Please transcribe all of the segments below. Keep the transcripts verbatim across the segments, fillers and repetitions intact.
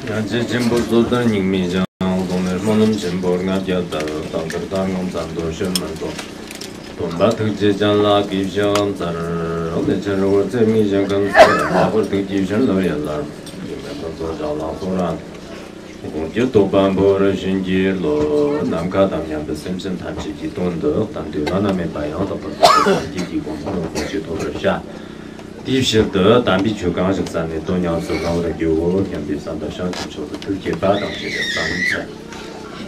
སྙན་རྗེ་ཆེན་པོ་སོ་ཐར་རྙིང་མའི་ཞིང་། གདོང་ལེན་སྨོན་ལམ་ཆེན་པོ་ལྔ་བརྒྱ་ལྟར། བདག་ལྟར་ལྟ་ངང་མཚན་དུ་བྱོན་མི་ཚོགས། སྟོན་པ་ཐུགས་རྗེ་ཅན་ལ་གུས་ཕྱག་འཚལ། ལས་ཅན་རི་བོར་རྩེ་མོའི་ཞིང་ཁམས་སུ། ལྷག་པར་ཐུགས་ཀྱི་བྱིན་རླབས་ཡན་ལག་འཇུག་མེད་ཕུན་ཚོགས་ཕྱག་ལ་སོགས་རབ། དགོངས་ཀྱི་རྟོགས་པ་འབོར་བཞིན་གྱི་བློ། ནམ་མཁའ་དང་མཉམ་པའི་སེམས་ཅན་ཐམས་ཅད་ཀྱི་དོན་དུ་བསྟན་དུས་བླ་ན་མེད་པ་ཡང་དག་པར་རྫོགས་པའི་སངས་རྒྱས་ཀྱི་གོ་འཕང་ལ་གཟིགས་རྒྱུ་ཐོབ་པར་བྱ། དེའི་ཕྱིར་དུ་དམ་པའི་ཆོས་གང་ཞིག་བསམ་ནས་དོན་ཉམས་སུ་བླང་བར་བགྱིའོ་སྙམ་པའི་བསམ་པ་བྱང་ཆུབ་མཆོག་ཏུ་ཐུགས་བསྐྱེད་པ་དང་བཅས་པའི་བསམ་ཚུལ།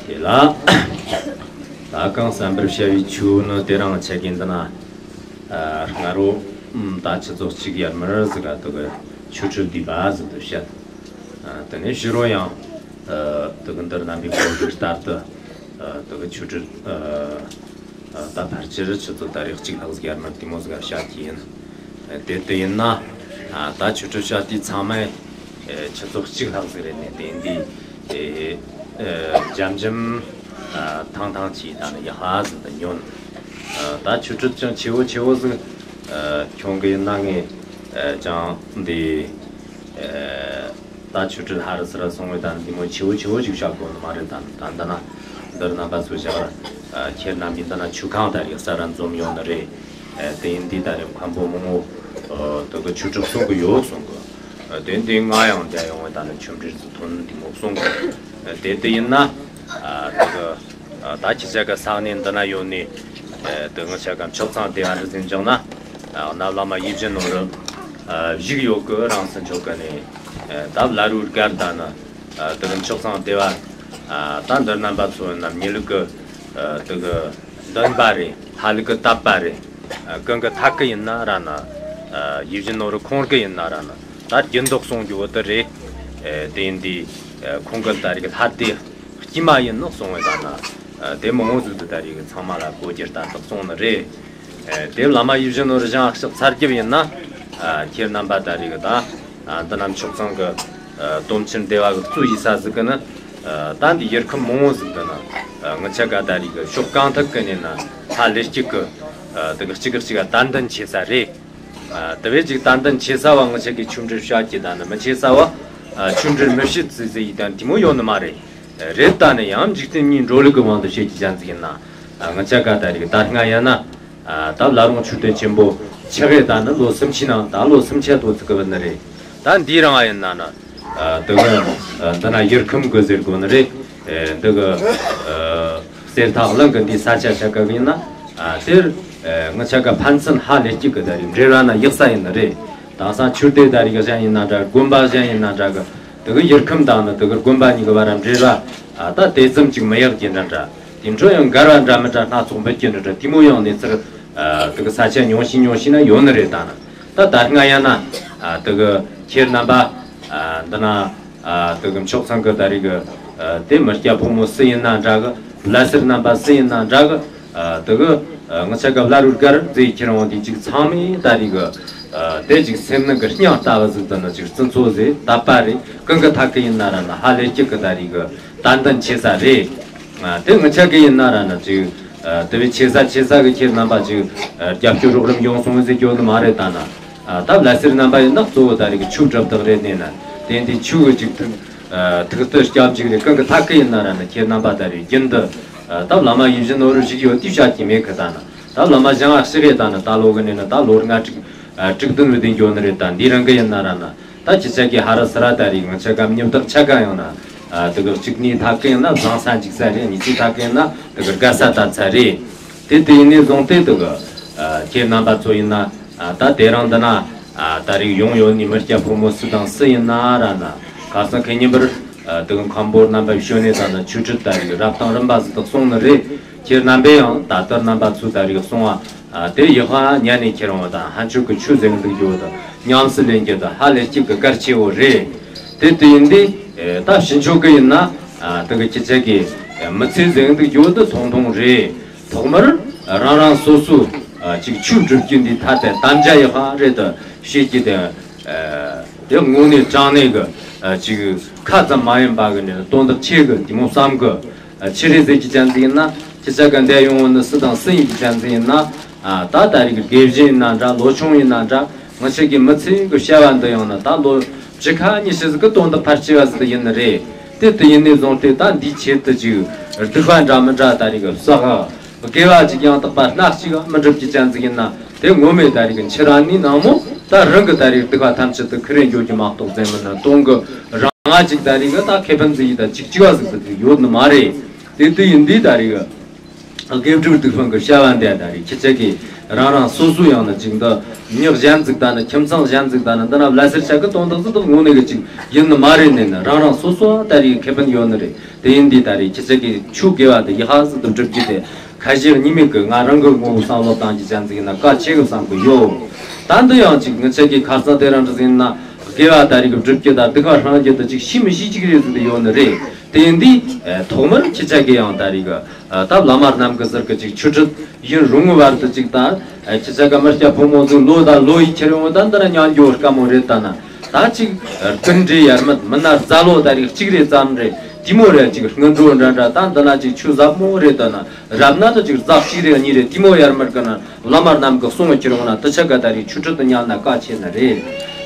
དེ་ལ། ད་གང་བསམ་པར་བྱ་བའི་ཆོས་ནི་དེ་རང་ཆ་གི་འདི་ན། ཨ། སྔ་རོ། ཨམ། ད་ཆུ་ཚོད་གཅིག་ཡར་མར་ཟིག་ག་དུ་གི་ཆོས་ཁྲིད་བསྡུས་པ་ཟིག་ཏུ་བཤད། ཨ། དེ་ནས་ཕྱི་རོ་ཡང་། ཨ། དུ་གི་འདིར་རྣམ་པའི་གོ་སྒྲིག་ལྟར་དུ། ཨ། དུ་གི་ཆོས་ཁྲིད། ཨ། ཨ། ད་ཕལ་ཆེར་ཆུ་ཚོད་ད་རེས་གཅིག་ལྷག་ཟིག་ཡར་མར་དེ་མོ་ཟིག་ག་བཤད་ཀྱི་ཡིན། ཨ། དེ་དུ་ཡིན་ན། ཨ། ད་ཆོས་ཁྲིད་བཤད་དུས་ཚང་མས། ཨ། ཆུ་ཚོད་གཅིག་ལྷག་ཟིག་རེད་ནས་དེ་འདི། ཨེ། ཨེ། འཇམ་འཇམ། ཨ། ཐང་ཐང་ཅིག་ད་ནི་ཡག་པ་ཟིག་ཏུ་ཉོན། ཨ། ད་ཆོས་ཁྲིད་ཀྱང་ཆེ་བོ་ཆེ་བོ་ཟིག་ཨ། ཁྱོད་ཀྱི་ཡིན་ན་ངས། ཨ། ཀྱང་འདི། ཨ། ད་ཆོས་ཁྲིད་ཧ་ར་སི་ར་སོང་བའི་ད་ནི་འདི་མོ་ཆེ་བོ་ཆེ་བོ་ཅིག་བཤད་དགོས་ནི་མ་རེད། ད་ད་འདི་ན་འདིར་རྣམ་པ་ཚོ་བཞག་ཨ། ཁྱེད་རྣམ་པས་འདི་ན་ཆོས་ཁང་ད་རེས་གསར་ར་འཛོམས་ཡོང་ནི་རེད། ཨ། དེ་ཡིན་དུས་ད་རེས་མཁན་པོ་མང་པོ། ཨ། དུ་གི་ཆོས་ཁྲིད་གསུང་གི་ཡོད་གསུང་གི། ཨ། དེ་འདི་ང་ཡང་བསྡད་ཡོང་བའི་ད་ནི་ཆོས་འབྲེལ་ཟིག་ཐོན་འདི་མོ་གསུང་གི། ཨ། དེ་དེ་ཡིན་ན། ཨ། དུ་གི། ཨ། ད་ཁྱེད་ཅག་གི་ས་གནས་འདི་ན་ཡོད་ནི། ཨ། དུ་ང་ཅག་གི་མཆོག་ཚང་སྡེ་བ་འདི་ཟིན་བྱུང་ན། ཨ། ན་བླ་མ་ཡིད་བཞིན་ནོར་བུ། ཨ། བཞུགས་ཡོད་གི། རང་སུ་མཆོག་གི་ནི། ཨ། ད་བླ་རུང་སྒར་ད་ནི། ཨ། དུ་གི་མཆོག་ཚང་སྡེ་བ། ཨ། ད་འདིར་རྣམ་པ་ཚོ་རྣམས་ཉི་ལུག་གི། ཨ། དུ་གི་འདོན་པ་རེད། ཧ་ལུག་གི་དད་པ་རེད། ཨ། གང་གི་ཐད་གི་ཡིན་ན་ར་ན། ཨ། ཡིད་བཞིན་ནོར་བུ་ཁོང་གི་ཡིན་ན་ར་ན། ད་སྦྱིན་བདག་གསུང་རྒྱུ་བོ་དེ་རེད། ཨ། དེ་འདི། ཨ། ཁོང་གི་ད་རེས་ལྷ་སྡེ་དཀྱུས་མ་ཡིན་ནོ་གསུང་བའི་ད་ན། ཨ། དེ་མང་པོ་ཟིག་ཏུ་ད་རེས་ཚང་མ་ལ་གོ་རྒྱུ་ལྟ་ཏག་གསུང་ནི་རེད། ཨ། དེ་བླ་མ་ཡིད་བཞིན་ནོར་བུ་ཞིང་ཨ་ཞིག་ཚར་རྒྱབ་ཡིན་ན། ཨ། ཁྱེད་རྣམ་པ་ད་རེས་གི་ད། ཨ། འདི་ནམ་མཆོག་ཚང་གི། ཨ། སྟོབས་ཆེན་སྡེ་བ་གི་གཙོ་ཡིན་ས་ཟིག་གི་ནི། ཨ། ད་འདི་ཡུལ་ཁམས་མང་པོ་ཟིག་འདི་ན། ཨ། ང་ཅག་ག་ད་རེས་གི་ཕྱོགས་གང་ཐད་གི་ནས་ན་ཧ་ལས་གཅིག་གི། ཨ། དེ་གི་གཅིག་གི་གཅིག་ག་དད་འདུན་ཆེ་ས་རེད། ཨ། དེ་བས་ཅིག་དད་འདུན་ཆེ་ས་བ་ང་ཅག་གི་ཆོས་འབྲེལ་བཤད་ཀྱི་ད་ནི་མི་ཆེ་ས་བ། ཨ། ཆོས་འབྲེལ་མི་བྱེད་ཟེར་ཟེར་ཡི་ད་འདི་མོ་ཡོད་ནི་མ་རེད། རེད། ད་ནི་ཡང་འཇིག་རྟེན་གཉིས་འགྲོ་ལུགས་ཀྱི་དབང་དུ་བྱེད་ཀྱི་ཅན་ཟིག་ཡིན་ན། ཨ། ང་ཅག་ག་ད་རེས་ད་སྔ་ཡིན་ན། ཨ། ད་བླ་རུང་ཆོས་སྡེ་ཆེན་པོ་ཆགས་ཡས་ད་ནི་ལོ་སུམ་ཅུའི་ནང་ད་ལོ་སུམ་ཅུ་ཐོ་ཚིག་གི་བུད་ནི་རེད། ད་འདིའི་རིང་ཡིན་ན་ནི། ཨ། དེ་གི། ཨ། འདི་ན་ཡུལ་ཁམས་གི་ཟེར་དགོས་ནི་རེད། ཨ། འདི་གི། ཨ། གསེར་ཐང་གླིང་གི་འདི་ས་ཆ་ཆ་ག་གི་ཡིན་ན། ཨ། དེར། ཨ། ང་ཅག་ག་ཕན་ཚུན་ཧ་ལས་གཅིག་གི་ད་རེས་འབྲེལ་བ་ན་ཡག་ས་ཡིན་ནི་རེད། དེང་སང་ཆོས་སྡེ་ད་རེས་གཞན་ཡིན་ན་འདྲ། དགོན་པ་གཞན་ཡིན་ན་འདྲ་གི། དེ་གི་ཡུལ་ཁམས་དང་ནི་དེ་གི་དགོན་པ་གཉིས་ཀྱི་བར་འབྲེལ་བ། ཨ། ད་དེ་ཙམ་ཅིག་མི་ཡག་གི་འདྲ་འདྲ། དེ་འཕྲོ་ཡང་འགལ་བ་འདྲ་མི་འདྲ་སྣ་ཚོགས་འབུད་ཀྱི་འདྲ་འདྲ། དེ་མོ་ཡང་གནས་ཚུལ། ཨ། དེ་གི་ས་ཆ་ཉུང་ཤས་ཉུང་ཤས་ན་ཡོད་ནི་རེད། ད་ནི་ད་ད་སྔ་ཡིན་ན། ཨ། དེ་གི་ཁྱེད་རྣམ་པ། ཨ། འདི་ན། ཨ། དེ་གི་མཆོག་ཚང་གི་ད་རེས་གི། ཨ། དེ་མི་སྐྱ་ཕོ་མོ་སུ་ཡིན་ན་འདྲ་གི། བླ་སེར་རྣམ་པ་སུ་ཡིན་ན་འདྲ་གི། ཨ། དེ་གི། ཨ། ང་ཅག་གི་བླ་རུང་སྒར་ཟེར་ཁྱེར་འོང་དེ་ཅིག་ཚང་མས་ད་རེས་གི། ཨ། དེ་ཅིག་སེམས་ནང་གི་སྙིང་ལྟ་བུ་ཟིག་ཏུ་ནི་ཅིག་བརྩི་འཚོ་ཟེར་དད་པ་རེད། གང་གི་ཐད་གི་ཡིན་ན་ར་ན་ཧ་ལས་གཅིག་གི་ད་རེས་གི་དད་འདུན་ཆེ་ས་རེད། ཨ། དེ་ང་ཅག་གི་ཡིན་ན་ར་ན་ཅིག། ཨ། དེ་བས་ཆེ་ས་ཆེ་ས་གི་ཁྱེད་རྣམ་པ་ཅིག། ཨ། རྒྱབ་སྐྱོར་རོགས་རམ་ཡོང་སོང་ཟེར་རྒྱུ་ནི་མ་རེད། ད་ནི། ཨ། ད་བླ་སེར་རྣམ་པ་ཡིན་ན་གཙོ་བོ་ད་རེས་གི་ཆོས་སྒྲུབ་སྟེགས་རེད། ནས་ན་དེ་འདི་ཆོས་གི་ཅིག་ཐུགས། ཨ། ཐུགས་བསྟོད་སྐྱབས་འཇུག་རེད། གང་གི་ཐད་གི་ཡིན་ན་ར་ན་ཁྱེད་རྣམ་པ་ད་རེས་རྒྱུན་དུ། ཨ། ད་བླ་མ་ཡིད་བཞིན་ནོར་བུ་ཞིག་ཡོད་དེ་བཤད་ཀྱི་མེད་གི། ད་ནི་ད་བླ་མ་ཞིང་ཨ་ཞིག་རེད། ད་ནི་ད་ལོ་གི་ནས་ན་ད་ལོ་ལྔ་དྲུག། ཨ། དྲུག་བདུན་བུད་དེ་འགྱོ་ནི་རེད། ད་འདི་རང་གི་ཡིན་ན་ར་ན། ད་ཁྱེད་ཅག་གི་ཧ་ར་སི་ར་ད་རེས་ང་ཅག་གམ་ཉིབ་དག་ཆ་ག་ཡང་ན། ཨ། དེ་གི་གཅིག་ནས་ཐད་གི་ཡིན་ན་བཟང་ས་འཇིག་ས་རེད། གཉིས་ཀྱི་ཐད་གི་ཡིན་ན་དེ་གི་དགའ་ས་ད་ཚ་རེད། དེ་དེ་ཡིན་ནས་བཟུང་སྟེ་དེ་གི། ཨ། ཁྱེད་རྣམ་པ་ཚོ་ཡིན་ན། ཨ། ད་དེ་རིང་འདི་ན། ཨ། ད་རེས་ཡོང་ཡོད་ནི་མི་སྐྱ་ཕོ་མོ་སུ་དང་སུ་ཡིན་ན་ར་ན། ཁ་སང་ཁེ་ཉིན་པར། ཨ། དེ་གི་མཁན་པོ་རྣམ་པ་བྱོན་ནས་ད་ན་ཆོས་ཁྲིད་ད་རེས་རབ་དང་རིམ་པ་ཟིག་ཏུ་གསུང་ནི་རེད། ཁྱེད་རྣམ་པས་ཡང་ད་ལྟར་རྣམ་པ་ཚོ་ད་རེས་གསུང་བ། ཨ། དེ་ཡག་པ་ཉན་ནས་ཁྱེར་འོང་དང་ཕན་ཆོད་ཀྱི་ཆོས་ཟེར་འདུག་རྒྱུ་དང་ཉམས་སུ་ལེན་རྒྱུ་དང་ཧ་ལས་གཅིག་གི་གལ་ཆེ་བོ་རེད། དེ་དེ་ཡིན་དུས། ཨེ། ད་ཕྱི་ཕྱོགས་ཀྱི་ཡིན་ན། ཨ། དེ་གི་ཁྱེད་ཅག་གི་མི་ཚེ་ཟེར་འདུག་རྒྱུ་དེ་ཐུང་ཐུང་རེད། ཐོག་མར་རང་རང་སོ་སོ། ཨ། ཅིག་ཆོས་སྒྲུབ་རྒྱུ་འདི་ཐ་དད་དམ་བཅའ་ཡག་པ་རེད་དུ་བྱེད་རྒྱུ་དེ། ཨ། དེ་དངོས་གནས་དྲང་གནས་ཀྱི། ཨ། ཅིག་ཁ་ཙམ་མ་ཡིན་པ་གི་ནས་དོན་དག་ཆེ་གི་དེ་མོ་བསམ་གི། ཨ། ཆི་རེད་ཟེར་གྱི་ཅན་ཟིག་ཡིན་ན། ཁྱེད་ཅག་ག་འདས་ཡོང་བ་ནི་སུ་དང་སུ་ཡིན་གྱི་ཅན་ཟིག་ཡིན་ན། ཨ། ད་ད་རེས་ཀྱི་དགེ་བཤེས་ཡིན་ན་འདྲ། ལོ་ཆུང་ཡིན་ན་འདྲ། ང་ཅག་གི་མི་ཚེ་གི་བྱ་བ་འདི་ཡང་ན་ད་ལོ། བཅུ་ཁ་ཉི་ཤུ་ཟིག་གི་དོན་དག་ཕལ་ཆེ་བ་ཟིག་ཡིན་ནི་རེད། དེ་དེ་ཡིན་ནས་བཟུང་སྟེ་ད་འདིའི་ཆེད་དུ་ཅིག་སྡིག་པ་འདྲ་མི་འདྲ་ད་རེ་གི་བསགས། དགེ་བ་ཅིག་ཡང་དག་པ་སྣ་གཅིག་མི་འགྲུབ་ཀྱི་ཅན་ཟིག་ཡིན་ན། དེ་ངོ་མས་ད་རེ་གི་འཆི་རན་ནི་ནང་མོ་ད་རང་གི་ད་རེ་སྡིག་པ་ཐམས་ཅད་དུ་ཁུར་རེ་འགྱོ་རྒྱུ་མ་གཏོགས་ཟེར་མིན་ན། དོན་གི་རང་ང་ཅིག་ད་རེ་གི་ད་ཁེ་ཕན་ཟིག་ཡིན་ད་ཅིག་ཅིག་བ་ཟིག་ད་ཅིག་ཡོད་ནི་མ་རེད། དེ་དུས་ཡིན་དུས་ད་རེ་གི་དགེ་སྒྲུབ་སྡིག་སྤོང་གི་བྱ་བ་འདི་ད་རེ་ཁྱེད་ཅག་གིས་རང་རང་སོ་སོ་ཡང་ན་ཅིག་འདི་མྱི་གཞན་ཟིག་ད་ནི་ཁྱིམ་ཚང་གཞན་ཟིག་ད་ནི་འདི་ན་ལ་སེར་ཆ་གི་དོན་དག་ཟིག་ད་དངོས་གནས་གི་ཅིག་ཡིན་ནི་མ་རེད་ནས་ནི། རང་རང་སོ་སོ་ད་རེ་ཁེ་ཕན་ཡོད་ནི་རེད། དེ་ཡིན་དུས་ད་རེས་ཁྱེད་ཅག་གིས་ཆོས་དགེ་བ་དེ་ཡག་པ་ཟིག་ཏུ་སྒྲུབ་རྒྱུ་དེ། ཁ་ཞེ་གཉིས་མེད་ཀྱི་ང་རང་གི་ངོ་བོ་བསམ་བློ་བཏང་རྒྱུ་ཅན་ཟིག་ཡིན་ན་གལ་ཆེ་གི་བསམ་གི་ཡོད། ད་འདི་ཡང་ཅིག་ངི་ཆ་གི་ཁ་སང་དེ་རིང་འདྲ་ཟིག་ཡིན་ན་དགེ་བ་ད་རེས་ཀྱི་སྒྲུབ་རྒྱུ་དང་སྡིག་པ་སྤང་རྒྱུ་དེ་ཅིག་ཤེས་མི་ཤེས་ཅིག་རེད་ཟིག་དེ་ཡོད་ནི་རེད། དེ་ཡིན་དུས་ཐོག་མར་ཁྱེད་ཅག་གིས་ཡང་ད་རེས་ཀྱི་ད་བླ་མ་རྣམས་ཀྱི་ཟུར་གྱི་ཅིག་ཆོས་ཁྲིད་ཡུན་རིང་བོའི་བར་དུ་ཅིག་ད་ཁྱེད་ཅག་གི་མི་སྐྱ་ཕོ་མོ་ཟིག་ལོ་དང་ལོ་ཡི་ཁྱེར་ཡོང་ད་འདི་ན་ཉན་རྒྱུ་དཀའ་མོ་རེད། ད་ན། ད་ཅིག་རྟེན་འབྲེལ་ཡར་མར་མི་སྣ་རྫ་ལོ་ད་རེས་གཅིག་རེ་ཙམ་རེད། དེ་མོ་རེད། ཅིག་སྔོན་འགྲོ་འདྲ་འདྲ་ད་འདི་ན་ཅིག་ཆོས་ཟབ་མོ་རེད། ད་ན་རབ་ན་ད་ཅིག་རྫ་གཅིག་རེ་གཉིས་རེ་དེ་མོ་ཡར་མར་གི་ན་བླ་མ་རྣམས་ཀྱི་གསུང་ཁྱེར་ཡོང་ན་དེ་ཆ་ག་ད་རེས་ཆོས་ཁྲིད་དུ་ཉན་ན་གལ་ཆེ་ནི་རེད།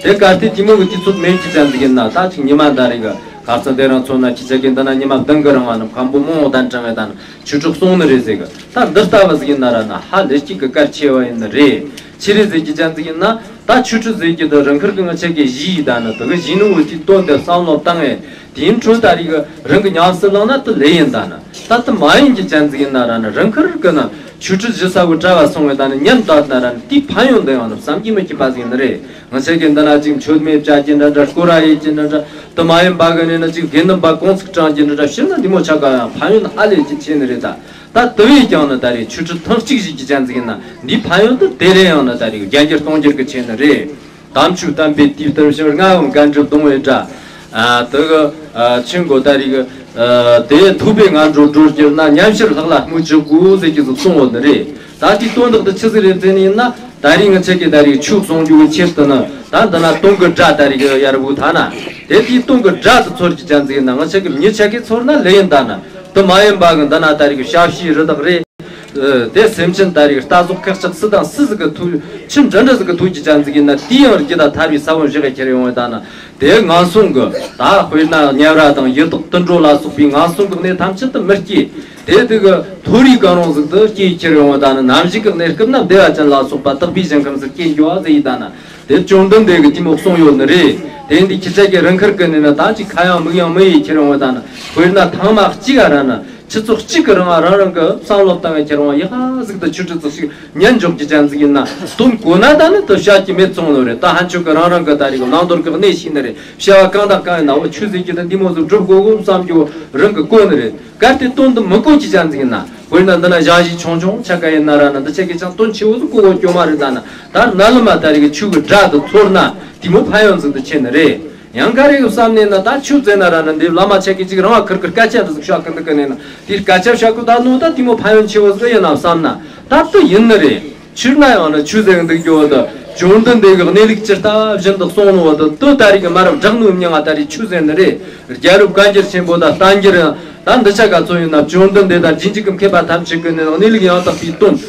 དེ་གལ་ཏེ་དེ་མོ་གི་དུས་ཚོད་མེད་ཀྱི་ཅན་ཟིག་ཡིན་ན། ད་ཅིག་ཉི་མ་ད་རེས་གི་ཁ་སང་དེ་རིང་མཚོན་ན་ཁྱེད་ཅག་གིས་འདི་ན་ཉི་མ་བདུན་གི་རིང་ང་ནི་མཁན་པོ་མང་བོ་གདན་དྲངས་བས་ད་ན་ཆོས་ཁྲིད་གསུང་ནི་རེད་ཟེར་གི། ད་འདི་ལྟ་བུ་ཟིག་ཡིན་ན་ར་ན་ཧ་ལས་ཅིག་གི་གལ་ཆེ་བ་ཡིན་ནི་རེད། ཆི་རེད་ཟེར་གྱི་ཅན་ཟིག་ཡིན་ན། ད་ཆོས་ཁྲིད་ཟེར་གྱི་འདི་རང་ཁུར་གི་ང་ཆ་གི་གཞི་ཡི་ད་ནི་དེ་གི་གཞི་ནི་འུ་ཅིག་དོན་དེ་བསམ་བློ་བཏང་ངས་དེའི་འཕྲོ་ད་རིག་རང་གི་ཉམས་སུ་བླངས་ན་དེ་ལས་ཡིན། ད་ནི་ད་དེ་མ་ཡིན་གྱི་ཅན་ཟིག་ཡིན་ན་ར་ནི་རང་ཁུར་གི་ན་ཆོས་ཁྲིད་ཞུ་ས་བུ་གྲྭ་བ་སོང་བས་ད་ནི་ཉན་ད་ན་ར་ནི་དེའི་ཕན་ཡོན་འདི་ཡང་ནི་བསམ་གྱིས་མི་ཁྱབ་པ་ཟིག་ཡིན་ནི་རེད། ང་ཆ་གི་འདི་ན་ཅིག་མཆོད་མེ་བཅའ་གྱི་འདྲ་འདྲ་སྐོར་ར་ཡེད་ཀྱི་འདྲ་འདྲ་དེ་མ་ཡིན་པ་གི་ནི་ན་ཅིག་དགེ་འདུན་པ་གུང་ཚིགས་དྲང་གྱི་འདྲ་འདྲ་ཕྱིར་ན་འདི་མོ་ཆ་ག་ཡང་ཕན་ཡོན་ཧ་ལས་ཀྱི་ཆེ་ནི་རེད་ད། ད་དེ་བས་ཀྱང་ནི་ད་རེས་ཆོས་ཁྲིད་ཐེངས་གཅིག་ཞིག་གི་ཅན་ཟིག་ཡིན་ན་འདིའི་ཕན་ཡོན་དེ་དེ་རེ་ཡང་ནི་ད་རེས་རྒྱ་འགྱུར་གཏོང་འགྱུར་གི་ཆེ་ནི་རེད། དམ་ཆོས་བསྟན་པའི་དུས་གཏེར་ཕྱིར་ལྔ་བུམ་འགལ་འགྲིབ་གདུང་བའི་སྒྲ། ཨ་དེ་གི་ཨ་ཆེན་པོ་ད་རེས་གི་ཨ་དེ་ཐུབ་པའི་ངན་འགྲོ་སྒྲོལ་གྱུར་ན། མཉམ་ཕྱིར་ལྷག་ལ་སྨོས་ཅི་དགོས་ཟེར་གྱི་ཟིག་གསུངས་ཡོད་ནི་རེད། ད་དེའི་དོན་དག་དེ་ཆི་ཟིག་རེད་ཟེར་ནི་ཡིན་ན། ད་རེས་ང་ཆ་གི་ད་རེས་ཆོས་གསུང་རྒྱུ་གི་ཆེད་དུ་ནི་ད་འདི་ན་དུང་གི་སྒྲ་ད་རེས་གི་ཡར་བུ་ཐ་ན་དེ་དེའི་དུང་གི་སྒྲ་དེ་ཚོར་གྱི་ཅན་ཟིག་ཡིན་ན། ང་ཆ་གི་མྱི་ཆ་གི་ཚོར་ན་ལས་ཡིན་ད་ན། དེ་མ་ཡིན་པ་གི་འདི་ན་ད་རེས་གི་ཞབས་ཕྱིའི་རི་དྭགས་རེད། ཨ་དེ་སེམས་ཅན་ད་རེས་རྟ་ཟོག་ཁག་ཅག་སུ་དང་སུ་ཟིག་གི་ཐུག་ཆི་འདྲ་འདྲ་ཟིག་གི་ཐུག་གི་ཅན་ཟིག་ཡིན་ན། དེ་ཡང་རྒྱུ་ད་ཐར་བའི་ས་བོན་བཞག་གི་ཁྱེར་ཡོང་བ་ད་ན། དེ་ངན་སོང་གི་ད་དཔེར་ན་དམྱལ་བ་དང་ཡི་དྭགས་དུད་འགྲོ་ལ་སོགས་པའི་ངན་སོང་གི་གནས་ཐམས་ཅད་དུ་མི་སྐྱེ། དེ་དེ་གི་མཐོ་རིས་གང་རུང་ཟིག་ཏུ་སྐྱེ་ཁྱེར་ཡོང་བ་ད་ན། ནམ་ཞིག་གི་གནས་སྐབས་ན་བདེ་བ་ཅན་ལ་སོགས་པ་དག་པའི་ཞིང་ཁམས་སུ་སྐྱེ་འགྱོ་བ་ཟེར་ཡི་ད་ན། དེ་བཅོམ་ལྡན་འདས་ཀྱིས་དེ་མོ་གསུངས་ཡོད་ནི་རེད། དེ་འདི་ཁྱེད་ཅག་གི་རང་ཁུར་གི་ནི་ན་ད་ཅིག་ཁ་ཡང་མིག་ཡང་མི་ཡེ་ཁྱེར་ཡོང་བ་ད་ན། དཔེར་ན་ཐང་མ་གཅིག་ག་ར་ན་ཆུ་ཚོད་གཅིག་གི་རིང་ང་རང་རང་གི་བསམ་བློ་བཏང་ངེ་ཁྱེར་ཡོང་ཡག་ཟིག་ཏུ་ཆུ་ཁྲི་ཚོ་ཞིག་ཉན་འཇོག་གི་ཅན་ཟིག་ཡིན་ན། དོན་གོ་ན་ད་ནི་དུ་བཤད་ཀྱི་མེད་སོང་ནོ་རེད། ད་ཧན་ཆོ་གི་རང་རང་གི་ད་རིག་བླང་དོར་གི་གནས་ཤིག་ནི་རེད། བྱ་བ་གང་དང་གང་ཡིན་ན་འོ་ཆོས་ཟེར་གྱི་ད་འདི་མོ་ཟིག་སྒྲུབ་དགོས་གོ་བསམ་རྒྱུ་རང་གི་གོ་ནི་རེད། གལ་ཏེ་དོན་དུ་མི་གོ་གི་ཅན་ཟིག་ཡིན་ན། དཔེར་ན་འདི་ན་ཞང་ཞི་ཆུང་ཆུང་ཆ་ག་ཡིན་ན་ར་ན་འདི་ཆ་གི་ཅང་དོན་ཆེ་བོ་ཟིག་གོ་གོ་སྐྱོ་མ་རེད། ད་ན་ད་ན་ལ་མ་ད་རིག་ཆོས་གི་སྒྲ་དུ་ཚོར་ན་དེ་མོ་ཕན་ཡོན་ཟིག་ཏུ་ཆེ་ནི་རེད། ཡང་ག་རེ་གི་བསམ་ནས་ན་ད་ཆོས་ཟེར་ན་ར་ན་འདི་བླ་མ་ཆ་གི་ཅིག་རང་བ་ཁུར་ཁུར་སྐད་ཆ་འདི་ཟིག་བཤད་གི་འདུག་གི་ནས་ན། དེ་སྐད་ཆ་བཤད་གི་ད་ནོ་ད་དེ་མོ་ཕན་ཡོན་ཆེ་བོ་ཟིག་ཡིན་ན་བསམ་ན་ད་དུ་ཡིན་ནི་རེད། ཆོས་ན་ཡང་ན་ཆོས་ཟེར་གི་འདུག་རྒྱུ་བོ་དུ་བཅོམ་ལྡན་འདས་ཀྱི་གནས་ལུགས་ཇི་ལྟ་བཞིན་དུ་གསུངས་ནོ་བོ་དུ་དུ་ད་རིག་གི་མ་རབས་བསྒྲགས་ནོ་མྱིང་ང་ད་རིག་ཆོས་ཟེར་ནི་རེད། རྒྱལ་རབས་བཀའ་འགྱུར་ཆེན་པོ་དང་བསྟན་འགྱུར་ད་འདི་ཆ་ག་ཚོ་ཡིན་ན་བཅོམ་ལྡན་འདས་དང་རྗེས་འཇུག་གི་མཁས་པ་ཐམས་ཅད་ཀྱི་ནི་གནས་ལུགས་ཡང་དག་པའི་དོན།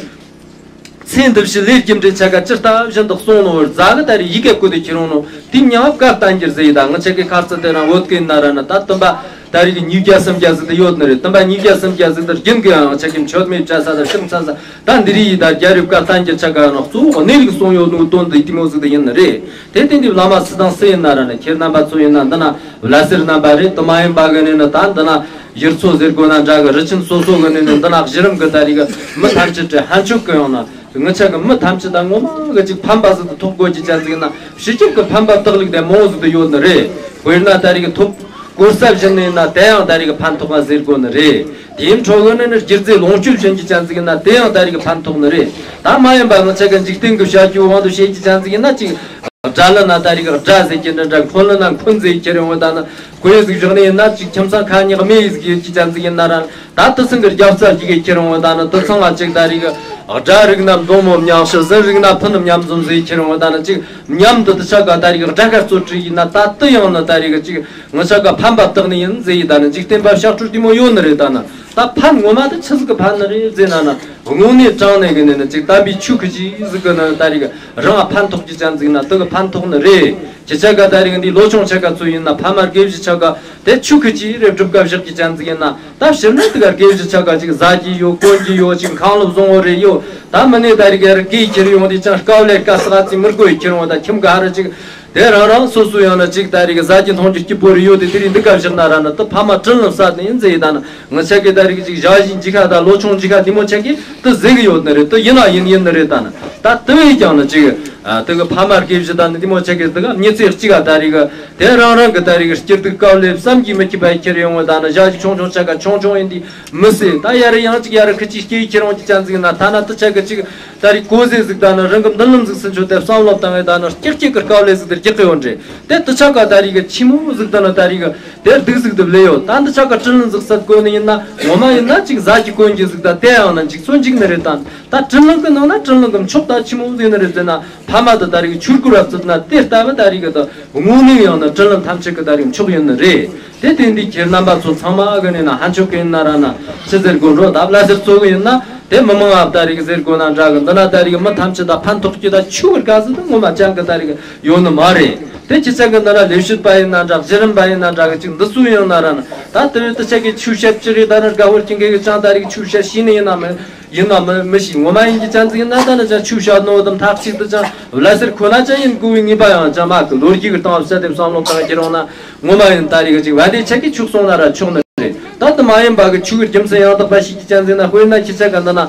ཚེ་འདི་ཕྱི་ལས་རྒྱུ་འབྲས་ཆ་ག་ཇི་ལྟ་བཞིན་དུ་གསུངས་ནོ་བར་རྫ་གི་ད་རེས་ཡི་གེ་བཀོད་དེ་ཁྱེར་ཡོང་ནོ་དེ་མྱང་བཀའ་བསྟན་འགྱུར་ཟེར་ཡི་ད། ང་ཆ་གི་ཁ་རྩི་དེ་རང་བོད་སྐད་ན་ར་ན་ད་བསྟན་པ་ད་རེས་ཀྱི་ཉིས་བརྒྱ་སུམ་བརྒྱ་ཟིག་ཏུ་ཡོད་ནི་རེད། བསྟན་པ་ཉིས་བརྒྱ་སུམ་བརྒྱ་ཟིག་ཏུ་རྒྱུན་གྱི་ཡང་ང་ཆ་གི་མཆོད་མེ་བྱ་ས་དང་ཤིང་ཚ་ས་ད་འདི་རིགས་ཡི་ད་རྒྱལ་རབས་བཀའ་བསྟན་འགྱུར་ཆ་ག་ཡང་ན་གཙོ་བོ་གནས་ལུགས་གསུངས་ཡོད་ནོ་དོན་དུ་ཡི་དེ་མོ་ཟིག་ཏུ་ཡིན་ནི་རེད། དེ་སྟེང་དུ་བླ་མ་སུ་དང་སུ་ཡིན་ན་ར་ན་ཁྱེད་རྣམ་པ་ཚོ་ཡིན་ན་འདི་ན་བླ་སེར་རྣམ་པ་རེད། དུ་མ་ཡིན་པ་གི་ནས་ན་ད་འདི་ན་ཡུལ་ཚོ་ཟེར་དགོས་ན་འདྲ་གི་རི་ཆེན་སོ་སོ་གི་ནས་ན་འདི་ན་གཞི་རིམ་གི་ད་རིག་གི་མི་ཐམས་ཅད་ཀྱི་ཧན་ཆོག་གི་ཡང་ན། ང་ཆ་གི་མི་ཐམས་ཅད་དང་ངོ་མ་གི་ཅིག་ཕན་པ་ཟིག་ཏུ་ཐོགས་དགོས་ཀྱི་ཅན་ཟིག་ན་སྤྱི་ཁྱབ་གི་ཕན་པ་དག་ལུགས་དེ་མང་བོ་ཟིག་ཏུ་ཡོད་ནི་རེད། དཔེར་ན་ད་རིག་གི་ཐོབ་གོ་ས་བཞིན་ནས་ན་དེ་ཡང་ད་རིག་གི་ཕན་ཐོགས་པ་ཟེར་དགོས་ནི་རེད། དེའི་འཕྲོ་གི་ནི་ནི་སྒྱུ་རྩལ་ལོངས་སྤྱོད་བྱེད་ཀྱི་ཅན་ཟིག་ན་དེ་ཡང་ད་རིག་གི་ཕན་ཐོགས་ནི་རེད། ད་མ་ཡིན་པ་ང་ཆ་གི་འཇིག་རྟེན་གི་བྱ་སྤྱོད་དབང་དུ་བྱེད་ཀྱི་ཅན་ཟིག་ན་ཅིག་དགྲ་ལ་ན་ད་རིག་གི་དགྲ་ཟེར་གྱི་འདྲ་འདྲ། འཁོན་ལ་ན་འཁོན་ཟེར་གྱི་རེད། འོ་ད་ན་གོས་ཟིག་བཞག་ནས་ཡིན་ན་ཅིག་ཁྱིམ་ཚང་ཁ་ཉག་མེ་ཡི་ཟིག་ཡོད་ཀྱི་ཅན་ཟིག་ཡིན་ན་ར། ད་དེ་ཚང་གི་རྒྱབ་རྩ་གཅིག་གི་ཁྱེར་འོང་ད་ནི་དེ་ཚང་ང་གཅིག་ད་རིག་དགྲ་རིག་ན་འཛོམས་མོ་མཉམ་ཞི། གཟན་རིག་ན་ཕུ་ནུ་མཉམ་འཛོམས་ཟེར་ཁྱེར་འོང་ད་ནི་གཅིག་མཉམ་དུ་དེ་ཆ་ག་ད་རིག་དགྲ་དཀར་གཙོ་བྲིས་ཡིན་ན་ད་དེ་ཡང་ནི་ད་རིག་གཅིག་ང་ཆ་ག་ཕན་པ་བཏགས་ནི་ཡིན་ཟེར་ཡི་ད་ནི་འཇིག་རྟེན་པ་ཕྱག་སྤྲོད་དེ་མོ་ཡོད་ནི་རེད། ད་ནི་ད་ཕན་ངོ་མ་དེ་ཆི་ཟིག་གི་ཕན་ནི་རེད་ཟེར་ན་ནི་དངོས་གནས་དྲང་གནས་གི་ནི་ནི་གཅིག་དམ་པའི་ཆོས་གི་ཅིག་ཟིག་གི་ནི་ད་རིག་རང་ཕན་ཐོགས་ཀྱི་ཅན་ཟིག་ན་དེ་གི་ཕན་ཐོགས་ནི་རེད། ཁྱེད་ཆ་ག་ད་རིག་འདི་ལོ་ཆུང་ཆ་ག་ཚོ་ཡིན་ན། ཕ་མ་དགེ་བཤེས་ཆ་ག་དེ་ཆོས་ཁུ་ཅི་རེ་སྒྲུབ་སྐབས་བཞག་གི་ཅན་ཟིག་ཡིན་ན། ད་ཕྱིར་ན་དེ་ག་དགེ་བཤེས་ཆ་ག་ཅིག་ཟ་གི་ཡོད། གོན་གི་ཡོད། ཅིག་ཁང་ལོ་བཟང་བོ་རེ་ཡོད། ད་མི་ནས་ད་རིག་ཡར་གི་ཁྱེར་ཡོང་དེ་ཅང་དཀའ་ལས་དཀའ་ས་ག་ཚི་མི་དགོས་ཁྱེར་ཡོང་། ད་ཁྱིམ་ག་ཧ་ར་ཅིག་དེ་རང་རང་སོ་སོ་ཡང་ན་ཅིག་ད་རིག་ཟ་གི་འཐུང་གི་སྐྱིད་པོ་རེ་ཡོད། དེ་དེ་རིག་འདི་ག་བཞག་ན་ར་ན་དེ་ཕ་མ་དྲིན་ལན་བསབ་ནི་ཡིན་ཟེར་ཡི་ད་ན། ང་ཆ་གི་ད་རིག་ཅིག་ཞག་བཞི་འཇིག་ཁ་ད་ལོ་ཆུང་འཇིག་ཁ་འདི་མོ་ཆ་གི་དེ་ཟེར་གི་ཡོད་ནི་རེད། དེ་ཡིན་ན་ཡིན་ཡིན་ནི་རེད་ད་ན། ད་དེ་བས་ཀྱང་ན་ཅིག་ཨ་དེ་གི་ཕ་མ་དགེ་བཤེས་ད་ནི་འདི་མོ་ཆ་གི་དེ་ག་མྱི་ཚེ་གཅིག་ག་ད་རིག་དེ་རང་རང་གི་ད་རིག་སྐྱིད་སྡུག་དཀའ་ལས་བསམ་གྱིས་མི་ཁྱབ་པ་ཁྱེར་ཡོང་བ་ད་ན། ཞག་ཅིག་ཆུང་ཆུང་ཆ་ག་ཆུང་ཆུང་ཡིན་དེ་མི་སྲིད། ད་ཡར་ཡང་ཅིག་ཡར་ཁི་ཅིག་སྐྱེ་ཁྱེར་ཡོང་གི་ཅན་ཟིག་ན་ཐ་ན་དེ་ཆ་གི་ཅིག་ད་རིག་གོ་ཟེ་ཟིག་ད་ན་རང་གི་མདུན་ལམ་ཟིག་ཟིན་ཆོག་དེ་བསམ་བློ་བཏང་བས་ད་ན་སྐྱིད་སྐྱིད་གི་དཀའ་ལས་ཟིག་དེ་རྒྱག་གི་ཡོད་འདྲེ། དེ་དེ་ཆ་ག་ད་རིག་ཆི་མོ་ཟིག་ད་ན་ད་རིག་དེར་སྡུག་ཟིག་དེ་ལས་ཡོད། ད་འདི་ཆ་ག་དྲིན་ལན་ཟིག་བསབ་དགོས་ནི་ཡིན་ན། ངོ་མ་ཡིན་ན་ཅིག་ཟ་གི་གོན་གི་ཟིག་ད་དེ་ཡང་ན་ཅིག་སོན་འཇིག་ནི་རེད་ད། ད་དྲིན་ལན་གི་ནང་ན་དྲིན་ལན་གི་མཆོག་ད་ཆི་མོ་ཟིག་ནི་རེད་ཟེར་ན། ཕ་མ་དེ་ད་རིག་ཆུར་བསྐུར་བ་བརྩིས་ན་དེ་ལྟ་བུ་ད་རིག་གི་ད་དངོས་གནས་ཡང་ན་དྲིན་ལན་ཐམས་ཅད་གི་ད་རིག་མཆོག་ཡིན་ནི་རེད། དེ་དེ་འདི་ཁྱེད་རྣམ་པ་ཚོ་ཚང་མ་གི་ནས་ན་ཧན་ཆོག་གི་ཡིན་ན་ར་ན་ཆི་ཟེར་དགོས་འགྲོ། ད་བླ་ཟེར་ཚོ་གི་ཡིན་ན་དེ་མི་མང་ཨ་ད་རིག་ཟེར་དགོས་ན་འདྲ་གི། འདི་ན་ད་རིག་མི་ཐམས་ཅད་ད་ཕན་ཐོགས་ཀྱི་ད་ཆུ་གི་དགའ་ཟིག་ད་ངོ་མ་ཅང་གི་ད་རིག་ཡོད་ནི་མ་རེད། དེ་ཁྱེད་ཅག་གི་འདི་ན་ལས་བྱེད་པ་ཡིན་ན་འདྲ། གཞི་རིམ་པ་ཡིན་ན་འདྲ་གི་ཅིག་འདི་ཚོ་ཡང་ན་ར་ན་ད་དེ་བས་དེ་ཆ་གི་ཆོས་བཤད་ཅི་རེད། ད་ནི་དགའ་བོར་ཁྱིམ་གི་ཅང་ད་རིག་ཆོས་བཤད་ཤེས་ནི་ཡིན་ན་མི་ཡིན་ན་མི་མི་ཤེས། ངོ་མ་ཡིན་གྱི་ཅང་ཟིག་ཡིན་ན་ད་ནི་ཅང་ཆོས་བཤད་ནོ་དམ་ཐག་ཅིག་ཏུ་ཅང་བླ་ཟེར་ཁོ་ན་ཅང་ཡིན་དགོས་པའི་ངེས་པ་ཡང་ཅང་མ་གི། ལོ་རྒྱུས་གི་སྟེང་བཤད་དེ་བསམ་བློ་བཏང་ཁྱེར་ཡོང་ན་ངོ་མ་ཡིན་ད་རིག་ཅིག་བན་དེ་ཆ་གི་ཆོས་སོང་ན་ར་ཆོག་ནི་རེད། ད་དེ་མ་ཡིན་པ་གི་ཆོས་གི་རྒྱུ་མཚན་ཡང་དག་པ་ཤེས་ཀྱི་ཅང་ཟིག་ན། དཔེར་ན་ཁྱེད་ཅག་གི་འདི་ན།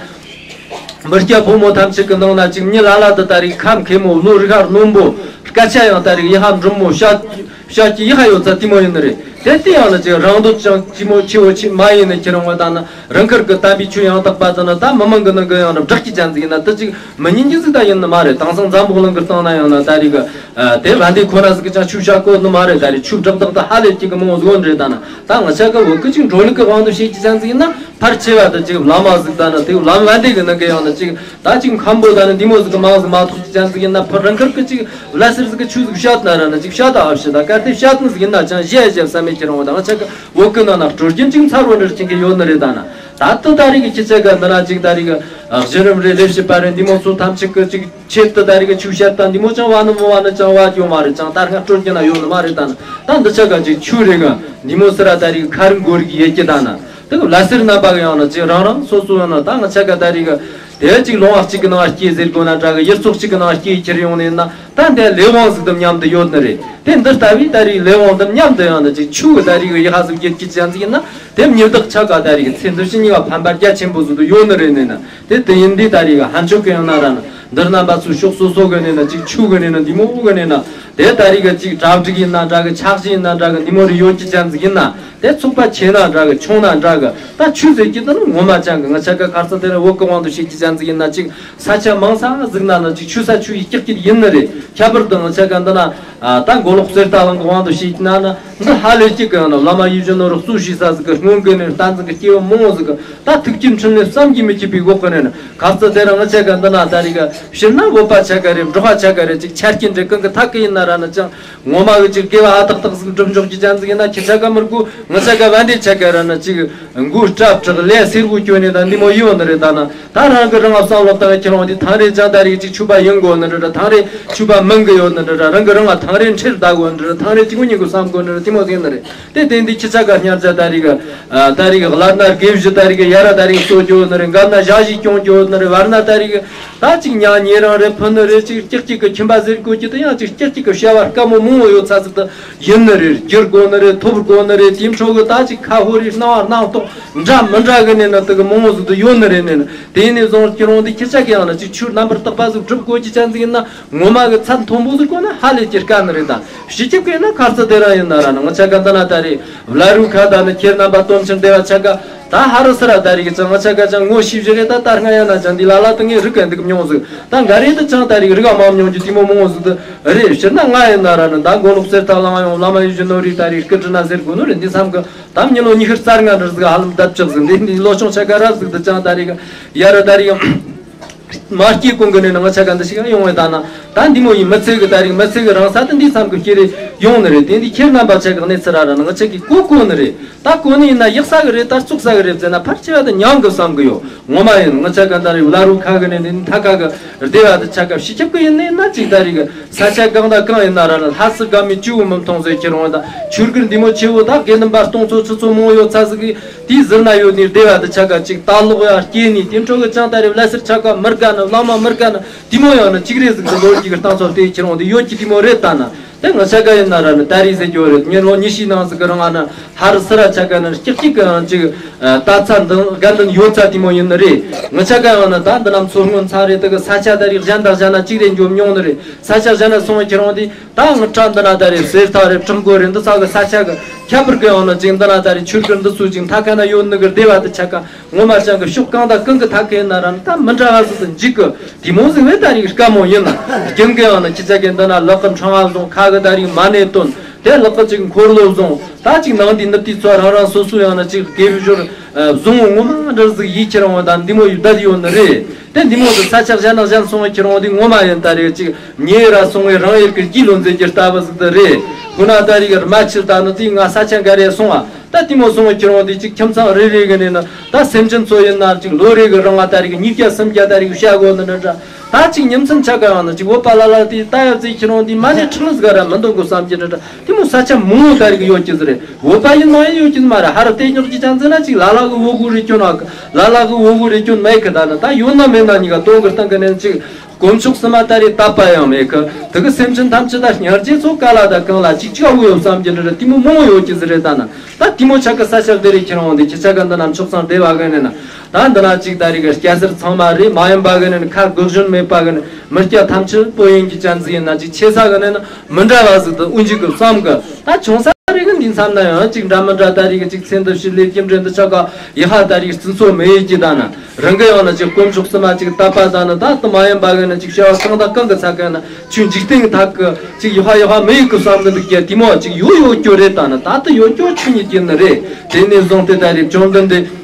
མི་སྐྱ་ཕོ་མོ་ཐམས་ཅད་ཀྱི་ནང་ན་ཅིག་མྱི་ལ་ལ་དུ་ད་རིག་ཁམས་མཁས་མོ། བློ་རིག་ཧ་རྣོན་པོ། སྐད་ཆ་ཡང་ད་རིག་ཡི་ཧ་འབྲིང་མོ། བཤད་བཤད་ཀྱི་ཡི་ཧ་ཡོད་ཚ་དེ་མོ་ཡིན་ནི་རེད། དེ་དེ་ཡང་ན་ཅིག་རང་འདོད་ཅང་ཅི་མོ་ཆེ་བོ་ཆེ་མ་ཡིན་ནི་ཁྱེད་རང་བ་ད་ན་རང་ཁུར་གི་བསྟན་པའི་ཆོས་ཡང་དག་པ་དེ་ན་ད་མི་མང་གི་ནང་གི་ཡང་ན་བསྒྲགས་ཀྱི་ཅན་ཟིག་ཡིན་ན་དེ་ཅིག་མི་ཉན་གྱི་ཟིག་ད་ཡིན་ནི་མ་རེད། དེང་སང་འཛམ་བུ་གླིང་གི་སྟེང་ན་ཡང་ན་ད་རིག་དེ་བན་དེ་ཁོ་ན་ཟིག་གི་ཅང་ཆོས་བཤད་གོ་ནི་མ་རེད། ད་རིག་ཆོས་བསྒྲགས་བདག་ད་ཧ་ལས་ཀྱི་གི་མོ་ཟོ་འདྲེ་ད་ན། ད་ང་ཆ་གི་བོད་གི་ཅིག་འགྲོ་ལུགས་གི་དབང་དུ་བྱེད་ཀྱི་ཅན་ཟིག་ཡིན་ན། ཕར་ཆེ་བ་དུ་ཅིག་བླ་མ་ཟིག་ད་ན་དེ་བླ་མ་བན་དེ་གི་ནང་གི་ཡང་ན་ཅིག་ད་ཅིག་མཁན་པོ་ད་ན་འདི་མོ་ཟིག་གི་མང་ཟིག་མ་ཐོག་ཅི་ཅན་ཟིག་ཡིན་ན། ཕར་རང་ཁུར་གི་ཅིག་བླ་ཟེར་ཟིག་གི་ཆོས་ཟིག་བཤད་ན་ར་ན་ཅིག་བཤད་ད་ཨ་བཤད་ད་གལ་ཏེ་བཤད་ན་ཟིག་ཡིན་ན་ཅང་བཞེས་བཞེས་བསམ་མེད་ཁྱེད་རང་བ་ད་ང་ཆ་གི་བོད་གི་ནང་ན་སྲོལ་རྒྱུན་ཅིག་མཚར་བོ་འདྲ་ཅིག་གི་ཡོད་ནི་རེད་ད་ན། ད་ལྟ་ད་རིག་གི་ཁྱེད་ཆ་ག་འདི་ན་ཅིག་ད་རིག་གི་གཞི་རིམ་རེད། ལས་བྱེད་པ་རེད། འདི་མོ་ཚོ་ཐམས་ཅད་གི་ཅིག་ཆེད་དུ་ད་རིག་གི་ཆོས་བཤད་ད་འདི་མོ་ཅང་བ་ནི་མོ་བ་ནི་ཅང་བ་ཡོད་མ་རེད། ཅང་ད་སྔ་སྲོལ་རྒྱུན་ན་ཡོད་ནི་མ་རེད་ད་ན། ད་འདི་ཆ་ག་ཅིག་ཆོས་རེད་གི་འདི་མོ་སི་ར་ད་རིག་གི་ཁ་རིང་གོ་རིག་ཡེ་ཀྱི་ད་ན། དེ་གི་བླ་ཟེར་རྣམ་པ་གི་ཡང་ན་ཅིག་རང་རང་སོ་སོ་ཡང་ན་ད་ང་ཆ་ག་ད་རིག་གི་དེ་ཅིག་ལུང་བ་གཅིག་གི་ནང་སྐྱེས་ཟེར་དགོས་ན་འདྲ་གི། ཡུལ་ཚོ་གཅིག་གི་ནང་སྐྱེས་ཁྱེར་ཡོང་ནས་ན་ད་འདི་ལས་དབང་ཟིག་དང་མཉམ་དུ་ཡོད་ནི་རེད། དེ་འདི་ལྟ་བུའི་ད་རིག་ལས་དབང་དང་མཉམ་དུ་ཡང་ན་ཅིག་ཆོས་གི་ད་རིག་གི་ཡི་ཧ་ཟིག་ཡོད་ཀྱི་ཅན་ཟིག་ཡིན་ན། དེ་མྱི་བདག་ཆ་ག་ད་རིག་གི་ཚེ་འདི་ཕྱི་གཉིས་ཀ་ཕན་པ་རྒྱ་ཆེན་པོ་ཟིག་ཏུ་ཡོད་ནི་རེད་ནས་ན། དེ་དེ་ཡིན་དུས་ད་རིག་གི་ཧན་ཆོས་གི་ཡང་ན་ར་ན་འདི་རྣམ་པ་ཚོ་ཕྱོགས་སོ་སོ་གི་ནས་ན་ཅིག་ཆོས་གི་ནས་ན་འདི་མོ་གི་ནས་ན་དེ་ད་རིག་གི་ཅིག་གྲ་སྒྲིག་ཡིན་ན་འདྲ་གི། ཕྱག་བཞེས་ཡིན་ན་འདྲ་གི། འདི་མོ་རེ་ཡོད་ཀྱི་ཅན་ཟིག་ཡིན་ན། དེ་ཚོགས་པ་ཆེ་ན་འདྲ་གི་ཆུང་ན་འདྲ་གི། ད་ཆོས་ཟེར་གྱི་འདི་ནི་ངོ་མ་ཅང་གི་ང་ཆ་ག་ཁར་ས་དེ་ར་བོད་གི་དབང་དུ་བྱེད་ཀྱི་ཅན་ཟིག་ཡིན་ན་ཅིག་ས་ཆ་མང་ས་ཟིག་ན་ན་ཅིག་ཆོས་ས་ཆོས་ཡི་སྐྱག་གི་ཡིན་ནི་རེད། ཁྱད་པར་དུ་ང་ཆ་ག་འདི་ན་ད་མགོ་ལོག་གསེར་རྟ་གླིང་གི་དབང་དུ་བྱེད་ཀྱི་ན་ན་འདི་ཧ་ལས་ཀྱི་གི་ཡང་ན་བླ་མ་ཡིད་བཞིན་ནོར་བུ་གཙོ་བྱས་ས་ཟིག་གི་སྔོན་གི་ནས་བསྟན་འཛིན་གི་སྐྱེས་བུ་མང་བོ་ཟིག་གི་ད་ཐུགས་ཀྱི་འཕྲིན་ལས་བསམ་གྱིས་མི་ཁྱབ་པའི་འོག་གི་ནས་ན་ཁ་ས་དེ་ར་ང་ཆ་ག་འདི་ན་ད་རིག་གི་ཕྱིར་ན་བོད་པ་ཆ་ག་རེད། འབྲོག་པ་ཆ་ག་རེད། ཅིག་ཆ་རྐྱེན་འདྲ་གང་གི་ཐད་གི་ཡིན་ན་ར་ན་ཅང་ངོ་མ་གི་ཅིག་དགེ་བ་ཨ་ཏག་ཏག་ཟིག་འགྲུབ་འཇོག་གི་ཅན་ཟིག་ཡིན་ན། ཁྱེད་ཆ་ག་མི་དགོས། ང་ཆ་ག་བན་དེ་ཆ་ག་ར་ན་ཅིག་མགོ་སྐྲ་བྲེགས་ལས་སེར་བོ་གྱོན་ནས་ད་འདི་མོ་ཡོད་ནི་རེད་ད་ན། ད་རང་གི་རང་ང་བསམ་བློ་བཏང་ཁྱེད་རང་འདི་ཐང་རེ་ཅང་ད་རིག་ཅིག་ཆོས་པ་ཡིན་དགོས་ནི་རེད། ད་ཐང་རེ་ཆོས་པ་མིན་གི་ཡོད་ནི་རེད། རང་གི་རང་ང་ཐང་རེ་འཁྲིར་བསྡད་དགོས་ནི་རེད། ཐང་རེ་གཅིག་པུ་གཉིས་གི་བསམ་དགོས་ནི་རེད། དེ་མོ་ཟིག་ནི་རེད། དེ་དེ་འདི་ཁྱེད་ཆ་ག་ཉར་ཆ་ད་རིག་ད་རིག་ལར་ན་དགེ་བཞི་ད་རིག་ཡར་ད་རིག་གསོ་རྒྱུ་ནི་རེད། འགབ་ན་ཞག་བཞི་སྐྱོང་རྒྱུ་ནི་རེད། བར་ན་ད་རིག་ད་ཅིག་ཉ་ཉེ་རང་རེ་ཕུ་ནི་རེ་ཅིག་ཀྱག་ཀྱག་གི་ཁྱིམ་པ་ཟེར་དགོས་ཀྱི་དེ་ཡང་ཅིག་ཀྱག་ཀྱག་གི་བྱ་བ་དཀའ་མོ་མང་བོ་ཡོད་ཚ་ཟིག་ཏུ་ཡིན་ནི་རེད། བསྒྱུར་དགོས་ནི་རེད། ཐོབ་དགོས་ནི་རེད། དེའི་འཕྲོ་གི་ད་ཅིག་ཁ་ཧོ་རི་སྣང་བ་སྣང་སྟོང་འདྲ་མི་འདྲ་གི་ནས་ནི་དེ་གི་མང་བོ་ཟིག་ཏུ་ཡོད་ནི་རེད། ནས་ནི་དེ་ནས་བཟུང་ཁྱེད་རང་འདི་ཁྱེད་ཆ་གི་ཡང་ན་ཅིག་ཆོས་རྣམ་པར་དག་པ་ཟིག་སྒྲུབ་དགོས་ཀྱི་ཅན་ཟིག་ཡིན་ན། ངོ་མ་གི་ཚད་མཐོན་པོ་ཟིག་གོ་ན་ཧ་ལས་ཀྱི་དཀའ་ནི་རེད་ད། ཕྱི་ཁྱབ་གི་ཡིན་ན་ཁ་རྩ་དེ་རང་ཡིན་ན་ར་ན་ང་ཆ་ག་འདི་ན་ད་རེད། བླ་རུང་ཁ་ད་ནི་ཁྱེད་རྣམ་པ་སྟོན་ཆེན་སྡེ་བ་ཆ་ག་ད་ཧ་རི་སི་ར་ད་རིག་ཅང་ང་ཆ་ག་ཅང་ངོ་ཤེས་བཞི་རེད། ད་ད་སྔ་ཡ་ན་ཅང་འདི་ལ་ལ་དུ་ངས་རིག་ག་འདུག་མྱོང་ཟིག་ད་འགའ་རེ་དུ་ཅང་ད་རིག་རིག་ག་མ་མྱོང་རྒྱུ་དེ་མོ་མང་བོ་ཟིག་ཏུ་རེད། ཕྱིར་ན་ང་ཡིན་ན་ར་ན་ད་མགོ་ལོག་གསེར་རྟ་གླིང་ཡོང་བླ་མ་ཡིད་བཞིན་ནོར་བུའི་ད་རིག་སྐུ་དྲིན་ན་ཟེར་དགོས་ནོ་རེད། འདི་བསམ་གི་ད་མྱི་ལོ་ཉི་ཤུ་རྩ་ལྔ་འདྲ་ཟིག་ཧ་ལམ་བརྡབ་ཆགས་ཟིག་འདི་འདི་ལོ་ཆུང་ཆ་ག་ར་ཟིག་ཏུ་ཅང་ད་རིག་ཡ་ར་ད་རིག་མ་སྐྱེས་གོང་གི་ནས་ནང་ཆ་ག་འདི་ཞིག་ཡོང་བའི་ད་ན། ད་འདི་མོ་ཡིན་མི་ཚེ་གི་ད་རིག་མི་ཚེ་གི་རང་ས་དེ་འདི་མཚམས་གི་སྐྱེ་རེ་ཡོང་ནི་རེད། དེ་འདི་ཁྱེད་རྣམ་པ་ཆ་གི་གནས་ཚུལ་ར་ར་ནང་ཆ་གི་གོ་གོ་ནི་རེད། ད་གོ་ནི་ཡིན་ན་ཡག་ས་གི་རེད། ད་བཙོག་ས་གི་རེད་ཟེར་ན་ཕར་ཆེ་བ་དེ་ཉང་གི་བསམ་གི་ཡོད། ངོ་མ་ཡིན་ང་ཆ་ག་ད་རིག་བླ་རུ་ཁ་གི་ནས་ནི་མཐའ་ཁ་གི་སྡེ་བ་དེ་ཆ་ག་ཕྱི་ཁྱབ་གི་ཡིན་ནི་ན་ཅིག་ད་རིག་ས་ཆ་གང་ད་གང་ཡིན་ན་ར་ལ་ལྷ་སི་དགའ་མི་བཅུ་བོ་མི་མཐོང་ཟེར་ཁྱེད་རང་ད་ཆོས་གིར་འདི་མོ་ཆེ་བོ་ད་དགེ་འདུན་པ་སྟོང་ཚོ་ཆུ་ཚོ་མང་ཡོད་ཚ་ཟིག་གི་དེའི་ཟུར་ན་ཡོད་ནི་སྡེ་བ་དེ་ཆ་ག་ཅིག་ད་ལོག་ཡ་སྐྱེས་ནི་དེ་འཕྲོ་གི་ཅང་ད་རེ་བླ་སེར་ཆ་ག་མི་དགའ་ནི་བླ་མ་མི་དགའ་ནི་དེ་མོ་ཡང་ནི་ཅིག་རེ་ཟིག་གི་ལོ་རྒྱུས་གི་སྟངས་ཚོ་དེ་ཁྱེད་རང་དེ་ཡོད་ཀྱི་དེ་མོ་རེད་ད་ན། དེ་ང་ཆ་ག་ཡིན་ན་ར་ནི་ད་རེས་ཟེར་རྒྱུ་རེད། ངས་ལོ་ཉི་ཤུའི་ནང་ཟིག་གི་རིང་ང་ནི་ཧ་རི་སི་ར་ཆ་ག་ནི་སྐྱག་སྐྱིག་གི་ཡང་ཅིག་ད་ཚ་འདི་དགའ་འདུན་ཡོད་ཚ་དེ་མོ་ཡིན་ནི་རེད། ང་ཆ་ག་ཡང་ནི་ད་འདི་ནམ་ཚོ་སྔོན་ཚ་རེད། དེ་གི་ས་ཆ་ད་རེས་གཞན་དང་གཞན་ན་ཅིག་རེ་འཇོམས་མྱོང་ནི་རེད། ས་ཆ་གཞན་ན་སོང་བའི་ཁྱེད་རང་དེ། ད་ངི་ཁྲ་འདི་ན་ད་རེ་གསེར་ཐག་རེ་བྲག་མགོ་རེ་འདི་ཚ་གི་ས་ཆ་གི་ཁྱད་པར་གི་ཡང་ན་ཅིག་འདི་ན་ད་རེ་ཆོས་གི་འདི་ཚོ་ཅིག་མཐའ་ཁ་ན་ཡོད་ནི་གི་སྡེ་བ་དེ་ཆ་ག་ངོ་མ་ཅང་གི་ཕྱོགས་གང་དང་གང་གི་མཐའ་ཁའི་ན་ར་ད་མི་འདྲ་བ་ཟིག་ཏུ་འཇིག་གི་དེ་མོ་ཟིག་བས་ད་རེ་དཀའ་མོ་ཡིན་ན་རྒྱུན་གི་ཡང་ན་ཁྱི་ཆ་གི་འདི་ན་ལག་གི་འཕྲང་བ་བཟུང་ཁ་གི་ད་རེ་མ་ནས་བཏོན་དེ་ལག་གི་ཅིག་འཁོར་ལོ་བཟུང་ད་ཅིག་ནང་དེ་ནུབ་དེ་ཚོ་རང་རང་སོ་སོ་ཡང་ན་ཅིག་དགེ་བའི་ཞོར་བཟུང་ངོ་མ་འདྲ་ཟིག་ཡིད་ཁྱེར་འོང་ད་འདི་མོ་ཡི་བསྡད་ཡོད་ནི་རེད། དེ་འདི་མོ་དུ་ས་ཆ་གཞན་ན་གཞན་སོང་བའི་ཁྱེར་འོང་དེ་ངོ་མ་ཡིན་ད་རེད་ཅིག་ཉེ་ར་སོང་བའི་རང་ཡུལ་གྱི་རྒྱུས་ལོན་མཛད་རྒྱུ་ལྟ་བུ་ཟིག་ཏུ་རེད། ཁོ་ན་ད་རེད་རྨ་ཆུ་ད་ནི་དེ་ང་ས་ཆ་འགའ་རེ་སོང་བ་ད་དེ་མོ་སོང་བའི་ཁྱེར་འོང་དེ་ཅིག་ཁྱིམ་ཚང་རེ་རེ་གི་ནས་ན་ད་སེམས་ཅན་ཚོ་ཡིན་ན་ཅིག་ལོ་རེ་གི་རིང་ང་ད་རེད་ཉིས་བརྒྱ་སུམ་བརྒྱ་ད་རེད་བཤད་དགོས་ནི་འདྲ་འདྲ། ད་ཅིག་ཉིན་མཚན་ཆ་ག་ཡང་ན་ཅིག་བོད་པ་ལ་ལ་དེ་ལྟ་ཡ་ཙི་ཁྱེར་འོང་དེ་མ་ནས་ཁྲི་ལི་ཟིག་ར་མི་འདོན་དགོས་བསམ་གྱི་འདྲ་འདྲ། དེ་མོ་ས་ཆ་མང་བོ་ད་རིག་ཡོད་ཀྱི་ཟེར་རེད། བོད་པ་ཡིན་ནོ་ཡིན་ཡོད་ཀྱི་ཟེར་མ་རེད། ཧ་ར་དེ་ཉོག་གི་ཅང་ཟེར་ན་ཅིག་ལ་ལ་གི་བོ་གུ་རེ་སྐྱོན་ན་ལ་ལ་གི་བོ་གུ་རེ་སྐྱོན་མེད་གི་ད་ནི་ད་ཡོད་ན་མེད་ན་གཉིས་ཀ་དོན་གི་སྟེང་གི་ནས་ཅིག་དཀོན་མཆོག་གསུམ་མ་ད་རེ་དད་པ་ཡང་མེད་གི་དེ་གི་སེམས་ཅན་ཐམས་ཅད་ད་སྙིང་རྗེ་ཚོ་ག་ལ་ད་གང་ལ་ཅིག་ཅིག་ཨ་བོ་ཡོད་བསམ་གྱི་འདྲ་རེད། དེ་མོ་མང་བོ་ཡོད་ཀྱི་ཟེར་རེད་ད་ནི། ད་དེ་མོ་ཆ་གི་ས་ཆ་དེ་རེ་ཁྱེར་འོང་དེ་ཁྱི་ཆ་ག་འདི་ན་མཆོག་ཚང་སྡེ་བ་གི་ནས་ན་ད་འདི་ན་ཅིག་ད་རེ་གི་སྐྱ་སེར་ཚང་མ་རེད། མ་ཡིན་པ་གི་ནས་ཁ་དགོས་གཞོན་མེད་པ་གི་ནས་མི་སྐྱ་ཐམས་ཅད་པོ་ཡིན་གྱི་ཅན་ཟིག་ཡིན་ན་ཅིག་ཆེ་ས་གི་ནས་ན། མི་འདྲ་བ་ཟིག་ཏུ་དབུ་འཇུག་གི་བསམ་གི་ད་ཆུང་ས་རེ་གི་འདི་མཚམས་ན་ཡང་ཅིག་འདྲ་མི་འདྲ་ད་རེ་གི་ཅིག་ཚེ་འདི་ཕྱི་ལས་རྒྱུ་འབྲས་འདི་ཆ་ག་ཡི་ཧ་ད་རེ་གི་བརྩི་ཚོ་མེད་ཡི་ཀྱི་ད་ན་རང་གི་ཡང་ན་ཅིག་དཀོན་མཆོག་གསུམ་མ་ཅིག་དད་པ་ད་ན་ད་དུ་མ་ཡིན་པ་གི་ན་ཅིག་བྱ་བ་གང་དང་གང་གི་ཚ་གི་ན་ཆུ་འཇིག་རྟེན་གི་ཐག་གི་ཅིག་ཡི་ཧ་ཡི་ཧ་མེད་ཡི་གི་བསམ་གི་འདུག་ཀྱི་དེ་མོ་ཅིག་ཡོད་ཡོད་སྐྱོ་རེད་ད་ན་ད་དུ་ཡོད་སྐྱོ་ཆུ་ཉིད་ཀྱི་ནི་རེད། དེ་ནས་བཟུང་སྟེ་ད་རེ་བཅོམ་ལྡན་འདས།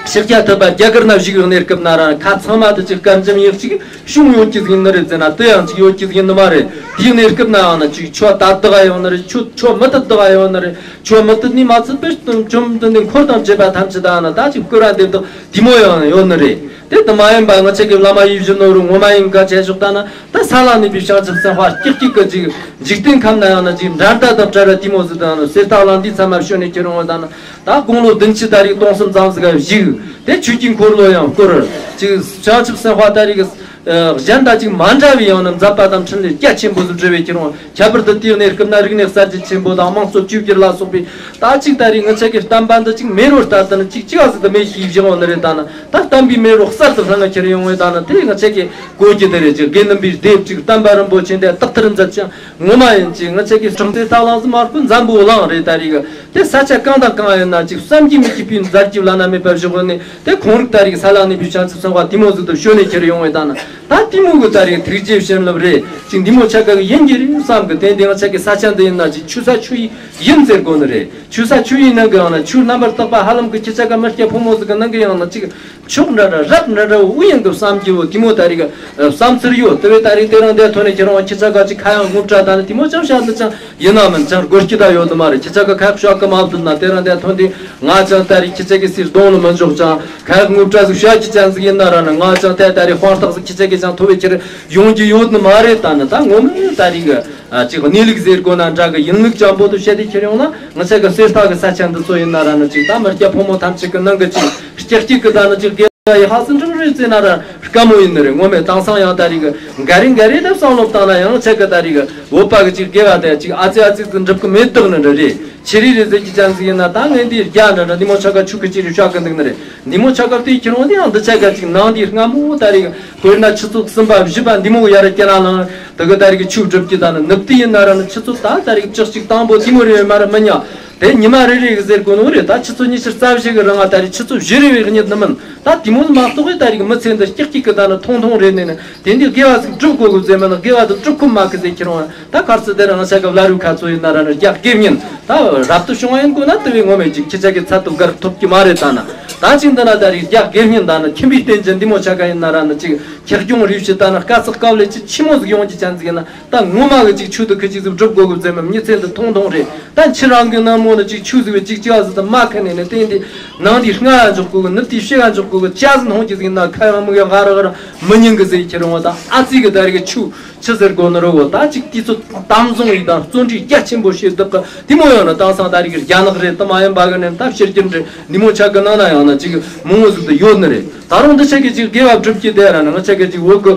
ཤཱཀྱ་ཐུབ་པ་རྒྱ་གར་ན་བཞུགས་ཡོད་གནས་སྐབས་ན་ར་ཁ་ཚང་མ་དུ་ཅིག་དཀར་འཇམ་ཡག་ཅིག་བྱུང་ཡོད་ཀྱི་ཟིན་ནི་རེད་ཟེར་ན་དེ་ཡང་ཅིག་ཡོད་ཀྱི་ཟིན་ནི་མ་རེད། དེའི་གནས་སྐབས་ན་ཡང་ན་ཅིག་ཆོས་ད་བདག་ཡོད་ནི་རེད། ཆོས་ཆོས་མི་ད་བདག་ཡོད་ནི་རེད། ཆོས་མི་ད་ནི་མ་ཚད་པའི་བཅོམ་ལྡན་འདས་འཁོར་དང་བཅས་པ་ཐམས་ཅད་ད་ན་ད་ཅིག་བསྐོར་བ་འདེབས་དང་དེ་མོ་ཡང་ཡོད་ནི་རེད། དེ་ད་མ་ཡིན་པ་ང་ཆ་གི་བླ་མ་ཡིད་བཞིན་ནོར་བུ་ངོ་མ་ཡིན་ག་བྱས་ཞོག་ད་ན་ད་ས་ལ་གནས་པའི་བྱང་ཆུབ་སེམས་དཔའ་ཀྱག་ཀྱིག་གི་ཅིག་འཇིག་རྟེན་ཁམས་ན་ཡང་ན་ཅིག་འདྲ་འདྲ་དང་བྲལ་བ་དེ་མོ་ཟིག་ད་ན་གསེར་ཐག་ལ་འདི་ཚང་མ་བྱོན་ནས་ཁྱེར་འོང་ད་ན། ད་དགུང་ལོ་བདུན་ཅུ་ད་རེས་སྟོང་གསུམ་ཙམ་ཟིག་ག་བཞུགས། དེ་ཆོས་ཀྱི་འཁོར་ལོ་ཡང་བསྐོར། ཅིག་བྱང་ཆུབ་སེམས་དཔའ་ད་རེས་ཀྱི་གཞན་དང་ཅིག་མ་འདྲ་བའི་ཡང་ན་མཛད་པ་དང་འཕྲིན་ལས་རྒྱ་ཆེན་པོ་ཟིག་བསྒྲུབས་པའི་ཁྱེར་འོང་། ཁྱད་པར་དུ་དེའི་གནས་སྐབས་ན་རིག་གནས་གསར་བརྗེ་ཆེན་པོ་དང་དམངས་གཙོ་བཅོས་བསྒྱུར་ལ་སོགས་པའི་ད་ཅིག་ད་རེས་ང་ཆ་གི་བསྟན་པ་འདི་ཅིག་མེ་རོ་ལྟར་དུ་ནི་ཅིག་ཅི་ག་ཟིག་ཏུ་མེ་ཤི་བཞག་འོང་ནི་རེད་ད་ན། ད་བསྟན་པའི་མེ་རོ་གསར་དུ་ལྷང་ང་ཁྱེར་ཡོང་བའི་ད་ན་དེ་ང་ཆ་གི་གོ་རྒྱུ་དེ་རེད། ཅིག་དགེ་འདུན་པའི་སྡེབ་ཅིག་བསྟན་པ་རིན་པོ་ཆེ་འདི་དག་ཐེར་མཛད་ཅིང་། ངོ་མ་ཡིན་གྱི་ང་ཆ་གི་སྲོང་བཙན་ད་ལང་ཟི་མར་ཁུ་འཛམ་བུ་གླིང་རེད་ད་རེས་གི། དེ་ས་ཆ་གང་དང་གང་ཡིན་ན་ཅིག་བསམ་གྱིས་མི་ཁྱབ་པའི་མཛད་རྗེས་བླ་ན་མེད་པ་བཞག་ནས་དེ་ཁོང་རིགས་ད་རེས་ས་ལ་གནས་པའི་བྱང་ཆུབ་སེམས་དཔའ་དེ་མོ་ཟིག་ཏུ་བྱོན་ནས་ཁྱེར་ཡོང་བའི་ད་ན་ད་དེ་མོ་གི་ད་རེས་ཐུགས་རྗེ་བྱིན་རླབས་རེད། ཅིག་འདི་མོ་ཆ་ག་གི་ཡིན་གྱི་རེད་བསམ་གི། དེ་འདི་ང་ཆ་གི་ས་ཆ་འདི་ཡིན་ན་ཅིག་ཆུ་ས་ཆུ་ཡི་ཡིན་ཟེར་དགོས་ནི་རེད། ཆུ་ས་ཆུ་ཡི་ནང་གི་ཡང་ན་ཆུ་རྣམ་པར་དག་པ་ཧ་ལམ་གི་ཁྱི་ཆ་ག་མི་སྐྱ་ཕོ་མོ་ཟིག་གི་ནང་གི་ཡང་ན་ཅིག་ཕྱོགས་འདྲ་འདྲ་རབ་འདྲ་འདྲ་བོ་ཡང་གི་བསམ་རྒྱུ་བོ་དེ་མོ་ད་རེས་གི་བསམ་ཚུལ་ཡོད། དེ་བས་ད་རེས་དེ་རིང་འདིར་ཐོན་ནས་ཁྱེད་རང་ཁྱི་ཆ་ག་ཅིག་ཁ་ཡང་ངུ་བྲ་ད་ནི་དེ་མོ་ཅང་བཤད་འདི་ཅང་ཡིན་ན་མིན་ཅང་དགོས་ཀྱི་ད་ཡོད་དུ་མ་རེད། ཁྱི་ཆ་ག་ཁ་ཡག་བཤད་གི་མ་བཏུབ་ན་དེ་རིང་འདིར་ཐོན་དུས་ང་ཅང་ད་རེས་ཁྱི་ཆ་གི་སྲིད་གདོང་ལ་མི་འཇོག་ཅང་ཁ་ཡག་ངུ་བྲ་ཟིག་བཤད་ཀྱི་ཅན་ཟིག་ཡིན་ན་ར་ནི་ང་ཅང་ད་ད་རེས་དཔང་རྟགས་ཟིག་ཁྱི་ཆ་གི་ཅང་ཐོབ་པའི་ཕྱིར་ཡོང་རྒྱུ་ཡོད་ནི་མ་རེད། ད་ནི་ད་ངོ་མ་ད་རེས་གི་ཨ་ཅིག་གནས་ལུགས་ཟེར་དགོས་ན་འདྲ་གི་ཡིན་ལུགས་ཅང་པོ་དུ་བཤད་དེ་ཁྱེར་ཡོང་ན་ང་ཆ་གི་གསེར་རྟ་གི་ས་ཆ་འདི་ཚོ་ཡིན་ན་ར་ནི་ཅིག་ད་མི་སྐྱ་ཕོ་མོ་ཐམས་ཅད་གི་ནང་གི་ཅིག་སྐྱག་སྐྱིག་གི་ད་ནི་ཅིག་དགེ་བ་ཡི་ཧ་སི་འགྲིག་རེད་ཟེར་ན་ར་དཀའ་མོ་ཡིན་ནི་རེད། ངོ་མས་དེང་སང་ཡང་ད་རེས་གི་འགའ་རེ་འགའ་རེ་ད་བསམ་བློ་བཏང་ན་ཡང་ཆ་གི་ད་རེས་གི་བོད་པ་གི་ཅིག་དགེ་བ་དེ་ཅིག་ཨ་ཙི་ཨ་ཙི་ཟིག་འགྲུབ་གི་མེད་དག་ནི་འདྲ་རེད། ཆི་རི་རི་ཟེར་གྱི་ཅན་ཟིག་ཡིན་ན་ད་ངས་འདི་རྒྱ་འདྲ་འདྲ་འདི་མོ་ཆ་ག་ཆུ་གི་ཅི་རི་ཤ་གི་འདུག་ནི་རེད། འདི་མོ་ཆ་ག་དེ་ཁྱེར་འོང་དེ་ཡང་འདི་ཆ་ག་ཅིག་ནང་འདི་སྔ་མོ་ད་རེས་དཔེར་ན་ཆུ་ཚོད་གསུམ་པ་བཞི་པ་འདི་མོ་ཡར་སྐྱེ་ན་ལང་དེ་གི་ད་རེས་ཀྱི་ཆུ་སྒྲུབ་ཀྱི་ད་ནི་ནུབ་དུས་ཡིན་ན་ར་ནི་ཆུ་ཚོད་ད་ད་རེས་ཀྱི་བཅུ་གཅིག་དང་པོ་དེ་མོ་རེད་མ་ར་མི་ཉག་དེ་ཉི་མ་རེ་རེ་གི་ཟེར་གོ་ནོ་རེད། ད་ཆུ་ཚོད་ཉི་ཤུ་རྩ་བཞི་གི་རིང་ང་ད་རེས་ཆུ་ཚོད་བཞི་རེ་བའི་གཉིད་ནི་མིན། ད་དེ་མོ་མ་གཏོགས་གི་ད་རེས་ཀྱི་མི་ཚེ་འདི་སྐྱག་སྐྱིག་གི་ད་ནི་ཐུང་ཐུང་རེད་ནི་ནི་དེ་འདི་དགེ་བ་ཟིག་སྒྲུབ་དགོས་གི་ཟེར་མིན་ན་དགེ་བ་དེ་སྒྲུབ་ཁོམ་མ་གི་ཟེར་ཁྱེར་འོང་། ད་གར་སི་དེ་ར་ང་ཆ་གི་བླ་རུ་ཁ་ཚོ་ཡིན་ན་ར་ནི་རྒྱག་དགེ་བསྙེན་ད་རབ་ཏུ་བྱུང་བ་ཡིན་དགོས་ན་དེ་བས་ངོ་མས་ཅིག་ཁྱི་ཆ་གི་ཚད་དུ་བརྒལ་ཐུབ་ཀྱི་མ་རེད་ད་ན། ད་ཅིག་འདི་ན་ད་རེས་རྒྱ་དགེ་བསྙེན་ད་ནི་ཁྱིམ་པའི་རྟེན་ཅན་འདི་མོ་ཆ་ག་ཡིན་ན་ར་ནི་ཅིག་ཁྱེར་སྐྱོང་རེ་བྱེད་ད་ནི་དཀའ་ཚེགས་དཀའ་ལས་ཅི་ཆི་མོ་ཟིག་ཡོང་གི་ཅན་ཟིག་ཡིན་ན། ད་ངོ་མ་གི་ཅིག་ཆོས་དུ་ཁི་ཅིག་ཟིག་སྒྲུབ་དགོ་གི་བཟེ་མམ་མྱི་ཚེ་འདི་ཐུང་ཐུང་རེད། ད་ཁྱེད་རང་གི་ནང་མོ་ནི་ཅིག་ཆོས་ཟིག་བས་ཅིག་ཅི་བ་ཟིག་ད་མ་ཁ་ནས་ནི་སྟེང་འདི་ནང་འདི་སྔ་ཡ་འཇོག་དགོ་གི་ནུབ་དེ་ཕྱི་ཡ་འཇོག་དགོ་གི་ཅ་ཟིག་ནང་གི་ཟིག་ན་ཁ་ཡང་མིག་ཡང་ང་ར་ང་ར་མི་ཉན་གི་ཟིག་ཁྱེར་འོང་ད་ཨ་ཙི་གི་ད་རེ་གི་ཆོས་ཆི་ཟེར་དགོ་ནི་རོ་བོ། ད་ཅིག་དུས་ཚོད་དམ་བཟུང་ཡིག་དང་བརྩོན་འགྲུས་རྒྱ་ཆེན་པོ་བྱེད་བདག་གི་དེ་མོ་ཡང་ན་དེང་སང་ད་རེ་གི་རྒྱ་ནག་རེད་དུ་མ་ཡིན་པ་གི་ནས་ད་ཕྱི་རྒྱལ་རེད་འདི་མོ་ཆ་གི་ནང་ན་ཡང་ན་ཅིག་མང་བོ་ཟིག་ཏུ་ཡོད་ནི་རེད། ད་རུང་འདི་ཆ་གི་ཅིག་དགེ་བ་སྒྲུབ་ཀྱི་དེ་ར་ན་ང་ཆ་གི་ཅིག་བོད་གི་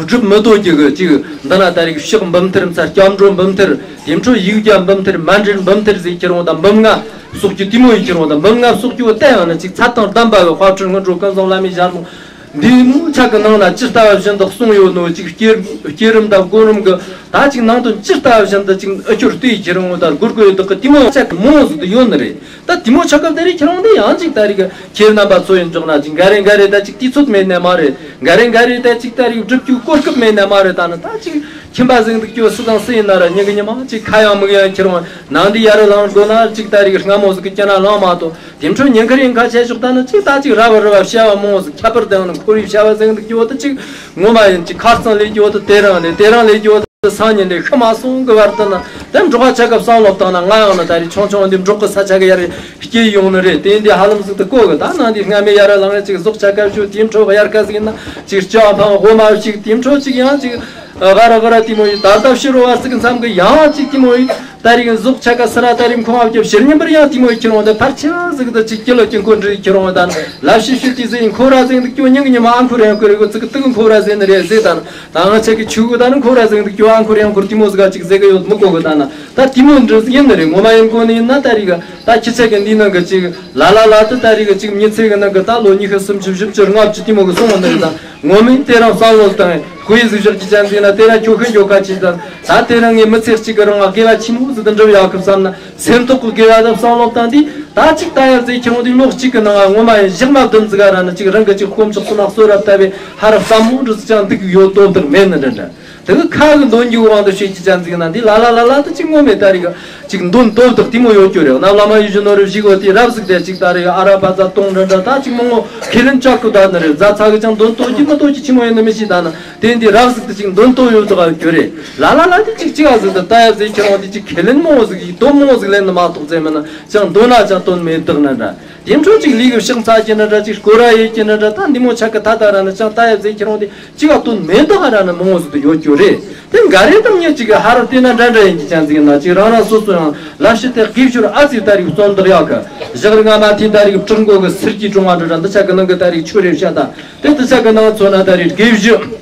སྒྲུབ་མི་དོ་གི་གི་ཅིག་འདི་ན་ད་རེ་གི་ཕྱག་འབུམ་ཐེར་མཚན་སྐྱབས་འགྲོ་འབུམ་ཐེར་དེ་འཕྲོ་ཡིག་བརྒྱ་འབུམ་ཐེར་མཎྜལ་འབུམ་ཐེར་ཟིག་ཁྱེར་འོང་ད་འབུམ་ལྔ་སོགས་ཀྱི་དེ་མོ་ཡིག་ཁྱེར་འོང་ད་འབུམ་ལྔ་སོགས་ཀྱི་བོ་ད་ཡང་ན་ཅིག་ཚ་དང་གདམས་པ་གི་དཔལ་སྤྲུལ་སྔོན་འགྲོ་ཀུན་བཟང་བླ་མའི་ཞལ་ལུང་འདི་མོ་ཆ་གི་ནང་ན་ཇི་ལྟ་བ་བཞིན་དུ་གསུངས་ཡོད་ནོ་ཅིག་བསྐྱེད་བསྐྱེད་རིམ་དང་སྒོམ་རིམ་གི་ད་ཅིག་ནང་དོན་ཇི་ལྟ་བ་བཞིན་དུ་ཅིག་ཨ་ཁྱོར་ལྟོས་ཁྱེར་འོང་ད་སྒོར་དགོས་ཡོད་དག་གི་དེ་མོ་ཆ་གི་མང་བོ་ཟིག་ཏུ་ཡོད་ནི་རེད། ད་དེ་མོ་ཆ་གི་ད་རེ་ཁྱེར་འོང་དེ་ཡང་ཅིག་ད་རེ་གི་ཁྱེད་རྣམ་པ་ཚོ་ཡིན་འཇོག་ན་ཅིག་འགའ་རེ་འགའ་རེ་ད་ཅིག་དུས་ཚོད་མེད་ནས་མ་རེད། འགའ་རེ་འགའ་རེ་ད་ཅིག་ད་རེ་སྒྲུབ་རྒྱུ་གོ་སྐབས་མེད་ནས་མ་རེད། ད་ནི་ད་ཅིག་ཁྱིམ་པ་ཟིག་འདུག་རྒྱུ་སུ་དང་སུ་ཡིན་ན་ར་ཉིན་གི་ཉི་མ་ཅིག་ཁ་ཡང་མིག་ཡང་ཁྱེར་འོང་ནང་འདི་ཡར་ལངས་དགོས་ན་ཅིག་ད་རེ་སྔ་མོ་ཟིག་གི་སྐྱེ་ན་ལངས་མ་ཐུབ། དེ་འཕྲོ་ཉིན་ཁ་རིང་ཁ་བྱས་ཆོག་ད་ནི་ཅིག་ད་ཅིག་ར་བ་ར་བ་བྱ་བ་མང་བོ་ཟིག་ཁྱད་པར་དུ་ཡང་ནི་འཁོར་བའི་བྱ་བ་ཟིག་འདུག་རྒྱུ་བོ་ད་ཅིག་ངོ་མ་ཡིན་ཅིག་ཁ་རྩང་ལས་རྒྱུ་བོ་ད་དེ་རང་ལས་དེ་རང་ལས་རྒྱུ་བོ་ད་སང་ཉིན་ལས་ཤི་མ་སོང་གི་བར་དུ་ན་ད་འབྲོག་པ་ཆ་ག་བསམ་བློ་བཏང་ན་ང་ཡང་ན་ད་རེ་ཆུང་ཆུང་འདི་འབྲོག་གི་ས་ཆ་གི་ཡར་སྐྱེས་ཡོང་ནི་རེད། དེ་འདི་ཧ་ལམ་ཟིག་ཏུ་གོ་གི་ད་ནང་འདི་སྔ་མེ་ཡར་ལངས་རེ་ཅིག་ཟོག་ཆ་ག་ཞུ་དེ་འཕྲོ་གི་ཡར་ཀ་ཟིག་ཡིན་ན་ཅིག་ལྕགས་འཕང་སྒོ་མ་ཞིག་དེ་འཕྲོ་ཅིག་ཡང་ཅིག་ག་ར་ག་ར་དེ་མོ་ཡིན་ད་ལྟ་ཕྱི་རོ་བ་ཟིག་མཚམས་གི་ཡང་ཅིག་དེ་མོ་ཡིན། ད་རིང་ཟོག་ཆ་ག་སི་ར་ད་རིང་ཁོང་ཨ་བརྒྱབ་ཕྱིར་ཉིན་པར་ཡང་དེ་མོ་ཡི་ཁྱེར་འོང་ད་ཕར་ཆེ་བ་ཟིག་ད་ཅིག་ཀི་ལོ་ཀྱི་འཁོར་འདྲི་ཁྱེར་འོང་ད་ལབ་ཤི་ཤི་དེ་ཟིག་འཁོར་ར་ཟིག་འདུག་ཀྱོ་ཉིན་གི་ཉི་མ་ཨ་འཁོར་ཡང་འཁོར་རེ་གོ་ཚིག་གི་དུག་འཁོར་ར་ཟིག་ནི་རེད་ཟེར་ད་ན་ད་ང་ཆ་གི་ཆུ་གི་ད་ནི་འཁོར་ར་ཟིག་འདུག་ཀྱོ་ཨ་འཁོར་ཡང་འཁོར་དེ་མོ་ཟིག་ག་ཅིག་ཟེར་གི་ཡོད་མི་གོ་གི་ད་ན་ད་དེ་མོ་འདྲི་ཟིག་ཡིན་ནི་རེད། ངོ་མ་ཡིན་གོ་ནི་ཡིན་ན་ད་རིག་ད་ཁྱི་ཆ་གི་འདི་ནང་གི་ཅིག་ལ་ལ་ལ་ད་ད་རིག་ཅིག་མྱི་ཚེ་གི་ནང་གི་ད་ལོ་ཉི་ཤུ་སུམ་ཅུ་བཞི་བཅུ་ལྔ་བཅུ་དེ་མོ་གི་སོང་བ་ནི་རེད་ད། ངོ་མས་དེ་རང་བསམ་བློ་བཏང་ཁོ་ཡི་གཟིགས་ཞོར་གྱི་ཅན་ཟིན་ན་དེ་རང་ཁྱོད་ཁོས་འགྱོ་ཁ་ཅིག་དང་ད་དེ་རང་ངའི་མི་ཚེ་གཅིག་གི་རང་ལ་དགེ་བ་ཆེན་མོ་ཟིག་ཏུ་འགྲུབ་ཡག་གི་བསམ་ན་སེམས་ཐོག་གི་དགེ་བ་དང་བསམ་བློ་བཏང་དུས་ད་ཅིག་ད་ཡར་ཟེར་ཁྱེད་རང་དེ་ལོ་གཅིག་གི་ནང་ང་ངོ་མ་ཡིན་ཞག་མ་བདུན་ཟིག་ག་ར་ནི་ཅིག་རང་གི་ཅིག་དཀོན་མཆོག་གསུམ་ལ་གསོལ་རབ་བཏབ་པའི་ཧ་ར་བསམ་བློ་འདྲི་ཟིག་ཅང་འདུག་ཡོད་དོ་བདག་མེད་ནི་འདྲ་འདྲ། དེ་གི་ཁ་གི་འདོན་རྒྱུ་དབང་དུ་བྱེད་ཀྱི་ཅན་ཟིག་ན་འདི་ལ་ལ་ལ་ལ་དུ་ཅིག་ངོ་མེད་ད་རིག་ཅིག་འདོན་སྟོབས་དག་དེ་མོ་ཡོད་རྒྱུ་རེད། ན་བླ་མ་ཡིད་བཞིན་ནོར་བུ་ཞིག་འོ་དེ་རབ་ཟིག་དེ་ཅིག་ད་རིག་ཨ་ར་པ་ཛ་སྟོང་འདྲ་འདྲ་ད་ཅིག་མང་བོ་ཁས་ལེན་བཅག་གི་ད་ནི་རེད། ཛ་ཚ་གི་ཅང་འདོན་སྟོབས་ཀྱི་མི་སྟོབས་ཀྱི་ཆི་མོ་ཡིན་ནི་མི་ཤེས་ད་ན་དེ་འདི་རབ་ཟིག་དུ་ཅིག་འདོན་སྟོབས་ཡོད་དག་རྒྱུ་རེད། ལ་ལ་ལ་དེ་ཅིག་ཅིག་ཨ་ཟིག་ད་ད་ཡ་ཟིག་ཁྱེད་རང་དེ་ཅིག་ཁས་ལེན་མང་བོ་ཟིག་ཡིག་སྟོབས་མང་བོ་ཟིག་ལེན་ནི་མ་གཏོགས་ཟེར་མིན་ན་ཅང་འདོན་ན་ཅང་དོན་མེད་དག་ན་འདྲ། དེ་འཕྲོ་ཅིག་ལུས་ཀྱི་ཕྱག་འཚལ་གྱི་ན་འདྲ་ཅིག་སྐོར་ར་ཡེད་ཀྱི་ན་འདྲ་ད་འདི་མོ་ཆ་གི་ད་ད་ར་ནི་ཅང་ད་ཡ་ཟེར་ཁྱེད་རང་དེ་ཅི་ག་དོན་མེད་དོ་ཧ་ར་ནི་མང་བོ་ཟིག་ཏུ་ཡོད་རྒྱུ་རེད། དེ་འགའ་རེ་དང་མྱི་གཅིག་གི་ཧ་ར་བལྟས་ན་འདྲ་འདྲ་ཡིན་གྱི་ཅན་ཟིག་ཡིན་ན་ཅིག་རང་རང་སོ་སོ་ཡང་ལབ་ཤི་དེ་དགེ་བཅུར་ཨ་ཙི་ད་རིག་རྩོམ་དག་ཡག་གི་ཞག་རི་ང་མ་དེ་ད་རིག་བྲག་མགོ་གི་སིར་གྱི་གྲོང་བ་འདྲ་འདྲ་འདི་ཆ་གི་ནང་གི་ད་རིག་ཆོས་རེ་བཤད་ད་དེ་འདི་ཆ་གི་ནང་ཚོ་ན་ད་རིག་དགེ་བཅུ།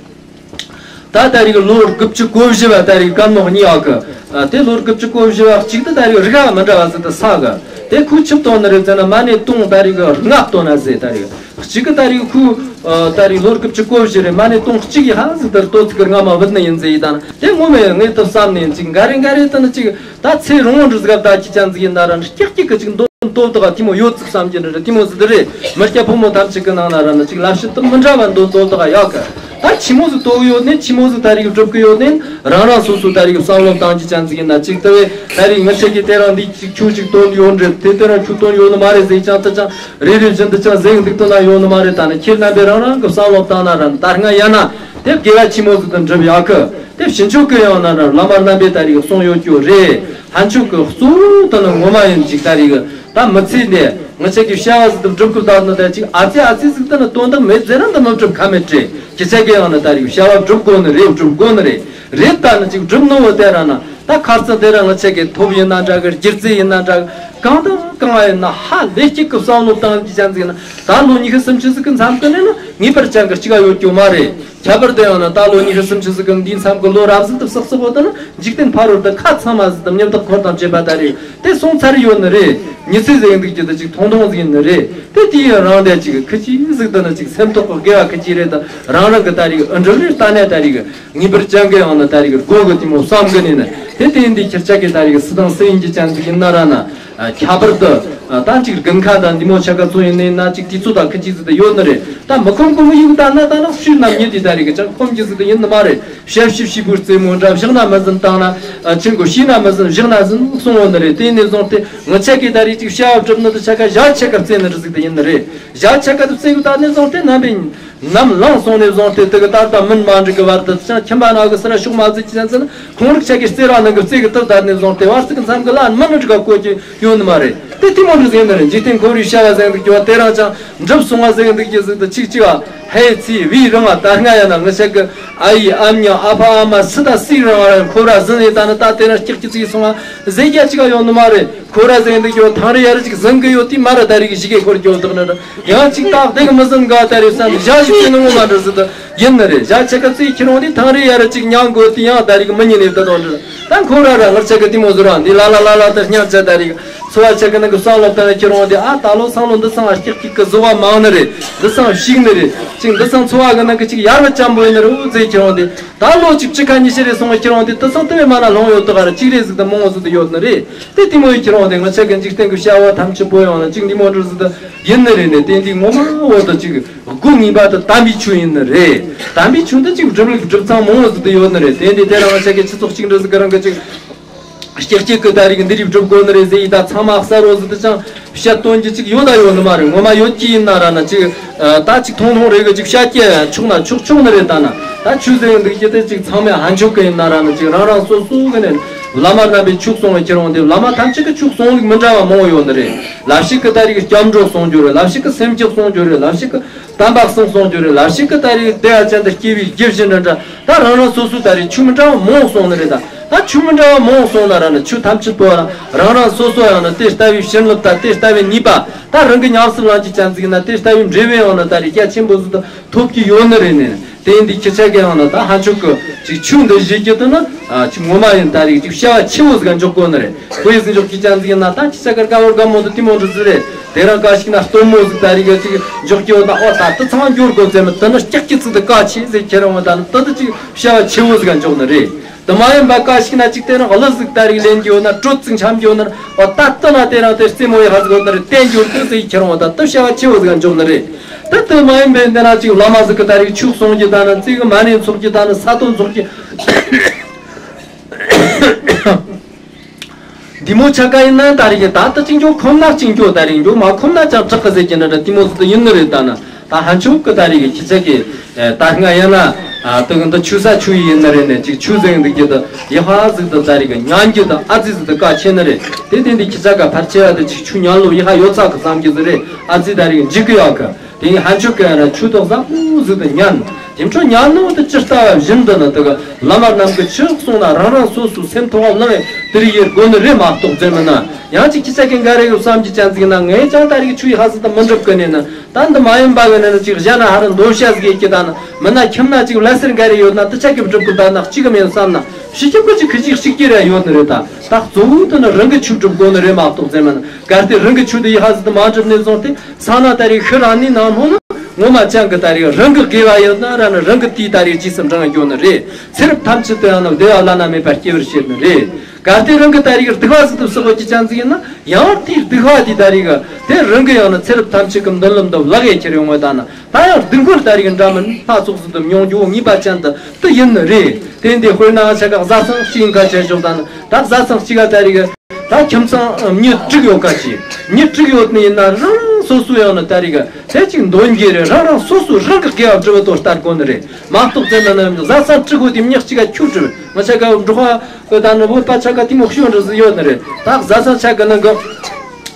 ད་ད་རེས་ལོ་དགུ་བཅུ་གོ་བཞི་བ་ད་རེས་སྐར་མ་གཉིས་ཨ་ཁུ། དེ་ལོ་དགུ་བཅུ་གོ་བཞི་བ་གཅིག་ཏུ་ད་རེས་རིག་མི་འདྲ་བ་ཟིག་ཏུ་ས་གི། དེ་ཁུ་ཆིབས་བཏང་ནི་རེད་ཟེར་ན་མ་ནས་སྟོང་ད་རེས་གི་ལྔ་བཏང་ན་ཟེར་ད་རེས། གཅིག་གི་ད་རེས་ཁུ། ད་རེས་ལོ་དགུ་བཅུ་གོ་བཞི་རེད་མ་ནས་སྟོང་གཅིག་ཡི་ཧ་ཟིག་ཏུ་ལྟོ་ཚིག་གི་རྔ་མ་བུད་ནི་ཡིན་ཟེར་ཡི་ད་ན་དེ་ངོ་མ་ཡང་ངས་ཏུ་བསམ་ནས་ཅིག་འགའ་རེ་འགའ་རེ་ད་ནི་ཅིག་ད་ཚེ་རིང་བོ་འདྲི་ཟིག་ག་ད་ཅི་ཅན་ཟིག་ཡིན་ད་ར་འདྲི་ཀྱག་ཀྱག་གི་ཅིག་འདོད། དོ་བདག་ག་དེ་མོ་ཡོད་ཚིག་བསམ་གྱི་འདྲ་འདྲ་དེ་མོ་ཟིག་དེ་རེད། མི་སྐྱ་ཕོ་མོ་ཐམས་ཅད་ཀྱི་ནང་ན་ར་ན་ཅིག་ལབ་ཤི་དང་མི་འདྲ་བ་འདོད་དོ་བདག་ག་ཡག་གི། ད་ཆི་མོ་ཟིག་དོ་གི་ཡོད་ནས་ཆི་མོ་ཟིག་ད་རིག་སྒྲུབ་གི་ཡོད་ནས་རང་རང་སོ་སོ་ད་རིག་བསམ་བློ་བཏང་གི་ཅན་ཟིག་ཡིན་ན་ཅིག་དེ་བས་ད་རིག་ངི་ཆ་གི་དེ་རང་འདི་ཅིག་ཁྱོད་ཅིག་དོན་ཡོད་འདྲ་དེ་དེ་རང་ཁྱོད་དོན་ཡོད་ནི་མ་རེད་ཟེར་ཅང་ད་ཅང་རེ་རེ་བཞིན་དུ་ཅང་ཟེར་འདུག་དོན་ན་ཡོད་ནི་མ་རེད། ད་ནི་ཁྱེད་རྣམ་པས་རང་རང་གི་བསམ་བློ་བཏང་ན་ར་ད་སྔ་ཡ་ན་དེ་དགེ་བ་ཆི་མོ་ཟིག་ཏུ་འགྲུབ་ཡག་གི། དེ་ཕྱི་ཕྱོགས་ཀྱི་ཡང་ན་བླ་མ་རྣམ་པས་ད་རིག་གསུངས་ཡོད་རྒྱུ་རེད། ལྷན་ཕྱོགས་ཀྱི་གཙོ་བོ་དེ་ནི་ངོ་མ་ཡིན་ཅིག་ད་རིག་ད་མི་ཚེ་འདི་ངི་ཆ་གི་བྱ་བ་ཟིག་ཏུ་སྒྲུབ་དགོས་ད་ནི་ད་ཅིག་ཨ་ཙི་ཨ་ཙི་ཟིག་ད་ནི་དོན་དག་མེད་ཟེར་ན་འདི་མི་སྒྲུབ་ཁ་མེད་དྲེ། ཁྱེད་ཆ་གི་ཡང་ན་ད་རིག་བྱ་བ་སྒྲུབ་དགོས་ནི་རེད། སྒྲུབ་དགོས་ནི་རེད། རེད་ད་ནི་ཅིག་སྒྲུབ་ནི་བོ་དེ་ར་ན་ད་ཁ་རྩང་དེ་ར་ངི་ཆ་གི་ཐོབ་ཡིན་ན་འདྲ་གི་སྒྱུ་རྩལ་ཡིན་ན་འདྲ་གི་གང་དང་གང་ཡིན་ན་ཧ་ལས་གཅིག་གི་བསམ་བློ་བཏང་གི་ཅན་ཟིག་ན་ད་ལོ་ཉི་ཤུ་སུམ་ཅུ་ཟིག་གི་མཚམས་ཀྱི་ནི་ན་ངེས་པར་ཅན་གི་གཅིག་ག་ཡོད་རྒྱུ་མ་རེད། ཁྱད་པར་དུ་ཡང་ན་ད་ལོ་ཉི་ཤུ་སུམ་ཅུ་ཟིག་གམ་འདིའི་མཚམས་ཀྱི་ལོ་རབ་ཟིག་ཏུ་བསགས་བསགས་པོ་དང་ན་འཇིག་རྟེན་ཕ་རོལ་ཏུ་ཁ་ཚང་མ་ཟིག་དང་མྱི་བདག་འཁོར་དང་བཅས་པ་ད་རེད། དེ་སོང་ཚར་ཡོད་ནི་རེད། མྱི་ཚེ་ཟེར་འདུག་རྒྱུ་དེ་ཅིག་ཐུང་ཐུང་ཟིག་ཡིན་ནི་རེད། དེ་དེའི་རང་དེ་ཅིག་ཁི་ཅི་ཟིག་དང་ན་ཅིག་སེམས་ཐོག་གི་དགེ་བ་ཁི་ཅི་རེད་དང་རང་ རང་གི་ད་རེས་ཨ་འགྲུབ་རེ་ལྟ་ནས་ད་རེས་ངེས་པར་ཅན་གི་ཡང་ན་ད་རེས་སྒོ་གི་དེ་མོ་བསམ་གི་ནས་ནི་དེ་དེ་འདི་ཁྱེད་ཅག་གི་ད་རེས་སི་དང་སི་ཡིན་གྱི་ཅན་ཟིག་ཡིན་ན་ར་ན། ཨ། ཁྱད་པར་དུ། ཨ། ད་ཅིག་དགུན་ཁ་དང་འདི་མོ་ཆ་ག་ཚོ་ཡིན་ནི་ན་ཅིག་དུས་ཚོད་དང་ཁི་ཅིག་ཟིག་ཏུ་ཡོད་ནི་རེད། ད་མི་ཁོམ་གི་མི་ཡིན་ད་ན་ད་ན་ཤུལ་ནམ་ཉིན་དེ་ད་རེས་གི་ཅང་ཁོམ་གྱི་ཟིག་ཏུ་ཡིན་ནི་མ་རེད། ཞབས་ཞུ་ཞིག་པུར་རྩེ་མོ་འདྲ་བཞག་ན་མི་ཟིན་བཏང་ན། ཨ། ཆི་མགོ་ཤི་ན་མི་ཟིན་བཞག་ན་ཟིན་གསུང་འོ་ནི་རེད། དེ་ནས་བཟུང་སྟེ་ང་ཆ་གི་ད་རེས་ཅིག་བྱ་བ་སྒྲུབ་ནི་དུ་ཆ་ག་ཞག་ཆ་ག་རྩེ་ནི་རེད་ཟིག་ཏུ་ཡིན་ནི་རེད། ཞག་ཆ་ག་དུ་རྩེ་གི་ད་ནས་བཟུང་སྟེ་ནམ་པའི་ནམ་ལངས་སོང་ནས་བཟུང་སྟེ་དེ་གི་ད་ལྟ་མུན་མ་འདྲི་གི་བར་དུ་ཅང་ཁྱིམ་པ་ན་གི་སི་ར་ཤུགས་མ་ཟིག་ཅི་ཅན་ཟིན། ཁོང་རིགས་ཆ་གི་རྩེ་ར་ནང་གི་རྩེ་གི་སྟབས་ད་ནས་བཟུང་སྟེ་བར་སི་གི་མཚམས་གི་ལ་མི་ནི་འདྲི་ག་གོ་གི་ཡོད་ནི་མ་རེད། དེ་དེ་མོ་འདྲི་ཟིན་ནི་རེད། འཇིག་རྟེན་འཁོར་བའི་བྱ་བ་ཟེར་འདུག་རྒྱུ་བ་དེ་རང་ཅང་འགྲུབ་སོང་བ་ཟེར་འདུག་རྒྱུ་ཟིག་ཏུ་ཅིག་ཅིག་བ་ཧེ་ཚི་བི་རང་བ་ད་སྔ་ཡ་ན་ང་ཆ་གི་ཨ་ཡི་ཨ་མྱང་ཨ་ཕ་ཨ་མ་སི་ད་སི་རང་བ་རང་འཁོར་བ་ཟིན་ནས་ད་ནི་ད་དེ་རང་སྐྱག་གི་ཚིག་སོང་བ་ཟེར་རྒྱ་ཅིག་ག་ཡོད་ནི་མ་རེད། ཁོ་ར་ཟེར་འདུག་ཡོད་ཐང་རེ་ཡ་རེ་ཅིག་ཟིན་གི་ཡོད་དེ་མ་ར་ད་རེ་གི་ཞིག་གི་འཁོར་གྱི་ཡོད་དག་ནི་ར། ཡང་ཅིག་ཏག་དེ་གི་མི་ཟིན་ག་ད་རེ་བསམ་ཞག་ཞིག་ཅི་ནི་ངོ་མ་འདྲ་ཟི་ད་ཡིན་ནི་རེད། ཞག་ཆ་ག་ཚིག་ཁྱེར་འོང་དེ་ཐང་རེ་ཡ་རེ་ཅིག་ཉང་དགོས་དེ་ཡང་ད་རེ་གི་མི་ཉིད་ནས་ད་དོན་འདྲ་ད་ཁོ་ར་ར་ངར་ཆ་གི་དེ་མོ་ཟུ་རང་དེ་ལ་ལ་ལ་ལ་ད་སྙམ་ཆ་ད་རེ་གི་འཚོ་བ་ཆ་གི་ནང་གི་བསམ་བློ་བཏང་ཁྱེར་འོང་དེ་ཨ་ད་ལོ་བསམ་བློ་འདི་སང་ཨ་སྐྱག་སྐྱག་གི་བཟོ་བ་མང་ནི་རེད། འདི་སང་ཞིག་ནི་རེད། ཅིག་འདི་སང་འཚོ་བ་གི་ནང་གི་ཅིག་ཡར་བ་ཅམ་པོ་ཡིན་ནི་རེད། འུ་ཚེ་ཁྱེར་འོང་དེ། ད་ལོ་གཅིག་གཅིག་ཁ་ཉི་ཤུ་རེ་སོང་བ་ཁྱེར་འོང་དེ་དུ་སང་དུ་བའི་མ་ན་ལོང་ཡོད་དུ་ག་ར་གཅིག་རེ་ཟིག་ཏུ་མང་བོ་ཟིག་ཏུ་ཡོད་ནི་རེད། དེ་དེ་མོ་ཡི་ཁྱེར་འོང་དེ་ང་ཆ་གི་འཇིག་རྟེན་གི་བྱ་བ་ཐམས་ཅད་པོ་ཡང་ན་གཅིག་འདི་མོ་འདྲ་ཟིག་ཏུ་ཡིན་ནི་རེད་ནས། དེ་འདི་ངོ་མ་བོ་དུ་གཅིག་སྒོ་ངེས་པ་དུ་དམ་པའི་ཆོས་ཡིན་ནི་རེད། དམ་པའི་ཆོས་དུ་གཅིག་སྒྲུབ་ལུགས་སྒྲུབ་ཚང་མང་བོ་ཟིག་ཏུ་ཡོད་ནི་རེད། དེ་འདི་དེ་རང་ང་ཆ་གི་སྤྱི་ཚོགས་གཅིག་འདྲ་ཟིག་གི་རང་གི་གཅིག་སྐྱེ་གཅིག་གི་ད་རིག་འདི་རིགས་སྒྲུབ་དགོས་ནི་རེད་ཟེར་ཡི་ད་ཚང་མ་གསར་བོ་ཟིག་ཏུ་ཅང་བཤད་དོན་གྱི་ཅིག་ཡོད་ད་ཡོད་ནི་མ་རེད། ངོ་མ་ཡོད་ཀྱི་ཡིན་ན་ར་ན་ཅིག་ད་ཅིག་ཐུང་ཐུང་རེ་གི་ཅིག་བཤད་ཀྱི་ཆོག་ན་ཆོག་ཆོག་ནི་རེད། ད་ན་ད་ཆོས་ཟེར་ཡི་འདུག་ཀྱི་དེ་ཅིག་ཚང་མས་ཧན་ཆོག་གི་ཡིན་ན་ར་ན་ཅིག་རང་རང་སོ་སོ་གི་ནས་བླ་མ་རྣམ་པའི་ཆོས་གསུང་བའི་ཁྱེར་འོང་དེ་བླ་མ་ཐམས་ཅད་ཀྱི་ཆོས་གསུང་ལུགས་མི་འདྲ་བ་མང་བོ་ཡོད་ནི་རེད། ལབ་ཞིག་གི་ད་རིག་སྐྱབས་འགྲོ་གསུང་རྒྱུ་རེད། ལབ་ཞིག་གི་སེམས་བསྐྱེད་གསུང་རྒྱུ་རེད། ལབ་ཞིག་གི་དམ་པ་གསུང་གསུང་རྒྱུ་རེད། ལབ་ཞིག་གི་ད་རིག་བདེ་བ་ཅན་དུ་སྐྱེ་བའི་རྒྱུ་བཞིན་འདྲ་འདྲ་ད་རང་རང་སོ་སོའི་ད་རིག་ཆོས་མི་འདྲ་བ་མང་བོ་གསུང་ནི་རེད། ད་ད་ཆོས་མི་འདྲ་བ་མང་བོ་གསུང་ན་ར་ནི་ཆོས་ཐམས་ཅད་པོ་རང་རང་སོ་སོ་ཡང་ན་དེ་ལྟ་བུའི་བྱིན་རླབས་དང་དེ་ལྟ་བུའི་ནུས་པ་ད་རང་གི་ཉམས་སུ་བླང་རྒྱུ་ཅན་ཟིག་ན་དེ་ལྟ་བུའི་འབྲས་བུ་ཡང་ན་ད་རིག་རྒྱ་ཆེན་པོ་ཟིག་ཏུ་ཐོབ་ཀྱི་ཡོད་ནི་རེད་ནི། དེ་ཡིན་དུས་ཁྱེད་ཅག་གི་ཡང་ན་ད་ཧན་ཆོག་གི་ཅིག་ཆོས་འདི་བཞེས་རྒྱུ་དུ་ན་ཅིག་ངོ་མ་ཡིན་ད་རིག་ཅིག་བྱ་བ་ཆེ་བོ་ཟིག་འཇོག་དགོས་ནི་རེད། ཁོ་ཡི་ཟིག་འཇོག་གི་ཅན་ཟིག་ཡིན་ན་ད་ཁྱེད་ཅག་གི་དཀའ་བོ་དགའ་མོ་དུ་དེ་མོ་འདྲ་ཟིག་རེད། དེ་རང་ག་ཞིག་ན་སྟོན་མོ་ཟིག་ད་རིག་ཅིག་འཇོག་གི་ཡོད་ན་ཨོ་ད་དུ་ཚང་འགྱུར་དགོས་ཟེར་མི་དུ་ནི་སྐྱག་གི་ཚིག་དུ་ཀ་ཆེ་ཟིག་ཁྱེར་འོང་ད་ནི་དུ་དུ་ཅིག་བྱ་བ་ཆེ་བོ་ཟིག་འཇོག་ནི་རེད། དུ་མ་ཡིན་པ་ག་ཞིག་ན་ཅིག་དེ་རང་གླུ་ཟིག་ད་རིག་ལེན་གི་ཡོད་ན་དྲོད་ཅིག་འཆམ་གི་ཡོད་ན་ཨོ་ད་དུ་ན་དེ་རང་དེ་རྩེ་མོ་ཡི་ཧ་ཟིག་ཡོད་ན་རེད། བསྟན་འགྱུར་དུ་ཟིག་ཁྱེར་འོང་ད་དུ་བྱ་བ་ཆེ་བོ་ཟིག་འཇོག་ནི་རེད། ད་དུ་མ་ཡིན་པའི་འདི་ན་ཅིག་བླ་མ་ཟིག་གི་ད་རིག་ཆོས་གསུང་རྒྱུ་ད་ན་ཙིག་གི་མ་ཎི་འཚོགས་རྒྱུ་ད་ན་ས་དོན་འཚོགས་རྒྱུ། འདི་མོ་ཆ་ག་ཡིན་ན་ད་རིག་ད་ལྟ་གཅིག་འགྱོ་ཁོམ་ན་གཅིག་འགྱོ་ད་རིག་འགྱོ་མ་ཁོམ་ན་ཅང་དྲག་གི་ཟེར་གྱི་ན་འདྲ་དེ་མོ་ཟིག་ཏུ་ཡིན་ནི་རེད། ད་ན་ད་ཧན་ཆོག་གི་ད་རིག་ཁྱི་ཆ་གི་ད་སྔ་ཡིན་ན་ད་གི་འདི་ཆུ་ས་ཆུ་ཡི་ཡིན་ནི་རེད་ནས་ཅིག་ཆུ་ཟེར་འདུག་གི་ད་ཡི་ཧ་ཟིག་ཏུ་ད་རིག་ཉན་གྱི་ད་ཨ་ཙི་ཟིག་ཏུ་ཀ་ཆེ་ནི་རེད། དེ་དེ་འདི་ཁྱི་ཆ་ག་ཕར་ཆེ་བ་ད་ཅིག་ཆུ་ཉན་ལོ་ཡི་ཧ་ཡོད་ཚ་གི་བསམ་གྱི་ཟིག་རེད། ཨ་ཙི་ད་རིག་འཇིག་གི་ཡོད་གི། དེ་ཡིན་ཧན་ཆོག་གི་ཡང་ན་ཆོས་དོགས་བཟང་པོ་ཟིག་ཏུ་ཉན། དེ་འཕྲོ་ཉན་ནོ་དེ་ཇི་ལྟ་བ་བཞིན་དུ་ནི་དེ་གི་བླ་མ་རྣམས་ཀྱི་ཆོས་གསུངས་ན་རང་རང་སོ་སོའི་སེམས་ཐོག་ལ་ལངས་དེ་རིགས་ཡེ་དགོས་ནི་རེད་མ་གཏོགས་ཟེར་མིན་ན། ཡང་ཅིག་ཁྱི་ཆ་གི་འགའ་རེ་གི་བསམ་གྱི་ཅན་ཟིག་ན་ངས་ཀྱང་ད་རིག་ཆོས་ཡི་ཧ་ཟི་ད་མི་འགྲུབ་གི་ནས་ན། ད་འདི་མ་ཡིན་པ་གི་ནས་ན་ཅིག་གཞན་ན་ཧ་རི་འདོད་བྱ་ཟིག་ཡེ་གི་ད་ན་མིན་ན་ཁྱིམ་ན་ཅིག་ལ་སེར་འགའ་རེ་ཡོད་ན་དེ་ཆ་གི་འགྲུབ་གི་ད་ན་གཅིག་གི་མེད་བསམ་ན་ཕྱི་ཁྱིམ་གི་ཅིག་ཁི་ཅིག་གཅིག་གི་རེ་ཡོད་ནི་རེད། ད་ད་གཙོ་བོ་དེ་ནི་རང་གི་ཆོས་འགྲུབ་དགོས་ནི་རེད་མ་གཏོགས་ཟེར་མིན་ན། གལ་ཏེ་རང་གི་ཆོས་དེ་ཡི་ཧ་ཟི་ད་མ་འགྲུབ་ནས་བཟུང་སྟེ། ས་ན་ད་རེས་ཤི་རང་ནི་ནང་ལྷོ་ནི་ངོ་མ་ཅང་གི་ད་རེས་རང་གི་དགེ་བ་ཡོད་ན་ར་ནི་རང་གི་དེའི་ད་རེས་རྗེས་སུ་འབྲང་ཡོད་ནི་རེད། ཚེ་རབས་ཐམས་ཅད་དུ་ཡང་ན་བདེ་བ་བླ་ན་མེད་པ་སྐྱེ་བར་བྱེད་ནི་རེད། གལ་ཏེ་རང་གི་ད་རེས་སྡིག་པ་ཟིག་ཏུ་བསགས་པ་ཅི་ཅང་ཟིག་ཡིན་ན་ཡང་དེའི་སྡིག་པ་དེ་ད་རེས་དེ་རང་གི་ཡང་ན་ཚེ་རབས་ཐམས་ཅད་ཀྱི་མདུན་ལམ་དུ་བརླག་ཡས་ཁྱེར་ཡོང་བ་ད་ན་ད་ཡང་སྡིག་པར་ད་རེས་འདྲ་མིན་སྣ་ཚོགས་ཟིག་ཏུ་མྱོང་རྒྱུ་ངེས་པ་ཅན་དུ་དུ་ཡིན་ནི་རེད། དེ་འདི་དཔེར་ན་ཆ་ག་བཟའ་ཚང་གཅིག་ཡིན་ཁ་བྱས་ཞོག་ད་ན་ད་བཟའ་ཚང་གཅིག་ག་ད་རེས་ད་ཁྱིམ་ཚང་མི་དྲུག་ཡོད་ཀ་ཅི། མི་དྲུག་ཡོད་ནི་ཡིན་ན་རང་རང་སོ་སོ་ཡང་ན་ད་རེས་ག་དེ་གཅིག་འདོན་རྒྱུ་རེད། རང་རང་སོ་སོ་རང་གི་དགེ་བ་སྒྲུབ་པ་དོ་ལྟ་དགོས་ནི་རེད་མ་གཏོགས་དེ་ན་ན་བཟའ་ཚང་དྲུག་གོ་དེ་མྱི་གཅིག་ག་ཁྱུ་དྲུག་ང་ཆ་ག་འབྲོག་པ་གི་ད་ནི་བོད་པ་ཆ་ག་དེ་མོ་ཤོད་འདྲ་ཟིག་ཡོད་ནི་རེད། ད་བཟའ་ཚང་ཆ་ག་ནང་གི་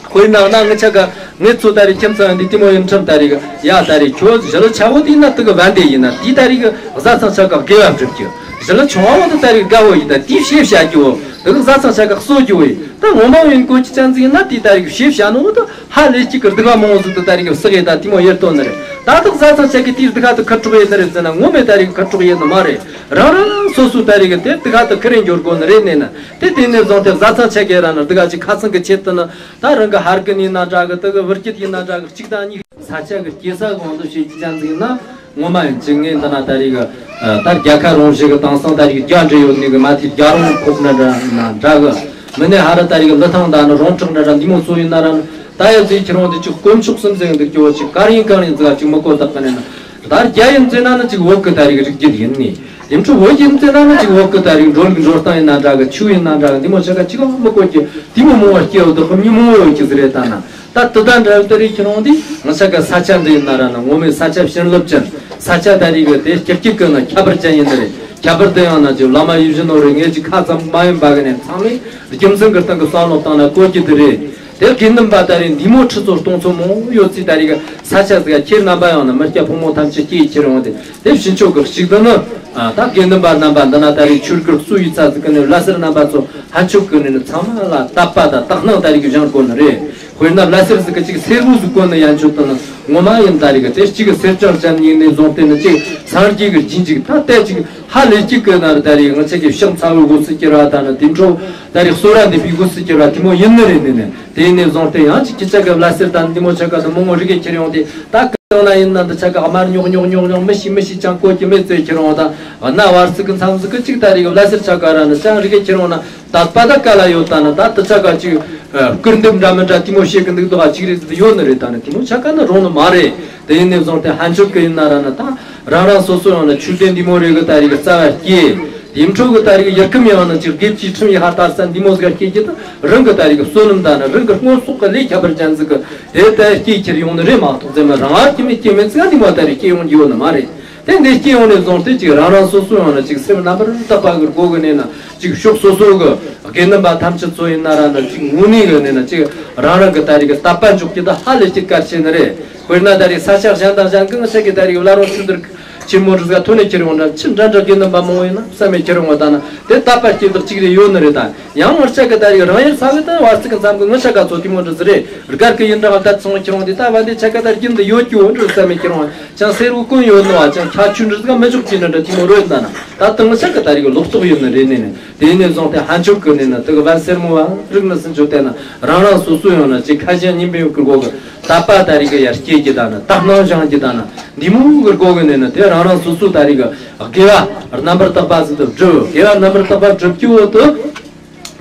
དཔེར་ན་ན་ང་ཆ་ག་ངེད་ཚོ་ད་རེས་ཁྱིམ་ཚང་འདི་དེ་མོ་ཡིན་ཁྲིམས་ད་རེས་ག་ཡ་ད་རེས་ཁྱོད་ཞི་ལི་ཆ་བོ་དེ་ཡིན་ན་དུ་གི་བན་དེ་ཡིན་ན་དེ་ད་རེས་གི་བཟའ་ཚང་ཆ་ག་དགེ་བ་སྒྲུབ་རྒྱུ། ཞི་ལི་ཆུང་བ་བོ་དེ་ད་རེས་དགའ་བོ་ཡིན་ད་དེ་ཞེས་བྱ་རྒྱུ་བོ་དུ་གི་བཟའ་ཚང་ཆ་ག་གསོ་རྒྱུ་བོ་ཡིན། ད་ངོ་མ་ཡིན་དགོས་ཀྱི་ཅང་ཟིག་ཡིན་ན་དེ་ད་རེས་གི་ཞེས་བྱ་ནོ་བོ་དུ་ཧ་ལས་གཅིག་གི་སྡིག་པ་མང་བོ་ཟིག་ཏུ་ད་རེས་གི་བསགས་ཡས་ད་དེ་མོ་ཡེར་ཏོ་ནི་རེད། ད་དུ་བཟའ་ཚང་ཆ་གི་དེའི་སྡིག་པ་དུ་ཁུར་འཕྲོག་ཡས་ནི་རེད་ཟེར་ན་ངོ་མས་ད་རེས་གི་ཁུར་འཕྲོག་ཡས་ནི་མ་རེད། རང་རང་སོ་སོ་ད་རེས་གི་དེ་སྡིག་པ་དུ་ཁུར་རེ་འགྱུར་དགོས་ནི་རེད་ནས་ན། དེ་དེ་ནས་བཟུང་སྟེ་བཟའ་ཚང་ཆ་གི་ར་ན་སྡིག་པ་ཅིག་ཁ་ཚང་གི་ཆེད་དུ་ནི་ད་རང་གི་ཧར་གི་ནི་ན་འདྲ་གི་དུ་གི་བུར་གྱི་ཡིན་ན་འདྲ་གི་གཅིག་དང་གཉིས་ས་ཆ་གི་སྐྱེ་ས་གོང་དུ་བྱེད་ཀྱི་ཅང་ཟིག་ཡིན་ན། ངོ་མ་ཡིན་གཅིག་ངས་འདི་ན་ད་རེས་གི་ད་རྒྱལ་ཁ་རང་བཞིན་གི་དེང་སང་ད་རེས་གི་རྒྱ་འདྲེ་ཡོད་ནི་གི་མ་ཐེ་རྒྱ་རོང་ཁོག་འདྲ་འདྲ་ན་འདྲ་གི། མི་ནས་ཧ་ར་ད་རེས་གི་ལི་ཐང་ད་ནི་རོང་བྲག་འདྲ་འདྲ་འདི་མོ་ཚོ་ཡིན་ན་ར་ནི་ད་ཡ་ཚེ་ཁྱེད་རང་དེ་ཅིག་དཀོན་མཆོག་གསུམ་ཟེར་གི་འདུག་ཀྱི་བ་ཅིག་གར་ཡིན་གང་ཡིན་ཟེར་ག་ཅིག་མི་གོ་ད་ག་ནས་ན། ད་རྒྱ་ཡིན་ཟེར་ན་ནི་ཅིག་བོད་གི་ད་རེས་གི་རིགས་རྒྱུད་ཡིན་ནི། དེ་འཕྲོ་བོད་ཡིན་ཟེར་ན་ནི་ཅིག་བོད་གི་ད་རེས་འགྲོ་ལུགས་འགྲོ་སྟངས་ཡིན་ན་འདྲ་གི། ཆོས་ཡིན་ན་འདྲ་གི། འདི་མོ་ཆ་ག་ཅིག་མི་གོ་ཀྱི། དེ་མོ་མོ་བ་སྐྱེ་བ་དུ་ཁོ་མི་མོ་བ་ཡོད་ཀྱི་ཟེར་རེད་ད་ན། ད་དེ་དང་འདྲ་བའི་ད་རེས་ཁྱེད་རང་དེ་ང་ཆ་ག་ས་ཆ་འདི་ཡིན་ན་ར་ན་ངོ་མའི་ས་ཆ་བྱིན་རླབས་ཅན། ས་ཆ་ད་རེས་གི་དེ་སྐྱིད་སྐྱིད་གི་ན་ཁྱད་པར་ཅན་ཡིན་ནི་རེད། ཁྱད་པར་དེ་ཡང་ན་ཅིག་བླ་མ་ཡིད་བཞིན་ནོར་བུ་ངེད་ཀྱི་ཁ་ཙམ་མ་ཡིན་པ་གི་ནས་ཚང་མས་རྒྱུ་མཚན་གི་སྟེང་གི་བསམ་བློ་བཏང་ན་གོ་རྒྱུ་དེ་རེད། དེ་དགེ་འདུན་པ་ད་རེས་འདི་མོ་ཁྲི་ཚོ་སྟོང་ཚོ་མང་ཡོད་ཚེ་ད་རེས་གི་ས་ཆ་ཟིག་ཁྱེད་རྣམ་པ་ཡང་ན་མི་སྐྱ་ཕོ་མོ་ཐམས་ཅད་སྐྱེས་ཁྱེར་ཡོང་དེ་དེ་ཕྱིན་ཆོག་གི་གཅིག་ཏུ་ནི། ད་དགེ་འདུན་པ་རྣམ་པ་འདི་ན་ད་རེས་ཆོས་སྒར་སུ་ཡིས་ཚ་ཟིག་གི་ནི་བླ་སེར་རྣམ་པ་ཚོ་ཧན་ཆོག་གི་ནི་ཚང་མ་ལ་དད་པ་དང་དག་སྣང་ད་རེས་གི་བཞེངས་དགོས་ནི་རེད། དཔེར་ན་བླ་སེར་ཟིག་གི་ཅིག་སེར་བུ་ཟིག་གོན་ནི་ཡན་ཆོད་དུ་ནི་ངོ་མ་ཡིན་ད་རེས་གི་དེ་གཅིག་གི་སེར་ལྕང་ཅན་ཡིན་ནས་བཟུང་སྟེ་ནི་ཅིག་སངས་རྒྱས་གི་རྗེས་འཇུག་ད་ལྟ་ཅིག་ཧ་ལས་ཅིག་གི་ན་ར་ད་རེས་ང་ཆ་གི་ཕྱག་འཚལ་བའི་སྒོ་སུ་གྱུར་བ་ད་ནི་དེ་འཕྲོ་ད་རེས་གསོལ་ར་འདེབས་པའི་སྒོ་སུ་གྱུར་བ་དེ་མོ་ཡིན་ནི་རེད་ནི་ནི། དེ་ནས་བཟུང་སྟེ་ཡང་ཅིག་ཅི་ཆ་གི་བླ་སེར་དང་འདི་མོ་ཆ་ག་དང་མོ་ངོ་རིག་གི་ཁྱེར་ཡོང་དེ་ད་གང་ན་ཡིན་ན་འདི་ཆ་ག་དམར་ཉོག་ཉོག་ཉོག་ཉོག་མི་ཤི་མི་ཤི་ཅང་གོ་གི་མེད་ཚེ་ཁྱེར་ཡོང་དང་ན་བར་སི་གི་མཚམས་སུ་གི་ཅིག་ད་རེས་གི་བླ་སེར་ཆ་ག་ར་ནི་ཅང་རིག་གི་ཁྱེར་ཡོང་ན། ད་པ་ད་ག་ལ་ཡོད་ད་ན་ད་དི་ཆ་ག་ཅིག་སྐུར་འདེབས་འདྲ་མི་འདྲ་དེ་མོ་བཤད་གི་འདུག་དོ་ཨ་ཅིག་རེད་ཟེར་ཡོད་ནི་རེད། ད་ནི་དེ་མོ་ཆ་ག་ནི་རུང་ནི་མ་རེད། དེ་ཡིན་ནས་བཟུང་སྟེ་ཧན་ཆོད་གི་ཡིན་ན་ར་ནི་ད་རང་རང་སོ་སོ་ཡང་ན་ཆོས་དད་འདི་མོ་རེད་གི་ད་རེས་གི་རྩ་བ་སྐྱེས། དེ་འཕྲོ་གི་ད་རེས་གི་ཡར་ཁམས་ཡང་ན་ཅིག་དགེ་བཅུའི་ཁྲིམས་ཡི་ཧ་ལྟར་ས་འདི་མོ་ཟིག་སྐྱེས་ཀྱི་ད་རང་གི་ད་རེས་གི་བསོད་ནམས་ད་ནི་རང་གི་སྔོན་སོག་གི་ལས་ཁྱད་པར་ཅན་ཟིག་གི་དེ་ལྟར་སྐྱེས་ཁྱེར་ཡོང་ནི་རེད་མ་གཏོགས་ཟེར་མ་རང་ཨ་སྐྱེ་མེད་སྐྱེ་མེད་ཟིག་འདི་མོ་ད་རེས་སྐྱེ་ཡོང་རྒྱུ་ཡོད་ནི་མ་རེད། དེ་འདི་སྐྱེ་ཡོང་ནས་བཟུང་སྟེ་ཅིག་རང་རང་སོ་སོ་ཡང་ན་ཅིག་སེམས་རྣམ་པར་དག་པ་གི་སྒོ་གི་ནས་ན་ཅིག་ཕྱོགས་སོ་སོ་གི་དགེ་འདུན་པ་ཐམས་ཅད་ཚོ་ཡིན་ན་ར་ན་ཅིག་དངོས་གནས་གི་ནས་ན་ཅིག་རང་རང་གི་ད་རེས་གི་དད་པ་འཇོག་རྒྱུ་ད་ཧ་ལས་ཅིག་གལ་ཆེ་ནི་རེད། དཔེར་ན་ད་རེས་ས་ཆ་གཞན་དང་གཞན་གི་ང་ཆ་གི་ད་རེས་གི་བླ་རུང་ཆུ་འདིར་ཆེན་མོ་རི་ཟ་ཐོན་ནས་ཁྱེར་ཡོང་ན་ཆི་འདྲ་འདྲ་དགེ་འདུན་པ་མང་བོ་ཡིན་ན་བསམ་མེད་ཁྱེར་ཡོང་བ་ད་ན་དེ་དད་པ་སྐྱེ་དག་ཅིག་རེ་ཡོད་ནི་རེད་ད། ཡང་ང་ཆ་གི་ད་རེས་རང་ཡུལ་ས་གི་ད་བར་ཚིག་གི་མཚམས་གི་ང་ཆ་ག་ཚོ་དེ་མོ་འདྲ་ཟི་རེད། སྒར་གི་ཡིན་འདྲ་བ་ད་ཚང་ཁྱེར་ཡོང་དེ་ད་བ་འདི་ཆ་ག་ད་རྒྱུན་དུ་ཡོད་ཀྱི་འོ་འདྲ་བསམ་མེད་ཁྱེར་ཡོང་ཅང་སེར་བོ་ཀུན་ཡོད་ནི་བ་ཅང་ཁྱ་ཆུ་འདྲ་ཟིག་མི་འཇོག་ཅི་འདྲ་འདྲ་དེ་མོ་རོལ་ད་ན་ད་ད་ང་ཆ་གི་ད་རེས་གི་ལོག་རྟོག་ཡོད་ནི་རེད་ནི་ནི། དེ་ནས་བཟུང་སྟེ་ཧན་ཆོད་གི་ནས་ན་དེ་གི་བན་སེར་མོ་བ་རིག་ནི་སུན་ཆོད་དེ་ན་རང་རང་སོ་སོ་ཡང་ན་ཅིག་ཁ་ཞན་གཉིས་པའི་གི་སྒོ་གི་དད་པ་ད་རེས་གི་ཡར་སྐྱེ་གི་ད་ན་དག་སྣང་བཞེངས་གི་ད་ན་འདི་མོ་གི་སྒོ་གི་ནས་ན་དེ་རང་རང་སོ་སོ་ད་རེས་གི་དགེ་བ་རྣམ་པར་དག་པ་ཟིག་ཏུ་བསྒྲུབ། དགེ་བ་རྣམ་པར་དག་པ་བསྒྲུབ་ཀྱི་འོ་དུ།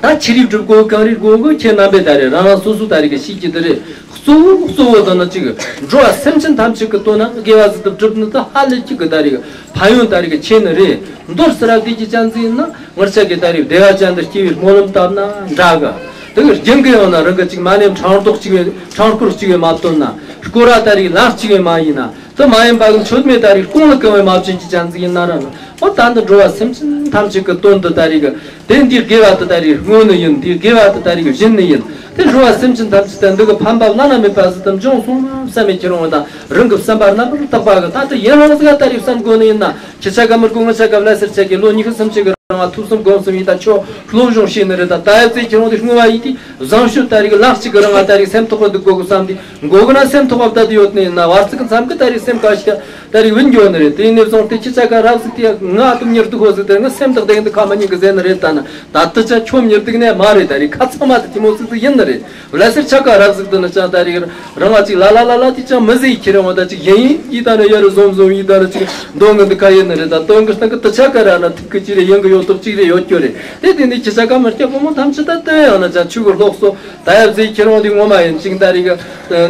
ད་ཆི་རིགས་སྒྲུབ་དགོས་གང་རིགས་དགོས་གི་ཁྱེད་རྣམ་པས་ད་རེས་རང་རང་སོ་སོ་ད་རེས་གི་ཤེས་ཀྱི་དེ་རེད། གཙོ་བོ་གཙོ་བོ་དང་ནི་གཅིག་འགྲོ་བ་སེམས་ཅན་ཐམས་ཅད་ཀྱི་དོན་ན་དགེ་བ་ཟིག་ཏུ་བསྒྲུབ་ནི་ད་ཧ་ལས་གཅིག་གི་ད་རེས་གི་ཕན་ཡོན་ད་རེས་གི་ཆེ་ནི་རེད། མདོར་ཟེར་ར་དེ་གི་ཅན་ཟིག་ཡིན་ན་ངར་ཆ་གི་ད་རེས་བདེ་བ་ཅན་དུ་སྐྱེ་བའི་སྨོན་ལམ་བཏབ་ན་འདྲ་གི། དེ་གི་རྒྱུན་གི་ཡང་ན་རང་གི་གཅིག་མ་ནེམ་འཕྲང་རྡོག་གཅིག་བས་འཕྲང་སྐོར་གཅིག་བས་མ་བཏོན་ན་སྐོར་ར་ད་རེས་ལམ་གཅིག་བས་མ་ཡིན་ན། དེ་མ་ཡིན་པ་གི་མཆོད་མེ་ད་རེས་སྐོང་ལ་གང་བས་མ་བྱིན་གྱི་ཅན་ཟིག་ཡིན་ན་ར་ནི། ཨོ་ད་འདི་འགྲོ་བ་སེམས་ཅན་ཐམས་ཅད་ཀྱི་དོན་དུ་ད་རེས་གི་དེ་འདི་དགེ་བ་དུ་ད་རེས་བསྔོ་ནི་ཡིན། འདི་དགེ་བ་དུ་ད་རེས་བཞིན་ནི་ཡིན། དེ་འགྲོ་བ་སེམས་ཅན་ཐམས་ཅད་དེ་འདི་གི་ཕན་པ་བླ་ན་མེད་པ་ཟིག་དམ་འབྱུང་སོང་ན་བསམ་མེད་ཁྱེར་འོང་དང་རང་གི་བསམ་པ་རྣམ་པར་དག་པ་གི་ད་ལྟ་ཡིན་རང་ཟིག་ད་རེས་བསམ་དགོས་ནི་ཡིན་ན། ཁྱི་ཆ་ག་མི་དགོས་ང་ཆ་ག་བླ་སེར་ཆ་གི་ལོ་ཉི་ཤུ་སུམ་ཅུ་གི་རིང་ལ་ཐུགས་བསམ་སྒོམ་གསུམ་ཡིན་ད་ཆོ་སློབ་སྦྱོང་བྱས་ནི་རེད། ད་ད་ཡ་ཙེ་ཁྱེར་འོང་དེ་བསྔོ་བ་ཡིན་དེ། བཟང་སྤྱོད་ད་རེས་ལག་གཅིག་གི་རིང་ང་ད་རེས་སེམས་ཐོག་གི་འདུག་དགོས་གི་བསམ་དེ་མགོ་གི་ན་སེམས་ཐོག་བབ་ད་དུ་ཡོད་ནི་ཡིན་ན་བར་ཚིག་གི་མཚམས་གི་ད་རེས་སེམས་ག་ཞིག་ད་རེས་བུན་འགྱོ་ནི་རེད། དེ་ནས་བཟུང་སྟེ་ཁྱི་ཆ་ག་རབ་ཟིག་དེ་ང་ཨ་དུ་མྱུར་དུ་ཧོ་ཟིག་དེ་ང་སེམས་ཐག་དེང་དུ་ཁ་མ་ཉིན་གི་ཟེར་ནི་རེད། ད་ན་ད་དུ་ཆ་ཁྱོ་མྱུར་དུ་གི་ནས་མ་རེད། ད་རེས་ཁ་ཚང་མ་དུ་དེ་མོ་ཟིག་དུ་ཡིན་ནི་རེད། བླ་སེར་ཆ་ག་རབ་ཟིག་དུ་ན་ཅང་ད་རེས་རང་ང་ཅིག་ལ་ལ་ལ་ལ་དེ་ཅང་མི་ཟིག་ཁྱེར་འོང་ད་ཅིག་ཡིན་ཡིན་ཡིད་ད་ན་ཡ་རུ་ཟོམ་ཟོམ་ཡིད་ད་ན་ཅིག་འདོང་གི་འདུག་ག་ཡིན་ནི་རེད། ད་དོན་གི་སྟེང་གི་དུ་ཆ་ག་ར་ན་ཐུག་གི་ཅི་རེད་ཡིན་གི་ཡོད་ཐོག་ཅིག་རེད་ཡོད་རྒྱུ་རེད། དེ་དེ་ནས་ཁྱི་ཆ་ག་མི་སྐྱ་ཕོ་མོ་ཐམས་ཅད་ད་ལྟ་ཡང་ན་ཅང་ཆུ་གི་ལོག་སོ། ད་ཡབ་ཟེར་ཁྱེད་རང་འདི་ངོ་མ་ཡིན་ཅིང་ད་རེས་གི་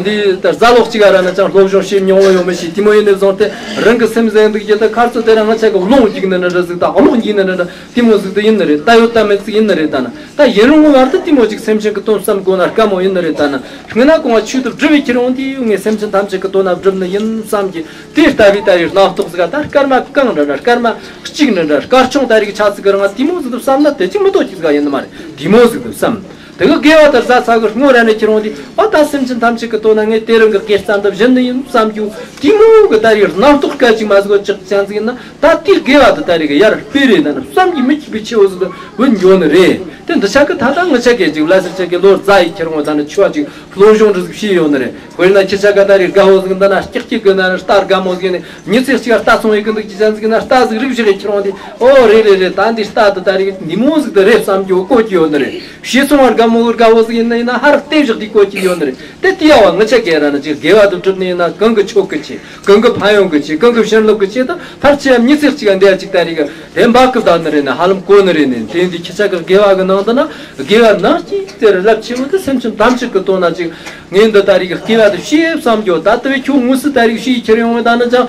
འདི་ད་རྫ་ལོག་ཅིག་ག་ར་ན་ཅང་སློབ་སྦྱོང་བྱེད་མྱོང་བ་ཡོད་མི་ཤེས། དེ་མོ་ཡིན་ནས་བཟུང་སྟེ་རང་གི་སེམས་ཟེར་འདུག་རྒྱུ་ད་ཁར་ཚོ་དེ་ར་ང་ཆ་གི་རླུང་གཅིག་ནི་ནི་འདྲ་ཟིག་ད་རླུང་གཅིག་ནི་འདྲ་འདྲ་དེ་མོ་ཟིག་ད་ཡིན་ནི་རེད། ད་ཡོད་ད་མེད་ཟིག་ཡིན་ནི་རེད། ད་ན་ད་ཡིན་རུང་བར་དུ་དེ་མོ་ཅིག་སེམས་ཅན་གི་དོན་བསམ་དགོས་ན་དཀའ་མོ་ཡིན་ནི་རེད། ད་ན་སྔོན་ན་གོང་བ་ཆོས་དུ་སྒྲུབ་པའི་ཁྱེད་རང་འདི་ཡོད་ངས་སེམས་ཅན་ཐམས་ཅད་གི་དོན་ན་སྒྲུབ་ནི་ཡིན་བསམ་གྱི་དེ་ལྟ་བུའི་ད་རེས་རྣམ་རྟོག་ཟིག་ད་སྐར་མ་གང་འདྲ་འདྲ་སྐར་མ་གཅིག་འདྲ་འདྲ་སྐར་ཆུང་ད་རེས་ཆ་ཚིག་གི་རིང་དེ་མོ་ཟིག་ཏུ་བསམ་ན་དེ་ཅིག་མི་ལྟོ་ཅིག་ཟིག་ཡིན་ནི་མ་རེད། དེ་མོ་ཟིག་ཏུ་བསམ། དེ་གི་དགེ་བ་དེར་ཟ་ཚ་གི་སྔོ་ར་ནས་ཁྱེད་རང་དེ་ཨ་ད་སེམས་ཅན་ཐམས་ཅད་ཀྱི་དོན་ན་ངས་དེ་རིང་གི་དགེ་རྩ་འདི་བཞིན་ནི་ཡིན་བསམ་རྒྱུ་དེ་མོ་གི་ད་རེས་རྣམ་རྟོག་སྐད་ཅིག་མ་ཟིག་གི་ཅག་ཅན་ཟིག་ཡིན་ན་ད་དེའི་དགེ་བ་དེ་ད་རེས་གི་ཡར་སྤེལ་རེད། ད་ནི་བསམ་གྱིས་མི་ཁྱབ་པའི་ཆེ་བོ་ཟིག་ཏུ་བུད་འགྱོ་ནི་རེད། འདི་ཆ་གི་ད་ལྟ་ངི་ཆ་གི་ཅིག་ལ་སི་ཆ་གི་ལོ་རྫ་ཡི་ཁྱེར་འོང་ད་ནི་ཆུ་བ་ཅིག་ལོ་གཞུང་འདྲ་ཟིག་ཤི་ཡོད་ནི་རེད། དཔེར་ན་ཁྱི་ཆ་ག་ད་རེ་དགའ་བོ་ཟིག་འདི་ན་སྐྱག་སྐྱིག་གི་ན་རེ་རྟ་དགའ་མོ་ཟིག་ནི་མྱི་ཚེ་གཅིག་རྟ་ཚོང་ཡི་གི་འདུག་ཅི་ཅན་ཟིག་ན་རྟ་ཟིག་རིག་བཞག་གི་ཁྱེར་འོང་དེ། ཨོ་རེད་རེད་རེད། ད་འདི་རྟ་དུ་ད་རེ་ནི་མོ་ཟིག་ཏུ་རེད་བསམ་རྒྱུ་གོ་གི་ཡོད་ནི་རེད། ཤི་སོང་བ་དགའ་མོ་གི་དགའ་བོ་ཟིག་ཡིན་ན་ཡིན་ན་ཧར་ལྟེ་བཞག་དེ་གོ་གི་ཡོད་ནི་རེད། དེ་དེ་ཡ་བ་ངི་ཆ་གི་ར་ན་ཅིག་དགེ་བ་དུ་གྲུབ་ནི་ཡིན་ན་གང་གི་ཆོག་གི་ཆེ། གང་གི་ཕན་ཡོན་གི་ཆེད། གང་གི་བྱིན་རླབས་གི་ཆེད་དུ་ཕལ་ཆེར་མྱི་ཚེ་གཅིག་ག་འདས་གཅིག་ད་རེ་གི་དེ་འབག་གི་བསྡད་ནི་རེད་ནི་ཧ་ལམ་གོ་ནི་རེད་ནི། དེ་འདི་ཁྱི་ཆ་གི་དགེ་བ་གི་ནང་དུ་ན་དགེ་བ་ནང་གཅིག་དེར་རླབས་ཆེ་བོ་དེ་སེམས་ཅན་ཐམས་ཅད་གི་དོན་ན་ཅིག་ངས་འདི་ད་རེ་གི་དགེ་བ་དུ་ཤེས་བསམ་རྒྱུ་ད་ལྟ་བའི་ཁྱོད་དངོས་སུ་ད་རེ་གི་ཤེས་ཁྱེར་ཡོང་བ་ད་ནི་ཅང་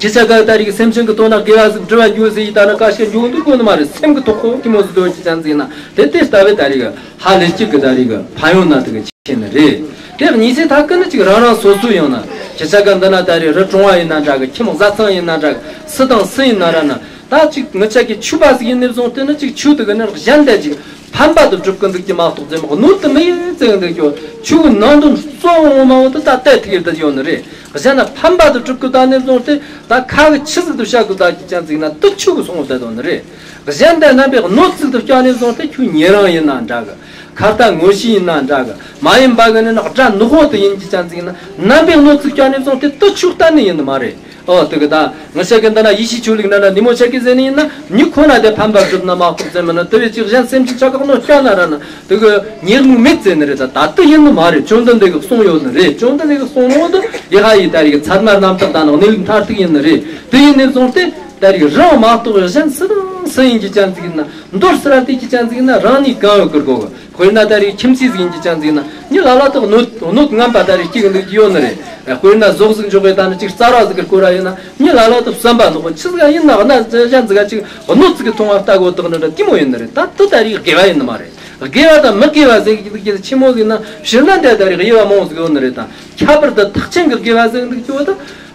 ཁྱི་ཆ་ག་ད་རེ་གི་སེམས་ཅན་གི་དོན་ན་དགེ་བ་ཟིག་འབྲི་བ་རྒྱུ་ཟེར་ཡི་ད་ནི་ཀ་ཤེས་རྒྱུ་འདུག་གོ་ནི་མ་རེད། སེམས་གི་ཐོག་ཁོ་གི་མོ་ཟིག་དོ་ཁྱི་ཅན་ཟིག་ན་དེ་དེ་ལྟ་བའི་ད་རེ་གི་ཧ་ལས་གཅིག་གི་ད་རེ་གི་ཕན་ཡོན་ན་དེ་གི་ཆེ་ནི་རེད། དེ་གཉིས་སེ་ཐ་ཀི་ནི་ཅིག་རང་རང་སོ་སོ་ཡང་ན་ཁྱི་ཆ་ག་འདི་ན་ད་རེ་རི་གྲོང་བ་ཡིན་ན་འདྲ་གི། ཁྱིམ་བཟའ་ཚང་ཡིན་ན་འདྲ་གི། སུ་དང་སུ་ཡིན་ན་ར་ན་ད་ཅིག་ངི་ཆ་གི་ཆུ་བ་ཟིག་ཡིན་ནི་བཟུང་སྟེ་ནི་ཅིག་ཆུ་དེ་གི་ནི་གཞན་དེ་ཅིག་ཕན་པ་དུ་གྲུབ་ཀི་འདུག་གི་མ་གཏོགས་ཙེ་མོ་གནོད་དུ་མི་ཡེ་ཙེ་འདུག་གི། ཆུ་གི་ནང་དུ་གཙོ་བོ་ངོ་མ་བོ་དུ་ད་ལྟ་ཐིག་དུ་ཡོད་ནི་རེད། གཞན་ན་ཕན་པ་དུ་གྲུབ་ཀི་ད་ནི་བཟུང་སྟེ་ད་ཁ་གི་ཆུ་ཟིག་ཏུ་བཤད་གི་ད་ཅི་ཅན་ཟིག་ན་དུ་ཆུ་གི་སོང་བ་ད་དོ་ནི་རེད། གཞན་དེ་རྣམ་པའི་གནོད་ཚིག་ཏུ་བསྐྱལ་ནས་བཟུང་སྟེ་ཁྱོད་ཉེ་རང་ཡིན་ན་འདྲ་གི། ཁ་ལྟ་ངོ་ཤེས་ཡིན་ན་འདྲ་གི། མ་ཡིན་པ་གི་ནི་ནག་དགྲ་ནག་པོ་དུ་ཡིན་གྱི་ཅན་ཟིག་ཡིན་ན་རྣམ་པའི་གནོད་ཚིག་བསྐྱལ་ནས་བཟུང་སྟེ་དུ་ཆུ་གཏན་ནས་ཡིན་ནི་མ་རེད། ཨོ་དུ་གི་ད་ངི་ཆ་གི་འདི་ན་ཡེ་ཤེས་ཆོས་ལུགས་ན་ན་ནི་མོ་ཆ་གི་ཟེར་ནི་ཡིན་ན་མྱི་ཁོ་ན་དེ་ཕན་པ་གྲུབ་ན་མ་གཏོགས་ཟེར་མི་ནི་དུ་བས་ཅིག་གཞན་སེམས་ཅན་ཆ་ག་གནོད་བསྐྱལ་ན་ར་ན་དུ་གི་ཉེར་མུ་མེད་ཟེར་ནི་རེད། ད་ད་དུ་ཡིན་ནི་མ་རེད། བཅོམ་ལྡན་འདས་གི་གསུང་ཡོད་ནི་རེད། བཅོམ་ལྡན་འདས་གི་གསུང་ནོ་དུ་ཡི་ཧ་ཡི་ད་རེ་གི་ཚད་མ་རྣམ་དག་ད་ནག་གནས་ལུགས་མཐར་ཐུག་ཡིན་ནི་རེད། དུ་ཡིན་ནི་བཟུང་སྟེ། ད་རེས་རང་མ་གཏོགས་གཞན་སུ་དང་སུ་ཡིན་གྱི་ཅན་ཟིག་ཡིན་ན། མདོར་སི་ར་ཏི་གྱི་ཅན་ཟིག་ཡིན་ན་རང་ནི་གང་ཡོད་ཀིར་གོ་གི། དཔེར་ན་ད་རེས་ཁྱིམ་མཚེས་ཟིག་ཡིན་གྱི་ཅན་ཟིག་ཡིན་ན་མྱི་ལ་ལ་དག་གནོད་གནོད་ངན་པ་ད་རེས་སྐྱེ་གི་འདུག་གི་ཡོད་ནི་རེད། དཔེར་ན་ཟོག་ཟིག་འཇོག་གི་ད་ནི་ཅིག་རྩྭ་ར་ཟིག་གིར་གོ་ར་ཡིན་ན་མྱི་ལ་ལ་དག་བསམ་པ་འདོག་གི་ཆི་ཟིག་ཡིན་ན་གནའ་གཞན་ཟིག་ག་ཅིག་གནོད་ཟིག་གི་མཐོང་བ་ལྟ་གོ་དག་ནི་འདྲ་དེ་མོ་ཡིན་ནི་རེད། ད་དུ་ད་རེས་དགེ་བ་ཡིན་ནི་མ་རེད། དགེ་བ་དང་མི་དགེ་བ་ཟེར་གྱི་འདུག་གི་ཆི་མོ་ཟིག་ན་ཕྱིར་ན་འདྲ་ད་རེས་དབྱེ་བ་མང་ཟིག་ཡོད་ནི་རེད། ད་ཁྱད་པར་དུ་ཐེག་ཆེན་གྱི་དགེ་བ་ཟེར་གི་འདུག་གི་འོ་ད།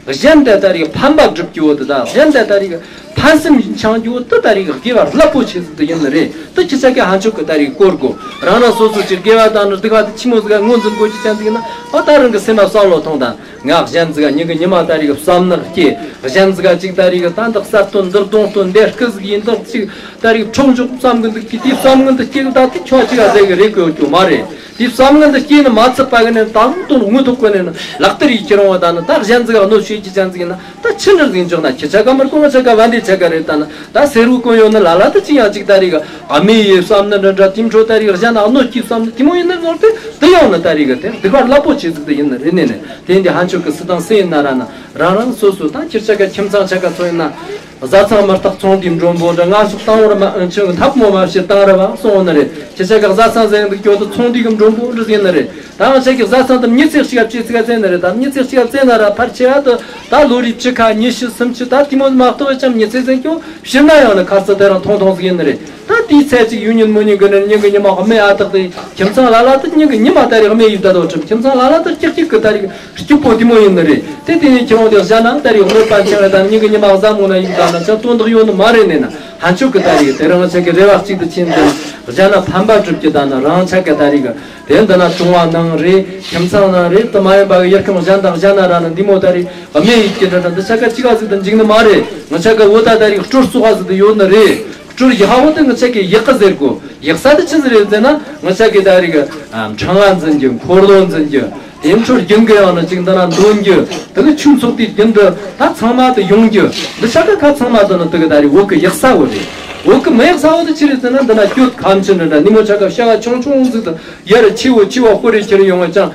གཞན་དེ་ལྟར་ཡི་ཕན་པ་སྒྲུབ་ཀྱི་འོ་དེ་དག་གཞན་དེ་ལྟར་ཡི་ཕན་སེམས་འཆང་རྒྱུ་འོ་དེ་ལྟར་ཡི་དགེ་བ་རླབས་པོ་ཆེ་ཟིག་དེ་ཡིན་ནི་རེད། དེ་ཁྱེད་ཅག་གི་ཧན་ཆོག་གི་ལྟར་ཡི་སྐོར་གོ། རང་རང་སོ་སོ་ཅིག་དགེ་བ་དང་ནི་སྡིག་པ་དེ་ཆི་མོ་ཟིག་ངོས་འཛིན་དགོས་ཀྱི་ཅན་ཟིག་ན་འོ་ད་རང་གི་སེམས་ལ་བསམ་བློ་ཐོངས་དང་། ང་གཞན་ཟིག་ཉིན་གི་ཉི་མ་ལྟར་ཡི་བསམ་ནག་སྐྱེ། གཞན་ཟིག་ཅིག་ལྟར་ཡི་ད་འདི་གསར་གཏོད་འདིར་གདོང་གཏོད་འདེར་སྐུ་ཟིག་ཡིན་དག་ཅིག་ལྟར་ཡི་འཕྲོག་འཇོག་བསམ་གི་འདུག་གི་དེ་བསམ་ངན་དུ་སྐྱེ་གི་ད་དེ་ཁྱོད་ཅིག་ཨ་ཟེར་གི་རེད་གོ་རྒྱུ་མ་རེད། དེ་བསམ་ངན་དུ་སྐྱེས་ནི་མ་ཚད་པ་གི་ནས་ད་དུང་དངོས་ཐོག་གི་ནས་ནི་ལག་བསྟར་ཡི་ཁྱེད་རང་བ་ད་ནི་ད་གཞན་ཟིག་ག་གནོད་བྱེད་ཀྱི་ཅན་ཟིག་ཡིན་ན་ད་ཕྱི་འདྲ་ཟིག་འཇོག་ན་ཁྱེད་ཆ་ག་མར་གོང་ཆ་ག་བ་འདི་ཆ་ག་རེད། ད་ནི་ད་སེར་བུ་གོན་ཡོད་ནི་ལ་ལ་དུ་ཅི་ཡང་ཅིག་ད་རེ་ག་ཨ་མེ་ཡི་བསམ་ནི་འདྲ་འདྲ་དེ་འཕྲོ་ད་རེ་ག་གཞན་ན་གནོད་ཀྱི་བསམ་ནི་དེ་མོ་ཡིན་ནི་ནོར་དེ་དེ་ཡང་ནི་ད་རེ་ག་དེ་སྡིག་པ་རླབས་པོ་ཆེ་ཟིག་དེ་ཡིན་ནི་རེད་ནི་ནི་དེ་འདི་ཧན་ཆོག་གི་སུ་དང་སུ་ཡིན་ན་ར་ན་རང་རང་སོ་སོ་ད་ཁྱེད་ཆ་ག་ཁྱིམ་ཚང་ཆ་ག་ཚོ་ཡིན་ན། བཟའ་ཚང་མི་རྟག་ཚོང་དེའི་མགྲོན་པོ་འདྲ་ང་སོགས་བཏང་བར་མ་ཨ་ཆུ་འཐབ་མོ་མ་བྱེད་བཏང་ར་བ་སོང་ནི་རེད། ཁྱེད་ཆ་ག་བཟའ་ཚང་ཟེར་འདུག་ཀྱོ་དུ་ཚོང་དེའི་གི་མགྲོན་པོ་འདྲ་ཟེར་ནི་རེད། ད་ང་ཆ་གི་བཟའ་ཚང་དུ་མྱི་ཚེ་གཅིག་ག་བཅད་ཚིག་ག་བཙལ་ནི་རེད། ད་མྱི་ཚེ་གཅིག་ག་བཙལ་ན་ར་ཕར་ཆེ་བ་དུ་ད་ལོ་རེ་བཅུ་ཁ་ཉི་ཤུ་སུམ་ཅུ་ད་དེ་མོ་མ་གཏོགས་ཅམ་མྱི་ཚེ་ཟེར་ཀྱོ་ཕྱིར་ན་ཡང་ནི་ཁ་རྩི་དེ་རང་ཐོང་ཐོང་ཟིག་ཡིན་ནི་རེད། ད་དེའི་ཚེ་གཅིག་ཡུན་ཉིན་མོ་ཉིན་གི་ནི་ཉིན་གི་ཉི་མ་དམེ་ཨ་དག་དེ་ཁྱིམ་ཚང་ལ་ལ་དུ་ཉིན་གི་ཉི་མ་ད་རེ་དམེ་ཡིབ་ད་དོ་ཁྲིམ་ཁྱིམ་ཚང་ལ་ལ་དུ་གཅིག་གཅིག་གི་ད་རེ། སྐྱིད་པོ་དེ་མོ་ཡིན་ནི་རེད། དེ་དེ་ནས་ཁྱེད་རང་དེ་གཞན་ན་ལྟ་རེ་གནོད་པ་འཆང་བ་དང་སྙིང་གི་ཉི་མ་བཟང་མོ་ན་ཡིན་དང་ན་ཆ་དོན་དག་ཡོད་ནི་མ་རེད་ནས་ན་ཧན་ཆོག་གི་ལྟ་རེ་དེ་རང་ཆ་གི་རེ་བ་གཅིག་ཏུ་ཕྱིན་ཏེ་གཞན་ན་ཕན་པ་སྒྲུབ་ཀྱི་དང་ན་རང་ཆ་གི་ལྟ་རེ་གི་དེ་འདི་ན་གྲོང་བ་ནང་རེད། ཁྱིམ་ཚང་ནང་རེད། དུ་མ་ཡིན་པ་གི་ཡུལ་ཁམས་གཞན་དང་གཞན་ན་ར་ན་འདི་མོ་ལྟ་རེ་དམེ་ཡིད་ཀྱི་འདྲ་འདྲ་འདི་ཆ་ག་གཅིག་ག་ཟིག་ཏུ་འཇིག་ནི་མ་རེད། ང་ཆ་གི་འོ་ད་ལྟ་རེ་སྤྲོ་ཚོགས་ག་ཟིག་ཏུ་ཡོད་ནི་རེད། སྤྲོ་ཡག་པོ་དེ་ང་ཆ་གི་ཡག་གི་ཟེར་གོ། ཡག་ས་དེ་ཆི་ཟིག་རེད་ཟེར་ན་ང་ཆ་གི་ད་རེ་གི་ཕྲེང་བ་འཛིན་རྒྱུ་འཁོར་ལོ་འཛིན་རྒྱུ། དེ་འཕྲོ་རྒྱུན་གྱི་ཡང་ན་ཅིག་འདི་ན་འདོན་རྒྱུ། དེ་གི་ཆུ་ཚོགས་དེ་རྒྱུན་དུ་ད་ཚང་མ་དུ་ཡོང་རྒྱུ། འདི་ཆ་ག་ཁ་ཚང་མ་དུ་ནི་དེ་གི་ད་རེ་བོད་གི་ཡག་ས་བོ་རེད། བོད་གི་མི་ཡག་ས་བོ་དེ་ཆི་རེད་ཟེར་ན་འདི་ན་སྐྱོད་ཁམ་ཆུ་འདྲ་འདྲ་ནི་མོ་ཆ་ག་བྱ་བ་ཆུང་ཆུང་ཟིག་ཏུ་ཡར་ཆེ་བོ་ཆེ་བོ་ཧོ་རེ་ཁྱེར་ཡོང་བ་ཅང་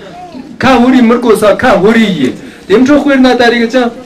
ཁ་ཧོ་རེ་མི་དགོས་ས་ཁ་ཧོ་རེ་ཡིན། དེ་འཕྲོ་དཔེར་ན་ད་རེ་གི་ཅང་།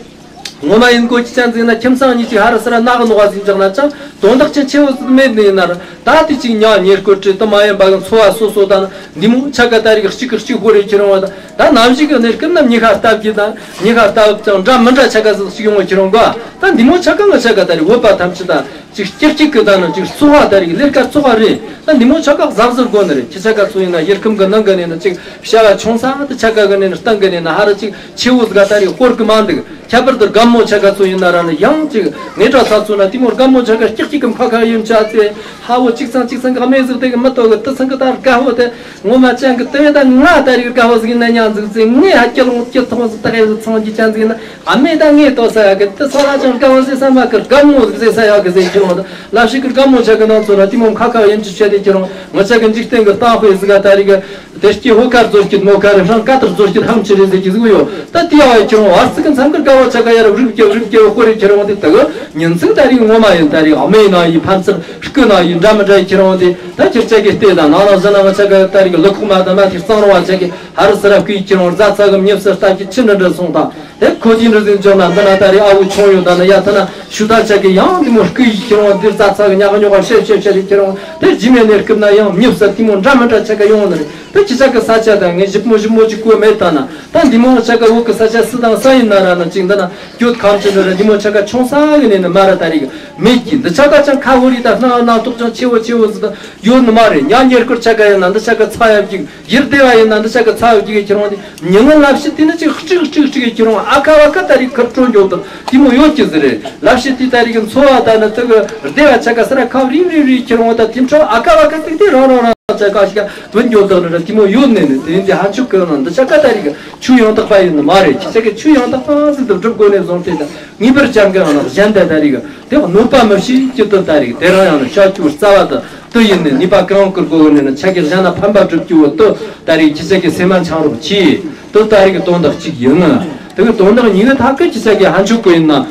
ངོ་མ་ཡིན་གོ་ཅི་ཅང་ཟིག་ན་ཁྱིམ་ཚང་གཉིས་ཅིག་ཧ་ར་སི་ར་ནག་གི་ནོག་ཟིག་འཇག་ན་ཅང་དོན་དག་ཅན་ཆེ་བོ་ཟིག་མེད་ནི་ཡིན་ན་ར་ད་དེ་ཅིག་ཉག་ཉེར་སྐོར་བྲིས་དུ་མ་ཡིན་པ་གི་འཚོ་བ་སོ་སོ་དང་འདི་མོ་ཆ་ག་ད་རིག་གཅིག་གི་གཅིག་ཧོ་རེ་ཁྱེར་འོང་བ་དང་ད་ནམ་ཞིག་གི་གནས་སྐབས་ན་མྱི་ཁ་སྟབས་ཀྱི་དང་མྱི་ཁ་སྟབས་ཀྱང་འདྲ་མི་འདྲ་ཆ་ག་ཟིག་ཅིག་ཡོང་བ་ཁྱེར་འོང་ག་ད་འདི་མོ་ཆ་ག་ང་ཆ་ག་ད་རིག་བོད་པ་ཐམས་ཅད་དང་ཅིག་སྐྱིད་སྐྱིད་གི་དང་ན་ཅིག་འཚོ་བ་ད་རིག་ལས་ཀ་འཚོ་བ་རེད། ད་འདི་མོ་ཆ་ག་གཟབ་གཟབ་དགོ་ནི་རེད། ཁྱི་ཆ་ག་ཚོ་ཡིན་ན་ཡུལ་ཁམས་གི་ནང་གི་ནས་ན་ཅིག་བྱ་བ་ཆུང་ས་དུ་ཆ་ག་གི་ནས་ན་སྟེང་གི་ནས་ན་ཧ་ར་ཅིག་ཆེ་བོ་ཟིག་ག་ད་རིག་ཧོར་གི་མ་འདུག་ཁྱད་པར་དུ་རྒན་མོ་ཆ་ག་ཚོ་ཡིན་ན་ར་ནི་ཡང་ཅིག་ངེད་དྲ་ས་ཚོ་ན་དེ་མོ་རྒན་མོ་ཆ་ག་སྐྱག་གཅིག་གི་ཕ་ཁ་ཡིན་ཆ་ཚེ་ཧ་བོ་གཅིག་ཚང་གཅིག་ཚང་གི་ཨ་མའི་ཟིག་དེ་གི་མི་ཏོ་གི་དུ་ཚང་གི་ད་རྒད་པོ་དེ་ངོ་མ་ཅན་གི་དུ་ཡེ་ད་ང་ད་རིག་རྒད་པོ་ཟིག་ཡིན་ན་ཉང་ཟིག་ཚེ་ངས་ཧ་སྐྱི་ལོང་སྐྱི་ཐོང་ཟིག་ད་ག་ཡེ་ཟིག་ཚང་གི་ཅན་ཟིག་ཡིན་ན། ཨ་མས་ད་ངས་ལྟོ་ཟ་ཡག་གི་དེ་ས་ལ་ཅང་དགའ་བ་ཟེར་ས་མ་གི་རྒན་མོ་ཟེར་ས་ཡག་གི་ཟེར་ཁྱེར་འོང་ད་ལབ་ཤིག་གི་རྒན་མོ་ཆ་གི་ནང་ཚོ་ན་དེ་མོ་ཁ་ཁ་ཡིན་ཅི་བྱས་ཏེ་ཁྱེར་འོང་ང་ཆ་གི་འཇིག་རྟེན་གི་ལྟ་དཔེ་ཟིག་ག་ད་རིག་གི་དེ་སྐྱེ་བོ་དཀར་བཟོ་སྐྱིད་མོ་དཀར་རང་དཀའ་ཐར་བཟོ་སྐྱིད་ཧམ་ཆི་རེད་ཟེར་གི་ཟིག་ཡོད་ད་དེ་ཡག་ཡ་ཁྱེར་འོང་བར་ཚིག་གི་མཚམས་གི་དགའ་བ་ཆ་ག་ཡ་ར་རིག་སྐྱེ་རིག་སྐྱེ་བོ་ཁོ་རེ་ཁྱེར་འོང་དེ་ད་གི་ཉིན་ཚིག་ད་རིག་ངོ་མ་ཡིན་ད་རིག་ཨ་མའི་ནང་ཡི་ཕན་ཚུན་སྐུ་ནང་ཡི་འདྲ་མི་འདྲ་ཡི་ཁྱེར་འོང་དེ་ད་ཁྱེར་ཆ་གི་ལྟས་ད་ནང་ལ་ཟི་ན་ང་ཆ་གི་ད་རིག་ལུ་ཁོག་མ་ད་མ་དེ་གཙང་རོང་བ་ཆ་གི་ཧ་རི་སི་ར་བསྐུས་ཁྱེར་འོང་རྫ་ཚ་གི་མྱི་སི་ལྟ་གི་ཆི་འདྲ་འདྲ་སོང་ད། དེ་ཁོ་དེའི་འདྲ་ཟིན་བྱུང་ན་འདི་ན་ད་རེས་ཨ་བུ་ཆུང་ཡོད་ད་ན་ཡ་ཐ་ན་ཤུ་ད་ཆ་གི་ཡང་འདི་མོ་སྐུ་ཡི་ཁྱེར་འོང་འདིར་རྩ་ཚ་གི་ཉག་ཉོག་བཤད་བཤད་བཤད་རེ་ཁྱེར་འོང་དེ་རྗེས་མའི་གནས་སྐབས་ན་ཡང་མྱི་བསད་དེ་མོ་འདྲ་མི་འདྲ་ཆ་ག་ཡོང་ནི་རེད། དེ་ཁྱི་ཆ་གི་ས་ཆ་དང་ངས་ཞིབ་མོ་ཞིབ་མོ་ཅིག་གོ་མེད་ད་ན་ད་འདི་མོ་ཆ་ག་བོད་གི་ས་ཆ་སུ་དང་ས་ཡིན་ན་ར་ན་ཅིག་འདི་ན་གྱོད་ཁམས་ཅི་འདྲ་ར་འདི་མོ་ཆ་ག་ཆུང་ས་གི་ནས་ནི་མ་ར་ད་རེས་གི་མེད་ཀྱི་འདི་ཆ་ག་ཅང་ཁ་ཧོ་རི་ད་སྣང་སྣང་ཐོག་ཅང་ཆེ་བོ་ཆེ་བོ་ཟི་ད་ཡོད་ནི་མ་རེད། ཉག་ཉེར་སྐོར་ཆ་ག་ཡིན་ན་འདི་ཆ་ག་ཚ་ཡབ་ཀྱི། ཡུལ་སྡེ་བ་ཡིན་ན་འདི་ཆ་གི་ཚ་བ་གཅིག་གི་ཁྱེར་འོང་དེ་མྱི་ངན་ལབ་ཤི་དེ་ནི་ཅིག་ཧྲིག་ཧྲིག་ཧྲིག་གི་ཁྱེར་འོང་ཨ་ཁ་བ་ཁ་ད་རིག་ཁུར་སྤྲོ་འཇོག་དང་དེ་མོ་ཡོད་ཀྱི་ཟི་རེད། ལབ་ཤི་དེ་ད་རིག་གི་འཚོ་བ་ད་ནི་དེ་གི་སྡེ་བ་ཆ་ག་སི་ར་ཁ་བ་རིག་རིག་རིག་ཁྱེར་འོང་ད་དེ་འཕྲོ་ཨ་ཁ་བ་ཁ་ཏིག་དེ་རང་རང་རང་ཆ་ག་ཞིག་ག་བུན་འཇོག་དང་ནི་ར་དེ་མོ་ཡོད་ནི་ནི་དེ་ཡིན་དེ་ཧ་ཆུ་གི་ནང་འདི་ཆ་ག་ད་རིག་གི་ཆུ་ཡང་དག་པ་ཡིན་ནི་མ་རེད། ཁྱི་ཆ་གི་ཆུ་ཡང་དག་པ་ཟིག་ཏུ་སྒྲུབ་དགོས་ནས་བཟུང་སྟེ་ད་ངེས་པར་ཅང་གི་ནང་གཞན་དེ་ད་རིག་གི་དེ་གནོད་པ་མི་བྱེད་ཀྱི་དུ་ད་རིག་དེ་རང་ཡང་ནི་ཤ་ཆུ་རྩ་བ་དུ། དུ་ཡིན་ནི་ནུས་པ་གང་བསྐུར་དགོས་ནི་ནི་ཆ་གི་གཞན་ན་ཕན་པ་སྒྲུབ་རྒྱུ་བོ་དུ་ད་རིག་ཁྱི་ཆ་གི་སེམས་མ་འཆང་རོགས་གྱིས་དུ་ད་རིག་དོན་དག་གཅིག་ཡིན་ནི། དུ་གི་དོན་དག་གཉིས་ཀ་ཐག་གི་ཁྱི་ཆ་གི་ཧ་འཇུག་གི་ཡིན་ན།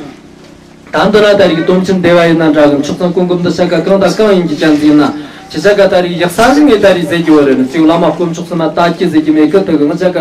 ད་འདི་ན་ད་རིག་དོན་ཆེན་སྡེ་བ་ཡིན་ན་འདྲ་གི་མཆོག་ཚང་ཀུན་གོམ་འདི་ཆ་ག་གང་དང་གང་ཡིན་གྱི་ཅན་ཟིན་ན་ཁྱི་ཆ་ག་ད་རིག་ཡག་ས་ཟིག་ངས་ད་རིག་ཟེར་གྱི་བོ་རེད་ནི་ཅིག་བླ་མ་དཀོན་མཆོག་སེམས་མ་ད་ཀྱི་ཟེར་གྱི་མེད་གི་དུ་གི་ང་ཆ་ག་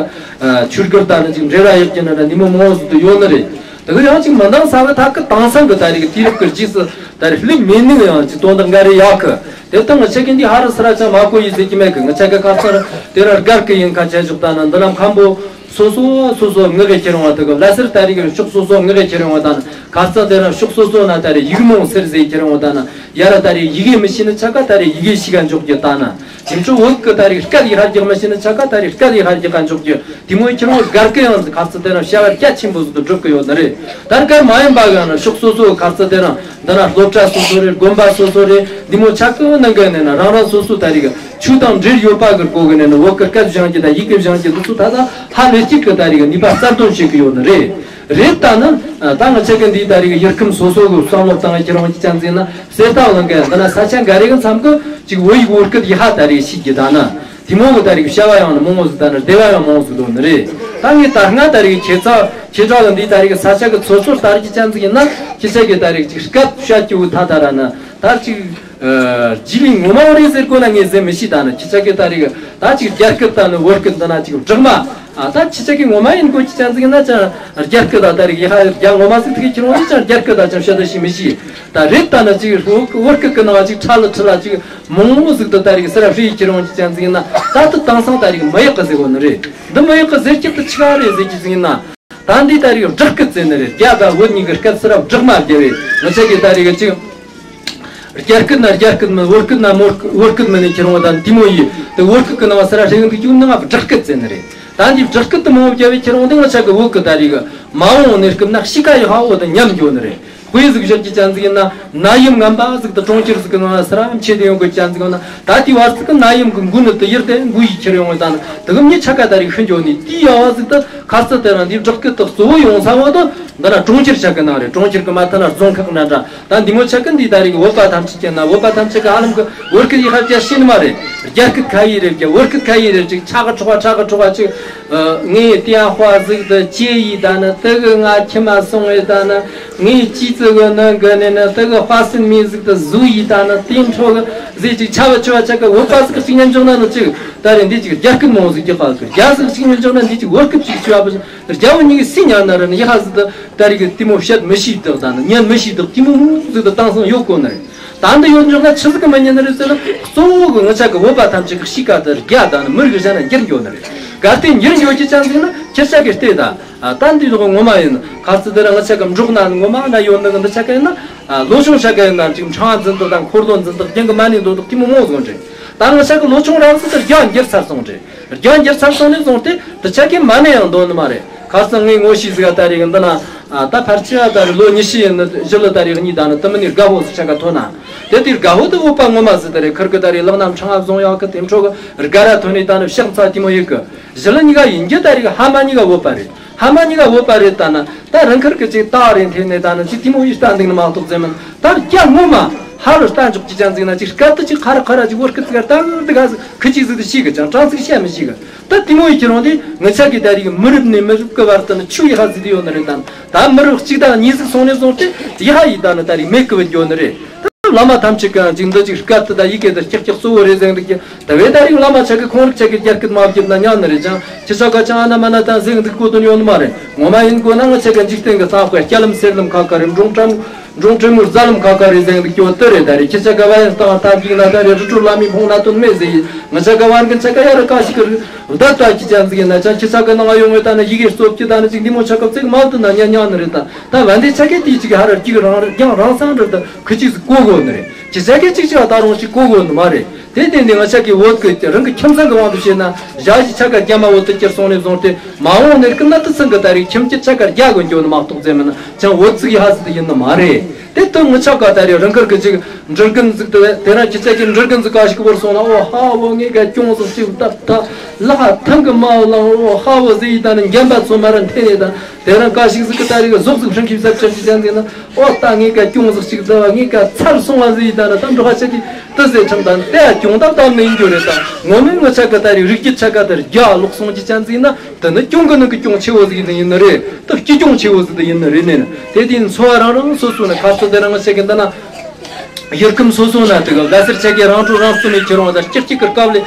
ཆུར་གར་ད་ནི་ཅིག་འབྲེལ་བ་ཡག་གི་ནི་ར་ནི་མོ་མོ་ཟིག་ཏུ་ཡོད་ནི་རེད། དེ་གི་ཡང་ཅིག་མི་འདང་ས་གི་ཐག་གི་དེང་སང་གི་ད་རེས་ཀྱི་དུས་རབས་ཀྱི་རྗེས་སུ་ད་རེས་ལུས་མེད་ནི་ཡང་ཅིག་དོན་དག་འགའ་རེ་ཡག་གི། དེ་ལྟ་ང་ཆ་གི་འདི་ཧ་རི་སི་ར་ཅང་མ་གོ་ཡི་ཟེར་གྱི་མེད་གི། ང་ཆ་གི་ཁ་སང་དེ་ར་སྒར་གི་ཡིན་ཁ་ཆ་ཞོག་ད་ན་འདི་ལ་མཁན་པོ་སོ་སོ་སོ་སོ་ངག་གི་ཁྱེར་འོང་བ་དེ་གི་ལ་སེར་ད་རེས་ཀྱི་ཕྱོགས་སོ་སོ་ངག་གི་ཁྱེར་འོང་བ་ད་ན་ཁ་སང་དེ་ར་ཕྱོགས་སོ་སོ་ན་ད་རེས་ཡིག་རྨོངས་སེར་ཟེར་ཁྱེར་འོང་བ་ད་ན་ཡ་ར་ད་རེས་ཡི་གེ་མི་ཤེས་ནི་ཆ་ག་ད་རེས་ཡི་གེ་ཤེས་ག་འཇོག་རྒྱུ་ད་ན། དེ་ཚོ་བོད་ཀྱི་ད་རེས་སྐད་ཡིག་ཧར་རྒྱག་མི་ཤེས་ནི་ཆ་ག་ད་རེས་སྐད་ཡིག་ཧར་རྒྱག་ག་འཇོག་རྒྱུ། དེ་མོའི་ཁྱེད་རང་སྒར་སྐད་ཡང་ཁ་ཚུ་དེ་རང་བྱ་བ་རྒྱ་ཆེན་པོ་ཟིག་ཏུ་སྒྲུབ་ཀྱི་ཡོད་ནི་རེད། ད་སྒར་མ་ཡིན་པ་ག་ན་ཕྱོགས་སོ་སོའི་ཁ་ཚུ་དེ་རང་འདི་ན་སློབ་གྲྭ་སོ་སོ་རེད། དགོན་པ་སོ་སོ་རེད། འདི་མོ་ཆ་གི་ནང་གི་ནས་ན་རང་རང་སོ་སོ་ད་རེས་ཆོས་དང་འབྲེལ་ཡོད་པ་གི་སྒོ་གི་ནས་ན་བོད་ཀྱི་སྐད་སྦྱང་རྒྱུ་དང་ཡི་གེ་སྦྱང་རྒྱུ་འདི་ཚོ་ད་ད་ཧ་ལས་གཅིག་གི་ད་རེས་ནུས་པ་གསར་འདོན་བྱེད་ཀྱི་ཡོད་ནི་རེད། རེད་ད་ནི་ད་ང་ཆ་གི་འདི་ད་རེས་ཡུལ་ཁམས་སོ་སོ་གི་བསམ་བློ་བཏང་ཁྱེད་རང་གི་ཅན་ཟིན་ན་གསེར་རྟ་གླིང་གི་འདི་ན་ས་ཆ་འགའ་རེ་གི་མཚམས་གི་ཅིག་བོད་ཡིག་བོད་སྐད་ཡི་ཧ་ད་རེས་ཤེས་ཀྱི་ད་ན། དེ་མོ་གི་ད་རེས་བྱ་བ་ཡང་ནི་མང་བོ་ཟིག་ད་ནི་སྡེ་བ་ཡང་མང་བོ་ཟིག་འདུག་ནི་རེད། ད་ངས་ད་སྔ་ད་རེས་ཁྱེད་ཚ་ཁྱེད་ཚ་གི་འདི་ད་རེས་ས་ཆ་གི་ཚོ་ཚོར་ལྟ་རྒྱུ་ཅན་ཟིག་ཡིན་ན་ཁྱེད་ཚ་གི་ད་རེས་ཅིག་སྐད་བཤད་རྒྱུ་བོ་ད་ད་ར་ནི་ད་ཅིག་རྗེས་ལུས་ངོ་མ་བོ་རེད་ཟེར་དགོས་ན་ངས་ཟེར་མི་ཤེས། ད་ནི་ཁྱེད་ཚ་གི་ད་རེས་ད་ཅིག་རྒྱ་སྐད་ད་ནི་བོད་སྐད་འདི་ན་ཅིག་སྦྲགས་མ་ཨ་ད་ཁྱེད་ཚ་གི་ངོ་མ་ཡིན་དགོས་ཀྱི་ཅན་ཟིག་ཡིན་ན་ཅང་རྒྱ་སྐད་ད་ད་རེས་ཡི་ཧ་རྒྱ་ངོ་མ་ཟིག་ཐུག་གི་ཁྱེད་རང་ཡིན་ཅང་རྒྱ་སྐད་ད་ཅང་བཤད་ད་ཤེས་མི་ཤེས། ད་རེད་ད་ནི་ཅིག་བོད་བོད་སྐད་ཀྱི་ནང་ཅིག་ཁྲ་ལ་ཁྲི་ལ་ཅིག་མང་བོ་ཟིག་ཏུ་ད་རེས་སེ་ར་ཧྲི་ཡི་ཁྱེར་ཡོང་གི་ཅན་ཟིག་ཡིན་ན་ད་དུ་དེང་སང་ད་རེས་མི་ཡག་གི་ཟེར་གོ་ནི་རེད། འདི་མི་ཡག་གི་ཟེར་རྒྱུ་དུ་ཆི་ག་རེད་ཟེར་རྒྱུ་ཟིག་ཡིན་ན། ད་འདི་ད་རེས་སྦྲགས་སྐད་ཟེར་ནི་རེད། རྒྱ་དང་བོད་གཉིས་ཀྱི་སྐད་སེ་ར་སྦྲགས་མ་རྒྱབ་བས་ང་ཆ་གི་ད་རེས་ཀྱི་ཅིག་རྒྱ་སྐད་ན་རྒྱ་སྐད་མིན། བོད་སྐད་ན་མོར་བོད་སྐད་མིན་ནས་ཁྱེར་ཡོང་ད་འདི་མོ་ཡིས་དུ་བོད་སྐད་ཀྱི་ནང་སེ་ར་ཧྲི་གི་འདུག་རྒྱུ་ནང་སྦྲགས་སྐད་ཟེར་ནི་རེད། ད་འདི་སྦྲགས་སྐད་དུ་མང་བོ་རྒྱབ་བས་ཁྱེར་ཡོང་འདི་ང་ཆ་གི་བོད་སྐད་ད་རེས་གི་མ་འོངས་གནས་སྐབས་ན་གཤིས་ཀ་ཡི་ཧ་འོ་དང་ཉམས་འགྱོ་ནི་རེད། དཔེ་ཟིག་བཞག་གི་ཅན་ཟིག་ཡིན་ན་ན་ཡམ་ངན་པ་ཟིག་ཏུ་གྲོང་ཁྱེར་ཟིག་གི་ནང་ན་སེ་ར་མཆེད་དུ་ཡོང་གི་ཅན་ཟིག་ཡོང་ན་ད་དེའི་བར་ཟིག་གི་ན་ཡམ་གི་འགུལ་ནི་དུ་ཡིར་དེ་འགུལ་ཡི་ཁྱེར་ཡོང་ངི་ད་ནི་དུ་གི་མྱི་ཆ་ག་ད་རིག་ཤི་འགྱོ་ནི་དེའི་ཡ་བ་ཟིག་ཏུ་ཁ་རྩི་དེ་རང་འདི་བསྒྲགས་སྐད་དུ་གཙོ་བོ་ཡོང་ས་བ་དུ་འདི་ན་གྲོང་ཁྱེར་ཆ་གི་ནང་རེད། གྲོང་ཁྱེར་གི་མ་ཐ་ན་རྫོང་ཁག་འདྲ་འདྲ་ད་འདི་མོ་ཆ་གི་འདི་ད་རིག་བོད་པ་ཐམས་ཅད་ཀྱི་ན་བོད་པ་ཐམས་ཅད་གི་ཧ་ལམ་གི་བོད་སྐད་ཡི་ཧ་རྒྱ་ཤེས་ནི་མ་རེད། རྒྱ་སྐད་ཁ་ཡི་རེད་ཀྱི་བོད་སྐད་ཁ་ཡི་རེད་ཅིག་ཆ་གི་ཁྲོག་པ་ཆ་གི་ཁྲོག་པ་ཅིག་ངའི་ཏིའ་ཧྥ་ཟིག་ཏུ་ཅེ་ཡི་ད་ནི་དེ་གི་ང་ཁྱི་མ་སོང་ངེ་ད་ནི་ངའི་ཅི་ཙི་གི་ནི་གི་ནི་ནི་དེ་གི་ཧྥ་སིན་མི་ཟིག་ཏུ་ཟུ་ཡི་ད་ནི་དེ་འཕྲོ་གི་ཟིག་ཅིག་ཆ་བ་ཆུ་བ་ཆ་གི་བོད་པ་ཟིག་གི་ཅིག་ཉན་འཇོག་ན་ནི་ཅིག་ད་རེ་འདི་ཅིག་རྒྱ་སྐད་མོ་ཟིག་རྒྱག་ག་གི་རྒྱ་ཟིག་ཅིག་ཉན་འཇོག་ན་འདི་ཅིག་བོད་སྐད་ཅིག་ཆུ་བ་བུ་ཟིག་རྒྱ་བོ་གཉིས་ཀྱི་སི་ཉན་ན་ར་ནི་ཡི་ཧ་ཟིག་ཏུ་ད་རེ་གི་དེ་མོ་བཤད་མི་ཤེས་དག་ད་ནི་ཉན་མི་ཤེས་དག་དེ་མོ་ཟིག་ཏུ་དེང་སང་ཡོད་གོ་ནི་རེད། ད་འདི་ཡོད་འཇོག་ན་ཆི་ཟིག་གི་མི་ཉན་ནི་རེད་ཟེར་ན་གཙོ་བོ་གི་ང་ཆ་གི་བོད་པ་ཐམས་ཅད་གི་གཤིས་ཀ་དེ་རྒྱ་དང་ནི་མི་རིགས་གཞན་ན་འགྱུར་འགྱོ་ནི་རེད། གལ་ཏེ་འགྱུར་འགྱོ་གི་ཅན་ཟིག་ན་ཁྱེད་ཆ་གི་ལྟོས་ད། ད་འདི་ལོག་ངོ་མ་ཡིན་ཁ་རྩི་དེ་ར་ང་ཆ་གི་འབྲོག་ན་ངོ་མ་ན་ཡོད་ནི་གི་འདི་ཆ་གི་ཡིན་ན་ལོ་ཆུང་ཆ་གི་ཡིན་ན་ཅིག་ཕྲེང་བ་འཛིན་དག་དང་འཁོར་ལོ་འཛིན་དག་རྒྱང་གི་མ་ནི་འདོད་དག་དེ་མོ་མོ་བཟོ་འདྲེ། ད་ང་ཆ་གི་ལོ་ཆུང་རང་ཟིག་དེ་རྒྱ་འགྱུར་ཚར་སོང་འདྲེ། རྒྱ་འགྱུར་ཚར་སོང་ནས་བཟུང་སྟེ་འདི་ཆ་གི་མ་ནི་ཡང་འདོད་ནི་མ་རེད། ཁ་རྩི་ངའི་ངོ་ཤེས་ཟིག་ག་ད་རེ་གི་འདི་ན། ཨ་ད་ཕལ་ཆེར་ད་རེས་ལོ་ཉི་ཤུ་ཡིན་ནི་ཞི་ལི་ད་རེས་གཉིས་ད་ནི་དུ་མི་ནི་དགའ་བོ་སུ་ཆ་ག་ཐོན་ན། དེ་དུས་དགའ་བོ་དུ་འོད་པ་ངོ་མ་ཟི་ད་རེས་ཁུར་གི་ད་རེས་ལག་ན་ཕྲེང་བ་བཟུང་ཡག་གི་དེ་འཕྲོ་གི་དགའ་ར་ཐོན་ནི་ད་ནི་ཕྱག་འཚལ་དེ་མོ་ཡིག་གི། ཞི་ལི་གཉིས་ཀ་ཡིན་གྱི་ད་རེས་ཧ་མ་གཉིས་ཀ་འོད་པ་རེད། ཧ་མ་གཉིས་ཀ་འོད་པ་རེད་ད་ན། ད་རང་ཁུར་གི་ཅིག་ད་རེས་འཐེན་ནི་ད་ནི་ཅིག་དེ་མོ་ཡིག་ལྟ་འདུག་ནི་མ་གཏོགས་ཟེར་མིན། ད་རྒྱ་ངོ་མ་ཧ་ལོ་ལྟ་འཇོག་གི་ཅན་ཟིག་ན་ཅིག་སྐད་དུ་ཅིག་ཁ་ར་ཁ་ར་ཅིག་བོར་སྐད་ཅིག་ད་འདི་ག་ཁི་ཅིག་ཟིག་ཏུ་ཤེས་གི་ཅང་གྲངས་ཚིག་བཤད་མི་ཤེས་གི། ད་དེ་མོ་ཡི་ཁྱེད་རང་དེ་ངི་ཆ་གི་ད་རིག་མི་རབས་ནས་མི་རབས་ཀྱི་བར་དུ་ནི་ཆུ་ཡི་ཧ་ཟི་དུ་ཡོད་ནི་རེད་དམ། ད་མི་རབས་གཅིག་དང་གཉིས་ཟིག་སོང་ནས་བཟུང་སྟེ་ཡི་ཧ་ཡི་ད་ནི་ད་རིག་མེད་ཀི་བུད་འགྱོ་ནི་རེད། ད་བླ་མ་ཐམས་ཅད་ཀྱང་ཅིག་འདི་ཅིག་སྐད་དུ་ད་ཡི་གེ་དུ་ཀྱག་ཀྱག་གཙོ་བོ་རེད་ཟེར་འདུག་ཀྱི། ད་བས་ད་རིག་བླ་མ་ཆ་གི་ཁོང་རིག་ཆ་གི་རྒྱ་སྐད་མ་བརྒྱབ་ན་ཉག་ནི་རེད་ཅང་ཁྱི་ཆ་ག་ཅང་ཨ་ན་མ་ན་ད་ཟེར་འདུག་གོ་དོན་ཡོད་ནི་མ་རེད། ངོ་མ་ཡིན་དགོས་ན་ང་ཆ་ག་འཇིག་རྟེན་གི་ས་དཔེ་སྐྱ་ལམ་སེར་ལམ་ཁ་ཁ་རེད། འབྲོང་ཁྲམ་འབྲོང་ཁྲི་མོར་རྫ་ལམ་ཁ་ཁ་རེ་ཟེར་འདུག་སྐྱོ་དུ་རེ་ད་རེ་ཁྱི་ཆ་ག་བ་ཡང་སྟངས་ཐབས་ཀྱིས་ན་ད་རེ་རུ་ཏྲུ་ལ་མི་ཕོང་ན་དོན་མེད་ཟེར་ཡིན། ང་ཆ་ག་བར་གི་ཆ་ག་ཡ་ར་ཀ་ཞིག་གི་བདག་ད་ཁྱི་ཆ་ཟིག་ཡིན་ན་ཅང་ཁྱི་ཆ་ག་ནང་ཡོང་བའི་ད་ནི་ཡི་གེ་སོབ་ཀྱི་ད་ནི་ཅིག་འདི་མོ་ཆ་ག་བརྩེགས་མ་བཏུ་ན་ཉ་ཉ་ནི་རེད། ད་ད་བན་དེ་ཆ་ག་དེ་ཅིག་ཧ་ར་ཅིག་རང་རྒྱང་རང་སང་རེད། ད་ཁི་ཅིག་ཟིག་གོ་གོ་ནི་རེད། ཁྱི་ཆ་ག་ཅིག་ཅིག་ད་རུང་ཞིག་གོ་གོ་ནི་མ་རེད། དེ་དེ་ནི་ང་ཆ་གི་བོད་ཀྱི་རང་གི་ཁྱིམ་ཚང་གི་དབང་དུ་བྱས་ན་ཞག་ཞིག་ཆ་ག་རྒྱ་མ་བོད་དུ་ཁྱེར་སོང་ནས་བཟུང་སྟེ། མ་འོངས་ནས་ཀུན་ན་དུ་ཚང་གི་ད་རེས་ཁྱིམ་གྱི་ཆ་གར་རྒྱ་དགོན་རྒྱུ་ནི་མ་གཏོགས་ཙེ་མིན་ཅང་འོད་ཚིག་ཡ་ཧ་ཟི་དུ་ཡིན་ནི་མ་རེད། དེ་དུ་ངི་ཆ་ག་ད་རེས་རང་ཁུར་གི་ཅིག་འབྲུ་རྒན་ཟིག་དུ་དེ་རང་ཁྱི་ཆ་གི་འབྲུ་རྒན་ཟིག་ག་ཞིག་བོར་སོང་ན། ཨོ་ཧ་བོ་ངེད་ཀ་ཅུང་ཟིག་ཅིག་ད་ད་ལག་ཐང་གི་མ་བོ་ལང་། ཨོ་ཧ་བོ་ཟི་ཡི་ད་ནི་འགན་པ་ཚོ་མ་ར་འཐེན་ནས་ད་དེ་རང་ག་ཞིག་ཟིག་གི་ད་རེས་གཟོག་ཟིག་ཧྲིང་ཁྱིམ་ས་ཆ་ཞིག་ཅན་ཟིག་ན། ཨོ་ད་ངེད་ཀ་ཅུང་ཟིག་ཅིག་ད་བ་ངེད་ཀ་ཚར་སོང་བ་ཟི་ཡི་ད་ན་ད་འགྲོ་ཧ་ཆ་གི་དུ་ཟེ་ཁྲམ་ད་དེ་ཡ་ཅུང་ད་ད་མི་ཡིན་རྒྱུ་རེད། ད་ངོ་མའི་ངི་ཆ་ག་ད་རེས་རིགས་རྒྱུད་ཆ་ག་ད་རེས་རྒྱ་ལོག་སོང་གི་ཅན་ཟིག་ན། དེ་ནི་གྱོང་གི་ནང་གི་གྱོང་ཆེ་བོ་ཟིག་ཡིན་ནི་རེད། དེ་སྐྱིད་གྱོང་ཆེ་བོ་ཟིག་ཡིན་ནི་རེད་ནི། དེ་དུས་འཚོ་བ་རང་རང་སོ་སོ་ནི་ཁ་ཚོ་དེ་རང་ང་ཆ་གི་འདི་ན་ཡུལ་ཁམས་སོ་སོ་ན་དེ་གི་ག་སེར་ཆ་གི་རང་གྲོ་རང་སྟོན་ནས་ཁྱེར་འོང་ད་སྐྱིད་སྐྱིད་གི་སྐབས་ལས་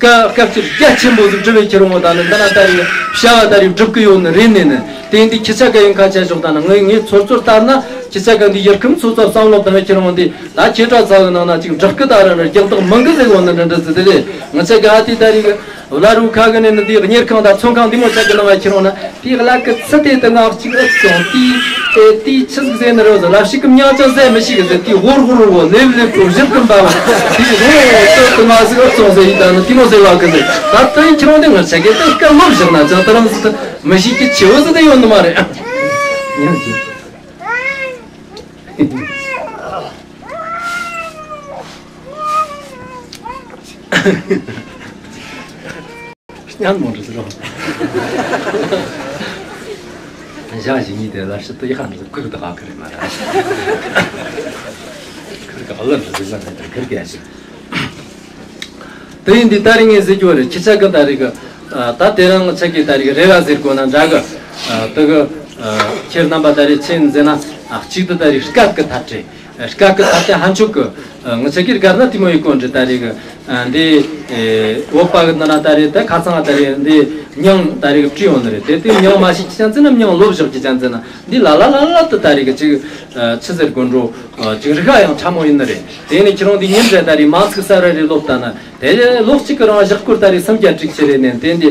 སྐབས་སྐབས་ཅིག་རྒྱ་ཆེན་པོ་ཟིག་སྒྲུབ་པའི་ཁྱེར་འོང་ད་ནི་འདི་ན་ད་རེས་བྱ་བ་ད་རེས་སྒྲུབ་གི་ཡོད་ནི་རེད་ནི་ནི། དེ་འདི་ཁྱི་ཆ་ག་ཡིན་ཁ་ཆ་ཞོག་ད་ནི་ངའི་ངའི་ཚོར་ཚོར་ལྟར་ན་ཁྱི་ཆ་ག་འདི་ཡུལ་ཁམས་སོ་སོ་བསམ་བློ་བཏང་བའི་ཁྱེར་འོང་འདི་ད་ཁྱེད་དྲ་ཚ་གི་ནང་ན་ཅིག་འབྲག་གི་ད་ར་ནི་རྒྱག་ཐག་མང་གི་ཟེར་གོ་ནི་འདྲ་འདྲ་ཟིག་དེ་རེད། ང་ཆ་ག་ཨ་དེ་ད་རེས་གི་བླ་རུང་ཁ་གི་ནས་ནི་འདི་གཉེར་ཁང་དང་ཚོང་ཁང་འདི་མོ་ཆ་གི་ནང་ང་ཁྱེར་འོང་ན། དེའི་གླ་གི་ཚི་དེ་དུ་ངག་གཅིག་ཨུ་ཙང་དེའི་ཨེ་དེའི་ཆི་ཟིག་ཟེར་ནི་རེད་ཟེར། ལབ་ཞིག་གི་མྱང་ཅང་ཟེར་མི་ཤེས་གི་ཟེར། དེའི་ཧོར་ཧོར་བོ་ལེབ་ལེབ་བོ་བཞིར་གི་འབའ་བོ་དེའི་ཧོར་ཧོར་ཏོ་དུ་ང་ཟིག་ཨུ་ཙང་ཟེར་ཡི་ད་ནི་དེ་མོ་ཟེར་བ་གི་ཟེར། ད་དུ་ཡིན་ཁྱེར་འོང་དེ་ང་ཆ་གི་དུ་སྐད་ལོབ་བཞག་ན་ཅང་དུ་རང་ཟིག་དུ་མི་ཤེས་ཀི་ཆེ་བོ་ཟིག་དུ་ཡོད་ནི་མ་རེད། སྙན་མོ་འདྲ་ཟེར་རོ། ཞག་ཞིག་གཉིས་དེ་ལ་ཤི་ཏི་ཡི་ཧ་འདྲ་ཟེར་ཁུར་དུ་ཧ་ཁུར་མ་ར། ཁུར་ག་ལ་འདྲ་ཟེར་ལ་ནས་ད་ཁུར་ག་ཞིག་དེ་ཡིན་དུས་ད་རིང་ངས་ཟེར་རྒྱུ་རེད། ཁྱི་ཆ་གི་ད་རིག་གི་ད་དེ་རང་ཆ་གི་ད་རིག་རེ་བ་ཟེར་དགོས་ན་འདྲ་གི། དེ་གི་ཁྱེད་རྣམ་པ་ད་རིག་ཆེན་ཟེར་ན་གཅིག་ཏུ་ད་རིག་སྐད་གི་ཐ་དྲེ། སྐད་ཀི་ད་ལྟ་ཧན་ཆོག་གི། ང་ཆ་གིར་གར་ན་དེ་མོ་ཡི་གོ་འདྲི་ད་རེ་གི། འདི་བོད་པ་གི་ནང་ན་ད་རེ་ད་ཁ་ཚང་ད་རེ་འདི་མྱང་ད་རེ་གི་བྲིས་ཡོང་ནི་རེད། དེ་དེ་མྱང་མ་ཤེས་ཀྱི་ཅན་ཙི་ན་མྱང་ལོབ་བཞག་ཀྱི་ཅན་ཙི་ན་འདི་ལ་ལ་ལ་ལ་དུ་ད་རེ་གི་ཅིག་ཆི་ཟེར་དགོན་འགྲོ་ཅིག་རིག་ཡང་ཕྲ་མོ་ཡིན་ནི་རེད། དེ་ནི་ཁྱེད་རང་འདི་ཉིན་རེ་ད་རེ་མང་ཚིག་ས་ར་རེ་ལོབ་ད་ན། དེ་ལོ་གཅིག་གི་རིང་ཞག་སྐོར་ད་རེས་སུམ་བརྒྱ་དྲུག་ཅུ་རེ་ནས་དེ་འདི་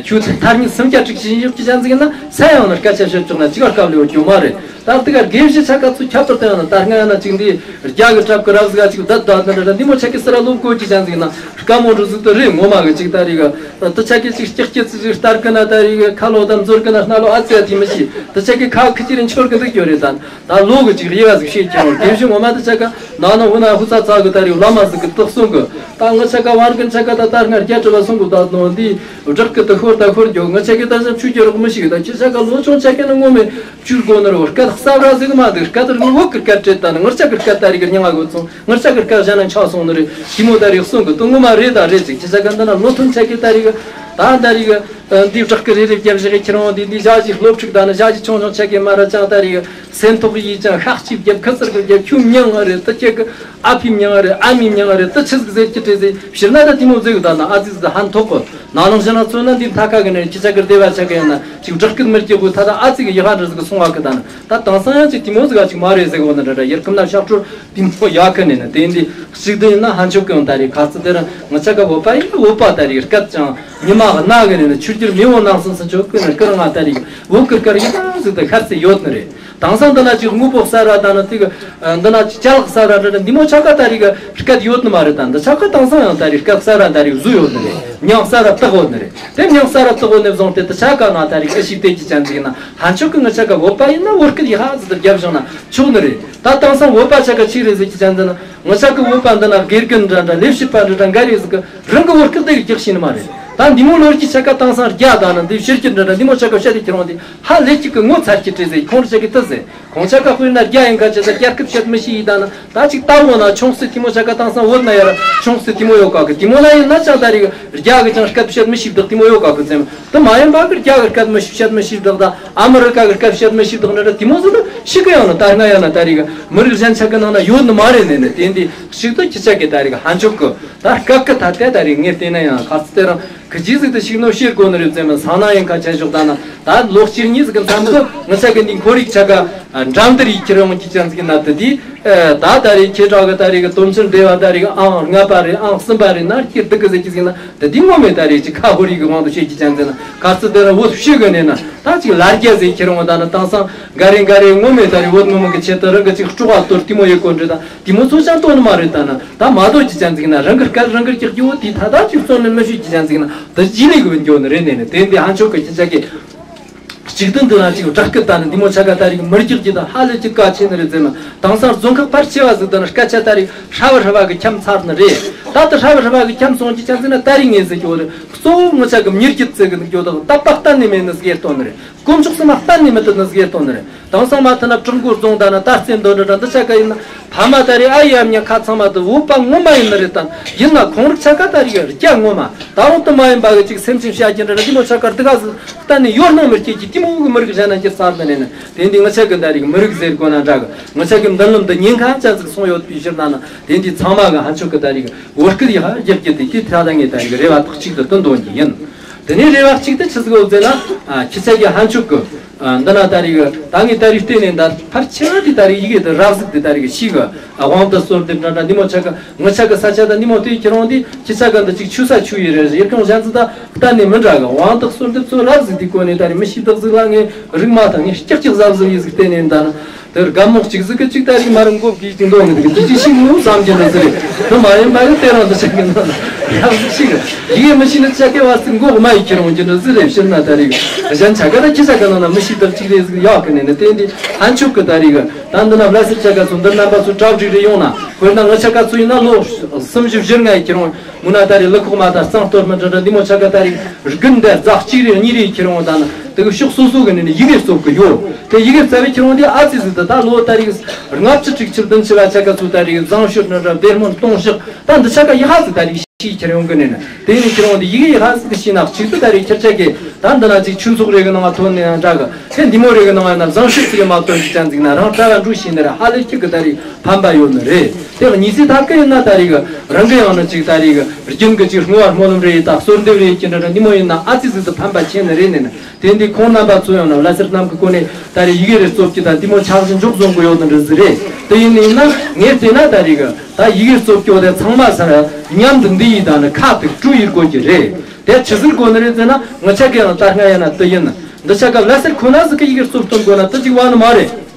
ཁྱོད་ཐར་ཉིན་སུམ་བརྒྱ་དྲུག་ཅུ་ཡིན་ཞོག་ཅི་ཅང་ཟིག་ན་ས་ཡང་ན་སྐད་ཆ་བཤད་ཆོག་ན་ཅི་ག་སྐབས་ལས་འོ་སྐྱོ་མ་རེད། ད་དེ་ག་དགེ་བཤེས་ཆ་ག་ཚོ་ཁྱབ་པར་བསྟན་ཡང་ན་ད་སྔ་ཡང་ན་ཅིག་འདི་རྒྱ་གི་གྲབ་གི་རབ་ཟིག་ག་ཅིག་བདག་བདག་ན་འདི་མོ་ཆ་གི་སི་ར་ལོ་བཀོད་ཅི་ཅང་ཟིག་ན་དཀའ་མོ་འགྲོ་ཟིག་ཏུ་རེད། ངོ་མ་གི་ཅིག་ད་རེ་ག་དེ་ཆ་གི་ཅིག་ལྕགས་ཀྱི་ཙི་ཙི་ལྟར་གི་ན་ད་རེ་ག་ཁ་ལོ་དང་མཛོར་གི་ན་སྣ་ལོ་ཨ་ཙི་ཨ་དེ་མི་ཤེས། དེ་ཆ་གི་ཁ་ཁི་ཅི་རིན་འཆོར་གི་འདུག་ཡོད་རེད་ད། ད་ལོ་གི་ཅིག་དབྱེ་བ་ཟིག་ཤེས་ཀྱི་རེད། དེ་བཞིན་ངོ་མ་དེ་ཆ་ག་ན་ན་ཧུ་ན་ཧུ་ཚ་ཚ་གི་ད་རེ་བླ་མ་ཟིག་གི་དུག་སོང་གི། ད་ང་ཆ་ག་བར་གི་ཆ་ག་ད་ད་སྔར་རྒྱ་གྲི་བ་སོང་གི་ད་ནོ་འདི་བསྒྲགས་གི་ད་ཤོར་ད་ཤོར་རྒྱོ། ང་ཆ་གི་ད་ཞབས་ཆུ་རྒྱུ་རོགས་མི་ཤེས་གི། ད་ཁྱི་ཆ་ག་ལོ་ཆུང་ཆ་གི་ནི་ངོ་མེད་བཅུར་གོ་ནི་རོ། སྐད་གསར་བ་ཟིག་མ་འདུག་སྐད་དར་ངོ་བོ་གི་སྐད་བྲེད་ད་ནི་ངར་ཆ་གི་སྐད་ད་རེ་གི་རྙིང་བ་གོ་ཚོང་ངར་ཆ་གི་སྐད་གཞན་ན་ཆགས་སོང་ནི་རེད། དེ་མོ་ད་རེ་གསུང་གི་དུ་ངོ་མ་རེད་ད་རེད་ཅིག་ཁྱི་ཆ་ག་འདི་ན་ལོ་ཐུང་ཆ་གི་ད་རེ་གི་ད་ད་རེ་གི་འདི་བྲག་གི་རེ་རེ་བརྒྱབ་བཞག་གི་ཁྱེད་རང་འདི་འདི་ཞག་ཅིག་སློབ་ཕྲུག་ད་ནི་ཞག་ཅིག་ཆུང་ཆུང་ཆ་གི་མ་ར་ཅང་ད་རེ་གི་སེམས་ཐོག་ཡིད་ཅང་ཤག་ཅིག་བརྒྱབ་ཁི་ཚར་གི་བརྒྱབ་ཁྱོད་མྱང་ཨ་རེད། ད་ཁྱེད་གི་ཨ་ཕི་མྱང་ཨ་རེད། ཨ་མི་མྱང་ཨ་རེད། ད་ཆི་ཟིག་ཟེར་གྱི་བྲེ་ཟེར་ཕྱིར་ན་ད་དེ་མོ་ཟེར་གི་ད་ན་ཨ་ཙི་ཟིག་ཧན་ཐོག་གི་ན་ནང་བཞིན་ན་ཚོ་ན་འདི་མཐའ་ཁ་གི་ནས་ཁྱི་ཆ་གི་སྡེ་བ་ཆ་གི་ཡང་ན་ཅིག་བྲག་གི་མི་སྐྱེ་གི་ད་ད་ཨ་ཙི་གི་ཡི་ཧ་འདྲ་ཟིག་གི་སོང་བ་གི་ད་ན་ད་དེང་སང་ཡང་ཅིག་དེ་མོ་ཟིག་ག་ཅིག་མ་རེད་ཟེར་གི་འོ་ན་འདྲ་འདྲ་ཡར་ཁམས་ན་ཤག་ཁྲོ་དེ་མོ་ཡག་གི་ནས་ན་དེ་འདི་གཅིག་དེ་ཡིན་ན་ཧན་ཆོག་གི་ཡང་ད་རེད། ཁ་ཚི་དེ་ར་ང་ཆ་ག་བོད་པ་ཡིན་བོད་པ་ད་རེད། སྐད་ཅང་ཉི་མ་གི་ན་གི་ནས་ན་ཆུ་རྒྱུར་མི་འོང་ནང་སོང་སོང་ཆོག་གི་ན་ཀི་ར་ང་ད་རེད། བོད་ཀི་ཀར་ཡིན་ན་ཟིག་ད་ཤར་སེ་ཡོད་ནི་རེད། དེང་སང་འདི་ན་ཅིག་དངོས་པོ་གསར་བ་དང་ནི་དེ་གི་འདི་ན་ཅིག་ཅ་ལག་གསར་བ་འདྲ་འདྲ་འདི་མོ་ཆ་ག་ད་རེ་གི་སྐད་ཡོད་ནི་མ་རེད། ད་འདི་ཆ་ག་དེང་སང་ཡང་ད་རེ་སྐད་གསར་བ་ད་རེ་བཟོས་ཡོད་ནི་རེད། མྱང་གསར་བ་ བཏགས་ཡོད་ནི་རེད། དེ་མིང་གསར་བ་བཏགས་ཡོད་ནི་བཟུང་སྟེ་དེ་ཆ་ག་ན་ད་རེས་ཨ་ཞིག་བལྟས་ཀྱི་ཅན་ཟིག་ན་ཧན་ཆོག་གི། ངི་ཆ་ག་བོད་པ་ཡིན་ན་བོད་སྐད་ཡི་ཧ་ཟིག་ཏུ་རྒྱབ་བཞག་ན་ཆོག་ནི་རེད། ད་དེང་སང་བོད་པ་ཆ་ག་ཆི་རེད་ཟེར་གྱི་ཅན་ཟིག་ན་ངི་ཆ་གི་བོད་པ་འདི་ན་དགེ་རྒན་འདྲ་འདྲ་ལས་བྱེད་པ་འདྲ་འདྲ་འགའ་རེ་ཟིག་གི་རང་གི་བོད་སྐད་དེ་རྒྱག་ཤེས་ནི་མ་རེད། ད་འདི་མོ་ལོ་རྒྱུས་ཆ་ག་དེང་སང་རྒྱ་དང་ནི་འདི་ཕྱི་རྒྱལ་འདྲ་འདྲ་འདི་མོ་ཆ་ག་བཤད་དེ་ཁྱེར་འོང་དེ་ཧ་ལས་ཅིག་གི་ངོ་ཚ་རྒྱུ་རེད་ཟེར། ཁོང་རང་ཆ་གི་དེ་ཟེར། ཁོང་ཆ་ག་དཔེར་ན་རྒྱ་ཡིན་ག་ཅི་ཟེར། རྒྱ་སྐད་བཤད་མི་ཤེས་ཡི་ད་ན་ད་ཅིག་ལྟ་བོ་ན་ཆུང་སྲིད་དེ་མོ་ཆ་ག་དེང་སང་བོད་ན་ཡར་ཆུང་སྲིད་དེ་མོ་ཡོད་ག་གི། དེ་མོ་ལ་ཡིན་ན་ཅང་ད་རེས་རྒྱ་གི་ཅང་སྐད་བཤད་མི་ཤེས་བདག་དེ་མོ་ཡོད་ག་གི་ཙམ་དུ་མ་ཡིན་པ་གི། རྒྱ་གི་སྐད་མི་བཤད་མི་ཤེས་བདག་ད་ཨ་མི་རི་ཀ་གི་སྐད་བཤད་མི་ཤེས་བདག་ན་ད་དེ་མོ་ཟིག་ནི་ཤི་གི་ཡང་ན་ད་ང་ཡང་ན་ད་རེས་གི་མི་རིགས་གཞན་ཆ་གི་ནང་ན་ཡོད་ནི་མ་རེད། ནས་ནས་དེ་འདི་ཞིག་ཏུ་ཁྱི་ཆ་གི་ད་རེས་གི་ཧན་ཆོག་གི་ད་སྐབས་ཀི་ད་ལྟ་ད་རེས་ངས་བལྟས་ན་ཡང་ཁ་ཚི་དེ་རང་གི་རྗེས་ཟིག་ཏུ་ཞིག་ནོ་ཤེར་དགོ་ནི་རེད་ཙམ་མིན། སང་ན་ཡང་ཁ་ཆ་ཞོག་ད་ན་ད་ལོ་གཅིག་གཉིས་ཟིག་གི་མཚམས་སུ་ངི་ཆ་གི་འདི་ཁོར་ཡུག་ཆ་ག་འགྲམ་དུ་རིག་ཁྱེར་ཡོང་གི་ཅན་ཟིག་ན་དེ་དེ། ད་ད་རེས་ཁྱེད་ཅག་གི་ད་རེས་གི་དོན་ཚན་འདྲེ་བ་ད་རེས་གི་ཨང་ལྔ་པ་རེད། ཨང་གསུམ་པ་རེད། ན་ཁྱེད་སྡུག་གི་ཟེར་གྱི་ཟིག་ན་དེ་དེ་ངོ་མས་ད་རེས་ཅིག་ཁ་ཧོ་རིག་གི་དབང་དུ་བྱེད་ཀྱི་ཅན་ཟིག་ན་ཁ་ཚི་དེ་ར་བོད་ཤེས་གི་ནས་ན་ད་ཅིག་ལར་རྒྱ་ཟེར་ཁྱེར་ཡོང་ད་ན་དེང་སང་འགའ་རེ་འགའ་རེ་ངོ་མས་ད་རེས་བོད་མི་མང་གི་ཆེད་དུ་རང་གི་ཅིག་སྤྲོ་བ་གཏོར་དེ་མོ་ཡོད་གོ་འདྲི་ད་དེ་མོ་ཚོ་ཅང་དོན་ནི་མ་རེད། ད་ན་ད་མ་དོ་ཅི་ཅན་ཟིག་ན་རང་གི་སྐད་རང་གི་ཀྱག་ཀྱོ་དེ་ད་ད་ཅིག་བརྩོན་ནས་མི་ཤེས་ཀྱི་ཅན་ཟིག་ན་ད་ཇི་ལས་གི་འགྱོ་ནི་རེད། ནས་ནས་དེ་འདི་ཧན་ཆོག་གི་ཁྱི་ཆ་གི་གཅིག་དོན་དུ་ན་གཅིག་སྦྲག་སྐད་དང་ནི་འདི་མོ་ཆ་ག་ད་རིག་མི་རྒྱག་གི་དང་ཧ་ལས་ཀྱི་གལ་ཆེ་ནི་རེད་ཟེར་ན། དེང་སང་རྫོང་ཁག་ཕལ་ཆེ་བ་ཟིག་དང་ནི་སྐད་ཆ་ད་རིག་ཧྲ་བ་ཧྲ་བ་གི་འཁྱམ་ཚར་ནི་རེད། ད་ལྟ་ཧྲ་བ་ཧྲ་བ་གི་འཁྱམ་སོང་གི་ཅན་ཟིག་ན་ད་རིག་ངས་ཟེར་གྱི་འོ་རེད། གཙོ་བོ་ངི་ཆ་གི་མྱི་རྒྱུད་ཟེར་གི་འདུག་ཀྱོ་དང་ད་པ་གཏན་ནས་མེད་ནི་ཟེར་གཏོང་ནི་རེད། དཀོན་མཆོག་གསུམ་མ་གཏན་ནས་མི་དུ་ནི་ཟེར་གཏོང་ནི་རེད། དེང་སང་མ་ཐུ་ན་བྲག་འགོ་རྫོང་ད་ན་ད་རྩེ་མདོ་འདྲ་འདྲ་འདི་ཆ་ག་ཡིན་ན་ཕ་མ་ད་རེ་ཨ་ཡི་ཨ་མྱེས་ཁ་ཚང་མ་དུ་བོད་པ་ངོ་མ་ཡིན་ནི་རེད་དམ། ཡིན་ན་ཁོང་རིགས་ཆ་ག་ད་རེ་རྒྱ་ངོ་མ་ད་རུང་དུ་མ་ཡིན་པ་གི་ཅིག་སེམས་ཅན་བཤད་ཀྱི་འདྲ་འདྲ་འདི་མོ་ཆ་གར་དུ་ག་ཟི་གཏན་ནས་ཡོད་སྣང་མི་སྐྱེ་གི་དེ་མོ་གི་མི་རིགས་གཞན་ན་འགྱུར་ཚར་ནི་རེད་ནི། དེ་འདི་ངི་ཆ་གི་ད་རེ་མི་རིགས་ཟེར་དགོས་ན་འདྲ་གི། ངི་ཆ་གི་མདུན་ལམ་དུ་ཉེན་ཁ་ཅན་ཟིག་སོང་ཡོད་པའི་ཕྱིར་ན་ན་དེ་འདི་ཚང་མ་གི་ཧ་ཆོག་གི་ད་རེ་བོད་སྐད་ཡི་ཧ་རྒྱབ་ཀྱི་དེ་དེ་ཐ་ད་ངས་ད་རེ་རེ་བ་ཐག་གཅིག་ཏུ་དུ་འདོན་གྱི་ཡིན། དེ་ནས་རེ་བ་གཅིག་ཏུ་ཆི་ཟིག་ཡོད་ཟེར་ན། ཨ་ཁྱི་ཆ་གི་ཧན་ཆོག་གི། ཨ་འདི་ན་ད་རེས་གི་ད་ངས་ད་རེས་བལྟས་ནས་ད་ཕར་ཆེ་བ་དེ་ད་རེས་ཡི་གེ་དེ་རབ་གཟུགས་དེ་ད་རེས་གི་ཤིག་གི། ཨ་དབང་དུ་གསོལ་འདེབས་འདྲ་འདྲ་འདི་མོ་ཆ་གི་ངི་ཆ་གི་ས་ཆ་ད་འདི་མོ་དེ་ཁྱེད་རང་དེ་ཁྱི་ཆ་གི་འདི་ཅིག་ཆུ་ས་ཆུ་ཡི་རེད། ཡི་གང་གཞན་ཚོ་ད་གཏན་ནས་མི་འདྲ་གི། དབང་དུ་གསོལ་འདེབས་ཚོ་རབ་གཟུགས་དེ་གོ་ནས་ད་རེས་མི་ཤིག་བདག་གཟུགས་ལ་ངས་རིག་མ་ཐང་ངས་སྐྱག་སྐྱག་གཟབ་གཟབ་ཡི་གཟུགས་བལྟས་ནས་ད་ན། དེར་དགའ་མོ་གཅིག་ཟིག་གི་གཅིག་ད་རིག་མ་རུང་གོ་གིས་གཅིག་འདོན་གི་འདུག་དེ་གཅིག་ཤིག་ངུ་བསམ་གྱི་འདུག་ཟེར། དེ་མ་ཡིན་པ་གི་དེ་རང་དུ་ཆགས་ཀྱི་འདུག་ཡག་ཟིག་ཤིག་ཡི་གེ་མི་ཤེས་ནི་ཆ་གེ་བ་ཟིག་མགོ་མ་ཡི་ཁྱེར་འོང་གྱི་འདུག་ཟེར་རེ་ཕྱིར་ན་ད་རིག་གཞན་ཆ་ག་ད་ཁྱི་ཆ་ག་ནང་ན་མི་ཤེས་དར་གཅིག་རེ་ཟིག་ཡག་གི་ནས་ནི་དེ་འདི་ཧན་ཆོག་གི་ད་རིག་ད་འདི་ན་བླ་སེར་ཆ་ག་ཚོ་འདིར་རྣམ་པ་ཚོ་གྲ་སྒྲིག་རེ་ཡོང་ན་དཔེར་ན་ང་ཆ་ག་ཚོ་ཡིན་ན་ལོ་གསུམ་བཞི་བཞི་ལྔ་ཡི་ཁྱེར་འོང་། མུ་ན་ད་རེས་ལུ་ཁོག་མ་དང་གཙང་གཏོར་མི་འདྲ་འདྲ་འདི་མོ་ཆ་ག་ད་རེས་དགུན་འདི་རྫ་གཅིག་རེ་གཉིས་རེ་ཁྱེར་འོང་ད་ན་དེ་གི་ཕྱོགས་སོ་སོ་གི་ནི་ནི་ཡི་གེ་རྩོབ་གི་ཡོད། དེ་ཡི་གེ་རྩ་བའི་ཁྱེར་འོང་དེ་ཨ་ཙི་ཟིག་ད་ད་ལོ་ད་རེས་ལྔ་བཅུ་དྲུག་ཅུ་བདུན་ཅུ་བ་ཆ་ག་ཚོ་ད་རེས་བཟང་ཤོས་འདྲ་འདྲ་བདེ་སྨོན་གཏོང་ཤག་ད་འདི་ཆ་ག་ཡི་ཧ་ཟིག་ད་རེས་ཤི་ཁྱེར་ཡོང་གི་ནི་ནི་དེ་ནི་ཁྱེར་འོང་དེ་ཡི་གེ་ཡི་ཧ་ཟིག་དེ་ཤི་ན་གཅིག་ཏུ་ད་རེས་ཁྱེར་ཆ་གི་ད་འདི་ན་ཅིག་ཆུ་ཚོགས་རེ་གི་ནང་ང་ཐོན་ནས་ཡང་འདྲ་གི། ཚེ་འདི་མོ་རེ་གི་ནང་ང་ན་བཟང་ཤོས་ཅིག་གི་མ་ཐོན་ཅིག་ཅན་ཟིག་ན་རང་གྲྭ་བ་འགྲོ་ཤེས་ནི་རེད། ཧ་ལས་ཁྱི་གི་ད་རེས་ཕན་པ་ཡོད་ནི་རེད། དེ་གཉིས་ཚེ་ཐབས་ཀི་ཡིན་ན་ད་རེས་གི་རང་གི་ཡང་ན་ཅིག་ད་རེས་གི་རྒྱུན་གི་ཅིག་བསྔོ་བ་སྨོན་ལམ་རེ་ཡིན་ད་གསོལ་འདེབས་རེ་ཡིན་གྱི་འདྲ་འདྲ་འདི་མོ་ཡིན་ན་ཨ་ཙི་ཟིག་ཏུ་ཕན་པ་ཆེ་ནི་རེད་ནི་ནི། དེ་འདི་ཁོང་རྣམ་པ་ཚོ་ཡང་ན་བླ་སེར་རྣམས་ཀྱི་སྒོ་ནས་ད་རེས་ཡི་གེ་རེ་རྩོབ་ཀྱི་ད་འདི་མོ་ཆགས་ཞིང་འཇོག་བཟོ་གི་ཡོད་ནི་འདྲ་ཟིག་རེད། དེ་ཡིན་ནི་ཡིན་ན་ངས་བལྟས་ན་ད་རེས་གི་ད་ཡི་གེ་རྩོབ་ཀྱི་འོ་དེ་ཚང་མ་སར་མཉམ་དུ་འདི་ཡིས་ད་ནི་ཁ་ཐུག་བཀྲུ་ཡིར་དགོས་ཀྱི་རེད། དེ་ཆི་ཟིག་དགོས་ནི་རེད་ཟེར་ན་ང་ཆ་གི་ཡང་ད་སྔ་ཡིན་ན་དེ་ཡིན། འདི་ཆ་ག་བླ་སེར་ཁོ་ན་ཟིག་གི་ཡི་གེ་རྩོབ་སྟོན་དགོས་ན་དེ་ཅིག་བ་ནི་མ་རེད།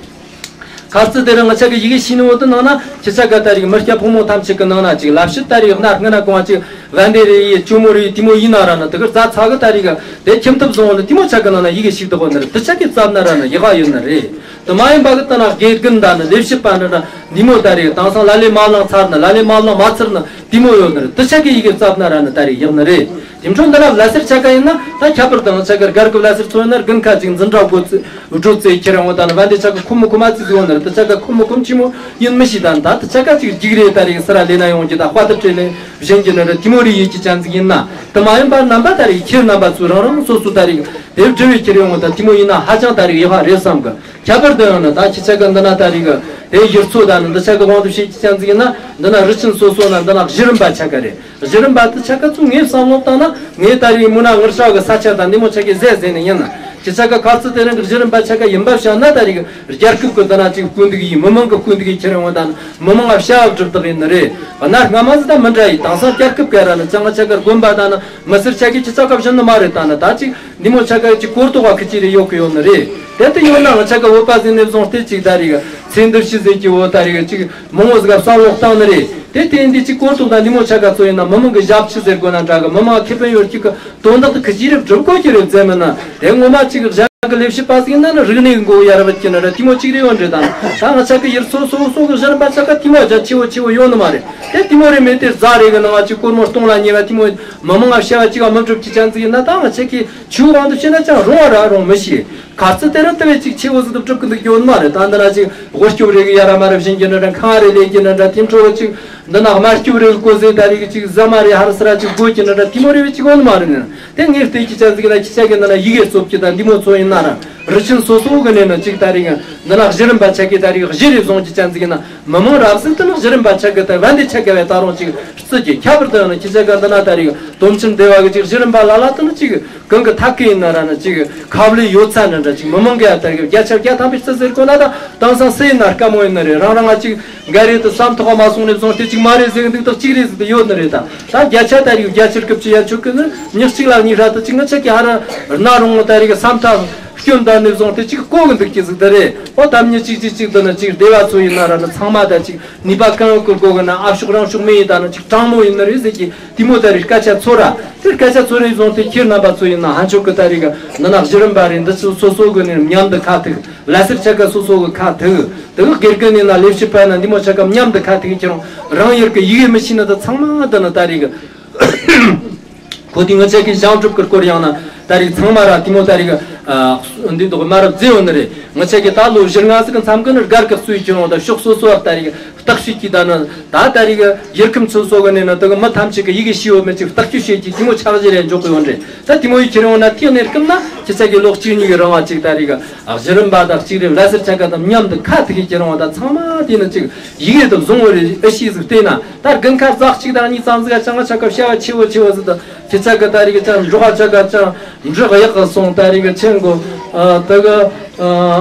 ཁ་རྩི་དེ་རིང་ང་ཆ་གི་ཡི་གེ་ཤེས་ནི་འོ་དེ་ནང་ན་ཁྱི་ཆ་ག་ད་རིག་མི་སྐྱ་ཕོ་མོ་ཐམས་ཅད་གི་ནང་ན་ཅིག་ལབ་ཤི་ད་རིག་གནའ་སྔ་ན་གོང་ཅིག་བན་དེ་རེ་ཡི་ཅུ་མོ་རེ་ཡི་དེ་མོ་ཡིན་ན་ར་ན་དེ་གར་རྩ་ཚ་གི་ད་རིག་དེ་ཁྱིམ་ཐབ་བཟང་བོ་ནི་དེ་མོ་ཆ་གི་ནང་ན་ཡི་གེ་ཤེས་དགོས་ནི་རེད། དེ་ཆ་གི་རྩབ་ན་ར་ན་ཡི་གེ་ཡོད་ནི་རེད། དེ་མ་ཡིན་པ་གི་ད་ན་དགེ་རྒན་ད་ནི་ལས་བྱེད་པ་འདྲ་ན་དེ་མོ་ད་རིག་དེང་སང་ལ་ལས་མ་བླངས་ཚར་ན་ལ་ལས་མ་བླངས་མ་ཚར་ན་དེ་མོ་ཡོད་ནི་རེད། དེ་ཆ་གི་ཡི་གེ་རྩབ་ན་ར་ན་ད་རིག་ཡག་ནི་རེད། དེ་འཕྲོ་འདི་ན་བླ་སེར་ཆ་ག་ཡིན་ན་ད་ཁྱད་པར་དང་ཆ་གར་སྒར་གི་བླ་སེར་ཚོ་ཡིན་ན་དགུན་ཁ་ཅིག་འཛིན་གྲྭ་འགོ་ཚུགས། བགྲོད་ཚེ་ཁྱེད་རང་ངོ་ད་ནི་བན་དེ་ཆ་ག་ཁོ་མོ་ཁོ་མ་ཙི་ཟིག་ཡོད་ནི་རེད། དེ་ཆ་ག་ཁོ་མོ་ཁོམ་ཆི་མོ་ཡིན་མི་ཤེས། ད་ནི་ད་དེ་ཆ་ག་ཅིག་རྒྱུགས་རེ་ད་རེས་སི་ར་ལས་ན་ཡོང་གི་ད་དཔའ་ཐུབ་བྲེལ་ལེ་བཞིན་གྱི་ནི་རེད། དེ་མོ་རེ་ཡིད་ཀྱི་ཅན་ཟིག་ཡིན་ན་དེ་མ་ཡིན་པ་རྣམ་པ་ད་རེས་ཁྱེད་རྣམ་པ་ཚོས་རང་རང་སོ་སོ་ད་རེས་དེབ་འབྲི་བའི་ཁྱེར་ཡོང་ད་དེ་མོ་ཡིན་ན་ཧ་ཅང་ད་རེས་ཡག་པ་རེད་བསམ་གི། ཁྱད་པར་དུ་ཡང་ནི་ད་ཁྱི་ཆ་ག་འདི་ན་ད་རེས་གི་དེ་ཡུལ་ཚོ་ད་ནི་འདི་ཆ་གི་དབང་དུ་བྱེད་ཀྱི་ཅན་ཟིག་ཡིན་ན་འདི་ན་རི་ཆེན་སོ་སོ་ན་འདི་ན་གཞི་རིམ་པ་ཆ་ག་རེད། གཞི་རིམ་པ་དེ་ཆ་ག་ཚོ་ངས་བསམ་བློ་བཏང་ན་ངས་ད་རེས་མུ་ན་ངར་ཤ་གི་ས་ཆ་དང་འདི་མོ་ཆ་གའི་ཟས་ཟས་ནས་ཡིན་ན་ཁྱི་ཆ་ག་ཁ་རྩི་དེ་རིང་གི་གཞི་རིམ་པ་ཆ་ག་ཡིན་པ་བཤད་ན་ད་རེས་གི་རྒྱལ་ཁབ་གི་འདི་ན་ཅིག་སྐུ་འདུག་ཡིན། མི་མང་གི་སྐུ་འདུག་ཡིན། ཁྱེད་རང་ངོ་ད་ནི་མི་མང་ང་བྱ་བ་སྒྲུབ་བདག་ཡིན་ནི་རེད། གནའ་སྔ་མ་ཟིག་ད་མི་འདྲ་ཡི། དེང་སང་རྒྱལ་ཁབ་ག་ར་ནི་ཅང་ང་ཆ་ག་དགོན་པ་ད་ནི་མི་སེར་ཆ་གི་ཁྱི་ཆ་ག་བཞིན་ནི་མ་རེད། ད་ནི་ད་ཅིག་འདི་མོ་ཆ་ག་ཅིག་གོ་རྟོགས་པ་ཁི་ཅི་རེ་ཡོད་གི་ཡོད་ནི་རེད། དེ་ལྟ་ཡོད་ན་ང་ཆ་ག་བོད་པ་ཟིག་ནས་བཟུང་སྟེ་ཅིག་ད་རེས་གི་ཚེ་འདིར་ཤི་ཟེར་གྱི་འོ་ད་རེས་གི་ཅིག་མང་བོ་ཟིག་ག་བསམ་བློ་བཏང་ནི་རེད། དེ་དེ་འདི་གཅིག་གོ་རྟོགས་དང་འདི་མོ་ཆ་ག་ཚོ་ཡིན་ན་མི་མང་གི་ཞབས་ཕྱི་ཟེར་དགོས་ན་འདྲ་གི། མི་མང་ཁེ་ཕན་ཡོད་གཅིག་གི་དོན་དག་ཏུ་ཁི་ཅི་རེད་སྒྲུབ་དགོས་ཀྱི་རེད་ཟེར་མིན་ན། དེ་ངོ་མ་གཅིག་གི་གཞན་གི་ལས་བྱེད་པ་ཟིག་ཡིན་ན་ནི་རིག་གནས་གི་མགོ་ཡར་བུད་ཀྱི་ན་འདྲ་དེ་མོ་གཅིག་རེད་ཡོད་འདྲ་དང་། ད་ང་ཆ་གི་ཡུལ་སོ་སོ་སོ་གི་གཞི་རིམ་པ་ཆ་ག་དེ་མོ་རྒྱ་ཆེ་བོ་ཆེ་བོ་ཡོད་ནི་མ་རེད། དེ་དེ་མོ་རེད་མེད་དེ་རྫ་རེ་གི་ནང་ང་གཅིག་སྒོར་མོ་སྟོང་ལ་ཉེ་བ་དེ་མོ་མི་མང་ང་བྱ་བ་གཅིག་ག་མི་སྒྲུབ་ཀྱི་ཅན་ཟིག་ཡིན་ན། ད་ང་ཆ་གི་ཆུ་དབང་དུ་བྱས་ན་ཅང་རུང་བ་ར་རུང་མི་ཤེས། ག་ཚོད་དེ་རིང་དེ་བས་ཅིག་ཆེ་བོ་ཟིག་ཏུ་སྒྲུབ་ཀྱི་འདུག་ཡོད་མ་རེད། ད་འདི་ན་ཅིག་དབུལ་སྐྱོབ་རེ་གི་ཡ་ར་མ་ར་བྱིན་གྱི་འདྲ་འདྲ། ཁང་རེ་ལས་ཀྱི་འདྲ་འདྲ། དེ་འཕྲོ་བ་ཅིག་འདི་ན་དམའ་སྐྱོབ་རེ་གི་གོ་ཟེ་ད་རེ་གི་ཅིག་ཟ་མ་རེ་ཧར་སི་ར་ཅིག་དགོས་ཀྱི་འདྲ་འདྲ། དེ་མོ་རེ་བས་ཅིག་ཡོད་མ་རེད་ནི། དེ་ངས་བལྟས་ཀྱི་ཅན་ཟིག་ན་ཁྱི་ཅག་གི་འདི་ན་ཡི་གེ་རྩོབ་ཀྱི་ད་འདི་མོ་ཚོ་ཡིན་ན་ར་རི་ཆེན་སོ་སོ་གི་ནས་ན་ཅིག་ད་རེ་གི་འདི་ན་གཞི་རིམ་པ་ཆ་གི་ད་རེ་གི་གཞི་རེ་བཟུང་ཀྱི་ཅན་ཟིག་ན་མི་མང་རབ་ཟིག་དེ་ནི་གཞི་རིམ་པ་ཆ་གི་ད་བན་དེ་ཆ་ག་བས་ད་རུང་ཅིག་རྩི་གི། ཁྱད་པར་དུ་ཡང་ན་ཁྱི་ཅག་གི་འདི་ན་ད་རེ་གི་དོམ་ཆེན་སྡེ་བ་གི་ཅིག་གཞི་རིམ་པ་ལ་ལ་དེ་ནི་ཅིག་གང་གི་ཐད་ཀའི་ཡིན་ན་ར་ན་ཅིག་ཁ་བློས་ཡོད་ཚད་འདྲ་འདྲ། ཅིག་མི་མང་གི་ཡ་ལྟར་གི་བརྒྱ་ཆ་བརྒྱ་ཐམ་པའི་རྩི་ཟེར་གོ་ན་ད་དེང་སང་སུ་ཡིན་ན་དཀའ་མོ་ཡིན་ནི་རེད། རང་རང་ང་ཅིག་འགའ་རེ་དུ་བསམ་ཐོག་མ་སོང་ནས་བཟུང་སྟེ་ཅིག་མ་རེད་ཟེར་གི་འདུག་ད་ཅིག་རེད་ཟེར་དུ་ཡོད་ནི་རེད། ད་ད་བརྒྱ་ཆ་ད་རེ་བརྒྱ་ཆ་སྐབས་ཅིག་ཡ་ཆོད་གི་ནི་མྱི་གཅིག་ལ་གཉིས་ར་ད་ཅིག་ང་ཆ་གི་ཧ་ར་ར་ན་རུང་ངོ་ད་རེ་གི་བསམ་ཐག་སྐྱོན་ད་ནས་བཟུང་སྟེ་ཅིག་གོ་གི་འདུག་ཀྱི་ཟིག་ད་རེད། ཨོ་ད་མྱི་གཅིག་གཅིག་གཅིག་ད་ན་ཅིག་སྡེ་བ་ཚོ་ཡིན་ན་ར་ན་ཚང་མ་ད་ཅིག་ནུས་པ་གང་ཡོད་ཀྱི་སྒོ་གི་ན་ཨ་ཕྱོགས་རང་ཕྱོགས་མི་ཡིན་ད་ན་ཅིག་དྲང་མོ་ཡིན་ནི་རེད་ཟེར་གི། དེ་མོ་ད་རེ་སྐད་ཆ་ཚོ་ར་དེ་སྐད་ཆ་ཚོ་རེ་བཟུང་སྟེ་ཁྱེད་རྣམ་པ་ཚོ་ཡིན་ན་ཧན་ཆོག་གི་ད་རེ་གི་འདི་ན་གཞི་རིམ་པ་རེད། འདི་ཚོ་སོ་སོ་གི་ནས་མཉམ་དུ་ཁ་ཐུག་ལ་སེར་ཆ་ག་སོ་སོ་གི་ཁ་ཐུག་དེ་གི་དགེ་རྒན་ནས་ན་ལས་བྱེད་པ་ན་འདི་མོ་ཆ་ག་མཉམ་དུ་ཁ་ཐུག་ཁྱེད་རང་རང་ཡུལ་གི་ཡི་གེ་མི་ཤེས་ན་ད་ཚང་མ་ད་ན་ད་རེ་གི་ཁོ་དེ་ང་ཆ་གི་ཞང་སྒྲུབ་ཀྱི་སྐོར་ཡང་ན་ད་རེས་ཚང་མ་ར་དེ་མོ་ད་རེས་འདི་འདུག་མ་རབས་མཛེས་ཡོད་ནི་རེད། ང་ཆ་གི་ད་ལོ་བཞི་ལྔ་ཟིག་གི་མཚམས་ཀྱི་ནི་སྒར་གི་གཙོས་ཀྱི་རུང་ད་ཕྱོགས་སོ་སོ་བ་ད་རེས་བརྟག་དཔྱད་ཀྱི་ད་ནི་ད་ད་རེས་ཡུལ་ཁམས་སོ་སོ་གི་ནས་ནི་ད་གི་མི་ཐམས་ཅད་ཀྱི་ཡི་གེ་ཤེས་ཡོད་མེད་ཅིག་བརྟག་དཔྱད་བྱེད་ཀྱི་དེ་མོ་ཆ་གཞི་རེ་འཇོག་གི་ཡོད་རེད། ད་དེ་མོ་ཡི་ཁྱེད་རང་ན་ཐེག་ནས་སྐུམ་ན་ཁྱེད་ཆ་གི་ལོ་གཅིག་གཉིས་ཀྱི་རིང་བ་ཅིག་ད་རེས་གཞི་རིམ་པ་དང་གཅིག་རེད་ལ་སེར་ཆ་ག་དང་མཉམ་དུ་ཁ་ཐུག་གི་ཁྱེད་རང་བ་ད་ཚང་མ་དེ་ནི་ཅིག་ཡི་གེ་དུ་བཟུང་བ་རེད་ཨེ་ཤེས་ཟིག་བལྟས་ན། ད་དགུན་ཁ་ཟག་གཅིག་དང་གཉིས་ཙམ་ཟིག་ག་ཅང་ང་ཆ་ག་བྱ་བ་ཆེ་བོ་ཆེ་བོ་ཟིག་དང་ཁྱེད་ཆ་ག་ད་རེས་ཀྱི་ཅང་འབྲོག་ཆ་ག་ཅང་འབྲོག་ཡག་གི་སོང་ད་རེས་ཀྱི་ཆེན་གོ་ད་གི་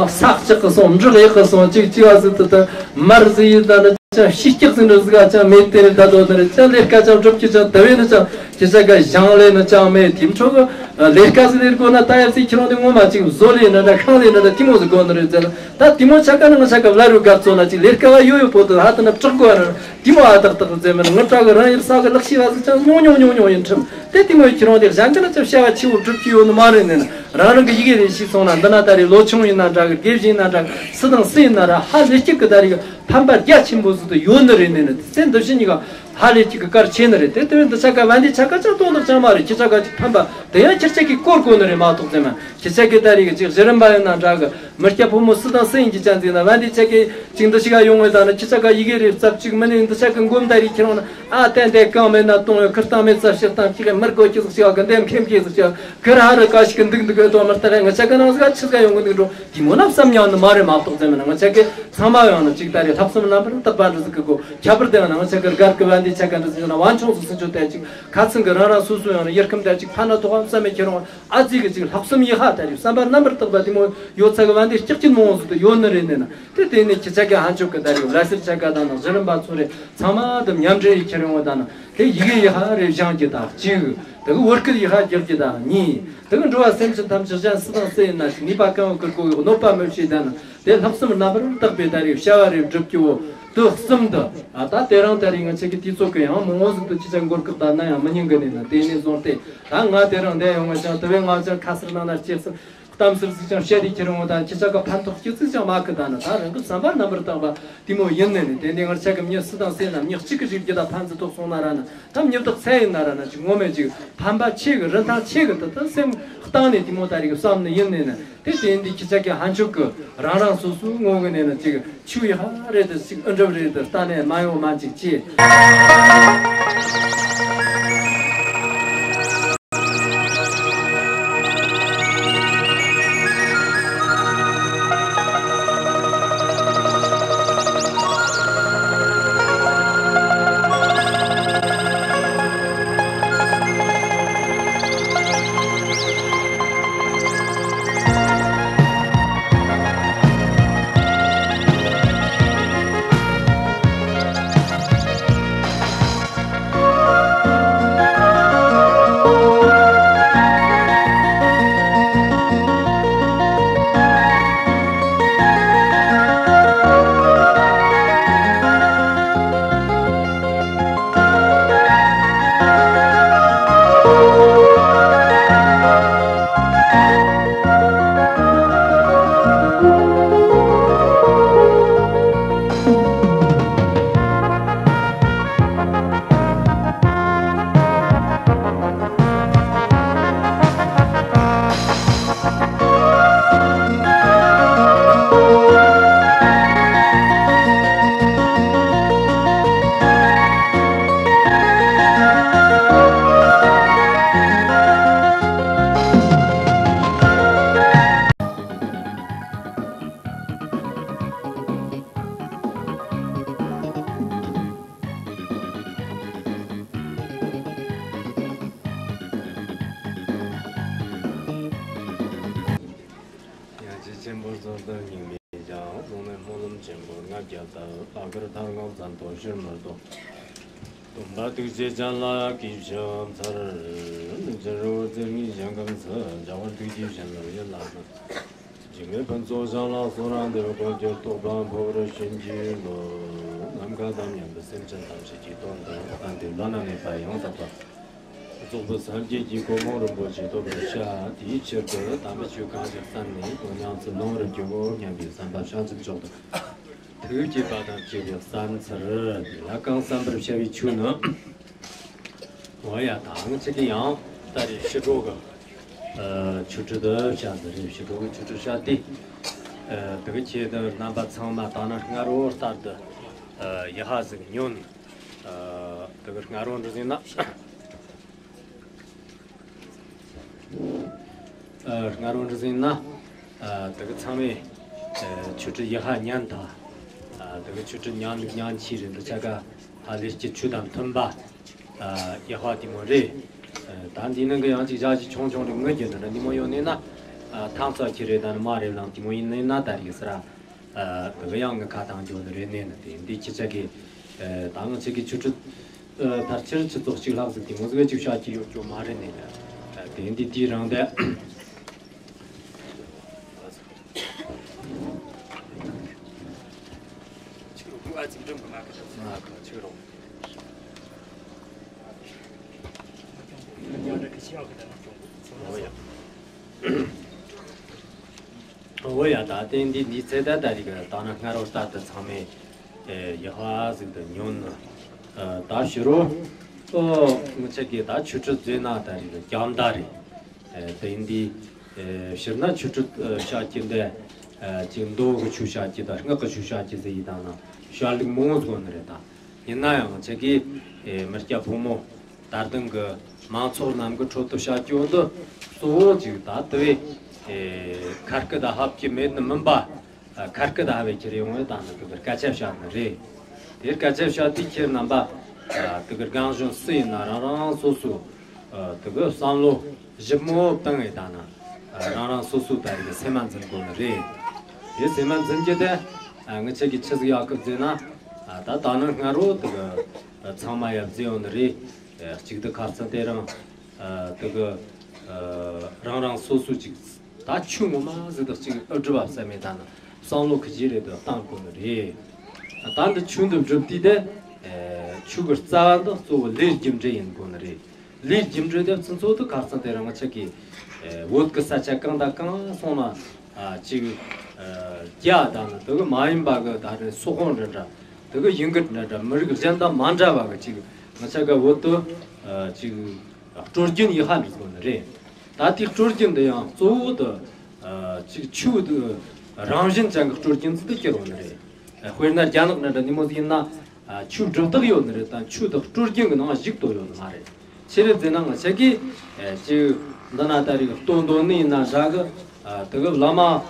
ས་ལྕག་གི་སོང་འབྲོག་ཡག་གི་སོང་གཅིག་གཅིག་བ་ཟིག་ཏུ་ད་མར་ཟིག་ཡིན་ད་ནི་ཅང་ཤི་སྐྱག་ཟིག་འདྲ་ཟིག་ག་ཅང་མེད་དེ་རེད། ད་དོ་ནི་རེད་ཅང་ལས་ཀ་ཅང་སྒྲུབ་ཀྱི་ཅང་ད་བས་ནི་ཅང་ཁྱེད་ཆ་ག་ཞང་ལས་ནི་ཅང་མེད་དེ་འཕྲོ་གི་ལས་ཀ་ཟིག་ལས་དགོས་ན་ད་ཡ་ཟིག་ཁྱེད་རང་དེ་ངོ་མ་ཅིག་བཟོ་ལས་ནི་འདྲ་ཁང་ལས་ནི་འདྲ་དེ་མོ་ཟིག་དགོས་ནི་རེད་ཟེར། ད་དེ་མོ་ཆ་ག་ནི་ང་ཆ་ག་བླ་རུ་དགའ་ཚོ་ན་ཅིག་ལས་ཀ་བ་ཡོད་ཡོད་པོ་དུ་ཧ་ད་ནི་སྐྲག་དགོས་ནི། དེ་མོ་ཨ་ཏག་ཏག་ཟེར་མིན་ང་ཏྲ་གི་རང་ཡིར་ས་གི་ལག་ཤེས་བ་ཟིག་ཅང་ཉུང་ཉུང་ཉུང་ཉུང་ཡིན་ཁྲིམས་དེ་དེ་མོ་ཁྱེད་རང་དེ་གཞན་གི་ལ་ཅང་བྱ་བ་ཆེ་བོ་སྒྲུབ་ཀྱི་ཡོད་ནི་མ་རེད་ནི། རང་རང་གི་ཡི་གེ་རེ་ཤེས་སོང་ན་འདི་ན་ད་རེ་ལོ་ཆུང་ཡིན་ན་འདྲ་གི་དགེ་བཞིན་ཡིན་ན་འདྲ་གི་སུ་དང་སུ་ཡིན་ན་ར་ཧ་ལས་སྐྱིད་གི་ད་རེ་གི་ཕན་པ་རྒྱ་ཆེན་པོ་ཟིག་ཏུ་ཡོད་ནི་རེད་ནི་ནི་དེ་ཚེ་འདི་ཕྱི་གཉིས་ཀ་ཧ་ལས་སྐྱིད་གི་གལ་ཆེ་ནི་རེད། དེ་དེ་བས་འདི་ཆ་ག་བན་དེ་ཆ་ག་ཅང་དོན་དག་ཅང་མ་རེད། ཁྱེད་ཆ་ག་ཅིག་ཕན་པ་དེ་ཡང་ཁྱེད་ཆ་གི་སྐོར་གོ་ནི་རེད་མ་གཏོགས་ཟེར་མ། ཁྱེད་ཆ་གི་ད་རེ་གི་ཅིག་གཞི་རིམ་པ་ཡིན་ན་འདྲ་གི་མི་སྐྱ་ཕོ་མོ་སུ་དང་སུ་ཡིན་གྱི་ཅང་ཟིག་ན་བན་དེ་ཆ་གི་ཅིག་འདི་ཞིག་ག་ཡོང་ངེ་ད་ནི་ཁྱེད་ཆ་ག་ཡི་གེ་རེ་བཙབ་ཅིག་མི་ནི་འདི་ཆ་གི་མགོ་མདའ་རེ་ཁྱེར་འོང་ན། ཨ་ཏན་ཏན་གང་མེད་ན་གཏོང་ཡོད་ཁུར་སྟངས་མེད་ཙ་ཕྱིར་སྟངས་ཁྱི་གི་མི་དགོས་ཁྱི་ཟིག་ཅིག་གི་འདེམས་ཁེམ་ཁྱི་ཟིག་ཅིག་ཁུར་ཧ་རི་ཀ་ཞིག་གི་འདུག་འདུག་ཨེ་ཏོ་མི་ལྟར་ང་ཆ་གི་ནང་ཟིག་ཆི་ཟིག་ཡོང་གི་འདུག་འགྲོ་དེ་མོ་ན་བསམ་ཉག་ནི་མ་རེད་མ་གཏོགས་ཟེར་མིན་ན་ང་ཆ་གི་ཚང་མ་ཡང་ན་ཅིག་ད་རེ་ལྷག་བསམ་རྣམ་པར་དག་པ་འདྲ་ཟིག་གི་གོ་ཁྱད་པར་དེ་ཡང་ན་ང་ཆ་གི་སྒར་གི་བན་དེ་ཆ་ག་འདྲ་ཟིག་ན་བན་ཆུང་ཟིག་སུ་ཆོ་དེ་ཅིག་ཁ་ཚང་གི་རང་རང་སོ་སོ་ཡང་ན་ཡར་ཁམས་དེ་ཅིག་ཕན་ན་ཐོག་བསམ་མེད་ཁྱེར་འོང་ཨ་ཙི་གི་ཅིག་ལྷག་བསམ་ཡི་ཧ་ད་རེ་བསམ་པ་རྣམ་པར་དག་པ་དེ་མོ་ཡོད་ཚ་གི་བན་དེ་སྐྱག་ཅིག་མང་ཟིག་ཏུ་ཡོད་ནི་རེད་ནི་ན། དེ་དེ་ནས་ཁྱེད་ཅག་གི་ཧན་ཆོག་གི་ད་རེས་ལ་སེར་ཆ་ག་དང་ནང་གཞི་རིམ་པ་ཚོ་རེ་ཚང་མ་དུ་མཉམ་འབྲེལ་ཡི་ཁྱེར་ཡོང་བ་ད་ན་དེ་ཡི་གེ་ཡི་ཧ་རེ་བཞེངས་ཀྱི་ད་གཅིག་དེ་གི་བོད་སྐད་ཡི་ཧ་རྒྱག་གི་ད་གཉིས་དེ་གི་འགྲོ་བ་སེམས་ཅན་ཐམས་ཅད་གཞན་སུ་དང་སུ་ཡིན་ན་ཞིག་ནུས་པ་གང་ཡོད་ཀྱི་སྒོ་གི་གནོད་པ་མི་བྱེད་ད་ན་དེ་ལྷག་བསམ་རྣམ་པར་དག་པའི་ད་རེས་བྱ་བ་རེ་སྒྲུབ་ཀྱི་འོ་དུ་གསུམ་དུ་ཨ་ད་དེ་རིང་ད་རེས་ང་ཆ་གི་དུས་ཚོད་ཀྱི་ཡང་མི་ངོ་ཟིག་ཏུ་ཁྱེད་ཅག་མགོ་སྐག་ད་ན་ཡང་མི་ཉན་གི་ནས་ན་དེ་ནས་བཟུང་སྟེ་ད་ང་དེ་རིང་འདས་ཡོང་ང་ཅང་དེ་བས་ང་ཅང་ཁ་སར་ནང་ན་སྐྱེས་སུ། གཏམ་ཟུར་ཟིག་ཅང་བཤད་དེ་ཁྱེར་འོང་དང་ཁྱེད་ཅག་གི་ཕན་ཐོགས་སྐྱེ་ཚིག་ཅང་མ་ཁི་ད་ནི་ད་རང་གི་བསམ་པ་རྣམ་པར་དག་པ་དེ་མོ་ཡིན་ནི་ནི་དེ་འདི་ང་ཆ་གི་མྱི་སུ་དང་སུ་ན་མྱི་གཅིག་གི་རིགས་ཀྱི་ད་ཕན་ཚུན་ཐོགས་སོང་ན་ར་ནི་ད་མྱི་བདག་ཚད་ཡིན་ན་ར་ནི་ཅིག་ངོ་མས་ཅིག་ཕན་པ་ཆེ་གི་རིན་ཐང་ཆེ་གི་ད་ད་སེམས་གཏིང་ནས་དེ་མོ་ད་རིག་བསམ་ནི་ཡིན་ནི་ནི་དེ་དེ་འདི་ཁྱེད་ཅག་གི་ཧན་ཆོག་གི་རང་རང་སོ་སོའི་ངོ་གི་ནས་ནི་ཅིག་ཆུ་ཡི་ཧ་རེད་དུ་ཅིག་ཨུ་འགྲུབ་རེད་དུ་ལྟ་ནས་མ་ཡོང་མ་ཅིག་ཅེས། ཆེན་པོ་སོ་སོར་སྙིགས་མའི་ཞིང་། རྫོགས་ནས་སྨོན་ལམ་ཆེན་པོ་ལྔ་བརྒྱ་ལྟར། ལྷག་པར་མཐར་གང་བཙན་ཐོག་ཕྱིར་མི་ལྡོག། སྟོན་པ་ཐུགས་རྗེ་ཅན་ལ་གུས་ཕྱག་འཚལ། ལུས་ཅན་རི་བོ་རྩེ་ལྔའི་ཞིང་ཁམས་སུ། འཇའ་བར་ཐུགས་རྗེའི་བྱིན་རླབས་ཡིད་ལ་ཕོབ། འཇིགས་མེད་ཕུན་ཚོགས་ཞིང་ལ་གསོལ་རས་འདེབས། འཁོར་གྱི་རྟོག་པ་འཕོ་བར་བྱིན་གྱིས་རློབས། ནམ་མཁའ་དང་མཉམ་པའི་སེམས་ཅན་ཐམས་ཅད་ཀྱི་དོན་དུ་གཏན་བདེ་བླ་ན་མེད་པ་ཡང་དག་པར་རྫོགས་པའི་སངས་རྒྱས་ཀྱི་གོ་འཕང་རིན་པོ་ཆེ་ཐོབ་པར་བྱ། དེའི་ཕྱིར་དུ་དམ་པའི་ཆོས་གང་ཞིག་བསམས་ནས་དོན་སྙིང་ཚུལ་སློང་བར་འགྱུར་རོ་སྙམ་པའི་བསམ་པ་བྱང་ཆུབ་མཆོག་ཏུ་ཐུགས་བསྐྱེད་པ་དང་བཅས་པའི་བསམ་ཚུལ་ལ་གང་བསམ་པར་བྱ་བའི་ཆོས་ནི། འོ་ཡ། ད་ང་ཆོ་གི་ཡང་ད་རེས་ཕྱི་དྲོ་གི་ཨ་ཆོས་ཁྲིད་དུ་བྱ་འདི་རེད། ཕྱི་དྲོ་གི་ཆོས་ཁྲིད་བྱ་སྟེ། ཨ་དེ་གི་ཆེད་དུ་རྣམ་པ་ཚང་མ་ད་ནི་སྔ་རོལ་ལྟར་དུ་ཨ་ཡི་ཧ་ཟིག་ཉོན། ཨ་དེ་གི་སྔ་རོལ་འདི་ཟིན་ན། ཨ་སྔ་རོལ་འདི་ཟིན་ན། ཨ་དེ་གི་ཚང་མས་ཨ་ཆོས་ཁྲིད་ཡི་ཧ་ཉན་དང་། ཨ་དེ་གི་ཆོས་ཁྲིད་ཉན་ལུགས་ཉན་ཆི་རེད། འདི་ཆ་ག་ཧ་ལས་ཀྱི་ཆོས་དང་མཐུན་པ། ཨ་ཡི་ཧ་དེ་མོ་རེད། ཨ་ད་འདི་ནང་གི་ཡང་ཅིག་ཞག་ཅིག་ཆུང་ཆུང་རེ་ངོས་ཀྱི་འདི་འདྲ་ནི་མོ་ཡོད་ནས་ན། ཨ་ཐང་ཚ་ཁྱི་རེད། ད་ནི་མ་རེད་ལང་དེ་མོ་ཡིན་ནས་ན། ད་རིག་སི་ར། ཨ་དེ་གི་ཡང་ངི་ཁ་ཐང་འཇོག་ནི་རེད། ནས་ན་དེ་འདི་ཁྱི་ཆ་གི། ཨ་ད་ང་ཆོ་གི་ཆོས་ཁྲིད་ཨ་ཕལ་ཆེར་ཆུ་ཚོད་གཅིག་ལྷག་ཟིག་དེ་མོ་ཟིག་ཅིག་བྱ་རྒྱུ་ཡོད་རྒྱུ་མ་རེད། ནས་ན་ཨ་དེ་འདི་དེའི་རང་དེ། ཆིག་རོགས་ཨ་ཙི་འགྲིམ་གི་མ་གི་ཟེར། མ་གི་ཆིག་རོགས། འོ་ཡ། འོ་ཡ། ད་ལྟའི་འདི་འདི་ཚེ་ད་ད་རིག་ད་ནི་སྔ་རོལ་ལྟར་དུ་ཚང་མས་ཨེ་ཡི་ཧ་ཟིག་ཏུ་ཉོན། ཨ་ད་ཕྱི་རོལ་ཨོ་ང་ཆོ་གི་ད་ཆོས་ཁྲིད་ཟེར་ན་ད་རིག་རྒྱང་ད་རེད། ཨེ་དེ་ཡིན་དུས། ཨེ་ཕྱིར་ན་ཆོས་ཁྲིད་ཨེ་བྱ་རྒྱུ་འདི། ཨེ་ཅིག་མདོ་གི་ཆོས་བྱ་རྒྱུ་དང་སྔགས་ཀྱི་ཆོས་བྱ་རྒྱུ་ཟེར་ཡི་དང་ན་བྱ་ལུགས་མང་བོ་ཟིག་ནི་རེད། ད་ཡིན་ན་ཡང་ང་ཆོ་གི་ཨེ་མི་སྐྱ་ཕོ་མོ་དར་ལྡན་གི་མང་ཚོགས་རྣམས་ཀྱི་ཁྲོད་དུ་བྱ་རྒྱུ་འདི་གཙོ་བོ་ཅིག་ད་དེ་བས་ཨེ་ཁ་སྐད་ད་ཧབ་ཀྱི་མེད་ནི་མིན་པ། ཨ་ཁ་སྐད་ད་ཧ་བའི་ཁྱེར་ཡོང་བའི་དང་ནི་དེ་གི་སྐད་ཆ་བཤད་ནི་རེད། དེ་སྐད་ཆ་བཤད་དུས་ཁྱེད་རྣམ་པ་ཨ་དེ་གི་རྒན་གཞོན་སུ་ཡིན་ན་རང་རང་སོ་སོ་ཨ་དེ་གི་བསམ་བློ་ཞིབ་མོ་བཏང་བའི་དང་ན་ཨ་རང་རང་སོ་སོ་ད་རེ་གི་སེམས་མ་འཛིན་དགོས་ནི་རེད། དེ་སེམས་མ་འཛིན་རྒྱུ་དེ་ཨ་ངི་ཆོ་གི་ཆི་ཟིག་ཡག་གི་ཟེར་ན། ཨ་ད་ད་ནི་སྔ་རོལ་དེ་གི་ཨ་ཚང་མ་ཡ་བཟི་ཡོང་ནི་རེད། ཨ་གཅིག་ཏུ་ཁ་སང་དེ་རིང་ཨ་དེ་གི་ཨ་རང་རང་སོ་སོ་ཅིག་ད་ཆོས་ངོ་མ་ཟིག་ཏུ་གཅིག་ཨ་སྒྲུབ་པ་བསམ་མེད་ད་ན་བསམ་བློ་གི་རྗེས་རེད་དུ་བཏང་དགོས་ནི་རེད། ད་འདི་ཆོས་འདི་སྒྲུབ་དུས་དེ་ཨེ་ཆོས་ཀྱི་རྩ་བ་འདི་གཙོ་བོ་ལས་རྒྱུ་འབྲས་ཡིན་དགོས་ནི་རེད། ལས་རྒྱུ་འབྲས་དེ་ཚུན་ཚོད་དུ་ཁ་སང་དེ་རིང་ང་ཆོ་གི་ཨེ་བོད་ཀྱི་ས་ཆ་གང་དང་གང་སོང་ན་ཨ་ཅིག་ཨ་རྒྱ་དང་ནི་དེ་གི་མ་ཡིན་པ་གི་ད་རེ་སོག་ཧོང་འདྲ་འདྲ་དེ་གི་ཡིན་གི་འདྲ་འདྲ་མི་རིགས་གཞན་དང་མ་འདྲ་བ་གི་ཅིག་ང་ཆོ་གི་བོད་དུ་ཨ་ཅིག་སྲོལ་རྒྱུན་ཡི་ཧ་འདྲ་ཟིག་ནི་རེད། ད་དེའི་སྲོལ་རྒྱུན་འདི་ཡང་གཙོ་བོ་དུ་ཨ་ཅིག་ཆོས་དུ་རང་བཞིན་ཅན་གྱི་སྲོལ་རྒྱུན་ཟིག་ཏུ་གྱུར་བ་ནི་རེད། དཔེར་ན་རྒྱ་ནག་ནི་འདྲ་ནི་མོ་ཟིག་ཡིན་ན་ཨ་ཆོས་སྒྲུབ་སྟེགས་ཡོད་ནི་རེད། ད་ཆོས་དུ་སྲོལ་རྒྱུན་གྱི་ནང་ཞུགས་ཏོ་ཡོད་ནི་མ་རེད། ཆི་རེད་ཟེར་ན་ང་ཆོ་གི་ཨ་ཅིག་འདི་ན་ད་རེས་ལྟོ་འདོན་ནི་ཡིན་ན་འདྲ་གི། ཨ་དེ་གི་བླ་མ་ཨ་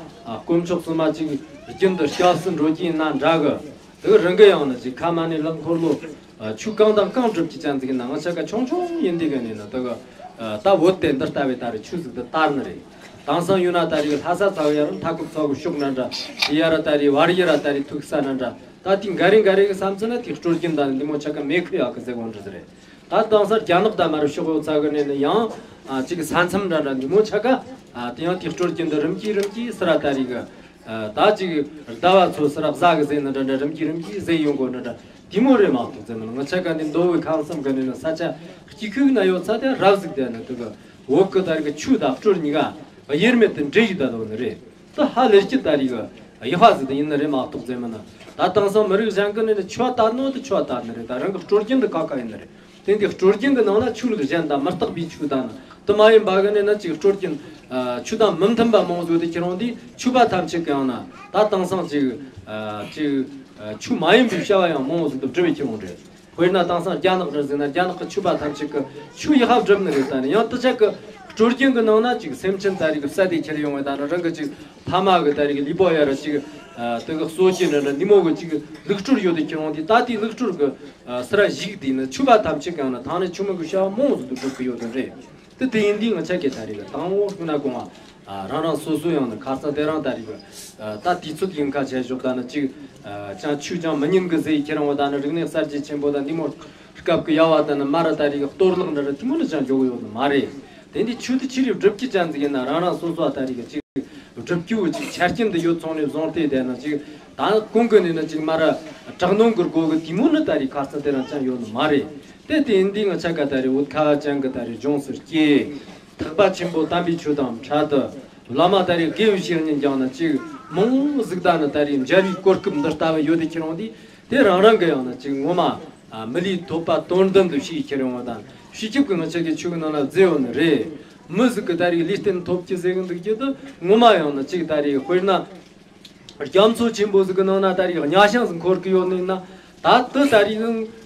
དཀོན་མཆོག་གསུམ་མ་ཅིག་རྒྱུན་དུ་སྐྱབས་སུ་འགྲོ་རྒྱུ་ཡིན་ན་འདྲ་གི། དེ་གི་རང་གི་ཡང་ན་ཅིག་ཁ་མ་ནས་ལག་འཁོར་ལོ། ཨ་ཆོས་གང་དང་གང་སྒྲུབ་ཀྱི་ཅན་ཟིག་ན་ང་ཆོ་ག་ཆུང་ཆུང་ཡིན་དུས་ག་ནས་ན་དེ་གི་ཨ་ད་བོད་དེ་འདི་ལྟ་བུའི་ད་རེས་ཆོས་ཟིག་ཏུ་དར་ནི་རེད། དེང་སང་ཡོད་ན་ད་རེས་ལྷ་ས་ཚ་བོ་ཡ་ར་མཐའ་འཁོབ་ཚ་བོ་ཕྱོགས་ན་འདྲ། དེ་ཡ་ར་ད་རེས་བར་ཡི་ར་ད་རེས་ཐུག་ས་ན་འདྲ། ད་དེ་འགའ་རེ་འགའ་རེ་གི་བསམ་ཚུལ་ན་དེ་སྲོལ་རྒྱུན་དང་འདི་མོ་ཆ་ག་མེད་ཁུལ་ཡག་གི་ཟེར་གོ་འདྲ་ཟེར་རེད། ད་དེང་སང་རྒྱ་ནག་ད་མ་རུ་ཕྱོགས་ཡོད་ཚ་གི་ནས་ནི་ཡང་ཨ་ཅིག་ས་མཚམས་འདྲ་འདྲ་འདི་མོ་ཆ་ག་ཨ་དེ་ཡང་དེ་སྲོལ་རྒྱུན་འདི་རིམ་གྱིས་རིམ་གྱིས་སི་ར་ད་རེས་གི་ཨ་ད་ཅིག་ཟླ་བ་ཚོ་སི་ར་བཟའ་གི་ཟེར་ནི་འདྲ་འདྲ་རིམ་གྱིས་རིམ་གྱིས་ཟེར་ཡོང་གོ་འདྲ་འདྲ་དེ་མོ་རེད་མ་གཏོགས་ཟེར་མིན། ང་ཆ་ག་འདི་མདོ་དབུས་ཁམས་གསུམ་གི་ནས་ནི་ས་ཆ་གཅིག་ཁུག་ན་ཡོད་ཚ་དེ་རབ་ཟིག་དེ་ནི་དེ་གི་བོད་གི་ད་རེས་གི་ཆོས་དང་སྲོལ་གཉིས་ཀ་དབྱེར་མེད་དུ་འདྲེས་ཡི་ད་དོ་ནི་རེད། ད་ཧ་ལས་ཀྱི་ད་རེས་གི་དབྱེ་བ་ཟིག་ད་ཡིན་ནི་རེད་མ་གཏོགས་ཟེར་མིན་ན། ད་དེང་སང་མི་རིགས་གཞན་གི་ནས་ནི་ཆོས་དར་ནོ་དེ་ཆོས་དར་ནི་རེད། ད་རང་གི་སྲོལ་རྒྱུན་དེ་ཁ་ཁ་ཡིན་ནི་རེད། དེ་འདི་སྲོལ་རྒྱུན་གི་ནང་ན་ཆོས་ལུགས་གཞན་དང་མི་རྟག་པའི་ཆོས་དང་ནི་དེ་མ་ཡིན་པ་གི་ནས་ན་ཅིག་སྲོལ་རྒྱུན་ཨ་ཆོས་དང་མི་མཐུན་པ་མང་བོ་ཟིག་དེ་ཁྱེར་འོང་དུས་ཆོས་པ་ཐམས་ཅད་ཀྱང་ན་ད་དེང་སང་ཅིག་ཨ་ཅིག་ཨ་ཆོས་མ་ཡིན་པའི་བྱ་བ་ཡང་མང་བོ་ཟིག་ཏུ་སྒྲུབ་པའི་ཁྱེར་འོང་རེད། དཔེར་ན་དེང་སང་རྒྱ་ནག་རེད་ཟེར་ན་རྒྱ་ནག་གི་ཆོས་པ་ཐམས་ཅད་ཀྱིས་ཆོས་ཡི་ཧ་སྒྲུབ་ནི་རེད། ད་ནི་ཡང་དེ་ཆ་གི་སྲོལ་རྒྱུན་གི་ནང་ན་ཅིག་སེམས་ཅན་ད་རེས་གི་བསད་དེ་ཁྱེར་ཡོང་བའི་ད་ནི་རང་གི་ཅིག་ཕ་མ་གི་ད་རེས་གི་ལུས་པོ་ཡ་ར་ཅིག་ཨ་དེ་གི་གསོ་སྐྱེ་འདྲ་འདྲ་ནི་མོ་གི་ཅིག་ལུགས་སྲོལ་ཡོད་དེ་ཁྱེར་འོང་དུས་ད་དེའི་ལུགས་སྲོལ་གི་ཨ་སི་ར་ཞིག་དེ་ནི་ཆོས་པ་ཐམས་ཅད་ཀྱང་ན་ད་ནི་ཆོས་མོད་གི་བྱ་བ་མང་བོ་ཟིག་ཏུ་སྒྲུབ་གི་ཡོད་དོ་རེད། དེ་དེ་ཡིན་དུས་ང་ཆ་གི་ད་རེས་གི་དང་བོ་སྔོན་ན་གོང་བ་ རང་རང་སོ་སོ་ཡང་ན་ཁ་སང་དེ་རིང་ད་རིག་ད་དུས་ཚོད་ཡིན་ཁ་བྱས་ཞོག་ད་ནི་ཅིག་ཅང་ཆོས་ཅང་མི་ཉན་གི་ཟེར་ཁྱེད་རང་བ་ད་ནི་རིག་གནས་གསར་བརྗེ་ཆེན་པོ་ད་འདི་མོ་སྐབས་ཀྱི་ཡ་བ་ད་ནི་མ་ར་ད་རིག་གཏོར་བརླག་འདྲ་ར་དེ་མོ་ནི་ཅང་འཇོག་གི་ཡོད་ནི་མ་རེད། དེ་འདི་ཆོས་དེ་ཆི་རིགས་སྒྲུབ་ཀྱི་ཅན་ཟིག་ཡིན་ན་རང་རང་སོ་སོ་ད་རིག་ཅིག་སྒྲུབ་རྒྱུ་ཅིག་ཆ་རྐྱེན་དུ་ཡོད་ཚོང་ནས་བཟུང་སྟེ་བསྡད་ན་ཅིག་ད་གོང་གི་ནས་ན་ཅིག་མ་ར་དྲག་གནོན་གི་སྒོ་གི་དེ་མོ་ནི་ད་རིག་ཁ་སང་དེ་རིང་ཅང་ཡོད་ནི་མ་རེད། དེ་དེ་འདི་ང་ཆ་ག་ད་རེ་འུ་ཁ་ཅན་གི་ད་རེ་ལྗོངས་སུ་སྐྱེས། ཐེག་པ་ཆེན་པོ་དམ་པའི་ཆོས་དང་འཕྲལ་དུ་བླ་མ་ད་རེ་དགེ་བའི་བཤེས་གཉེན་ཀྱང་ན་ཅིག་མང་ཟིག་ད་ནི་ད་རེ་མཇལ་བའི་གོ་སྐབས་འདི་ལྟ་བུ་ཡོད་དེ་ཁྱེད་རང་འདི་དེ་རང་རང་གི་ཡང་ན་ཅིག་ངོ་མ་མི་ལུས་ཐོབ་པ་དོན་ལྡན་དུ་ཤེས་ཁྱེད་རང་དང་ཤེས་ཁྱབ་ཀྱི་ང་ཆ་གི་ཆོས་ཀྱི་ནང་ན་མཛེས་ཡོད་ནི་རེད། མི་ཟིག་གི་ད་རེ་ལུས་རྟེན་ཐོབ་ཀྱི་ཟེར་གི་འདུག་རྒྱུ་དུ་ངོ་མ་ཡང་ན་ཅིག་ད་རེ་དཔེར་ན། རྒྱ་མཚོ་ཆེན་པོ་ཟིག་གི་ནང་ན་ད་རེས་གཉའ་ཤིང་ཟིག་འཁོར་གི་ཡོད་ནི་ན། ད་དུ་ད་རེས་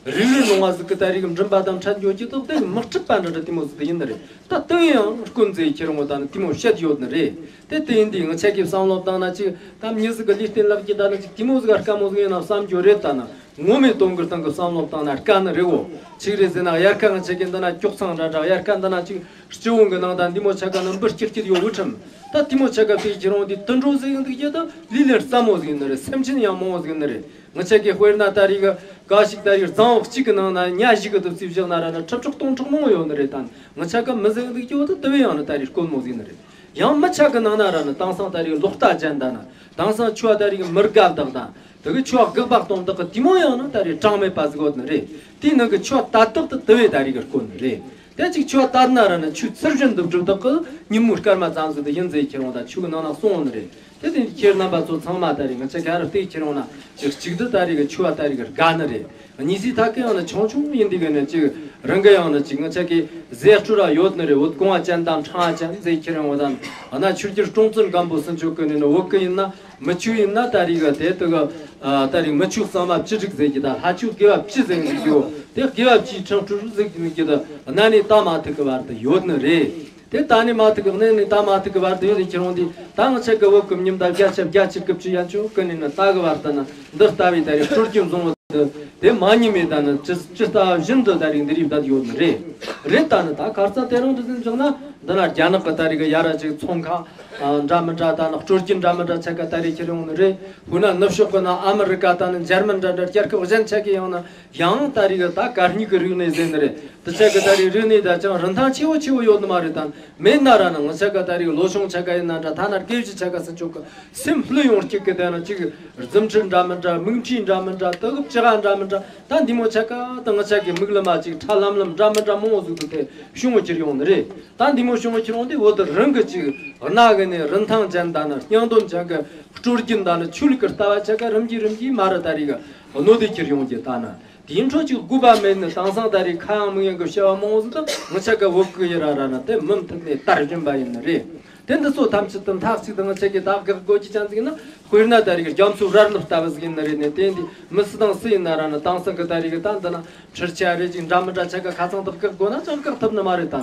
རིག་རིག་ལུང་བ་ཟིག་གི་ད་རེས་མགྲིན་པ་དང་འཕྲད་འགྱོ་རྒྱུ་དོག་དེ་མི་སྐྲག་པ་འདྲ་འདྲ་དེ་མོ་ཟིག་དེ་ཡིན་ནི་རེད། ད་དུ་ཡང་དཀོན་མཛེས་ཁྱེད་རང་ད་ནི་དེ་མོ་བཤད་ཡོད་ནི་རེད། དེ་དེ་ཡིན་དུས་ང་ཆ་གི་བསམ་བློ་བཏང་ན་ཅིག་ད་མྱི་ཟིག་གི་ལུས་རྟེན་ལག་གི་ད་ནི་ཅིག་དེ་མོ་ཟིག་དཀའ་མོ་ཟིག་ཡིན་ན་བསམ་རྒྱུ་རེད། ད་ནི་ངོ་མའི་དོན་གི་སྟེང་གི་བསམ་བློ་བཏང་ན་དཀའ་ནི་རེད་འོ། ཆིག་རེད་ཟེར་ན་དབྱར་ཁ་ང་ཆ་གི་འདི་ན་ཀྱོག་ཚང་འདྲ་འདྲ་དབྱར་ཁ་འདི་ན་ཅིག་སྤྱི་བོ་གི་ནང་དང་འདི་མོ་ཆ་ག་ནི་འབུར་སྐྱིད་སྐྱིད་ཡོད་བུ་ཁྲིམས། ད་དེ་མོ་ཆ་ག་དེ་ཁྱེད་རང་འདི་དུད་འགྲོ་ཟིག་ཡིན་འདུག་རྒྱུ་ད་ལུས་ལེན་སྲ་མོ་ཟིག་ཡིན་ནི་རེད། སེམས་ཅན་ཡང་མང་བོ་ཟིག་ཡིན་ནི་རེད། ང་ཆ་གི་དཔེར་ན་ད་རེས་གི་ག་ཞིག་ད་རེས་རྫོང་བ་གཅིག་གི་ནང་ན་ཉ་བཞི་གི་དུ་རྩིས་བཞག་ན་ར་ན་ཁྲི་ཕྲག་སྟོང་ཕྲག་མང་བོ་ཡོད་ནི་རེད། ད་ང་ཆ་ག་མི་ཟིག་ཡིན་འདུག་རྒྱུ་ད་དེ་བས་ཡང་ནི་ད་རེས་དཀོན་མོ་ཟིག་ཡིན་ནི་རེད། ཡང་མི་ཆ་གི་ནང་ན་ར་ནི་དེང་སང་ད་རེས་ལོག་ལྟ་ཅན་ད་ན་དེང་སང་ཆོས་ད་རེས་གི་མི་དགའ་བདག་དང་དེ་གི་ཆོས་དགག་པ་གཏོང་བདག་གི་དེ་མོ་ཡང་ནི་ད་རེས་གྲངས་མེད་པ་ཟིག་ཡོད་ནི་རེད། དེའི་ནང་གི་ཆོས་ད་ལྟག་ཏུ་དེ་བས་ད་རེས་གི་དཀོན་ནི་རེད། དེ་གཅིག་ཆོས་ལྟར་ན་ར་ནི་ཆོས་ཚུལ་བཞིན་དུ་སྒྲུབ་བདག་གི་ཉིན་མོའི་སྐར་མ་ཙམ་ཟིག་དེ་ཡིན་ཟེར་ཁྱེད་རང་ད་ཆོས་གི་ནང་ན་གསུངས་ཡོད་ནི་རེད། དེ་དེ་ཁྱེད་རྣམ་པ་ཚོ་ཚང་མ་ད་རེས་ང་ཆ་ག་ར་བལྟས་ཁྱེད་རང་ན་ཅིག་གཅིག་ཏུ་ད་རེས་གི་ཆོས་ད་རེས་གི་དགའ་ནི་རེད། གཉིས་སི་ཐ་གི་ཡང་ན་ཆུང་ཆུང་ཡིན་དུས་གི་ནི་ཅིག་རང་གི་ཡང་ན་ཅིག་ང་ཆ་གི་ཟས་སྤྲོ་ར་ཡོད་ནི་རེད། འོ་གོང་བ་ཅན་དང་ཕྲེང་བ་ཅན་ཟེར་ཁྱེད་རང་འོ་དང་ཨ་ན་ཆོས་རྒྱལ་སྲོང་བཙན་སྒམ་པོ་སུན་ཆོག་གི་ནི་ནི་འོ་གི་ཡིན་ན་མི་ཆོས་ཡིན་ན་ད་རེས་གི་དེ་དུ་གི་ད་རེས་མི་ཆོས་གཙང་མ་བཅུ་དྲུག་ཟེར་གི་ད་ལྷ་ཆོས་དགེ་བ་བཅུ་ཟེར་གི་འདུག་གི་འོ་དེ་དགེ་བ་བཅུའི་ཕྲེང་སྤྲུལ་ཟེར་གི་འདུག་གི་ད་གནའ་ནས་ད་མ་ཐུག་གི་བར་དུ་ཡོད་ནི་རེད། དེ་ད་ནི་མ་ཐུག་གི་གནས་ནས་ད་མ་ཐུག་གི་བར་དུ་ཡོད་དེ་ཁྱེད་རང་འདི་ད་ང་ཆ་གི་བོད་ཀྱི་ཉིན་ད་བརྒྱ་ཆ་བརྒྱད་ཅུ་གི་བཅུ་ཡན་ཆོད་ཀི་ནི་ནི་ད་གི་བར་དུ་ནི་འདི་ལྟ་བུའི་ད་རེས་སྲོལ་རྒྱུན་བཟང་བོ་དེ་དེ་མ་ཉིན་མེད་ད་ནི་ཇི་ཇི་ལྟ་བཞིན་དུ་ད་རེས་འདི་རིགས་བསྡད་ཡོད་ནི་རེད། རེད་ད་ནི་ད་གར་ས་དེ་རིང་འདི་ཟིན་བཞག་ན་འདི་ན་རྒྱ་ནག་གི་ད་རེས་གི་ཡ་ར་ཅིག་ཚོང་ཁང་འདྲ་མི་འདྲ་ད་ནི་སྲོལ་རྒྱུན་འདྲ་མི་འདྲ་ཆ་ག་ད་རེས་ཁྱེར་ཡོང་ནི་རེད། ཧུ་ན་ནུབ་ཕྱོགས་གི་ན་ཨ་མི་རི་ཀ་ད་ནི་འཇར་མན་འདྲ་འདྲ་རྒྱལ་ཁབ་གཞན་ཆ་གི་ཡང་ན། ཡང་ད་རེས་ད་གར་སྙིགས་ཀྱི་རིག་གནས་ཟེར་ནི་རེད། དེ་ཆ་གི་ད་རེས་རིག་གནས་ད་ཅང་རིན་ཐང་ཆེ་བོ་ཆེ་བོ་ཡོད་ནི་མ་རེད། ད་མེད་ན་ར་ནི་ང་ཆ་ག་ད་རེས་ལོ་ཆུང་ཆ་ག་ཡིན་ན་འདྲ་ཐ་ན་དགེ་བཤེས་ཆ་ག་ཟིན་ཆོག་གི་སེམས་བསླུ་ཡོང་སྐྱིད་གི་དེ་ན་ཅིག་རྫུ་འཕྲུལ་འདྲ་མི་འདྲ་མིག་འཕྲུལ་འདྲ་མི་འདྲ་དུ་གུ་ཅི་ག་འདྲ་མི་འདྲ་ད་འདི་མོ་ཆ་ག་ད་ང་ཆ་གི་མིག་ལ་མ་ཅིག་ཁྲ་ལམ་ལམ་འདྲ་མི་འདྲ་མང་བོ་ཟིག་ཏུ་དེ་བྱུང་བ་ཁྱེར་ཡོང་ནི་རེད། ད་འདི་མོ་བྱུང་བ་ཁྱེར་ཡོང་དུས་བོད་དུ་རང་གི་ཅིག་གནའ་གི་ནས་རིན་ཐང་ཅན་ད་ནི་སྙིང་དོན་ཅན་གི་སྲོལ་རྒྱུན་ད་ནི་ཆོས་ལུགས་ཀྱི་ལྟ་བ་ཆ་ག་རིམ་གྱིས་རིམ་གྱིས་མ་ར་ད་རེས་གི་གནོད་དེ་ཁྱེར་ཡོང་གི་ད་ནི། དེའི་འཕྲོ་གཅིག་དགོས་པ་མེད་ནི་དེང་སང་ད་རེས་ཁ་ཡང་མིག་ཡང་གི་བྱ་བ་མང་བོ་ཟིག་དང་ང་ཆ་ག་བོད་ཀྱི་ཡི་ར་ར་ན་དེ་མུ་མཐུད་ནས་དར་བཞིན་པ་ཡིན་ནི་རེད། དེ་འདི་ཚོ་ཐམས་ཅད་དུ་མཐའ་གཅིག་ཏུ་ང་ཆ་གི་ད་དགག་དགོས་ཀྱི་ཅན་ཟིག་ན་དཔེར་ན་ད་རེས་རྒྱ་མཚོའི་ར་ལུག་ལྟ་བུ་ཟིག་ཡིན་ནི་རེད་ནི། དེ་འདི་མི་སུ་དང་སུ་ཡིན་ན་ར་ན་དེང་སང་གི་ད་རེས་གི་ད་འདི་ན་འཕྲུལ་ཆས་རེད་ཅིག་འདྲ་མི་འདྲ་ཆ་ག་ཁ་ཚང་དག་དགག་དགོས་ན་ཅང་དགག་ཐུབ་ནི་མ་རེད། ད་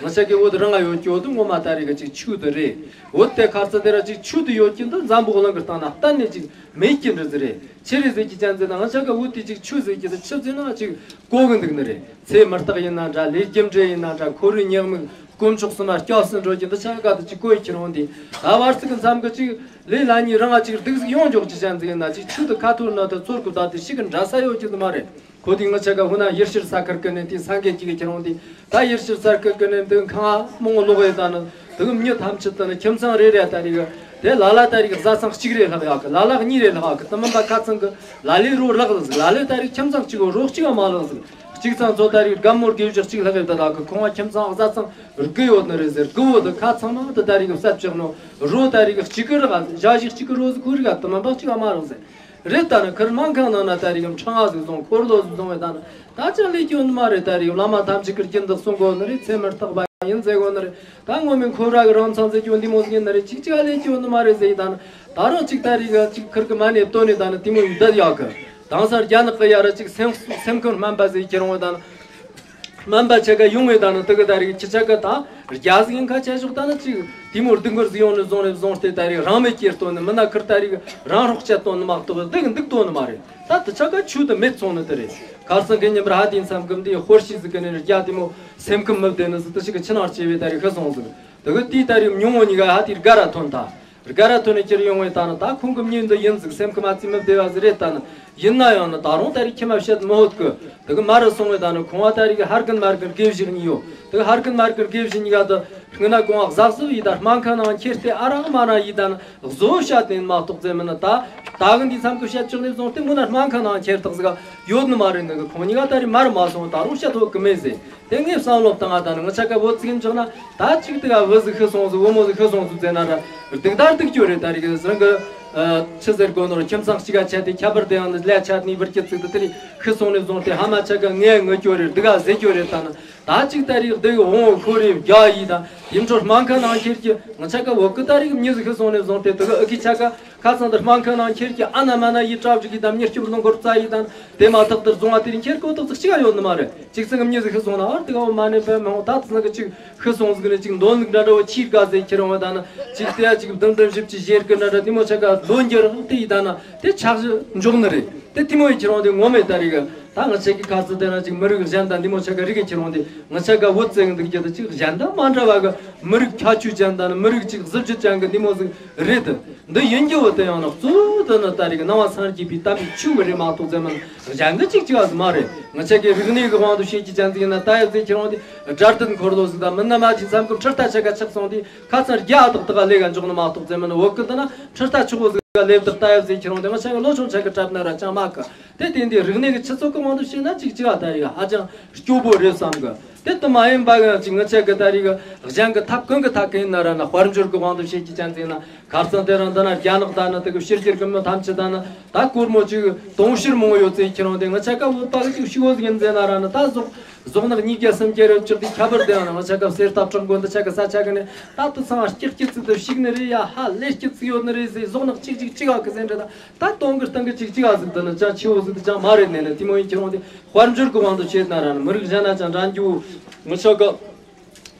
ང་ཆ་གི་བོད་རང་ང་ཡོད་ཀྱི་བོད་དུ་ངོ་མ་ད་རེས་གི་ཅིག་ཆོས་དེ་རེད། བོད་དེ་ཁ་ཚ་དེ་ར་ཅིག་ཆོས་དེ་ཡོད་ཀྱི་འདི་འཛམ་བུ་གླིང་གི་སྟེང་ན་གཏན་ནས་ཅིག་མེད་ཀྱི་འདྲ་ཟིག་རེད། ཆི་རེད་ཟེར་གྱི་ཅན་ཟེར་ན་ང་ཆ་ག་བོད་དེ་ཅིག་ཆོས་ཟེར་གྱི་དེ་ཆི་ཟེར་ན་ཅིག་གོ་གི་འདུག་ནི་རེད། ཚེ་མི་རྟག་ཡིན་ན་འདྲ་ལས་རྒྱུ་འབྲས་ཡིན་ན་འདྲ་འཁོར་བའི་ཉེས་དམིགས་དཀོན་མཆོག་གསུམ་ལ་སྐྱབས་སུ་འགྲོ་རྒྱུ་འདི་ཆ་ག་དེ་ཅིག་གོ་ཡི་ཁྱེར་འོང་དེ་ད་བར་ཚིག་གི་མཚམས་གི་ཅིག་ལས་ལ་ཉིན་རང་ང་ཅིག་སྡུག་ཟིག་ཡོང་འཇོག་གྱི་ཅན་ཟིག་ཡིན་ན་ཅིག་ཆོས་དེ་ཁ་ཐོར་ན་དེ་ཚོར་གི་ད་དེ་ཞིག་གི་འདྲ་ས་ཡོད་ཀྱི་འདུག་མ་རེད། ཁོ་དེ་ང་ཆ་ག་ཧུ་ན་ཡེ་ཤུ་ས་ཁུལ་གི་ནས་དེ་སངས་རྒྱས་ཀྱི་ཁྱེར་འོང་དེ་ད་ཡེ་ཤུ་ས་ཁུལ་གི་ནས་འདི་ཁང་མང་ལོག་ཡོད་ད་ནི་དེ་གི་མྱི་ཐམས་ཅད་དུ་ནི་ཁྱིམ་ཚང་རེ་རེ་ད་རེ་གི་དེ་ལ་ལ་ད་རེ་གི་བཟའ་ཚང་གཅིག་རེ་ལྷག་ཡོད་གི་ལ་ལ་གཉིས་རེ་ལྷག་ཡོད་གི་དེ་མིན་པ་ཁ་ཚང་གི་ལ་ལས་རོ་ལྷག་ཟིག་ལ་ལས་ད་རེ་ཁྱིམ་ཚང་གཅིག་གི་རོ་གཅིག་ག་མ་ལྷག་ཟིག་གཅིག་ཚང་ཚོ་ད་རེ་རྒན་མོར་དགེ་བཞི་གཅིག་ལྷག་ཡོད་ད་ལ་གི་ཁོང་བ་ཁྱིམ་ཚང་བཟའ་ཚང་དགུ་ཡོད་ནི་རེད་ཟེར། དགུ་བོ་དེ་ཁ་ཚང་མ་དེ་ད་རེ་གི་བསད་བཅག་ནོ་རོ་ད་རེ་གི་གཅིག་གི་རེ་ག་ཞག་ཞིག་གཅིག་གི་རོ་ཟིག་ཁོ་རེ་ག་དེ་མིན་པ་གཅིག་ག་མ་ལྷག་ཟིག་རེད། ད་ནི་ཁིར་སྨན་ཁང་ནང་ན་ད་རེས་ཀྱང་ཕྲེང་བ་ཟིག་བཟུང་འཁོར་ལོ་ཟིག་བཟུང་བས་ད་ནི་ད་ཅང་ལས་སྐྱོན་ནི་མ་རེད། ད་རེས་བླ་མ་ཐམས་ཅད་ཀྱིས་རྒྱུན་དུ་གསུང་གོ་ནི་རེད། ཚེ་མི་རྟག་པ་ཡིན་ཟེར་གོ་ནི་རེད། ད་ངོ་མའི་འཁོར་བ་གི་རང་མཚང་ཟེར་རྒྱུ་འདི་མོ་ཟིག་ཡིན་ནི་རེད། ཅིག་ཅིག་ལས་སྐྱོན་ནི་མ་རེད་ཟེར་ཡི་ད་ནི་ད་རང་ཅིག་ད་རེས་ཀྱང་ཅིག་ཁིར་གི་མ་ནས་ལྟོས་ནས་ད་ནི་དེ་མོ་ཡིན་བསྡད་ཡོད་གི་དེང་སང་རྒྱ་ནག་གི་ཡ་ར་ཅིག་སེམས་སེམས་ཁམས་སྨན་པ་ཟེར་ཁྱེར་འོང་བས་ད་ནི། སྨན་པ་ཆ་ག་ཡོང་བའི་ད་ནི་དེ་གི་ད་རེས་ཁྱི་ཆ་ག་ད་རྒྱ་ཟིག་ཡིན་ཁ་ཆ་ཞོག་ད་ནི་ཅིག་དེ་མོར་སྡུག་མུར་ཟིག་ཡོང་ནས་བཟུང་ནས་བཟུང་སྟེ་ད་རེས་རང་མེད་སྐྱེ་སྟོན་ནི་མི་ན་ཁིར་ད་རེས་རང་སྲོག་བཅད་སྟོན་ནི་མ་གཏོགས་སྡུག་འདུག་སྟོན་ནི་མ་རེད། ད་དེ་ཆ་ག་ཆོས་དེ་མེད་སོང་ནི་དེ་རེད། ཁར་སང་གི་ཉིན་པར་ཧ་དེ་མཚམས་གི་འདི་ཧོར་ཤི་ཟིག་གི་ནི་རྒྱ་དེ་མོ་སེམས་ཁམས་མི་བདེ་ནི་ཟིག་དེ་ཞིག་གི་ཕྱི་ནང་སྐྱེ་བའི་ད་རེས་ཤི་སོང་ཟིག་དེ་གི་དེའི་ད་རིག་ཉུང་ངུ་གཉིས་ཀ་ཧ་དེ་དགའ་ར་ཐོན་ཐལ། དགའ་ར་ཐོན་ནས་ཁྱེར་ཡོང་བས་ད་ནི་ད་ཁོང་གི་མྱི་འདི་ཡིན་ཟིག་སེམས་ཁ་མ་ཚིམ་མི་བདེ་བ་ཟིག་རེད། ད་ནི་ཡིན་ན་ཡང་ནི་ད་རུང་ད་རིག་ཁྱིམ་མ་བཤད་མི་ཧོད་གི། དེ་གི་མ་རུ་སོང་བས་ད་ནི་ཁོང་བ་ད་རིག་ཧར་གིན་མར་གིན་དགེ་བཞི་གཉིས་ཡོད། དེ་གི་ཧར་གིན་མར་གིན་དགེ་བཞི་གཉིས་ཀ་དུ་སྔོན་ན་གོང་བ་གཟབ་གཟབ་ཡིས་ད་སྨན་ཁང་ནང་ཁྱེར་ཏེ་ཨ་རང་མ་རང་ཡིས་ད་ནི་བཟོ་བྱ་དེ་མ་གཏོགས་ཙེ་མིན་ནི། ད་ད་གི་འདི་མཚམས་ཀྱི་བཤད་ཆོག་ནས་བཟུང་སྟེ་མུ་ན་སྨན་ཁང་ནང་ཁྱེར་ཐག་ཟིག་ཡོད་ནི་མ་རེད། ནི་གི་ཁོང་གཉིས་ཀ་ད་རིག་མར་མ་སོང་ད་རུང་བཤད་ཐུབ་གི་མེད་ཟེར། དེ་ངས་བསམ་བློ་བཏང་ང་ད་ནི་ངི་ཆ་ག་བོད་ཙིག་འཇོག་ན་ད་ཅིག་དེ་ག་བུ་ཟིག་ཤི་སོང་ཟིག་བུ་མོ་ཟིག་ཤི་སོང་ཟིག་ཟེར་ན་ར་སྡུག་ད་སྡུག་རྒྱུ་རེད། ད་རིག་རང་གི་ཆི་ཟེར་དགོ་ནོར་ཁྱིམ་ཚང་གཅིག་ག་ཆད་དེ་ཁྱད་པར་དེ་ཡང་ནི་ལས་ཆད་ནི་བུར་གྱི་ཚིག་དེ་དེ་རིག་ཤི་སོང་ནས་བཟུང་སྟེ་ཧ་མ་ཆ་ག་ངས་ངུ་རྒྱུ་རེད། སྡུག་ག་ཟེར་རྒྱུ་རེད། ད་ནི་ད་ཅིག་ད་རིག་སྡུག་འོང་ཤོར་རེ་རྒྱ་ཡིས་ད་དེ་འཕྲོ་སྨན་ཁང་ནང་ཁྱེར་གྱི་ངི་ཆ་ག་བོད་གི་ད་རིག་མྱི་ཟིག་ཤི་སོང་ནས་བཟུང་སྟེ་དེ་གི་ཨ་ཁི་ཆ་ག་ཁ་སང་དུ་སྨན་ཁང་ནང་ཁྱེར་གྱི་ཨ་ན་མ་ན་ཡི་གྲབས་ཅིག་གི་དམ་ཉེར་སྐྱིབས་ལུང་སྐོར་རྩ་ཡི་དང་དེ་མ་ཐག་ཏུ་རྫོང་བ་དེ་རིང་ཁྱེར་ཀོ་ཐག་ཅིག་གཅིག་ཡོད་ནི་མ་རེད། ཅིག་ཚང་གི་མྱི་ཟིག་ཤི་སོང་ན་ཨར་དེ་ག་བོ་མ་ནས་པའི་མ་འོང་ད་ཚང་གི་ཅིག་ཤི་སོང་ཟིག་ནས་ཅིག་འདོན་ལུགས་འདྲ་འདྲ་བོ་ཆིར་དགའ་ཟེར་ཁྱེར་འོང་ད་ན་ཅིག་དེ་ཡ་ཅིག་བདུན་བདུན་བཞི་བཅུ་ཞེར་གི་འདྲ་འདྲ་དེ་མོ་ཆ་ག་ལོ་འགྱུར་དེ་ཡི་ད་ན་དེ་ཆག་འཇོག་ནི་རེད། དེ་དེ་མོ་ཡི་ཁྱེར་འོང་དེ་ངོ་མེད་ད་རེད་གི། ད་ང་ཆེ་གི་ཁ་ཚུ་དེ་ན་ཅིག་མི་རིགས་གཞན་དང་འདི་མོ་ཆ་ག་རིག་གི་ཁྱེར་འོང་དེ་ང་ཆ་ག་བོད་ཙེ་གི་འདུག་རྒྱུ་དེ་ཅིག་གཞན་དང་མ་འདྲ་བ་གི་མི་རིགས་ཁྱད་ཆོས་ཅན་དང་མི་རིགས་ཅིག་གཟི་བརྗིད་ཅན་གི་འདི་མོ་ཟིག་རེད། འདི་ཡིན་རྒྱུ་བོ་དེ་ཡང་ན་གཙོ་བོ་དེ་ནི་ད་རིག་ནང་བ་སངས་རྒྱས་པའི་དམ་པའི་ཆོས་གི་རེད་མ་གཏོགས་ཙེ་མིན་གཞན་གི་ཅིག་ཅིག་བ་ཟིག་མ་རེད། ང་ཆ་གི་རིག་གནས་གི་དབང་དུ་བྱེད་ཀྱི་ཅན་ཟིག་ཡིན་ན་ད་ཡ་ཟེར་ཁྱེར་འོང་དེ་དགྲར་ལྡན་འཁོར་ལོ་ཟིག་དང་མི་ན་མ་ཅིག་མཚམས་གི་ཁྲི་རྟ་ཆ་ག་ཆག་སོང་དེ་ཁ་ཚང་རྒྱ་དག་དག་ལས་ག་འཇོག་ནི་མ་གཏོགས་ཙེ་མིན་བོད་གི་འདི་ན་ཁྲི་རྟ་ཆུ་བོ་ཟིག་ག་ལེབ་དག་ད་ཡ་ཟེར་ཁྱེར་འོང་དེ་ང་ཆ་གི་ལོ་ཆུང་ཆ་གི་གྲབ་ན་ར་ཅང་མ་གི། དེ་དེ་འདི་རིག་གནས་ཀྱི་ཆུ་ཚོད་ཀྱི་དབང་དུ་བྱས་ན་ཅིག་ཅིག་ཨ་ད་རིག་ཧ་ཅང་སྐྱོ་པོ་རེད་བསམ་གི། དེ་ལྟ་མ་ཡིན་པ་གི་ཅིག་ངི་ཆ་གི་ད་རིག་གཞན་གི་ཐབས་གང་གི་ཐབས་གང་ཡིན་ན་ར་ན་དཔལ་འབྱོར་གྱི་དབང་དུ་བྱེད་ཀྱི་ཅན་ཟིན་ན་ཁ་སང་དེ་རིང་འདི་ན་རྒྱ་ནག་ད་ནི་དེ་གི་ཕྱི་རྒྱལ་གི་མི་ཐམས་ཅད་ད་ནི་ད་སྒོར་མོ་ཅིག་དུང་ཕྱུར་མང་པོ་ཡོད་ཚེ་ཁྱེར་འོང་དེ་ངི་ཆ་ག་བོད་པ་གི་ཅིག་ཤི་བོ་ཟིག་ཡིན་ཟེར་ན་ར་ནི་ད་ཟོག་ཟོག་ནག་ཉིས་བརྒྱ་སུམ་བརྒྱ་རེ་བཅུག་དེ་ཁྱད་པར་དེ་ཡང་ན་ངི་ཆ་ག་གསེར་རྟ་བྲག་མགོན་འདི་ཆ་གི་ས་ཆ་གི་ནས་ད་དུ་ཚང་སྐྱག་སྐྱི་ཚིག་ཏུ་ཞིག་ནི་རེད་ཡ། ཧ་ལས་སྐྱི་ཚིག་ཡོད་ནི་རེད་ཟེར་ཟོག་ནག་ཅིག་ཅིག་ཅིག་ཨ་གི་ཟེར་འདྲ་ད། ད་སྟོང་གི་སྟེང་གི་ཅིག་ཅིག་ཨ་ཟིག་དེ་ནི་ཅང་ཆེ་བོ་ཟིག་དེ་ཅང་མ་རེད། ནས་ནི་དེ་མོ་ཡིན་ཁྱེར་འོང་དེ་དཔལ་འབྱོར་གི་དབང་དུ་བྱེད་ན་ར་ནི་མི་རིགས་གཞན་ན་ཅང་འདྲ་འགྱུར་མི་ཆོག་གི།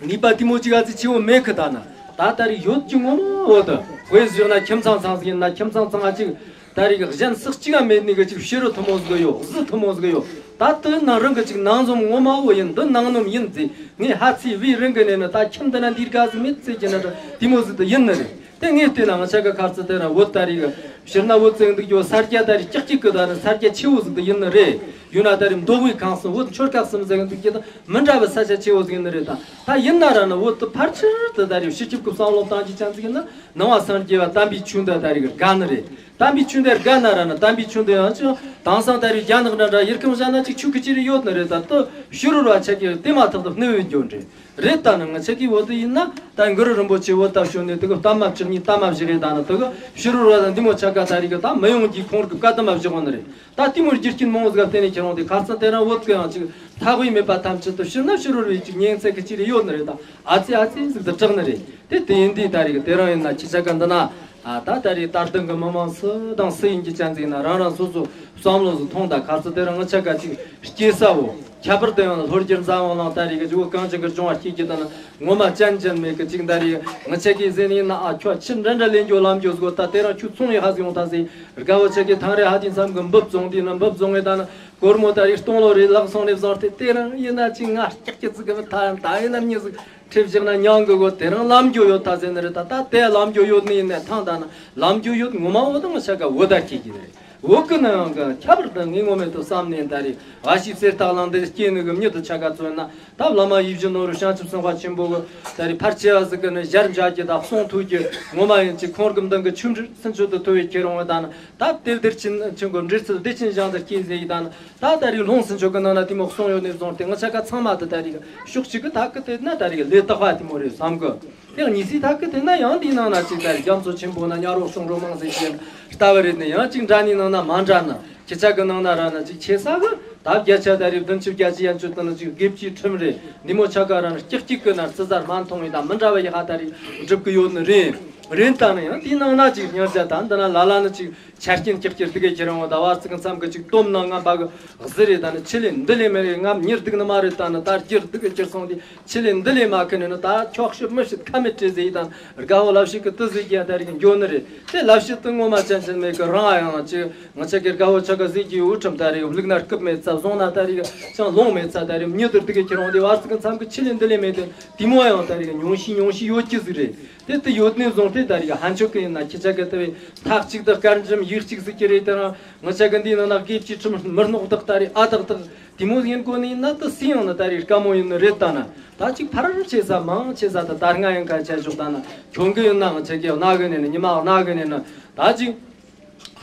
ནུས་པ་དེ་མོ་ཅིག་ཨ་ཙི་ཆེ་བོ་མེད་གི། ད་ན་ད་ད་རེས་ཡོད་ཀྱི་ངོ་མ་འོ་དེ་དཔེ་བཞག་ན་ཁྱིམ་ཚང་ཚང་ཟིག་ཡིན་ན་ཁྱིམ་ཚང་ཚང་ཨ་ཅིག་ད་རེས་གཞན་སུ་གཅིག་ཨ་མེད་ནི་གི་ཅིག་ཕྱི་རུ་ཐུ་མོ་ཟིག་ཡོད་གཟི་ཐུ་མོ་ཟིག་ཡོད། ད་དེ་ནང་རང་གི་ཅིག་ནང་འཛོམས་ངོ་མ་འོ་ཡིན་འདི་ནང་ནོམ་ཡིན་ཟིག་ངས་ཧ་ཚིག་བའི་རང་གི་ནས་ནི་ད་ཁྱིམ་འདི་ན་འདིར་དགའ་ཟིག་མེད་ཚེ་གྱི་ན་ད་དེ་མོ་ཟིག་དེ་ཡིན་ནི་རེད། དེ་ངས་བལྟས་ན་ང་ཆ་ག་ཁ་རྩི་དེ་ར་བོད་ད་རིག་ཕྱིར་ན་བོད་ཙེང་འདུག་ཡོད་ས་རྒྱ་ད་རིག་ཀྱག་ཀྱིག་གི་ད་རིག་ས་རྒྱ་ཆེ་བོ་ཟིག་ཏུ་ཡིན་ནི་རེད། ཡོད་ན་ད་རིག་མདོ་དབུས་ཁམས་གསུམ་བོད་ཆོལ་ཁ་གསུམ་ཟེར་གི་འདུག་ཀྱི་ད་མི་འདྲ་བའི་ས་ཆ་ཆེ་བོ་ཟིག་ཡིན་ནི་རེད། ད་ད་ཡིན་ན་ར་ན་བོད་དུ་ཕལ་ཆེར་དུ་ད་རིག་སྤྱི་ཁྱབ་ཀྱི་བསམ་བློ་བཏང་རྒྱུ་ཅན་ཟིག་ཡིན་ན་ནང་བ་སངས་རྒྱས་པ་དམ་པའི་ཆོས་འདི་ད་རིག་དགའ་ནི་རེད། དམ་པའི་ཆོས་འདི་དགའ་ན་ར་ན་དམ་པའི་ཆོས་འདི་ཡང་ཅིག་དེང་སང་ད་རིག་རྒྱ་ནག་འདྲ་འདྲ་ཡུལ་ཁམས་གཞན་ན་ཅིག་ཆོས་ཀྱི་ཅི་རིགས་ཡོད་ནི་རེད། ད་དུ་ཕྱི་རོལ་བ་ཆ་གི་དེ་མ་ཐག་ཏུ་སྣེ་བོས་འགྱོ་འདྲེ། རེད། ད་ནི་ང་ཆ་གི་བོད་དུ་ཡིན་ན་ད་གུ་རུ་རིན་པོ་ཆེ་བོད་ད་བྱོན་ནས་དེ་གི་གཏམ་མ་བཅུ་གཉིས་གཏམ་མ་བཞི་རེད། ད་ནི་དེ་གི་ཕྱི་རོལ་བ་ད་འདི་མོ་ཆ་ག་ད་རིག་གི་ད་མི་ཡོང་གི་ཁོང་གི་བཀའ་གཏམ་མ་བཞི་གོ་ནི་རེད། ད་དེ་མོ་རྒྱུ་རྐྱེན་མང་བོ་ཟིག་བརྟེན་ནས་ཁྱེད་རང་དེ་ཁ་སང་དེ་རིང་བོད་གི་ཡང་ཅིག་ཐག་པའི་མེད་པ་ཐམས་ཅད་དུ་ཕྱིར་ན་ཕྱི་རོལ་བའི་ཅིག་ཉེན་ཚད་གི་ཅི་རེ་ཡོད་ནི་རེད། ད་ཨ་ཙི་ཨ་ཙི་ཟིག་ཏུ་གྲགས་ནི་རེད། དེ་དེ་ཡིན་དུས་ད་རིག་གི་དེ་རིང་ཡིན་ན་ཁྱི་ཆ་ག་འདི་ན་ཨ་ད་ད་རིག་ད་ལྟ་གི་མི་མང་སུ་དང་སུ་ཡིན་གྱི་ཅན་ཟིག་ན་རང་རང་སོ་སོ་བསམ་བློ་ཟིག་ཐོངས། ད་ཁ་སང་དེ་རིང་ང་ཆ་ག་ཅིག་སྐྱེ་ས་བོ། ཁྱད་པར་དུ་ཡང་ལྷོ་རྒྱལ་འཛམ་བུ་གླིང་ད་རེས་ཀྱི་ཇོ་བོ་གངས་ཅན་གྱི་ལྗོངས་བ་སྐྱེས་ཀྱི་དང་ངོ་མ་ཅན་ཅན་མེད་ཀི་ཅིག་ད་རེས་ང་ཆ་གིས་ཟེར་ནི་ཡིན་ན། ཨ་ཁྱོད་ཕྱིར་འདྲ་འདྲ་ལེན་རྒྱུ་ལམ་རྒྱུ་ཟིག་ད་དེ་རིང་ཁྱོད་ཚོང་ཡི་ཧ་ཟིག་ཡོང་ད་ཟེར། དགའ་བོ་ཆ་གིས་ཐང་རེ་ཧ་དེ་མཚམས་ཀྱི་འབུབ་བཙོང་དུས་ན་འབུབ་བཙོང་ངེ་ད་ན་སྒོར་མོ་ད་རེས་སྟོང་ལོ་རེ་ལག་སོང་ནས་བཟུང་སྟེ་དེ་རིང་ཡིན་ན་ཅིག་ང་སྐྱག་སྐྱག་ཙིག་གི་མི་ཐ་ཡང་ད་ཡིན་ན་མྱི་ཟིག་ཁྲིད་བཞག་ན་མྱང་གི་གོ། དེ་རིང་ལམ་རྒྱུ་ཡོད་ད་ཟེར་ནི་རེད། ད་ད་དེ་ལམ་རྒྱུ་ཡོད་ནི་ཡིན་ན་ཐང་ད་ན་ལམ་རྒྱུ་ཡོད་ངོ་མ་འོ་ད་ང་ཆ་ག་འོ་ད་སྐྱེས་ཀྱི་རེད། འོ་ཀི་ན་ཡང་གི་ཁྱད་པར་དུ་ངའི་ངོ་མེད་དུ་བསམ་ནས་ད་རེས་ཨ་ཤི་གསེར་རྟ་གླང་འདིར་སྐྱེས་ནི་གི་མྱི་དུ་ཆ་ག་ཚོད་ན། ད་བླ་མ་ཡིད་བཞིན་ནོར་བུ་བྱང་ཆུབ་སེམས་དཔའ་ཆེན་པོ་གི་ད་རེས་ཕར་ཆེ་བ་ཟིག་གི་ནི་ཞར་འཇགས་ཀྱི་ད་གསུང་ཐོས་ཀྱི་ངོ་མ་ཡིན་ཅིག་ཁོང་གི་མདུན་གི་ཆུ་འབྲུར་སུན་ཆོད་དུ་ཐོས་བའི་ཁྱེད་རང་བ་ད་ན་ད་དེ་བདེར་ཆེན་ཆེན་གོ་འབྲེལ་ཚུལ་བདེ་ཆེན་ཞང་དུ་སྐྱེས་ཟེར་ཡི་ད་ན། ད་ད་རེས་ལུང་སུན་ཆོད་གི་ནང་ན་དེ་མོ་གསུང་ཡོད་ནས་བཟུང་སྟེ་ང་ཆ་ག་ཚང་མ་དུ་ད་རེས་ཕྱོགས་གཅིག་གི་ད་གི་དེ་ན་ད་རེས་ལས་དག་པ་དེ་མོ་རེད་བསམ་གི། དེ་གཉིས་སྲིད་ཐག་གི་དེ་ན་ཡང་དེའི་ནང་ན་ཅིག་ད་རྒྱ་མཚོ་ཆེན་པོ་ན་ཉ་རོགས་སོང་རོ་མང་ཟེར་གྱི་ལྟ་བུ་རེད་ནས་ཡང་ཅིག་འདྲ་ནི་ནང་ན་མ་འདྲ་ན་ཁྱི་ཆ་གི་ནང་ན་ར་ན་ཅིག་ཆེ་ས་གི་ད་བརྒྱ་ཆ་ད་རེས་བདུན་ཅུ་བརྒྱད་ཅུ་ཡན་ཅུ་དུ་ན་ཅིག་དགེ་བཅུའི་ཁྲིམས་རེད། འདི་མོ་ཆ་ག་ར་ན་སྐྱིག་སྐྱིག་གི་ན་རྩི་ཟར་མ་མཐོང་བའི་ད་མི་འདྲ་བ་ཡི་ཧ་ད་རེས་སྒྲུབ་གི་ཡོད་ནི་རེད། རེད། ད་ནི་ཡང་དེའི་ནང་ན་ཅིག་སྙིང་རྗེ། ད་འདི་ན་ལ་ལ་ནི་ཅིག་ཆ་རྐྱེན་ཀྱག་ཀྱག་འདི་གའི་ཁྱེད་རང་ད་བར་ཚིག་མཚམས་ཀྱི་ཅིག་སྟོབས་ནང་ང་འབའ་གི་གཟི་རེད། ད་ནི་ཆི་ལེ་འདི་ལེ་མེད་རེད། ང་མྱི་སྡུག་ནི་མ་རེད། ད་ནི་ད་རྒྱུ་སྡུག་གི་ཁྱེར་སོང་དེ་ཆི་ལེ་འདི་ལེ་མ་ཁི་ནི་ནི་ད་ཁྱོག་ཤི་མི་ཤི་ཁ་མི་བྲེ་ཟེ་ཡི་ད་ནི་དགའ་བོ་ལབ་ཤི་གི་དུ་ཟེ་གི་ཡ་ད་རེ་གི་འགྱོ་ནི་རེད། དེ་ལབ་ཤི་དུ་ངོ་མ་ཅན་ཅན་མེད་གི། རང་ཡང་ཅིག་ང་ཆ་གི་དགའ་བོ་ཆ་ག་ཟེ་གི་འུ་ཁྲམ་ད་རེ་གི་བླུག་ན་རྐུབ་མེད་ཚ། བཟུང་ན་ད་རེ་གི་ཅང་ལོང་མེད་ཚ། ད་རེ་མྱི་དུ་སྡུག་གི་ཁྱེར་འོང་དེ་བར་ཚིག་མཚམས་གི་ཆི་ལེ་འདི་ལེ་མེད་དེ་དེ་མོ་ཡང་ད་རེ་གི་ཉུང་ཤི་ཉུང་ཤི་ཡོད་ཀྱི་ཟིག་རེད། དེ་དེ་ཡོད་ནས་བཟུང་སྟེ་ད་རེས་ཧན་ཆོད་ཀི་ཡིན་ན་ཁྱེད་ཅག་གི་དེ་བས་ཐག་གཅིག་ཏུ་དཀར་འཇམ་ཡིག་གཅིག་ཟིག་གི་རེད། དེ་རང་ང་ཅག་གི་འདི་ནང་ན་དགེ་བཅུའི་ཁྲིམས་མི་སྣོག་དག་ད་རེས་ཨ་དག་དག་དེ་མོ་ཡིན་དགོས་ནི་ཡིན་ན་དེ་སུ་ཡང་ན་ད་རེས་དཀའ་མོ་ཡིན་ནི་རེད། ད་ན་ད་ཅིག་ཕར་ཆེ་ས་མང་ཆེ་ས་ད་ད་སྔ་ཡང་ག་ཆ་ཞོག་ད་ན་ཁྱོད་གི་ཡིན་ན་ང་ཅག་གི་ན་གི་ནས་ནི་ཉི་མ་ན་གི་ནས་ནི་ད་ཅིག་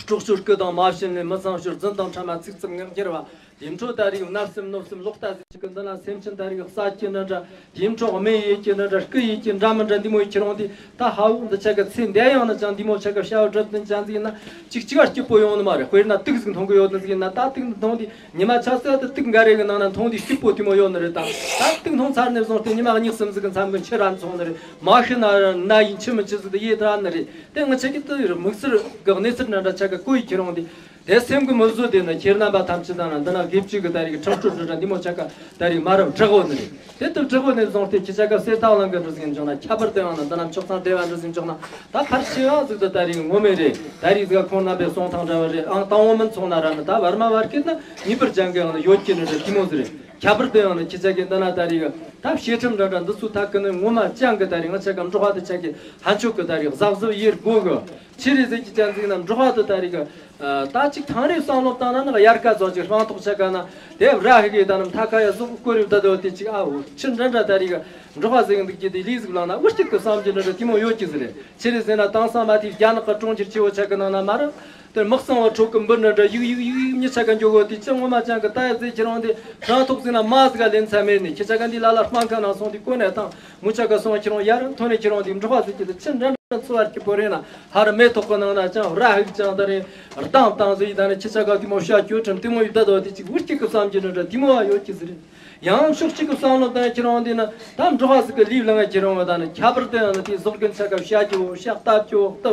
སྲོག་ཤོར་སྐུ་དང་མ་བྱིན་ནས་མི་ཚང་ཤོར་རྫུན་དང་ཕྲ་མ་ཚིག་རྩུབ་ངག་འཁྱེར་བ། དེ་འཕྲོ་ད་རེས་བརྣབ་སེམས་གནོད་སེམས་ལོག་ལྟ་ཟེར་གི་འདི་ན་སེམས་ཅན་ད་རེས་ས་ཀྱི་འདྲ་འདྲ། དེ་འཕྲོ་སྨན་ཡོད་ཀྱི་འདྲ་འདྲ། སྐུ་ཡོད་ཀྱི་འདྲ་མི་འདྲ། འདི་མོ་ཡི་ཁྱེར་འོང་དེ་ད་ཧ་འུ་འདི་ཆ་ག་ཚེ་འདས་ཡང་ན་ཅང་འདི་མོ་ཆ་ག་བྱ་བ་སྒྲུབ་དུ་ཅང་ཟིག་ཡིན་ན་ཅིག་ཅིག་བ་སྐྱིད་པོ་ཡོང་ནི་མ་རེད། དཔེར་ན་དུག་ཟིག་འཐུང་གི་ཡོད་ནི་ཟིག་ཡིན་ན་ད་དུག་འདི་འཐུང་དེ་ཉི་མ་ཆ་ཚད་དུ་དུག་འགའ་རེ་གི་ནང་ན་འཐུང་དེ་སྐྱིད་པོ་དེ་མོ་ཡོད་ནི་རེད། ད་ད་དུག་འཐུང་ཚར་ནས་བཟུང་སྟེ་ཉི་མ་གཉིས་གསུམ་ཟིག་གི་མཚམས་གི་འཆི་རན་སོང་ནི་རེད། མ་ཤི་ན་ན་ཡིན་འཆི་མི་འཆི་ཟིག་དེ་ཡེ་ད་ནི་རེད། དེ་ང་ཆ་གི་དུ་ཡོད་རེད། དམིགས་བསལ་གི་གནས་ཚུལ་འདྲ་འདྲ་ཆ་ག་ཀོ་ཡི་ཁྱེར་འོང་དེ། དེ་སེམས་ཀྱི་མི་བཟོད་དེ་ནི་ཁྱེད་རྣམ་པ་ཐམས་ཅད་དང་ན་འདི་ན་དགེ་བཅུ་གི་ད་རེས་ཁྲིམས་སྲོལ་འདྲ་འདྲ་འདི་མོ་ཆ་ག་ད་རེས་མ་རབས་དྲག་པོ་ནི་རེད། དེ་ལྟར་དྲག་པོ་ནས་བཟུང་སྟེ་ཁྱེད་ཆ་ག་གསེར་ཐང་ལང་གི་འདྲ་ཟིག་འཇོག་ན། ཁྱད་པར་དུ་ཡང་ན་འདི་ན་མཆོག་ཚང་བདེ་བ་འདྲ་ཟིག་འཇོག་ན། ད་ཕར་ཆེ་བ་ཟིག་ཏུ་ད་རེས་ངོ་མེད་རེད། ད་རེས་ཟིག་ཁོང་རྣམ་པའི་གསུང་ཐང་འདྲ་བ་རེད། ཨང་དང་བོ་མིན་ཚོང་ན་ར་ནི་ད་བར་མ་བར་སྐད་ན་ངེས་པར་ཅན་གི་ཡང་ན་ཡོད་ཀྱི་ནི་རེད། དེ་མོ་ཟིག་རེད། ཁྱད་པར་དུ་ཡང་ན་ཁྱེད་ཆ་གི་འདི་ན་ད་རེས་ད་བཤད་ཁྲིམས་འདྲ་འདྲ་འདི་ཚོ་ཐག་གི་ནི་ངོ་མ་ཅན་གི་ད་རེས་ང་ཆ་ག་འབྲོག་པ་དེ་ཆ་གི་ཧན་ཆོད་གི་ད་རེས་གཟབ་གཟབ་ཡེར་དགོས་གི། ཆི་རེད་ཟེར་གྱི་ཅན་ཟིག་ན་འབྲོག་པ་དེ་ད་རེས་གི། ད་ཅིག་ཐང་རེ་བསམ་བློ་བཏང་ན་ནི་དབྱར་ཁ་ཚོ་ཅིག་སྤང་ཐོག་ཆ་ག་ན་དེ་ར་ཧི་གི་ད་ནི་མཐའ་ཁ་ཡ་གཟུགས་སྐོར་རེ་བཏང་དེ་ཅིག་ཨ་འུ་ཆི་འདྲ་འདྲ་ད་རེས་གི་འབྲོག་པ་ཟིག་འདུག་གི་དེ་ལི་ཟིག་ལངས་ན་འུ་སྐྱིད་གི་བསམ་གྱི་འདྲ་འདྲ་དེ་མོ་ཡོད་ཀྱི་ཟིག་རེད། ཆི་རེད་ཟེར་ན་དེང་སང་མ་དེ་རྒྱ་ནག་གི་གྲོང་ཁྱེར་ཆེ་བོ་ཆ་གི་ནང་ན་མ་ར། དེར་དམག་གཙང་བ་ཁྲོད་ཀྱི་འབུ་འདྲ་འདྲ་ཡུག་ཡུག་ཡུག་ཡུག་མྱི་ཆ་ག་འགྱོ་གོ་དེ་ཅི་ངོ་མ་ཅང་གི་ལྟ་ཡ་ཟེར་ཁྱེད་རང་དེ་རང་ཐོག་ཟིན་ན་མ་ཟིག་ག་ལེན་ཚ་མེད་ནི་ཁྱེད་ཆ་ག་འདི་ལ་ལ་སྤང་ཁ་ནང་སོང་དེ་ཀོ་ནས་དང་མུ་ཆ་ག་སོང་ཁྱེད་རང་ཡར་ཐོན་ནས་ཁྱེད་རང་དེ་འབྲོག་པ་ཟིག་གི་དེ་ཅི་འདྲ་འདྲ་འཚོ་བ་སྐྱིད་པོ་རེད་ན་ཧ་ར་མེ་ཐོག་གི་ནང་ན་ཅང་ར་ཧིག་ཅང་ད་རེ་རྡང་བཏང་ཟིག་ད་ནི་ཁྱེད་ཆ་ག་དེ་མོ་བཤད་སྐྱོ་ཁྲིམས་དེ་མོ་ཡི་ད་དོ་དེ་ཅིག་འུ་སྐྱིད་གི་བསམ་གྱི་འདྲ་འདྲ་དེ་མོ་བ་ཡོད་ཀྱི་ཟེར། ཡང་ཕྱོགས་གཅིག་གི་བསམ་བློ་བཏང་ཁྱེད་རང་འདི་ནི་ད་འབྲོག་པ་ཟིག་གི་ལུས་ལ་ང་ཁྱེད་རང་བ་ད་ནི་ཁྱད་པར་དུ་ཡང་ནི་དེ་ཟོག་རྒན་ཆ་ག་བཤད་རྒྱུ་བཤད་ལྟ་རྒྱུ་ལྟ་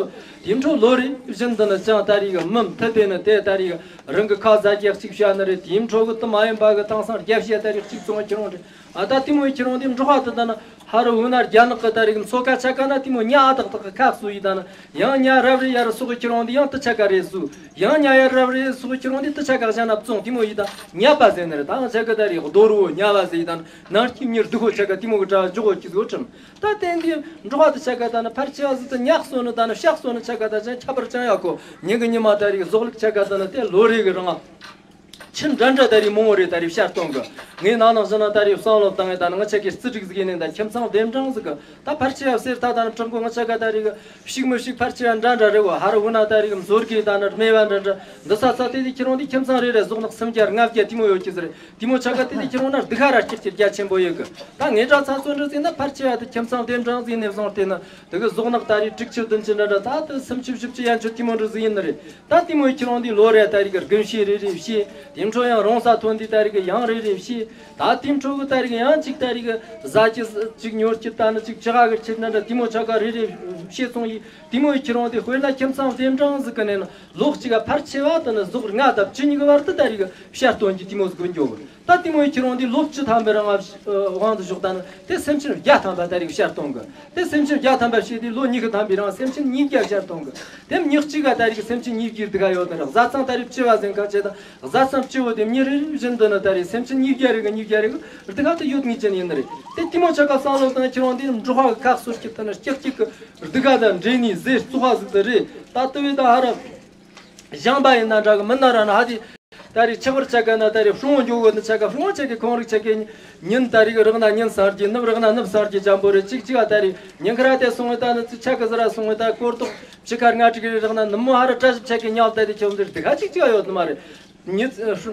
དེ་འཕྲོ་ལོ་རེ་བཞིན་དུ་ནི་ཅང་ད་རེས་གི་མི་མཐུ་དེ་ནི་དེ་ད་རེས་གི་རང་གི་ཁ་ཟ་རྒྱག་གཅིག་བཤད་ནི་རེད། དེ་འཕྲོ་གི་དུ་མ་ཡིན་པ་གི་དེང་སང་རྒྱ་བཤད་ད་རེས་གཅིག་བཙོང་ཁྱེད་རང་རེད། ཨ་ད་དེ་མོ་ཁྱེད་རང་འདི་འབྲོག་པ་དེ་ད་ནི་ཧ་རུ་འུ་ན་རྒྱ་ནག་གི་ད་རེས་གི་མཚོ་ཁ་ཆ་ག་ན་དེ་མོ་ཉ་ཨ་ཏག་ཏག་གི་ཁ་གསོ་ཡི་ད་ནི། ཡང་ཉ་རབ་རེ་ཡར་སོག་ཁྱེད་རང་འདི་ཡང་དུ་ཆ་ག་རེ་སུ། ཡང་ཉ་ཡར་རབ་རེ་སོག་ཁྱེད་རང་འདི་དུ་ཆ་ག་བཞག་ན་བཙོང་དེ་མོ་ཡི་ད་ཉ་པ་ཟེར་ནི་རེད། ད་ང་ཆ་ག་ད་རེ་རྡོ་རུ་ཉ་པ་ཟེར་ཡི་ད་ནང་སྐྱིད་མྱུར་སྡུག་ཧོ་ཆ་ག་དེ་མོ་གི་གྲ་འཇོག་གོ་ཁྱི་ཟོ་ཁྲིམས། ད་དེ་འདི་འབྲོག་པ་དུ་ཆ་ག་ད་ནི་ཕར་ཆེ་བ་ཟི་ད་ཉག་སོ་ནི་ད་ནི་ཤག་སོ་ནི་ཆ་ག་ད་ཅང་ཁྱ་པར་ཅང་ཡག་གོ་ཉིན་གི་ཉི་མ་ད་རེ་ཟོག་ལུག་ཆ་ག་ད་ནི་དེ་ལོ་རེ་གི་རང་། ཆི་འདྲ་འདྲ་ད་རེས་མང་བོ་རེད། ད་རེས་བཤད་གཏོང་གི། ངས་ནང་ནང་བཞིན་ན་ད་རེས་བསམ་བློ་བཏང་ངས་ད་ནི་ང་ཆ་གི་རྩི་སྒྲིག་ཟིག་ཡིན་ནས་ད་ཁྱིམ་ཚང་བདེ་འབྲང་ཟིག་གི་ད་ཕར་ཆེ་ཡ་གསེར་ཐག་ད་ནི་དྲང་པོ་ང་ཆ་ག་ད་རེས་གི་ཕྱུག་མི་ཕྱུག་ཕར་ཆེ་ཡ་འདྲ་འདྲ་རེད་གོ་ཧ་རུ་འུ་ན་ད་རེས་གི་མཛོར་གི་ད་ནི་རྨེ་བ་འདྲ་འདྲ་འདི་ས་ས་དེ་དེ་ཁྱེད་རང་དེ་ཁྱིམ་ཚང་རེ་རེ་ཟོག་ནག་སུམ་བརྒྱ་ལྔ་བརྒྱ་དེ་མོ་ཡོད་ཀྱི་ཟེར། དེ་མོ་ཆ་ག་དེ་དེ་ཁྱེད་རང་ན་སྡུག་ཁ་ར་སྐྱིད་ཀྱི་རྒྱ་ཆེན་པོ་ཡོད་གི་ད་ངས་འདྲ་ཚ་ཚོ་འདྲ་ཟིག་ན་ཕར་ཆེ་ཡ་དེ་ཁྱིམ་ཚང་བདེ་འབྲང་ཟིག་ནས་བཟུང་སྟེ་ན་དེ་གི་ཟོག་ནག་ད་རེས་དྲུག་ཅུ་བདུན་ཅུ་འདྲ་འདྲ་ད་དེ་སུམ་ཅུ་བཞི་བཅུ་ཡན་ཆོད་དེ་མོ་འདྲ་ཟིག་ཡིན་ནི་རེད། ད་དེ་མོའི་ཁྱེད་རང་འདི་ལོ་རེ་ད་རེས་ཀྱི་དགུན་ཤེས་རེ་རེ་བཤད། དེ་འཕྲོ་ཡང་རོང་ས་ཐོན་འདི་ད་རེས་ཀྱི་ཡང་རེ་རེ་བཤད། ད་དེ་འཕྲོ་གི་ད་རེས་ཀྱི་ཡང་གཅིག་ད་རེས་ཀྱི་ཟ་ཀྱི་གཅིག་ཉོ་ཀྱི་ད་ནི་གཅིག་ཅི་ག་གི་ཁྱེད་ན་འདྲ་དེ་མོ་ཆ་ག་རེ་རེ་བཤད་སོང་ཡི་དེ་མོའི་ཁྱེད་རང་འདི་དཔེར་ན་ཁྱིམ་ཚང་བདེ་འབྲང་ཟིག་གི་ནས་ན་ལོ་གཅིག་ག་ཕར་ཆེ་བ་དེ་ནི་ཟོག་ལྔ་དང་བཅུ་གཉིས་གི་བར་དུ་ད་རེས་ཀྱི་བཤད་སྟོན་གྱི་དེ་མོ་ཟིག་གི་འགྱོ་གི་ད་དེ་མོའི་ཁྱེད་རང་འདི་ལོ་བཅུ་ཐམ་པའི་རིང་ལ་དབང་དུ་ཞོག་ད་ནི་དེ་སེམས་ཅན་བརྒྱ་ཐམ་པ་ད་རེས་བཤད་གཏོང་གི་དེ་སེམས་ཅན་བརྒྱ་ཐམ་པ་བཤད་དེ་ལོ་ཉི་ཤུ་ཐམ་པའི་རིང་སེམས་ཅན་ཉིས་བརྒྱ་བཤད་གཏོང་གི་དེ་ཉི་གཅིག་ག་ད་རེས་སེམས་ཅན་ཉིས་བརྒྱའི་སྡུག་ཁ་ཡོད་ནི་རེད། བཟའ་ཚང་ད་རེས་བཅུ་བ་ཟིན་ཁ་བྱེད་དང་བཟའ་ཚང་བཅུ་བོ་དེ་མྱི་རེ་རེ་བཞིན་དུ་ནི་ད་རེས་སེམས་ཅན་ཉིས་བརྒྱ་རེ་གི་ཉིས་བརྒྱ་རེ་གི་སྡུག་ཁ་དེ་ཡོད་ངེས་ཅན་ཡིན་ནི་རེད། དེ་དེ་མོ་ཆ་ག་བསམ་བློ་བཏང་ཁྱེད་རང་དེ་འབྲོག་པ་གི་ཁ་གསོ་སྐྱིད་ད་ནི་སྐྱག་སྐྱག་གི་སྡུག་ཁ་དང་འདྲེས་ནས་ཟས་བཙོག་པ་ཟིག་དེ་རེད། ད་ལྟ་བས་ད་ཧ་ར་བཞེངས་པ་ཡིན་ན་འདྲ་གི་མིན་ན་ར་ན་ཧ་དེ། ད་རེས་ཆག་པར་ཆ་ག་ན་ད་རེས་ཧྲུང་འགྱོ་གོ་ནི་ཆ་ག་ཧྲུང་ཆ་གི་ཁོང་རིག་ཆ་གི་ཉིན་ད་རེས་རག་ན་ཉིན་སང་རྒྱུ་ནུབ་རག་ན་ནུབ་སང་རྒྱུ་འཇམ་པོ་རེད། གཅིག་གཅིག་ཨ་ད་རེས་ཉིན་ཁ་ར་དེ་སོང་བས་ད་ནི་ཆ་ག་ཟི་ར་སོང་བས་ད་སྐོར་ཐོག་ཕྱི་ཁར་ང་ཅིག་རེ་རག་ན་ནུབ་མོ་ཧ་ར་བཀྲ་ཤིས་ཆ་གི་ཉལ་ད་དེ་ཁྱོད་འདིར་སྡུག་ཁ་གཅིག་གཅིག་ཨ་ཡོད་ནི་མ་རེད། མྱི་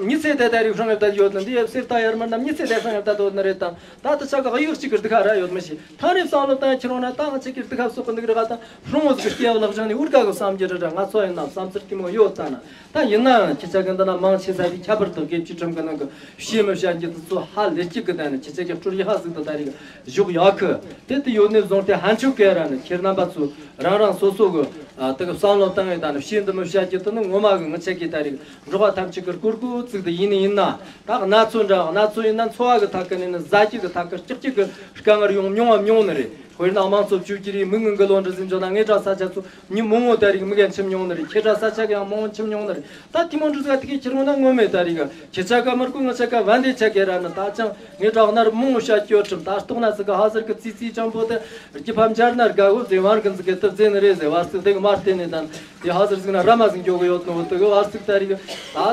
མྱི་ཚེ་དེ་ད་རིག་སྲུང་ཡབ་ད་ཡོད་ནི་འདི་ཡབ་གསེར་རྟ་ཡར་མར་ན་མྱི་ཚེ་དེ་སྲུང་ཡབ་ད་དོད་ནི་རེད་དང་། ད་དུ་ཆ་ག་གཡུག་གཅིག་གི་སྡུག་ཁ་ར་ཡོད་མི་ཤེས། ཐང་རེ་བསམ་བློ་བཏང་ཁྱེར་འོང་ན་ད་ང་ཆེ་གི་སྡུག་ཁ་གསོག་གི་འདུག་རེད་ག་དང་། སྲུང་བོ་ཟིག་གི་སྐྱེ་བ་ལག་བཞག་ནས་འུར་ག་གི་བསམ་རྒྱུ་རེད་ར། ང་ཚོ་ཡིན་ན་བསམ་ཚུལ་གི་མོ་ཡོད་ད་ན། ད་ཡིན་ནའང་ཁྱེད་ཅག་གི་འདི་ན་མང་ཆེ་ས་དེ་ཁྱད་པར་དུ་དགེ་བཅུའི་ཁྲིམས་གི་ནང་གི་བཤད་མི་བཤད་རྒྱུ་དེ་ཚོ་ཧ་ལས་གཅིག་གི་ད་ནི་ཁྱེད་ཅག་གི་སྤྲོ་ཡི་ཧ་ཟིག་ཏུ་ད་རིག་བཞུགས་ཡག་གི། དེ་དུ་ཡོད་ནས་བཟུང་སྟེ་ཧན་ཆོད་གེ་ར་ནི་ཁྱེད་རྣམ་པ་ཚོ་རང་རང་སོ་སོ་གི་ཨ་དེ་གི་བསམ་བློ་བཏང་ཡོད་ད་ནི་བཤད་འདི་མི་བཤད་རྒྱུ་དེ་ནི་ངོ་མ་གི་ངི་ཆེ་གི་ད་རིག་འགྲོ་བ་ཐམས་ཅད་གི་སྐོར་གོ་ཚིག་དེ་ཡིན་ནི་ཡིན་ན། ད་གནའ་ཚོ་འདྲ་གནའ་ཚོ་ཡིན་ན་འཚོ་བ་གི་ཐད་གི་ནས་ནི་ཟ་རྒྱུ་གི་ཐད་གི་སྐྱག་རྒྱུ་གི་དཀའ་ངལ་ཡོང་མྱོང་བ་མྱོང་ནི་རེད། དཔེར་ན་དམངས་གཙོ་བཅོས་བསྒྱུར་ཡིས་མི་ངན་གི་བློ་འདྲི་ཟིན་འཇོག་ན་ངེད་འདྲ་ས་ཆ་ཚོ་མྱི་མང་བོ་ད་རིག་མི་རྒན་ཁྱིམ་མྱོང་ནི་རེད། ཁྱེད་འདྲ་ས་ཆ་གི་ཡང་མང་བོ་ཁྱིམ་མྱོང་ནི་རེད། ད་དེ་མོ་འདྲི་ཟིག་དེ་གའི་ཁྱེར་འོང་ན་ངོ་མས་ད་རིག་ཁྱེད་ཆ་ག་མར་གོ་ང་ཆ་ག་བན་དེ་ཆ་གེ་ར་ནི་ད་ཅང་ངེད་འདྲ་གནར་མང་བོ་བཤད་སྐྱོ་ཁྲིམས་ད་ལྟོགས་ན་ཟིག་གི་ཧ་ཟེར་གི་ཙི་ཙི་ཅང་པོ་དེ་རྒྱུ་ཕམ་འབྱར་ན་དགའ་བོ་ཟེར་བར་གི་ཟིག་གི་དུ་ཟེར་ནི་རེད་ཟེར་བར་ཟིག་དེ་གི་མར་བལྟས་ནས་ད། དེ་ཧ་ཟིག་ཟིག་ན་ར་མ་ཟིག་འགྱོ་གི་ཡོད་ནོ་དེ་གི་བར་ཟིག་ད་རིག་ད་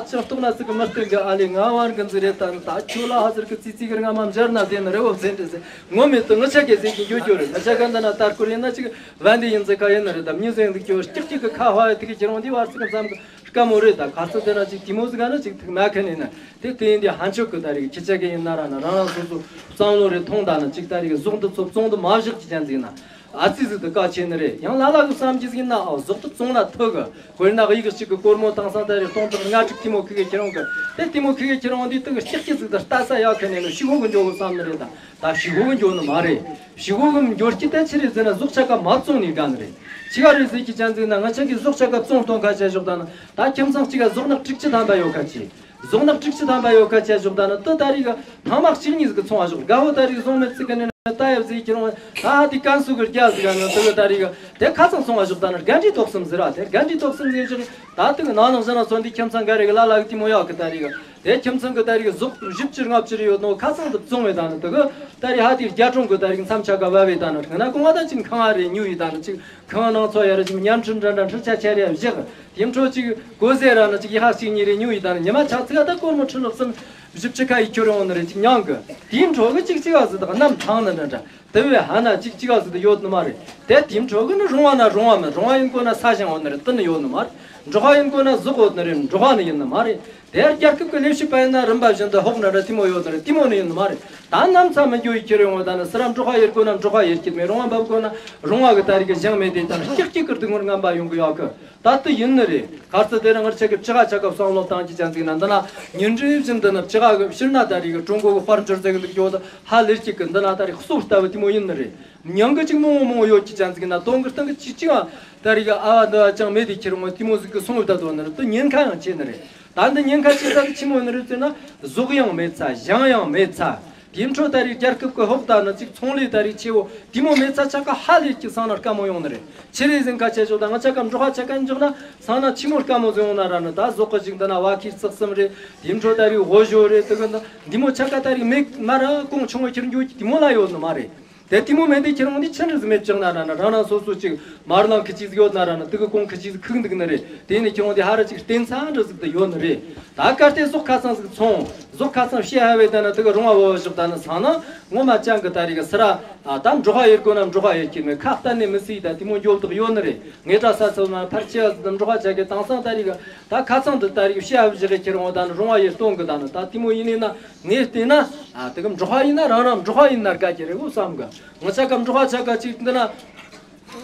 ཅང་ལྟོགས་ན་ཟིག་གི་མི་སྟོན་གི་ཨ་ལེ་ང་བར་གི་ཟིག་རེད་ད། ད་ཁྱོད་ལ་ཧ་ཟིག་གི་ཙི་ཙི་གི་རྔ་མ་འབྱར་ན་དེ་ནི་རེ་བོ་ཟེར་འདྲི་ཟེར་ངོ་མེད་དུ་ངི་ཆ་གེ་ཟེར་གི་འགྱོ་རྒྱུ་རེད། ངི་ཆ་ག་འདི་ན་ལྟར་སྐོར་ཡིན་ན་ཅིག་བན་དེ་ཡིན་ཟིག་ག་ཡིན་ནི་རེད་ད། མྱི་ཟེར་འདི་ཁྱོད་སྐྱིག་སྐྱིག་གི་ཁ་ཧ་ཡ་དེ་གི་ཁྱེད་རང་འདི་བར་ཟིག་གི་མཚམས་གི་དཀའ་མོ་རེད་ད། ག་ཚོད་དེ་ན་ཅིག་དེ་མོ་ཟིག་ག་ན་ཅིག་ཐུག་མ་ཁན་ཡིན་ན་དེ་དེ་ཡིན་དེ་ཧན་ཆོག་གི་ད་རིག་ཁྱི་ཆ་གེ་ཡིན་ན་ར་ན་རང་རང་སོ་སོ་བསམ་བློ་རེ་ཐོང་ད་ན་ཅིག་ད་རིག་གཟུགས་འདི་ཚོ་བཙོང་དུ་མ་བཞག་གི་ཅན་ཟིག་ན། ཨ་ཙི་ཟིག་ཏུ་དཀའ་ཆེ་ནི་རེད། ཡང་ལ་ལ་གི་བསམ་གྱི་ཟིག་ན་ཨ་ཟོག་ཏུ་བཙོང་ན་ཐུ་གི། དཔེར་ན་གཡུག་གཅིག་གི་སྒོར་མོ་དང་སང་ད་རེ་སྟོང་དང་ལྔ་དྲུག་ཐི་མོ་ཁི་གེ་ཁྱེར་འོང་གི། དེ་ཐི་མོ་ཁི་གེ་ཁྱེར་འོང་དུས་དུ་གི་ལྕགས་ཀྱི་ཟིག་ཏུ་ལྟ་ས་ཡག་གི་ནས་ནི་ཕྱི་གོ་གི་འགྱོ་གི་བསམ་ནི་རེད་ད། ད་ཕྱི་གོ་གི་འགྱོ་ནི་མ་རེད། ཕྱི་གོ་གི་འགྱོ་རྒྱུ་ད་ཆི་རེད་ཟེར་ན་ཟོག་ཆ་ག་མ་བཙོང་ནི་དགའ་ནི་རེད། ཆི་ག་རེད་ཟེར་གྱི་ཅན་ཟིག་ན་ང་ཆ་གི་ཟོག་ཆ་ག་བཙོང་གཏོང་ཁ་ཆ་ཞོག་ད་ན་ད་ཁྱིམ་ཚང་གཅིག་ག་ཟོག་ནག་དྲུག་ཅུ་ཐམ་པ་ཡོད་ཁ་ཆེ། ཟོག་ནག་དྲུག་ཅུ་ཐམ་པ་ཡོད་ཁ་ཆ་ཞོག་ད་ན་དུ་ད་རིག་ག་ཐང་མག་གཅིག་གཉིས་ཟིག་གི་ཚོང་བ་ཞོག་དགའ་བོ་ད་རིག་ཟོང་མེད་ཚིག་གི་ནི་ལྟ་ཡབ་ཟིག་ཁྱེར་འོང་ད་དེ་ཀན་སུ་གི་རྒྱ་ཟིག་ག་ནི་དུ་གི་ད་རིག་ག་དེ་ཁ་ཚང་ཚོང་བ་ཞོག་ད་ན་དགའ་འདྲི་དོགས་སམ་ཟེར་ར། དེ་དགའ་འདྲི་དོགས་སམ་ཟེར་ཞོག་ད་དུ་གི་ནང་ནང་བཞིན་ན་ཚོན་དེ་ཁྱིམ་ཚང་ག་རེ་གི་ལ་ལ་གི་དེ་མོ་ཡག་གི་ད་རིག་ག་དེ་ཁྱིམ་ཚང་གི་ད་རིག་གཟུགས་བཞི་བཅུ་ལྔ་བཅུ་རེ་ཡོད་ནོ་ཁ་ཚང་དུ་བཙོང་བའི་ད་ནི་དུ་གི་ད་རིག་ཧ་དེ་རྒྱ་གྲོང་གི་ད་རིག་མཚམས་ཆ་ག་བ་བའི་ད་ནི་ཐང་ན་གོང་བ་ད་ཅིག་ཁང་བ་རེ་ཉུ་ཡི་ད་ནི་ཅིག་ཁང་བ་ནང་ཚོ་ཡ་ར་ཅིག་ཉམ་ཁྲི་འདྲ་འདྲ་ཁྲི་ཆ་ཆ་རེ་བཞག་དེ་འཕྲོ་ཅིག་གོ་ཟེ་ར་ནི་ཅིག་ཡི་ཧ་ཅིག་གཉིས་རེ་ཉུ་ཡི་ད་ནི་ཉི་མ་ཆག་ཚིག་ད་སྒོར་མོ་ཁྲི་ལོག་སུམ་བཞི་བཅུ་ཁ་ཡི་ཁྱོད་རེ་འོང་ནི་རེ་ཅིག་ཉང་གི། དེའི་འཕྲོ་གི་ཅིག་ཅིག་ཨ་ཟི་དག་གནམ་ཐང་ནི་འདྲ་འདྲ་དེ་བས་ཧ་ན་ཅིག་ཅིག་ཨ་ཟི་དག་ཡོད་ནི་མ་རེད། དེ་དེའི་འཕྲོ་གི་ནི་རོང་བ་ན་རོང་བ་མིན། རོང་བ་ཡིན་དགོས་ན་ས་ཞིང་འོང་ནི་རེད། དེ་ནི་ཡོད་ནི་མ་རེད། འབྲོག་པ་ཡིན་དགོས་ན་ཟོག་འོང་ནི་རེད། འབྲོག་པ་ནི་ཡིན་ནི་མ་རེད། དེར་རྒྱལ་ཁབ་ཀྱི་ལས་བྱེད་པ་ཡིན་ན་རིམ་པ་བཞིན་དུ་ཧོག་ནི་རེད། དེ་མོ་ཡོད་ནི་རེད། དེ་མོ་ནི་ཡིན་ནི་མ་རེད། ད་ནམ་ཚ་མི་འགྱོ་ཡི་ཁྱེར་ཡོང་བ་ད་ནི་སི་ར་འབྲོག་པ་ཡེར་དགོས་ན་འབྲོག་པ་ཡེར་ཁྱེར་མེད། རོང་བ་འབབ་དགོས་ན་རོང་བ་གི་ད་རིག་གི་ཞིང་མེད། དེ་ད་ནི་ཀྱག་ཀྱིག་གི་སྡུག་བསྔལ་ངན་པ་ཡོང་གི་ཡོད་གི། ད་ལྟ་ཡིན་ནི་རེད། གར་སི་དེ་རིང་ངར་ཆ་གི་ཅི་ག་ཆ་ག་བསམ་བློ་བཏང་གི་ཅན་ཟིག་ན་འདི་ན་ཉིན་རེ་བཞིན་དུ་ནི་ཅི་ག་གི་ཕྱིར་ན་ད་རེས་གི་ཀྲུང་གོ་གི་དཔལ་འབྱོར་ཟེར་གི་འདུག་ཡོད་ཧ་ལས་ཅིག་གི་འདི་ན་ད་རེས་གསོ་ལྟ་བུ་དེ་མོ་ཡིན་ནི་རེད། མྱང་གི་ཅིག་མང་བོ་མང་བོ་ཡོད་ཀྱི་ཅན་ཟིག་ན་དོན་གི་སྟེང་གི་ཅི་ཅི་ག་ད་རེས་གི་ཨ་བ་འདི་བ་ཅང་མེད་དེ་ཁྱེར་འོང་དེ་མོ་ཟིག་གི་སོང་བ་ད་དོ་ནི་རེད། དུ་ཉེན་ཁ་ཡང་ཆེ་ནི་རེད། ད་འདི་ཉེན་ཁ་ཆེ་ས་གི་ཆི་མོ་ནི་རེད་ཟེར་ན་ཟོག་ཡང་མེད་ཚ་ཞིང་ཡང་མེད་ཚ། དེའི་འཕྲོ་ད་རེས་རྒྱལ་ཁབ་ཀྱི་ཧོག་ད་ནི་ཅིག་ཚོང་ལས་ད་རེས་ཆེ་བོ་དེ་མོ་མེད་ཚ་ཆ་ག་ཧ་ལས་ཀྱི་སང་ན་དཀའ་མོ་ཡོང་ནི་རེད། ཆི་རེད་ཟིན་ཁ་ཆེ་ཞོག་ད་ང་ཆ་ག་འབྲོག་ཁ་ཆ་ག་འཇོག་ན་སང་ན་ཆི་མོ་དཀའ་མོ་ཟིན་ཡོང་ན་ར་ནི་ད་ཟོག་གི་ཅིག་འདི་ན་བ་ཁིར་ཙག་གསུམ་རེད། དེའི་འཕྲོ་ད་རེས་འོ་ཞོ་རེད། དུ་གི་འདི་འདི་མོ་ཆ་ག་ད་རེས་མེད་མ་ར་གོང་ཆུང་བོ་ཁྱེར་འགྱོ་ཀྱི་དེ་མོ་ལ་ཡོད་ནི་མ་རེད། དེ་དེ་མོ་མེད་དེ་ཁྱེར་འོང་དེ་ཆི་འདྲ་ཟིག་མེད་ཅག་ན་ར་ན་རང་རང་སོ་སོ་ཅིག་མར་ལང་ཁི་ཅིག་ཟིག་ཡོད་ན་ར་ན་དུ་གི་གོང་ཁི་ཅིག་ཟིག་ཁུག་འདུག་ནི་རེད། དེ་ནི་ཁྱེར་འོང་དེ་ཧ་ར་ཅིག་བརྟེན་ཚང་འདྲ་ཟིག་ཏུ་ཡོད་ནི་རེད། ད་གལ་ཏེ་ཟོག་ཁ་ཚང་ཟིག་ཚོང་ཟོག་ཁ་ཚང་བཤད་ཧ་བས་ད་ན་དུ་གི་རོང་བ་བོ་བཞག་ད་ན་སང་ན་ངོ་མ་ཅང་གི་ད་རེས་གི་སི་ར་ཨ་ད་འབྲོག་པ་ཡེར་དགོས་ན་འབྲོག་པ་ཡེར་ཁྱེར་མེད་ཁ་གཏན་ནས་མི་སྲིད་ད་དེ་མོ་འགྱོ་བདག་ཡོད་ནི་རེད། ངེད་དྲ་ས་ཚོ་ན་ཕར་ཆེ་བ་ཟིག་འབྲོག་པ་ཆ་གི་དང་སང་ད་རེས་གི་ད་ཁ་ཚང་དུ་ད་རེས་གི་བཤད་ཧ་བཞག་གི་ཁྱེར་འོང་ད་ན་རོང་བ་ཡེར་གཏོང་གི་ད་ན་ད་དེ་མོ་ཡིན་ནི་ན། ངས་བལྟས་ན། ཨ་དེ་གི་འབྲོག་པ་ཡིན་ན་རང་རང་འབྲོག་པ་ཡིན་ན་དགའ་གི་རེད་འོ་བསམ་གི། ང་ཆ་ག་འབྲོག་པ་ཆ་ག་ཅིག་འདི་ན།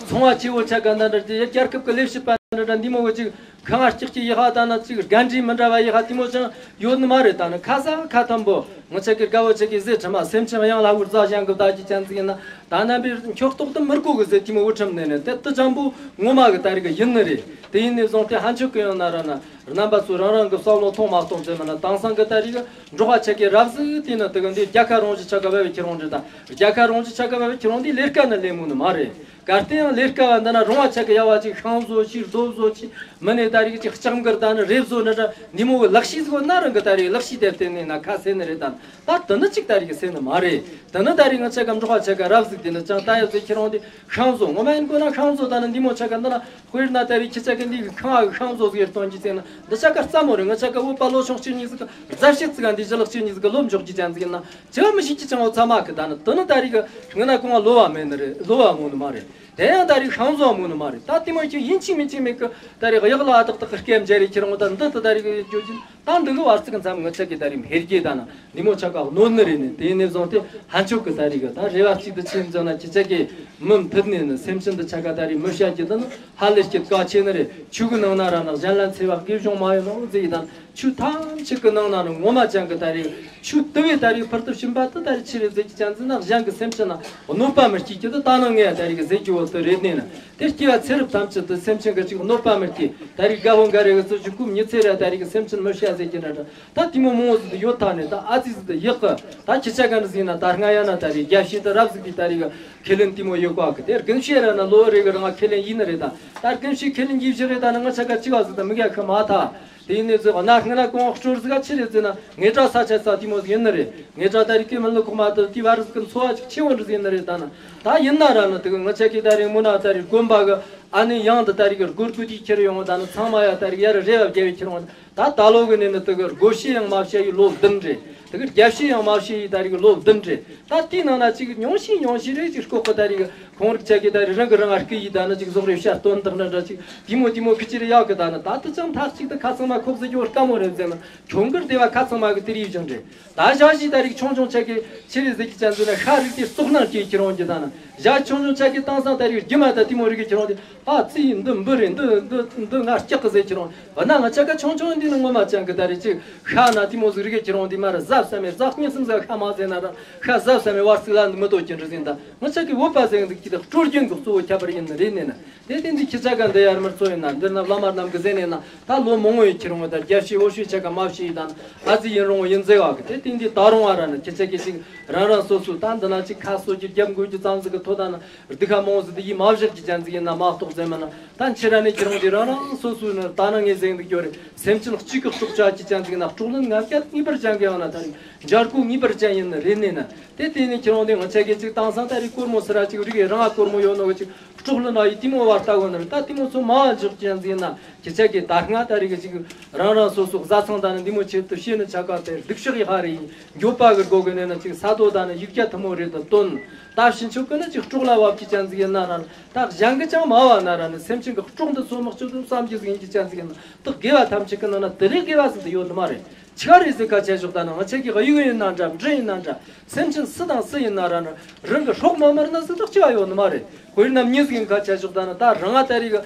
ཚོང་བ་ཆེ་བོ་ཆ་ག་འདི་འདྲ་དེ་རྒྱལ་ཁབ་ཀྱི་ལས་བྱེད་པ་འདི་འདྲ་འདི་མོ་གི་ཅིག་ཁང་བ་ལྕགས་ཀྱི་ཡི་ཧ་ད་ན་ཅིག་དགའ་འདྲིས་མི་འདྲ་བ་ཡི་ཧ་དེ་མོ་ཅང་ཡོད་ནི་མ་རེད། ད་ནི་ཁ་ས་ཁ་ཐམ་པོ་ང་ཆ་གི་དགའ་བོ་ཆ་གི་ཟས་ཁྲིམས་མ་སེམས་ཅན་གཡང་ལ་འུར་རྩ་ཞང་གི་བདག་གི་ཅན་ཟིག་ཡིན་ན་ད་རྣམ་པའི་འཁྱོག་ཏོག་ཏུ་མི་རྐོ་གི་ཟས་དེ་མོ་འུར་ཁྲིམས་ནས་ནས་དེ་དུ་ཅང་པོ་ངོ་མ་གི་ད་རེས་གི་ཡིན་ནི་རེད། དེ་ཡིན་ནས་བཟུང་སྟེ་ཧན་ཆོད་གི་ཡང་ན་ར་ན། རྣམ་པ་ཚོས་རང་རང་གི་བསམ་བློ་ཐོངས་མ་གཏོང་ཚེ་མིན་ན་དེང་སང་གི་ད་རིག་འབྲོག་པ་ཆ་གའི་རབ་གཟུགས་དེ་ནི་དེ་གི་འདི་རྒྱལ་ཁ་རང་བཞིན་ཆ་ག་བས་ཁྱེར་འོང་འདྲི་ད། རྒྱལ་ཁ་རང་བཞིན་ཆ་ག་བས་ཁྱེར་འོང་འདི་ལས་ཀ་ནི་ལས་མོ་ནི་མ་རེད། གལ་ཏེ་ཡང་ལས་ཀ་བ་འདི་ན་རོང་བ་ཆ་གི་ཡ་བ་ཅིག་ཤིང་བཟོ་ཅིག་རྡོ་བཟོ་ཅིག་མི་ནི་ད་རིག་ཅིག་ལྕགས་མགར་ད་ནི་རེབ་བཟོ་འདྲ་འདྲ་འདི་མོ་གི་ལག་ཤེས་ཟིག་ན་རང་གི་ད་རིག་ལག་ཤེས་དེ་བརྟེན་ནས་ན་ཁ་སེ་ནི་རེད་ད། ད་དེ་ནི་ཅིག་ད་རིག་སེ་ནི་མ་རེད། དེ་ནི་ད་རིག་ང་ཆ་ག་འབྲོག་པ་ཆ་ག་རབ་གཟུགས་དེ་ནི་ཅང་ད་ཡ་ཟིག་ཁྱེར་འོང་འདི་ཤིང་བཟོ་ངོ་མ་ཡིན་དགོས་ན་ཤིང་བཟོ་ད་ནི་འདི་མོ་ཆ་ག་འདི་ན། དཔེར་ན་ད་རེས་ཁྱེད་ཅག་གི་འདི་གི་ཁང་བ་གི་ཤིང་བཟོ་ཟིག་གཏོང་རྒྱུ་ཟེར་ན་འདི་ཆ་ག་རྩ་མོ་རེད། ང་ཆ་ག་བོད་པ་ལོ་ཆུང་གཅིག་གཉིས་ཟིག་ག་རྫ་ཤི་ཙི་ག་འདི་ཞི་ལག་གཅིག་གཉིས་ཟིག་ག་ལོ་འཇོག་རྒྱུ་ཅན་ཟིག་ཡིན་ན་ཅི་མི་ཤེས་ཀྱི་ཅང་བོ་ཚ་མ་གི་ད་ནི་དེ་ནི་ད་རེས་གི་ང་ན་གོང་བ་ལོ་བ་མེད་ནི་རེད། ལོ་བ་ངོ་ནི་མ་རེད། དེ་ཡང་ད་རེས་ཤང་བཟོ་མོ་ནི་མ་རེད། ད་དེ་མོ་ཁྱོད་ཡིན་གཅིག་མིན་གཅིག་མེད་གི་ད་རེས་གཡག་ལ་ཨ་ཏག་ཏག་གི་སྐད་མཇལ་རེ་ཁྱེར་འོང་། ད་འདི་ད་ད་རེས་གི་བརྗོད་ཀྱིན་ད་འདི་གི་བར་ཚིགས་མཚམས་ངི་ཆ་གི་ད་རེས་འཕེལ་རྒྱས་ད་ན་ནི་མོ་ཆ་ག་གནོད་ནི་རེད་ནི། དེ་ནས་བཟུང་སྟེ་ཕན་ཆོད་གི་ད་རེས་གི་ད་རེ་བ་གཅིག་ཏུ་ཆེན་ཙང་ན་ཁྱི་ཆ་གི་མུ་མཐུད་ནས་ནི་སེམས་ཅན་འདི་ཆ་ག་ད་རེས་མི་བཤད་རྒྱུ་ད་ནི་ཧ་ལས་སྐྱིད་ག་ཆེ་ནི་རེད། ཆུ་གི་ནང་ན་ར་ནི་གཞན་ལ་འཚེ་བ་དགེ་སྦྱོང་མ་ཡོང་ནོ་ཟེར་ཡི་ད་ཆུ་ཐམས་ཅད་ཀྱི་ནང་ན་ནི་ངོ་མ་ཅན་གྱི་ད་རེས་ཆུ་དུ་བའི་ད་རེས་ཕུར་དུ་ཕྱིན་པ་དུ་ད་རེས་ཆི་རེད་ཟེར་གྱི་ཅན་ཟིན་ན་གཞན་གྱི་སེམས་ཅན་ན་གནོད་པ་མི་སྐྱེལ་གྱི་དུ་ད་ནང་ངས་ད་རེས་གི་ཟེར་གྱི་འོ་དུ་རེད་ནས་ན་དེ་སྐྱེ་བ་ཚེ་རབས་ཐམས་ཅད་དུ་སེམས་ཅན་གྱི་ཅིག་གནོད་པ་མི་སྐྱེལ། ད་རེས་དགའ་བོ་འགའ་རེ་གི་ཚོ་ཅིག་ཀུམ་ཉི་ཚེ་ར་ད་རེས་གི་སེམས་ཅན་མི་བཤད་ཟེར་གྱི་ན་འདྲ། ད་དེ་མོ་མོ་ཟིག་ཏུ་ཡོད་ཐ་ནས་ད་ཨ་ཙི་ཟིག་ཏུ་ཡག་གི་ད་ཁྱི་ཆ་ག་ནི་ཟིན་ན་ད་སྔ་ཡ་ན་ད་རེས་རྒྱ་བཤད་དུ་རབ་ཟིག་གི་ད་རེས་གི་ཁས་ལེན་དེ་མོ་ཡོད་གོ་གི། དེ་རྒན་བཤད་ར་ན་ལོ་རེ་གི་རང་ཁས་ལེན་ཡིན་ནི་རེད། ད་ད་རྒན་བཤད་ཁས་ལེན་གྱི་བཞག་རེད། ད་ནི་ང་ཆ་ག་ཅི་ག་ཟིག་ད་མི་ག་ཁི་མ་ཐ། དེ་ནས་ཟེར་བ་ན་སྔ་ན་གོང་སྤྲོར་ཟིག་ཆི་རེད་ཟེར་ན་ངེད་ཅག་ས་ཆ་ས་དེ་མོ་ཟིག་ཡིན་ནི་རེད། ངེད་ཅག་ད་རེས་སྐྱེ་མི་ལུག་ཁོག་མ་དུ་དེ་བར་ཟིག་གི་འཚོ་བ་ཅིག་ཆེ་བོ་འདྲ་ཟིག་ཡིན་ནི་རེད། ད་ན་ད་ཡིན་ན་ར་ནི་དེ་གི་ང་ཆ་གི་ད་རེས་སྔོན་ན་ད་རེས་དགོན་པ་གི་ཨ་ནི་ཡང་དུ་ད་རེས་གི་སྒོར་ཀུ་དེ་ཁྱེར་ཡོང་ད་ནི་ཚང་མ་ཡ་ད་རེས་ཡར་རེ་བ་རྒྱལ་བའི་ཁྱེར་འོང་། ད་ད་ལོ་གི་ནས་ནི་དེ་གི་སྒོར་བཤད་ཡང་མ་བཤད་ཡི་ལོ་བདུན་རེད། དེ་གི་རྒྱ་བཤད་ཡང་མ་བཤད་ཡི་ད་རེས་གི་ལོ་བདུན་རེད། ད་དེའི་ནང་ན་ཅིག་ཉུང་ཤས་ཉུང་ཤས་རེ་ཅིག་ལྐོག་གི་ད་རེས་གི་ཁོང་རིགས་ཆ་གི་ད་རེས་རང་གི་རང་ང་སྐུ་ཡི་ད་ནི་ཅིག་ཟོག་རེ་བཤད་སྟོན་དག་འདྲ་འདྲ་ཅིག་དེ་མོ་དེ་མོ་ཁི་ཅི་རེ་ཡག་གི་ད་ནི་ད་དུ་ཅང་མཐའ་གཅིག་ཏུ་ཁ་ཚང་མ་ཁོག་ཟི་ཅོ་དཀའ་མོ་རེད་ཟེར་ན་ཁྱོང་གི་སྡེ་བ་ཁ་ཚང་མ་གི་དེ་རིགས་བཞིན་རེད། ད་ཞག་ཞིག་ད་རིགས་ཆུང་ཆུང་ཆ་གི་ཆི་རེ་ཟེར་གྱི་ཅན་ཟེར་ན་ཤ་རིགས་དེ་སོག་ནང་སྐྱེས་ཁྱེར་འོང་གི་ད་ན་ཞག་ཆུང་ཆུང་ཆ་གི་དེང་སང་ད་རིགས་རྒྱུ་མ་ད་དེ་མོ་རིགས་ཀྱི་ཁྱེར་འོང་དེ་ཨ་ཙི་འདི་འབུ་རེད། འདི་འདི་འདི་ང་སྐྱག་གི་ཟེར་ཁྱེར་འོང་བ་ན་ང་ཆ་ག་ཆུང་ཆུང་འདི་ནི་ངོ་མ་ཅན་གི་ད་རིགས་ཅིག་ཤ་ན་དེ་མོ་ཟིག་རིགས་ཀྱི་ཁྱེར་འོང་དེ་མ་ར་གཟབ་ས་མེད་གཟབ་གཉིས་གསུམ་ཟིག་ཤ་མ་ཟེར་ན་ར་ཤ་གཟབ་ས་མེད་བར་སྲིད་ལ་འདི་མི་ལྟོ་ཀྱི་འདྲི་ཟིན་ད་ང་ཆ་གི་བོད་པ་ཟེར་འདི་ཀྱི་ད་སྤྲོ་རྒྱུན་གི་གཙོ་བོ་ཁྱད་པར་ཡིན་ནི་རེད་ནས་ན། དེ་དེ་འདི་ཁྱི་ཆ་ག་འདི་ཡར་མར་ཚོ་ཡིན་ན་འདིར་ན་བླ་མ་རྣམས་ཀྱི་ཟེར་ནས་ན་ད་ལོ་མང་བོ་ཡི་ཁྱི་རུང་བ་ད་རྒྱ་ཤི་འོ་ཤི་ཆ་ག་མ་ཤི་ཡི་ད་ན་ཨ་ཙི་ཡིན་རུང་བ་ཡིན་ཟེར་བ་གི། དེ་དེ་འདི་ད་རུང་བ་ར་ན་ཁྱི་ཆ་གི་ཅིག་རང་རང་སོ་སོ་ད་འདི་ན་ཅིག་ཁ་གསོ་རྒྱུ་རྒྱབ་འགོ་རྒྱུ་ཙམ་ཟིག་གི་ཐོ་ད་ན་སྡུག་ཁ་མང་བོ་ཟིག་དེ་ཡིས་མ་བཞག་གི་ཅན་ཟིག་ཡིན་ན་མ་གཏོགས་ཟེར་མ་ན་ད་ཁྱི་ར་ནས་ཁྱི་རུང་འདི་རང་རང་སོ་སོ་ནི་ད་ན་ངས་ཟེར་འདུག་རྒྱུ་རེད། སེམས་ཅན་གཅིག་གི་སྲོག་ཆགས་ཀྱི་ཅན་ཟིག་ན་སྲོག་ལན་ང་སྐད་ངེས་པར་ཅན་གི་ཡང་ན་ད་རིང་འཇར་ཁུག་ངེས་པར་ཅན་ཡིན་ནི་རེད་ནས་ན། དེ་དེ་ནས་ཁྱེད་རང་དེ་ང་ཆ་གི་ཅིག་དེང་སང་ད་རིགས་སྒོར་མོ་སི་ར་ཅིག་རིགས་རང་སྒོར་མོ་ཡོད་ནོ་གི་ཅིག་སྲོག་ལ་ན་ཡི་དེ་མོ་བར་ལྟ་གོ་ནི་རེད། ད་དེ་མོ་ཚོ་མ་འཇོག་ཅན་ཟིན་ན་ཁྱེད་ཆ་གི་ད་སྔ་ད་རིགས་ཅིག་རང་རང་སོ་སོ་བཟའ་ཚང་ད་ནི་འདི་མོ་ཆེད་དུ་བཤད་ནི་ཆ་ག་དེ་སྡུག་ཤག་ཡི་ཧ་རེ་ཡིན་འགྱོད་པ་གི་སྒོ་གི་ནས་ན་ཅིག་ས་རྡོ་ད་ནི་ཡིག་བརྒྱ་ཐུ་མོ་རེད་དུ་བཏོན། ད་ཕྱིན་ཆོག་གི་ནི་ཅིག་སྲོག་ལ་བབ་ཀྱི་ཅན་ཟིག་ཡིན་ན་ར་ད་གཞན་གི་ཅང་མ་བ་ན་ར་ནི་སེམས་ཅན་གི་སྲོག་འདི་ཚོ་མི་གཅོད་དུ་བསམ་གྱི་ཟིག་ཡིན་གྱི་ཅན་ཟིག་ཡིན་ན་ད་དགེ་བ་ཐམས་ཅད་གི་ནང་ན་དེ་ལས་དགེ་བ་ཟིག་ཏུ་ཡོད་ནི་མ་རེད། ཆི་ག་རེད་ཟེར་ཁ་ཆད་ཞོག་ད་ན་ང་ཆ་གི་གཡུག་ཡིན་ན་འདྲ་མགྲིན་ཡིན་ན་འདྲ་སེམས་ཅན་སུ་དང་སུ་ཡིན་ན་ར་ན་རང་གི་སྲོག་མ་མར་ན་ཟིག་ཏག་ཅི་བ་ཡོད་ནི་མ་རེད། དཔེར་ན་མྱི་ཟིག་ཡིན་ཁ་ཆད་ཞོག་ད་ན་ད་རང་ང་ད་རེ་གི་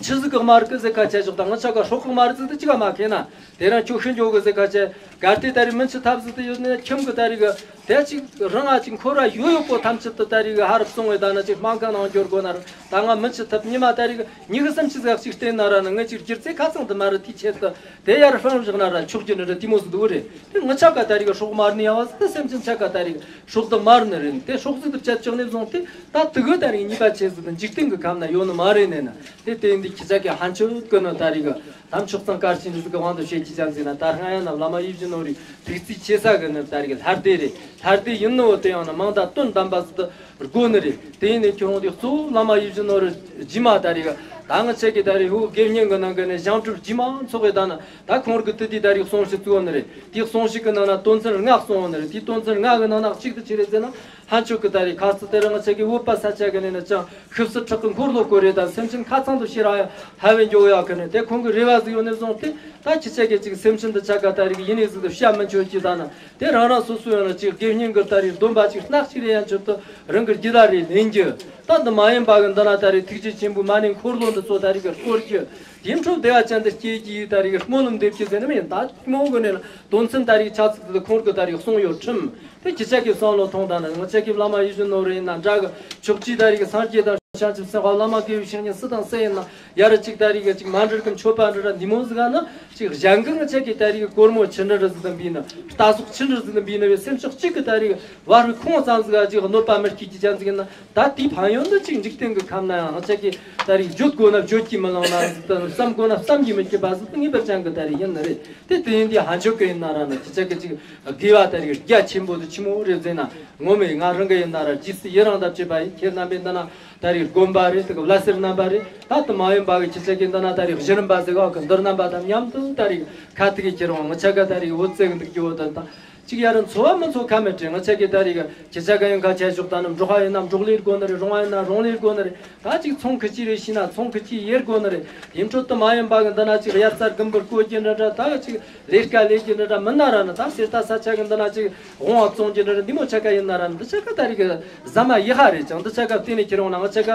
ཆི་ཟིག་གི་མར་གི་ཟེར་ཁ་ཆད་ཞོག་ད་ང་ཆ་ག་སྲོག་གི་མར་ཟིག་ཏུ་ཅི་ག་མ་ཁེ་ན་དེ་རང་ཁྱོད་ཤི་འཇོག་གི་ཟེར་ཁ་ཆད་གར་དེ་ད་རེ་མི་ཆི་ཐབས་ཟིག་ཏུ་ཡོད་ནི་ཁྱིམ་གི་ད་རེ་གི་དེ་ཅིག་རང་ང་ཅིག་འཁོར་བ་ཡོད་ཡོད་པོ་ཐམས་ཅད་དུ་ད་རེ་གི་ཧ་རབ་སོང་བས་ད་ན་ཅིག་སྨན་ཁང་ནང་འབྱོར་དགོ་ན་ར་ད་ང་མི་ཆི་ཐབས་ཉི་མ་ད་རེ་གི་ཉི་གི་སེམས་ཆི་ཟིག་ཅིག་བསྟན་ན་ར་ན་ང་ཅིག་སྒྱུར་ཚེ་ཁ་ཚང་དུ་མ་ར་དེའི་ཆེད་དུ། དེ་ཡར་ཧྥང་བཞག་ན་ར་ཆོག་རྒྱུ་འདྲ་འདྲ་དེ་མོ་ཟིག་འདུག་རེད། དེ་ངི་ཆ་ག་ད་རིག་སྲོག་མར་ནི་ཡ་བ་ཟིག་དེ་སེམས་ཅན་ཆ་ག་ད་རིག་སྲོག་དུ་མར་ནི་རེད། དེ་སྲོག་ཟིག་ཏུ་བཅད་ཆོག་ནས་བཟུང་སྟེ་ད་དུ་གི་ད་རིག་ཉེས་པ་ཆེ་ཟིག་ཏུ་འཇིག་རྟེན་གི་ཁམས་ན་ཡོད་ནི་མ་རེད་ནས་ན། དེ་དེ་འདི་ཁྱི་ཆ་ག་ཧན་ཆོད་ཀི་ནི་ད་རིག་དམ་ཆོག་གཙང་དཀར་ཆེན་ཟིག་གི་དབང་དུ་བྱེད་ཀྱི་ཅན་ཟིག་ན་ད་སྔ་ཡ་ན་བླ་མ་ཡིད་བཞིན་ནོར་བུའི་ཐུགས་རྩིས་ཆེ་ས་གི་ནི་ད་རིག་ལྷར་བདེ་རེད། ལྷར་བདེ་ཡིན་ནོ་དེ་ཡང་ན་མང་དང་དོན་དམ་པ་ཟིག་ཏུ། སྒོ་ནི་རེད། དེ་ཡིན་ནས་ཁྱོད་རང་དེ་གཙོ་བོ་བླ་མ་ཡིད་བཞིན་ནོར་བུ་རྗེས་མ་ད་རེས་ད་ང་ཆ་གི་ད་རེས་ཧུ་དགེ་བསྙེན་གི་ནང་གི་ནས་བྱང་སྒྲུབ་རྗེས་མ་ཚོགས་གི་ད་ན་ད་ཁོང་གི་དུ་དེ་ད་རེས་གསུང་བཤད་གཙོ་བོ་ནི་རེད། དེ་གསུང་བཤད་གི་ནང་ན་དོན་ཚན་ལྔ་གསུངས་བོ་ནི་རེད། དེ་དོན་ཚན་ལྔ་གི་ནང་ན་གཅིག་ཏུ་ཆི་རེད་ཟེར་ན་ཧན་ཆོག་གི་ད་རེས་ཁ་ཚུ་དེ་རང་ང་ཆ་གི་བོད་པ་ས་ཆ་གི་ནས་ནི་ཅང་ཤི་བསུ་ཁྲག་གི་འཁོར་ལོ་བསྐོར་རེད། ད་སེམས་ཅན་ཁ་ཚང་དུ་ཤེས་ར་ཡ་ཧ་བན་འཇོག་ཡག་གི་ནས་དེ་ཁོང་གི་རེ་བ་ཟིག་ཡོད་ནས་བཟུང་སྟེ་ད་ཁྱི་ཆ་གི་ཅིག་སེམས་ཅན་དུ་ཆ་ག་ད་རེས་ཡིན་ནས་ཟིག་ཏུ་བཤད་མི་ཆོག་གི་ད་ན། དེ་རང་རང་སོ་སོ་ཡང་ན་ཅིག་དགེ་བསྙེན་གྱི་ལྟ་རེ་སྡོམ་པ་ཅིག་སྣག་ཅིག་རེ་ཡང་ཆོད་དུ་རང་གི་རྒྱུད་ལ་རེ་ལེན་རྒྱུ། ད་འདི་མ་ཡིན་པ་གི་འདི་ན་ད་རེ་ཐུགས་རྗེ་ཆེན་པོའི་མ་ཎི་འཁོར་ལོ་འདི་ཚོ་ད་རེ་གི་སྐོར་རྒྱུ། དེ་འཕྲོ་བདེ་བ་ཅན་དུ་སྐྱེ་རྒྱུའི་ད་རེ་གི་སྨོན་ལམ་འདེབས་རྒྱུ་ཟེར་ནི་མིན། ད་མོ་གི་ནས་ན་དོན་ཚན་ད་རེ་ཆ་ཚིག་དེ་ཁོང་གི་ད་རེ་གསུང་ཡོད་ཁྲིམས། དེ་ཁྱི་ཆ་གི་བསམ་བློ་ཐོངས་དང་ན་ང་ཆ་གི་བླ་མ་ཡིད་བཞིན་ནོར་བུ་ཡིན་ན་འདྲ་གི་ཕྱོགས་གཅིག་ད་རེ་གི་སངས་རྒྱས་དང་བྱང་ཆུབ་སེམས་དཔའ་བླ་མ་དགེ་བའི་བཤེས་གཉེན་སུ་དང་སུ་ཡིན་ན། ཡ་ར་གཅིག་ད་རིག་ག་གཅིག་མ་འདྲིར་གི་མཆོད་པ་འདྲི་ར་འདི་མོ་ཟིག་ཨ་ན་གཅིག་གཞན་གི་ང་ཆ་གི་ད་རིག་གི་སྒོར་མོ་ཆི་འདྲ་ར་ཟིག་དང་བིས་ན་རྟ་ཟོག་ཆི་འདྲ་ཟིག་དང་བིས་ན་བའི་སེམས་ཤོག་གཅིག་གི་ད་རིག་བར་བའི་ཁོང་ཙམ་ཟིག་ཨ་གཅིག་གནོད་པ་མི་སྐྱེལ་གྱི་ཅན་ཟིག་ཡིན་ན་ད་དེའི་ཕན་ཡོན་འདི་གཅིག་འཇིག་རྟེན་གི་ཁམས་ན་ཡང་ང་ཆ་གི་ད་རིག་བརྗོད་དགོས་ན་བརྗོད་ཀྱི་མི་ལང་ན་ཟིག་དང་བསམ་དགོས་ན་བསམ་གྱི་མི་སྐྱེ་བ་ཟིག་ཏུ་ངེས་པར་ཅན་གི་ད་རིག་ཡིན་ནི་རེད། དེ་དེ་ཡིན་དུས་ཧ་ཆོག་གི་ཡིན་ན་ར་ན་ཁྱི་ཆ་གི་གཅིག་དགེ་བ་ད་རིག་རྒྱ་ཆེན་པོ་དུ་ཆི་མོ་རེད་ཟེར་ན་ངོ་མས་ང་རང་གི་ཡིན་ན་ར་རྗེས་སུ་ཡི་རང་ད་བྱེད་པ་ཡིན། ཁྱེད་རྣམ་པས་འདི་ན། ད་རེས་དགོན་པ་རེད། དེ་གི་བླ་སེར་རྣམ་པ་རེད། ད་དུ་མ་ཡིན་པ་གི་ཁྱི་ཆ་གི་འདི་ན་ད་རེས་གཞི་རིམ་པ་ཟེར་ག་གི་འདིར་རྣམ་པ་དང་མཉམ་དུ་ད་རེས་ཁ་ཐུག་གི་ཁྱེར་འོང་ང་ཆ་ག་ད་རེས་འོད་ཟེར་གི་འདུག་རྒྱུ་བོ་དང་ད་ གཅིག་ཡར་འཚོ་བ་མི་འཚོ་ཁ་མེད་དྲན། ང་ཆ་གི་ད་རེས་ཁྱེད་ཆ་ག་ཡོང་ཁ་ཆ་ཞོག་ད་ནམ་འབྲོག་ཁ་ཡིན་ན་འབྲོག་ལས་དགོ་ནི་རེད། རོང་བ་ཡིན་ན་རོང་ལས་དགོ་ནི་རེད། ད་གཅིག་ཚོང་ཁི་ཅི་རེད་ཤི་ན་ཚོང་ཁི་ཅི་ཡེར་དགོ་ནི་རེད། ཡིན་འཕྲོད་དུ་མ་ཡིན་པ་གི་འདི་ན་གཅིག་དབྱར་རྩྭ་དགུན་འབུ་རྐོ་རྒྱུ་འདྲ་འདྲ། ད་གཅིག་ལས་ཀ་ལས་རྒྱུ་འདྲ་འདྲ་མི་ན་ར་ནི། ད་གསེར་རྟ་ས་ཆ་གི་འདི་ན་གཅིག་འོང་བ་བཙོང་རྒྱུ་འདྲ་འདྲ། འདི་མོ་ཆ་ག་ཡིན་ན་ར་ནི། འདི་ཆ་ག་ད་རེས་གི་ཟ་མ་ཡི་ཧ་རེད་ཀྱང་། འདི་ཆ་ག་བལྟས་ནས་ཁྱེར་འོང་ན་ང་ཆ་ག་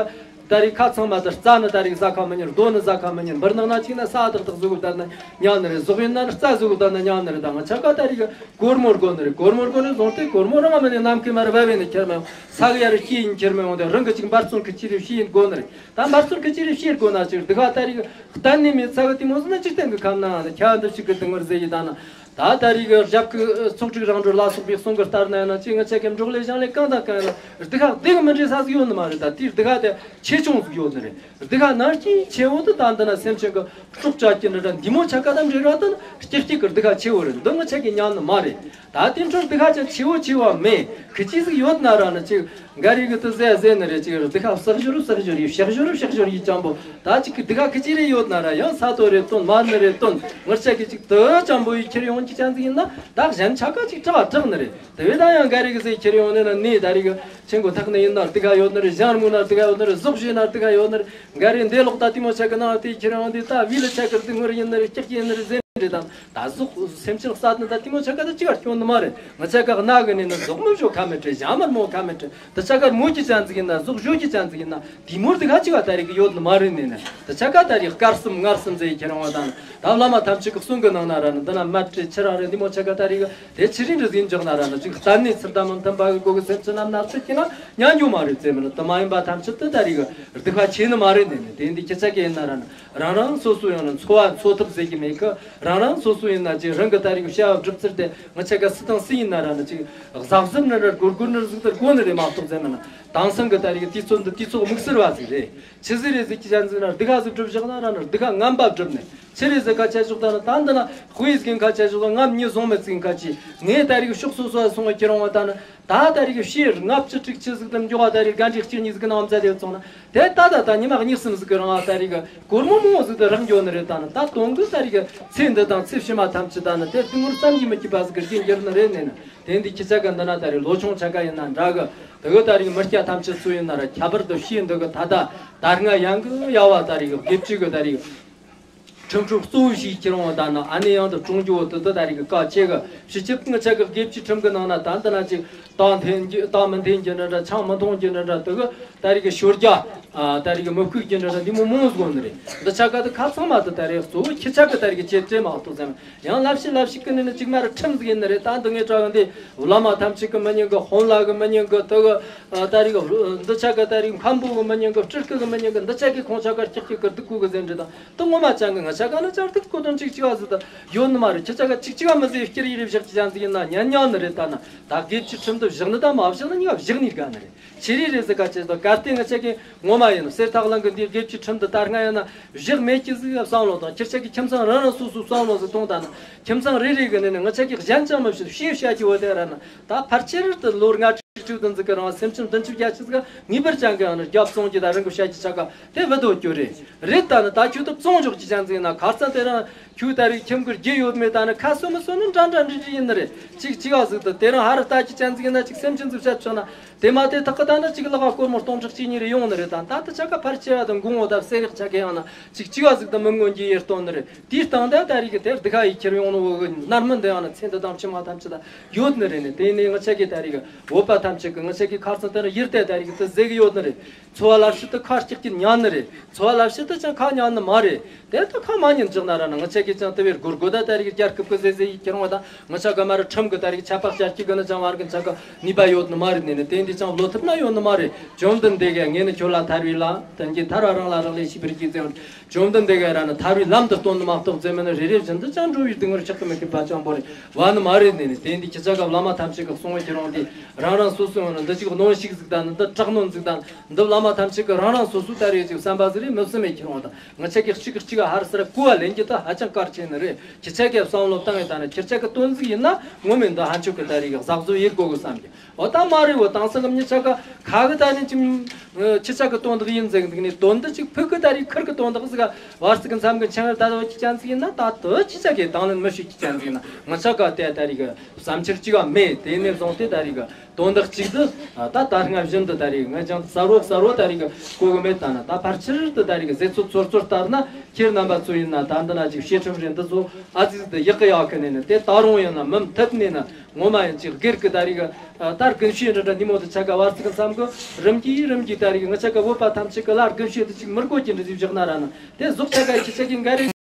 ད་རེས་ཁ་ཚང་མ་དེ་རྩྭ་ནི་ད་རེས་ཟ་ཁ་མི་ཉན། རྡོ་ནི་ཟ་ཁ་མི་ཉན། འབུར་ནག་ན་ཅིག་ན་ས་ཏག་ཏག་ཟུག་བསྡད་ན་ཉན་ནི་རེད། ཟོག་ཡིན་ན་རྩྭ་ཟུག་བསྡད་ན་ཉན་ནི་རེད། ད་ང་ཆ་ག་ད་རེས་གི་སྒོར་མོ་དགོ་ནི་རེད། སྒོར་མོ་དགོ་ནི་བཟུང་སྟེ་སྒོར་མོ་རང་མི་ནས་ནམ་མཁའི་མར་བབས་ནས་ཁྱེར་མི་ཡོང་། ས་གི་ཡར་སྐྱེས་ཡིན་ཁྱེར་མི་ཡོང་དེ། རང་གི་ཅིག་འབད་བརྩོན་ཁི་ཅི་རེད་ཤི་ཡིན་དགོ་ནི་རེད། ད་འབད་བརྩོན་ཁི་ཅི་རེད་ཤི་དགོ་ན་ཅིག་འདི་ག་ད་རེས་གི་གཏན་ནས་མེད་ས་གི་དེ་མོ་ཟིན་ན་འཇིག་རྟེན་གི་ཁམས་ན་ཁྱ་འདི་ཞིག་གི་དེ་ངར་ཟེར་ཡི་ད་ན། ད་ད་རེས་གི་རྒྱབ་ཀྱི་ཚོགས་སྒྲིག་རང་གྲོལ་ལ་སོགས་པའི་གསུང་གི་ལྟར་ན་ཡང་ན་ཅིག་ང་ཆ་གི་འབྲོག་ལས་ཞིང་ལས་གང་དང་གང་ཡིན་ན་སྡུག་ཁག་སྡུག་མི་འདྲེས་ས་ཟིག་ཡོད་ནི་མ་རེད། ད་དེའི་སྡུག་ཁག་དེ་ཆེ་ཆུང་ཟིག་ཡོད་ནི་རེད། སྡུག་ཁག་ནང་སྐྱེས་ཆེ་བོ་དེ་ད་འདི་ན་སེམས་ཅན་གི་སྲོག་བཅད་ཀྱི་འདྲ་འདྲ་འདི་མོ་ཆ་ག་དང་འབྲེལ་བ་དང་སྐྱིད་སྐྱིད་གི་སྡུག་ཁག་ཆེ་བོ་རེད། འདི་ང་ཆ་གི་ཉན་ནི་མ་རེད། ད་དེ་འཕྲོར་སྡུག་ཁག་ཅན་ཆེ་བོ་ཆེ་བ་མེད། ཁི་ཅི་ཟིག་ཡོད་ན་ར་ནི་ཅིག་འགའ་རེ་གི་དུ་ཟེ་ཟེ་ནི་རེད། ཅིག་སྡུག་ཁག་བསགས་ཞོར་བསགས་ཞོར་ཡི་བཤགས་ཞོར་བཤགས་ཞོར་ཡི་ཅང་པོ། ད་ཅིག་གི་སྡུག་ཁག་ཁི་ཅི་རེ་ཡོད་ན་ར་ཡང་ས་དོ་རེ་བཏོན། མར་ནི་རེ་བཏོན། ངར་ཆ་གི་ཅིག་དུ་ཅང་པོ་ཡི་ཁྱེར་ཡོང་གི་ཅན་ཟིག་ཡིན་ན་ད་གཞན་ཆ་ག་ཅིག་དྲག་དྲག་ནི་རེད། དེ་བས་ད་ཡང་འགའ་རེ་གི་ཟེ་ཁྱེར་ཡོང་ནི་ན་ནི་ད་རེ་གི་ཆེན་པོ་ཐག་ནི་ཡིན་ན་སྡུག་ཁག་ཡོད་ནི་རེད། གཞན་རྨུག་ན་སྡུག་ཁག་ཡོད་ནི་རེད། ཟོག་བཞེས་ན་སྡུག་ཁག་ཡོད་ནི་རེད། འགའ་རེ་འདས་ལོག་ད་དེ་མོ་ཆ་གི་ནང་དེ་ཁྱེར་ཡོང་དེ་ད་བི་ལ་ཆ་གི་སྡུག་ངར་ཡིན་ནི་རེད། སྐྱག་ཡིན་ནི་རེད་ཟེར་ནི་རེད། དང་ད་གཟུགས་སེམས་ཅན་གསོད་ནི་ད་དེ་མོ་ཆ་ག་ད་ཅི་ག་སྐྱོན་ནི་མ་རེད། ང་ཆ་ག་ན་གི་ནི་ན་ཟོག་མི་བཞོ་ཁ་མི་དྲན། ཞྭ་དམར་མོ་ཁ་མི་དྲན། ད་ཆ་ག་མོ་གི་ཅན་ཟིག་ཡིན་ན་ཟོག་བཞོ་གི་ཅན་ཟིག་ཡིན་ན་དེ་མོར་དེ་ག་ཅི་ག་ད་རེ་གི་ཡོད་ནི་མ་རེད། ནི་ན་ད་ཆ་ག་ད་རེ་སྐར་གསུམ་ངར་གསུམ་ཟེར་ཁྱེར་འོང་ད་ནི། ད་བླ་མ་ཐམས་ཅད་གི་གསུང་གི་ནང་ན་ར་ནི་འདི་ན་མ་སྤྲེལ་ཆི་ར་རེད། འདི་མོ་ཆ་ག་ད་རེ་གི་དེ་ཆི་རིང་རེ་ཟིན་འཇོག་ན་ར་ནི་ཅིག་གཏན་ནས་ཚུར་ད་མི་མཐུན་པ་གི་སྒོ་གི་སེམས་ཅན་རྣམས་ན་ཚུར་ཁྱེར་ན་ཉན་རྒྱུ་མ་རེད་ཟེར་མི་ནི། དུ་མ་ཡིན་པ་ཐམས་ཅད་དུ་ད་རེ་གི་སྡུག་པ་ཆེ་ནི་མ་རེད། ནི་ནི་དེ་འདི་ཁྱེད་ཆ་གི་ཡིན་ན་ར་ནི། རང་རང་སོ་སོ་ཡང་ན་འཚོ་བ་འཚོ་ཐབས་ཟེར་གྱི་མེད་གི། རང་རང་སོ་སོ་ཡིན་ན་ཅིག་རང་གི་ད་རེས་བྱ་བ་སྒྲུབ་ཚུལ་དེ་ང་ཆ་ག་སུ་དང་སུ་ཡིན་ན་ར་ནི་ཅིག་གཟབ་གཟབ་ནི་ར་སྒོར་སྒོར་ནི་ར་ཟིག་ཏུ་དགོ་ནི་རེད་མ་གཏོགས་ཟེར་ན་ནི། དེང་སང་གི་ད་རེས་དུས་ཚོད་འདི་དུས་ཚོད་དམིགས་བསལ་བ་ཟིག་རེད། ཆི་ཟིག་རེད་ཟེར་གྱི་ཅན་ཟིག་ན་སྡུག་ཁ་ཟིག་སྒྲུབ་བཞག་ན་ར་ནི་སྡུག་ཁ་ངན་པ་སྒྲུབ་ནས་ཆི་རེད་ཟེར་ཁ་ཆ་ཞོག་ད་ནི། ད་འདི་ན་དཔེ་ཟིག་ཁ་ཆ་ཞོག་ད་ངམ་ཉི་བཟུང་མི་ཟིག་ཁ་ཆི་ངས་ད་རེས་ཕྱོགས་སོ་སོ་སོང་བ་ཁྱེར་འོང་བ་ད་ནི། ད་ད་རེས་ཕྱིར་ལྔ་བཅུ་དྲུག་ཅུ་ཟིག་དུ་འཇོག་པ། ད་རེས་དགའ་འདྲིས་གཅིག་གཉིས་ཟིག་གི་ནང་མཛད་དེ་བཙོང་ན། དེ་ད་ད་ད་ཉི་མ་གཉིས་གསུམ་ཟིག་གི་རིང་ད་རེས་གི་སྒོར་མོ་མང་བོ་ཟིག་ཏུ་རག་འགྱོ་ནི་རེད། ད་ནི་ད་དོན་གི་ད་རེས་གི་ཚེ་འདི་དང་ཚེ་ཕྱི་མ་ཐམས་ཅད་ད་ནི་དེ་སྡུག་བསྔལ་བསམ་གྱིས་མི་ཁྱབ་པ་ཟིག་གི་རྒྱུ་འགྱུར་ནི་རེད། ནི་དེ་འདི་ཁྱེད་ཅག་གི་འདི་ན་ད་རེས་ལོ་ཆུང་ཆ་ག་ཡིན་ན་འདྲ་གི། དེ་གི་ད་རེས་མི་སྐྱ་ཐམས་ཅད་ཚོ་ཡིན་ན་ར་ཁྱད་པར་དུ་ཤེས་འདི་གི་ད་ད་ད་སྔ་ཡང་གི་ཡ་བ་ད་རེས་གི་དགེ་བཅུ་གི་ད་རེས་གི་ཁྲིམས་ཁྲིམས་གཙོ་བོ་ཞིག་ཁྱེར་འོང་ད་ནི་ཨ་ནེ་ཡང་དུ་གྲོང་རྒྱུ་བོ་དུ་དུ་ད་རེས་གི་བཀའ་ཆེ་གི་ཕྱི་ཁྱབ་ང་ཆ་གི་དགེ་བཅུའི་ཁྲིམས་གི་ནང་ན་ད་འདི་ན་ཅིག་རྟགས་འཐེན་རྒྱུ་རྟགས་མི་འཐེན་རྒྱུ་འདྲ་འདྲ། ཆང་མི་འཐུང་རྒྱུ་འདྲ་འདྲ། དུ་གི་ད་རེས་གི་ཤོར་རྒྱུ་ཨ་ད་རེས་གི་མི་ཕུག་རྒྱུ་འདྲ་འདྲ་འདི་མོ་མང་ཟིག་ནི་རེད། འདི་ཆ་ག་དུ་ཁ་ཚང་མ་དུ་ད་རེས་གཙོ་བོ་ཁྱི་ཆ་གི་ད་རེས་གི་ཆེ་གྲས་མ་གཏོགས་ཙམ། ཡང་ལབ་ཤི་ལབ་ཤི་གི་ནི་ནི་ཅིག་མ་ར་ཁྲིམས་ཟིག་ཡིན་ནི་རེད། ད་འདི་ངའི་གྲྭ་བ་འདི་བླ་མ་ཐམས་ཅད་གི་མི་ཉན་གི། དཔོན་བླ་གི་མི་ཉན་གི། དུ་གི་ཨ་ད་རེས་གི་འདི་ཆ་གི་ད་རེས་མཁན་པོ་གི་མི་ཉན་གི། སྤྲུལ་སྐུ་གི་མི་ཉན་གི། འདི་ཆ་གི་ཁོང་ཆ་ག་སྐྱག་སྐྱག་གི་སྡུག་གུ་གི་ཟེར་འདྲི་དང་། དུ་ངོ་མ་ཅང་གི་ང་ཆ་ག་ནི་ཅར་ཏིག་ཁོ་དོན་ཅིག་ཅིག་བ་ཟིག་ད་ཡོད་ནི་མ་རེད། ཁྱི་ཆ་ག་ཅིག་ཅིག་བ་མི་ཟེར་སྐྱིར་ཡི་རེ་བཞག་ཅི་ཅང་ཟིག་ཡིན་ན་ཉན་ཉན་ནི་རེད། ད་ན་ད་དགེ་བཅུའི་ཁྲིམས་དུ་བཞག་ནི་ད་མ་བཞག་ནི་གཉིས་ཀ་བཞག་ནི་དགའ་ནི་རེད། ཆི་རེ་རེད་ཟེར་ག་ཅེ་ད་གལ་ཏེ་ང་ཆ་གི་ངོ་མ་ཡིན་ན་གསེར་ཐག་ལང་གི་འདིའི་དགེ་བཅུའི་ཁྲིམས་དུ་ད་སྔ་ཡིན་ན་བཞག་མེད་ཀྱི་ཟིག་བསམ་བློ་དང་། ཁྱི་ཆ་གི་ཁྱིམ་ཚང་རང་རང་སོ་སོའི་བསམ་བློ་ཟིག་གཏོང་ད་ན། ཁྱིམ་ཚང་རེ་རེ་གི་ནི་ནི་ང་ཆ་གི་གཞན་ཅང་མི་བཤད་ཤེས་བཤད་ཀྱི་བོ་དེ་ར་ན། ད་ཕལ་ཆེར་དུ་ལོ་ལྔ་དྲུག་དྲུག་བདུན་ཟིག་གི་རིང་སེམས་ཅན་བདུན་ཅུ་བརྒྱད་ཅུ་ཟིག་ངེས་པར་ཅང་གི་ཡང་ན་རྒྱབ་བཙོང་གི་ད་རང་གི་བཤད་ཀྱི་ཆ་ག་དེ་བུད་དོ་རྒྱུ་རེད། རེད་ད་ནི་ད་ཁྱོད་དུ་བཙོང་འཇོག་གི་ཅན་ཟིག་ཡིན་ན་ཁ་རྩང་དེ་རང་ཁྱོད་ད་རེས་ཁྱིམ་གི་རྒྱུ་ཡོད་མེད་ད་ནི་ཁ་གསོ་མི་གསོ་ནི་འདྲ་འདྲ་འདྲི་འདྲི་ཡིན་ནི་རེད། ཅིག་ཅིག་བ་ཟིག་ཏུ་དེ་རང་ཧ་ར་ལྟ་ཀྱི་ཅན་ཟིག་ཡིན་ན་ཅིག་སེམས་ཅན་ཟིག་བཤད་ཆོག་ན། དེ་མ་དེ་ཐག་གི་ད་ནི་ཅིག་ལག་ག་སྒོར་མོ་སྟོང་ཕྲག་གཅིག་གཉིས་རེ་ཡོང་ནི་རེད། ད་ད་དུ་ཆ་ག་ཕལ་ཆེ་བ་དང་འགོང་བོ་ད་གསེར་ཡག་ཆ་ག་ཡང་ན་ཅིག་ཅིག་བ་ཟིག་ཏུ་མི་མངོན་གྱི་ཡེར་སྟོན་ནི་རེད། དེའི་སྟེང་ད་ད་རེས་གི་དེར་སྡུག་ཁ་ཡི་ཁྱེར་ཡོང་ནི་བོ་གི་མནར་མི་འདི་ཡང་ན་ཚེ་འདི་དང་ཕྱི་མ་ཐམས་ཅད་ད་ཡོད་ནི་རེད། ནི་དེ་ནས་ང་ཆ་གི་ད་རེས་གི་བོད་པ་ཐམས་ཅད་གི་ང་ཆ་གི་ཁ་རྩང་དེ་ར་ཡེར་ཏེ་ད་རེས་གི་དུ་ཟེ་གི་ཡོད་ནི་རེད། འཚོ་བ་ལབ་ཤི་དུ་ཁ་སྐྱག་གི་ཉན་ནི་རེད། འཚོ་བ་ལབ་ཤི་དུ་ཅང་ཁ་ཉན་ནི་མ་རེད། དེ་ད་ཁ་མ་ཉན་ཅག་ན་ར་ན་ང་ཆ་གི་ཅང་དེ་བེར་སྒོར་སྒོར་ད་ད་རེས་གི་རྒྱལ་ཁབ་གི་ཟེ་ཟེ་ཡི་ཁྱེར་འོང་བ་ད་ང་ཆ་ག་མ་ར་ཁྲིམས་གི་ད་རེས་གི་ཆད་པ་བཅད་ཀྱི་གི་ནི་ཅང་བར་གི་ཆ་ག་ནུས་པ་ཡོད་ནི་མ་རེད། ནི་ནི་དེ་འདི་ཅང་བློ་ཐུབ་ན་ཡོད་ནི་མ་རེད། བཅོམ་ལྡན་འདས་ག་ངས་ནི་ཁྱོད་ལ་ཐར་བའི་ལམ་དོན་གྱི་ཐར་བ་རང་ལ་རག་ལས་ཤེས་པར་གྱིས་ཟེར། བཅོམ་ལྡན་འདས་ག་ར་ནི་ཐར་བའི་ལམ་དུ་སྟོན་ནི་མ་གཏོགས་ཟེར་མིན་ནི་རེ་རེ་བཞིན་དུ་ཅང་འགྲོ་བའི་སྡུག་བསྔལ་ཆགས་ཀྱི་མི་ཁེབས་པ་ཅང་པོ་རེད་བ་ནི་མ་རེད། ནི་ནི་དེ་འདི་ཁྱེད་ཅག་གི་བླ་མ་ཐམས་ཅད་གི་གསུང་བའི་ཁྱེར་འོང་དེ་རང་རང་སོ་སོའི་ངང་ནས་འདི་ཅིག་གནོན་ཤུགས་ཟིག་དང་ནི་འདི་དྲག་གནོན་ཟིག་དང་འདི་བླ་མ་ཐམས་ཅད་གི་རང་རང་སོ་སོའི་ད་རེས་ཅིག་བསམ་པ་ཟིག་རེད་མི་བསམ་མེད་ཁྱེར་འོང་དང་། ང་ཆ་གི་གཅིག་གི་གཅིག་ག་ཧར་སར་གོ་བ་ལེན་རྒྱུ་ད་ཧ་ཅང་གལ་ཆེ་ནི་རེད། ཁྱེད་ཅག་གི་བསམ་བློ་བཏང་ཡོད་ད་ནི་ཁྱེད་ཅག་གི་དོན་ཟིག་ཡིན་ན་ངོ་མ་འདི་ཧ་ཆོ་གི་ད་རེས་གི་གཟབ་གཟབ་ཡེད་དགོ་གི་བསམ་གི། འོ་ད་མ་རེད། འོ་དང་། ལམ་ཉི་ཆ་ག་ཁ་གི་ད་ནི་ཅིག་ཁྱི་ཆ་གི་དོན་དག་ཡིན་ཟེར་གི་འདུག་ནི། དོན་དུ་ཅིག་ཕུག་གི་ད་རིག་ཁུར་གི་དོན་དག་ཟིག་བར་སི་གི་མཚམས་གི་འཆང་ད་དོ་ཁྱི་ཅན་ཟིག་ཡིན་ན། ད་དོ་ཁྱི་ཆ་གི་དང་ལེན་མི་ཤེས་ཁྱི་ཅན་ཟིག་ཡིན་ན། ང་ཆ་ག་དེ་ད་རིག་བསམ་འཆར་གཅིག་ག་མེད། དེ་ནས་བཟུང་སྟེ་ད་རིག་དོན་དག་གཅིག་ཏུ་ད་ད་སྔ་བཞིན་དུ་ད་རིག་ང་ཅང་གསར་བོ་གསར་བོ་ད་རིག་གོ་གི་མེད། ད་ན་ད་ཕར་ཕྱིར་དུ་ད་རིག་ཟེ་ཚོ་ཚོར་ཚོར་ལྟར་ན། ཁྱེད་རྣམ་པ་ཚོ་ཡིན་ན་ད་འདི་ན་ཅིག་བཤད་ཁྲིམས་རེད། འདི་ཚོ་ཨ་ཙི་ཙི་ཡག་གི་ཡག་གི་ནས་ནི། དེ་ད་རུང་ཡིན་ན་མུ་མཐུད་ནས་ནི་ངོ་མ་ཡིན་ཅིག་སྒེར་གི་ད་རིག་ད་རྒན་ཤོས་འདྲ་འདྲ་ནི་མོ་དུ་ཆ་ག་བར་ཚིག་མཚམས་གི་རིམ་གྱིས་རིམ་གྱིས་ད་རིག་ང་ཆ་ག་བོད་པ་ཐམས་ཅད་གི་ལ་རྒན་ཤོས་དུ་ཅིག་མི་དགོས་ཀྱི་འདྲ་ཟིག་བཞག་ན་ར་ནི། དེ་ཟོག་ཆ་ག་ཁྱི་ཆ་གི་འགའ་རེ།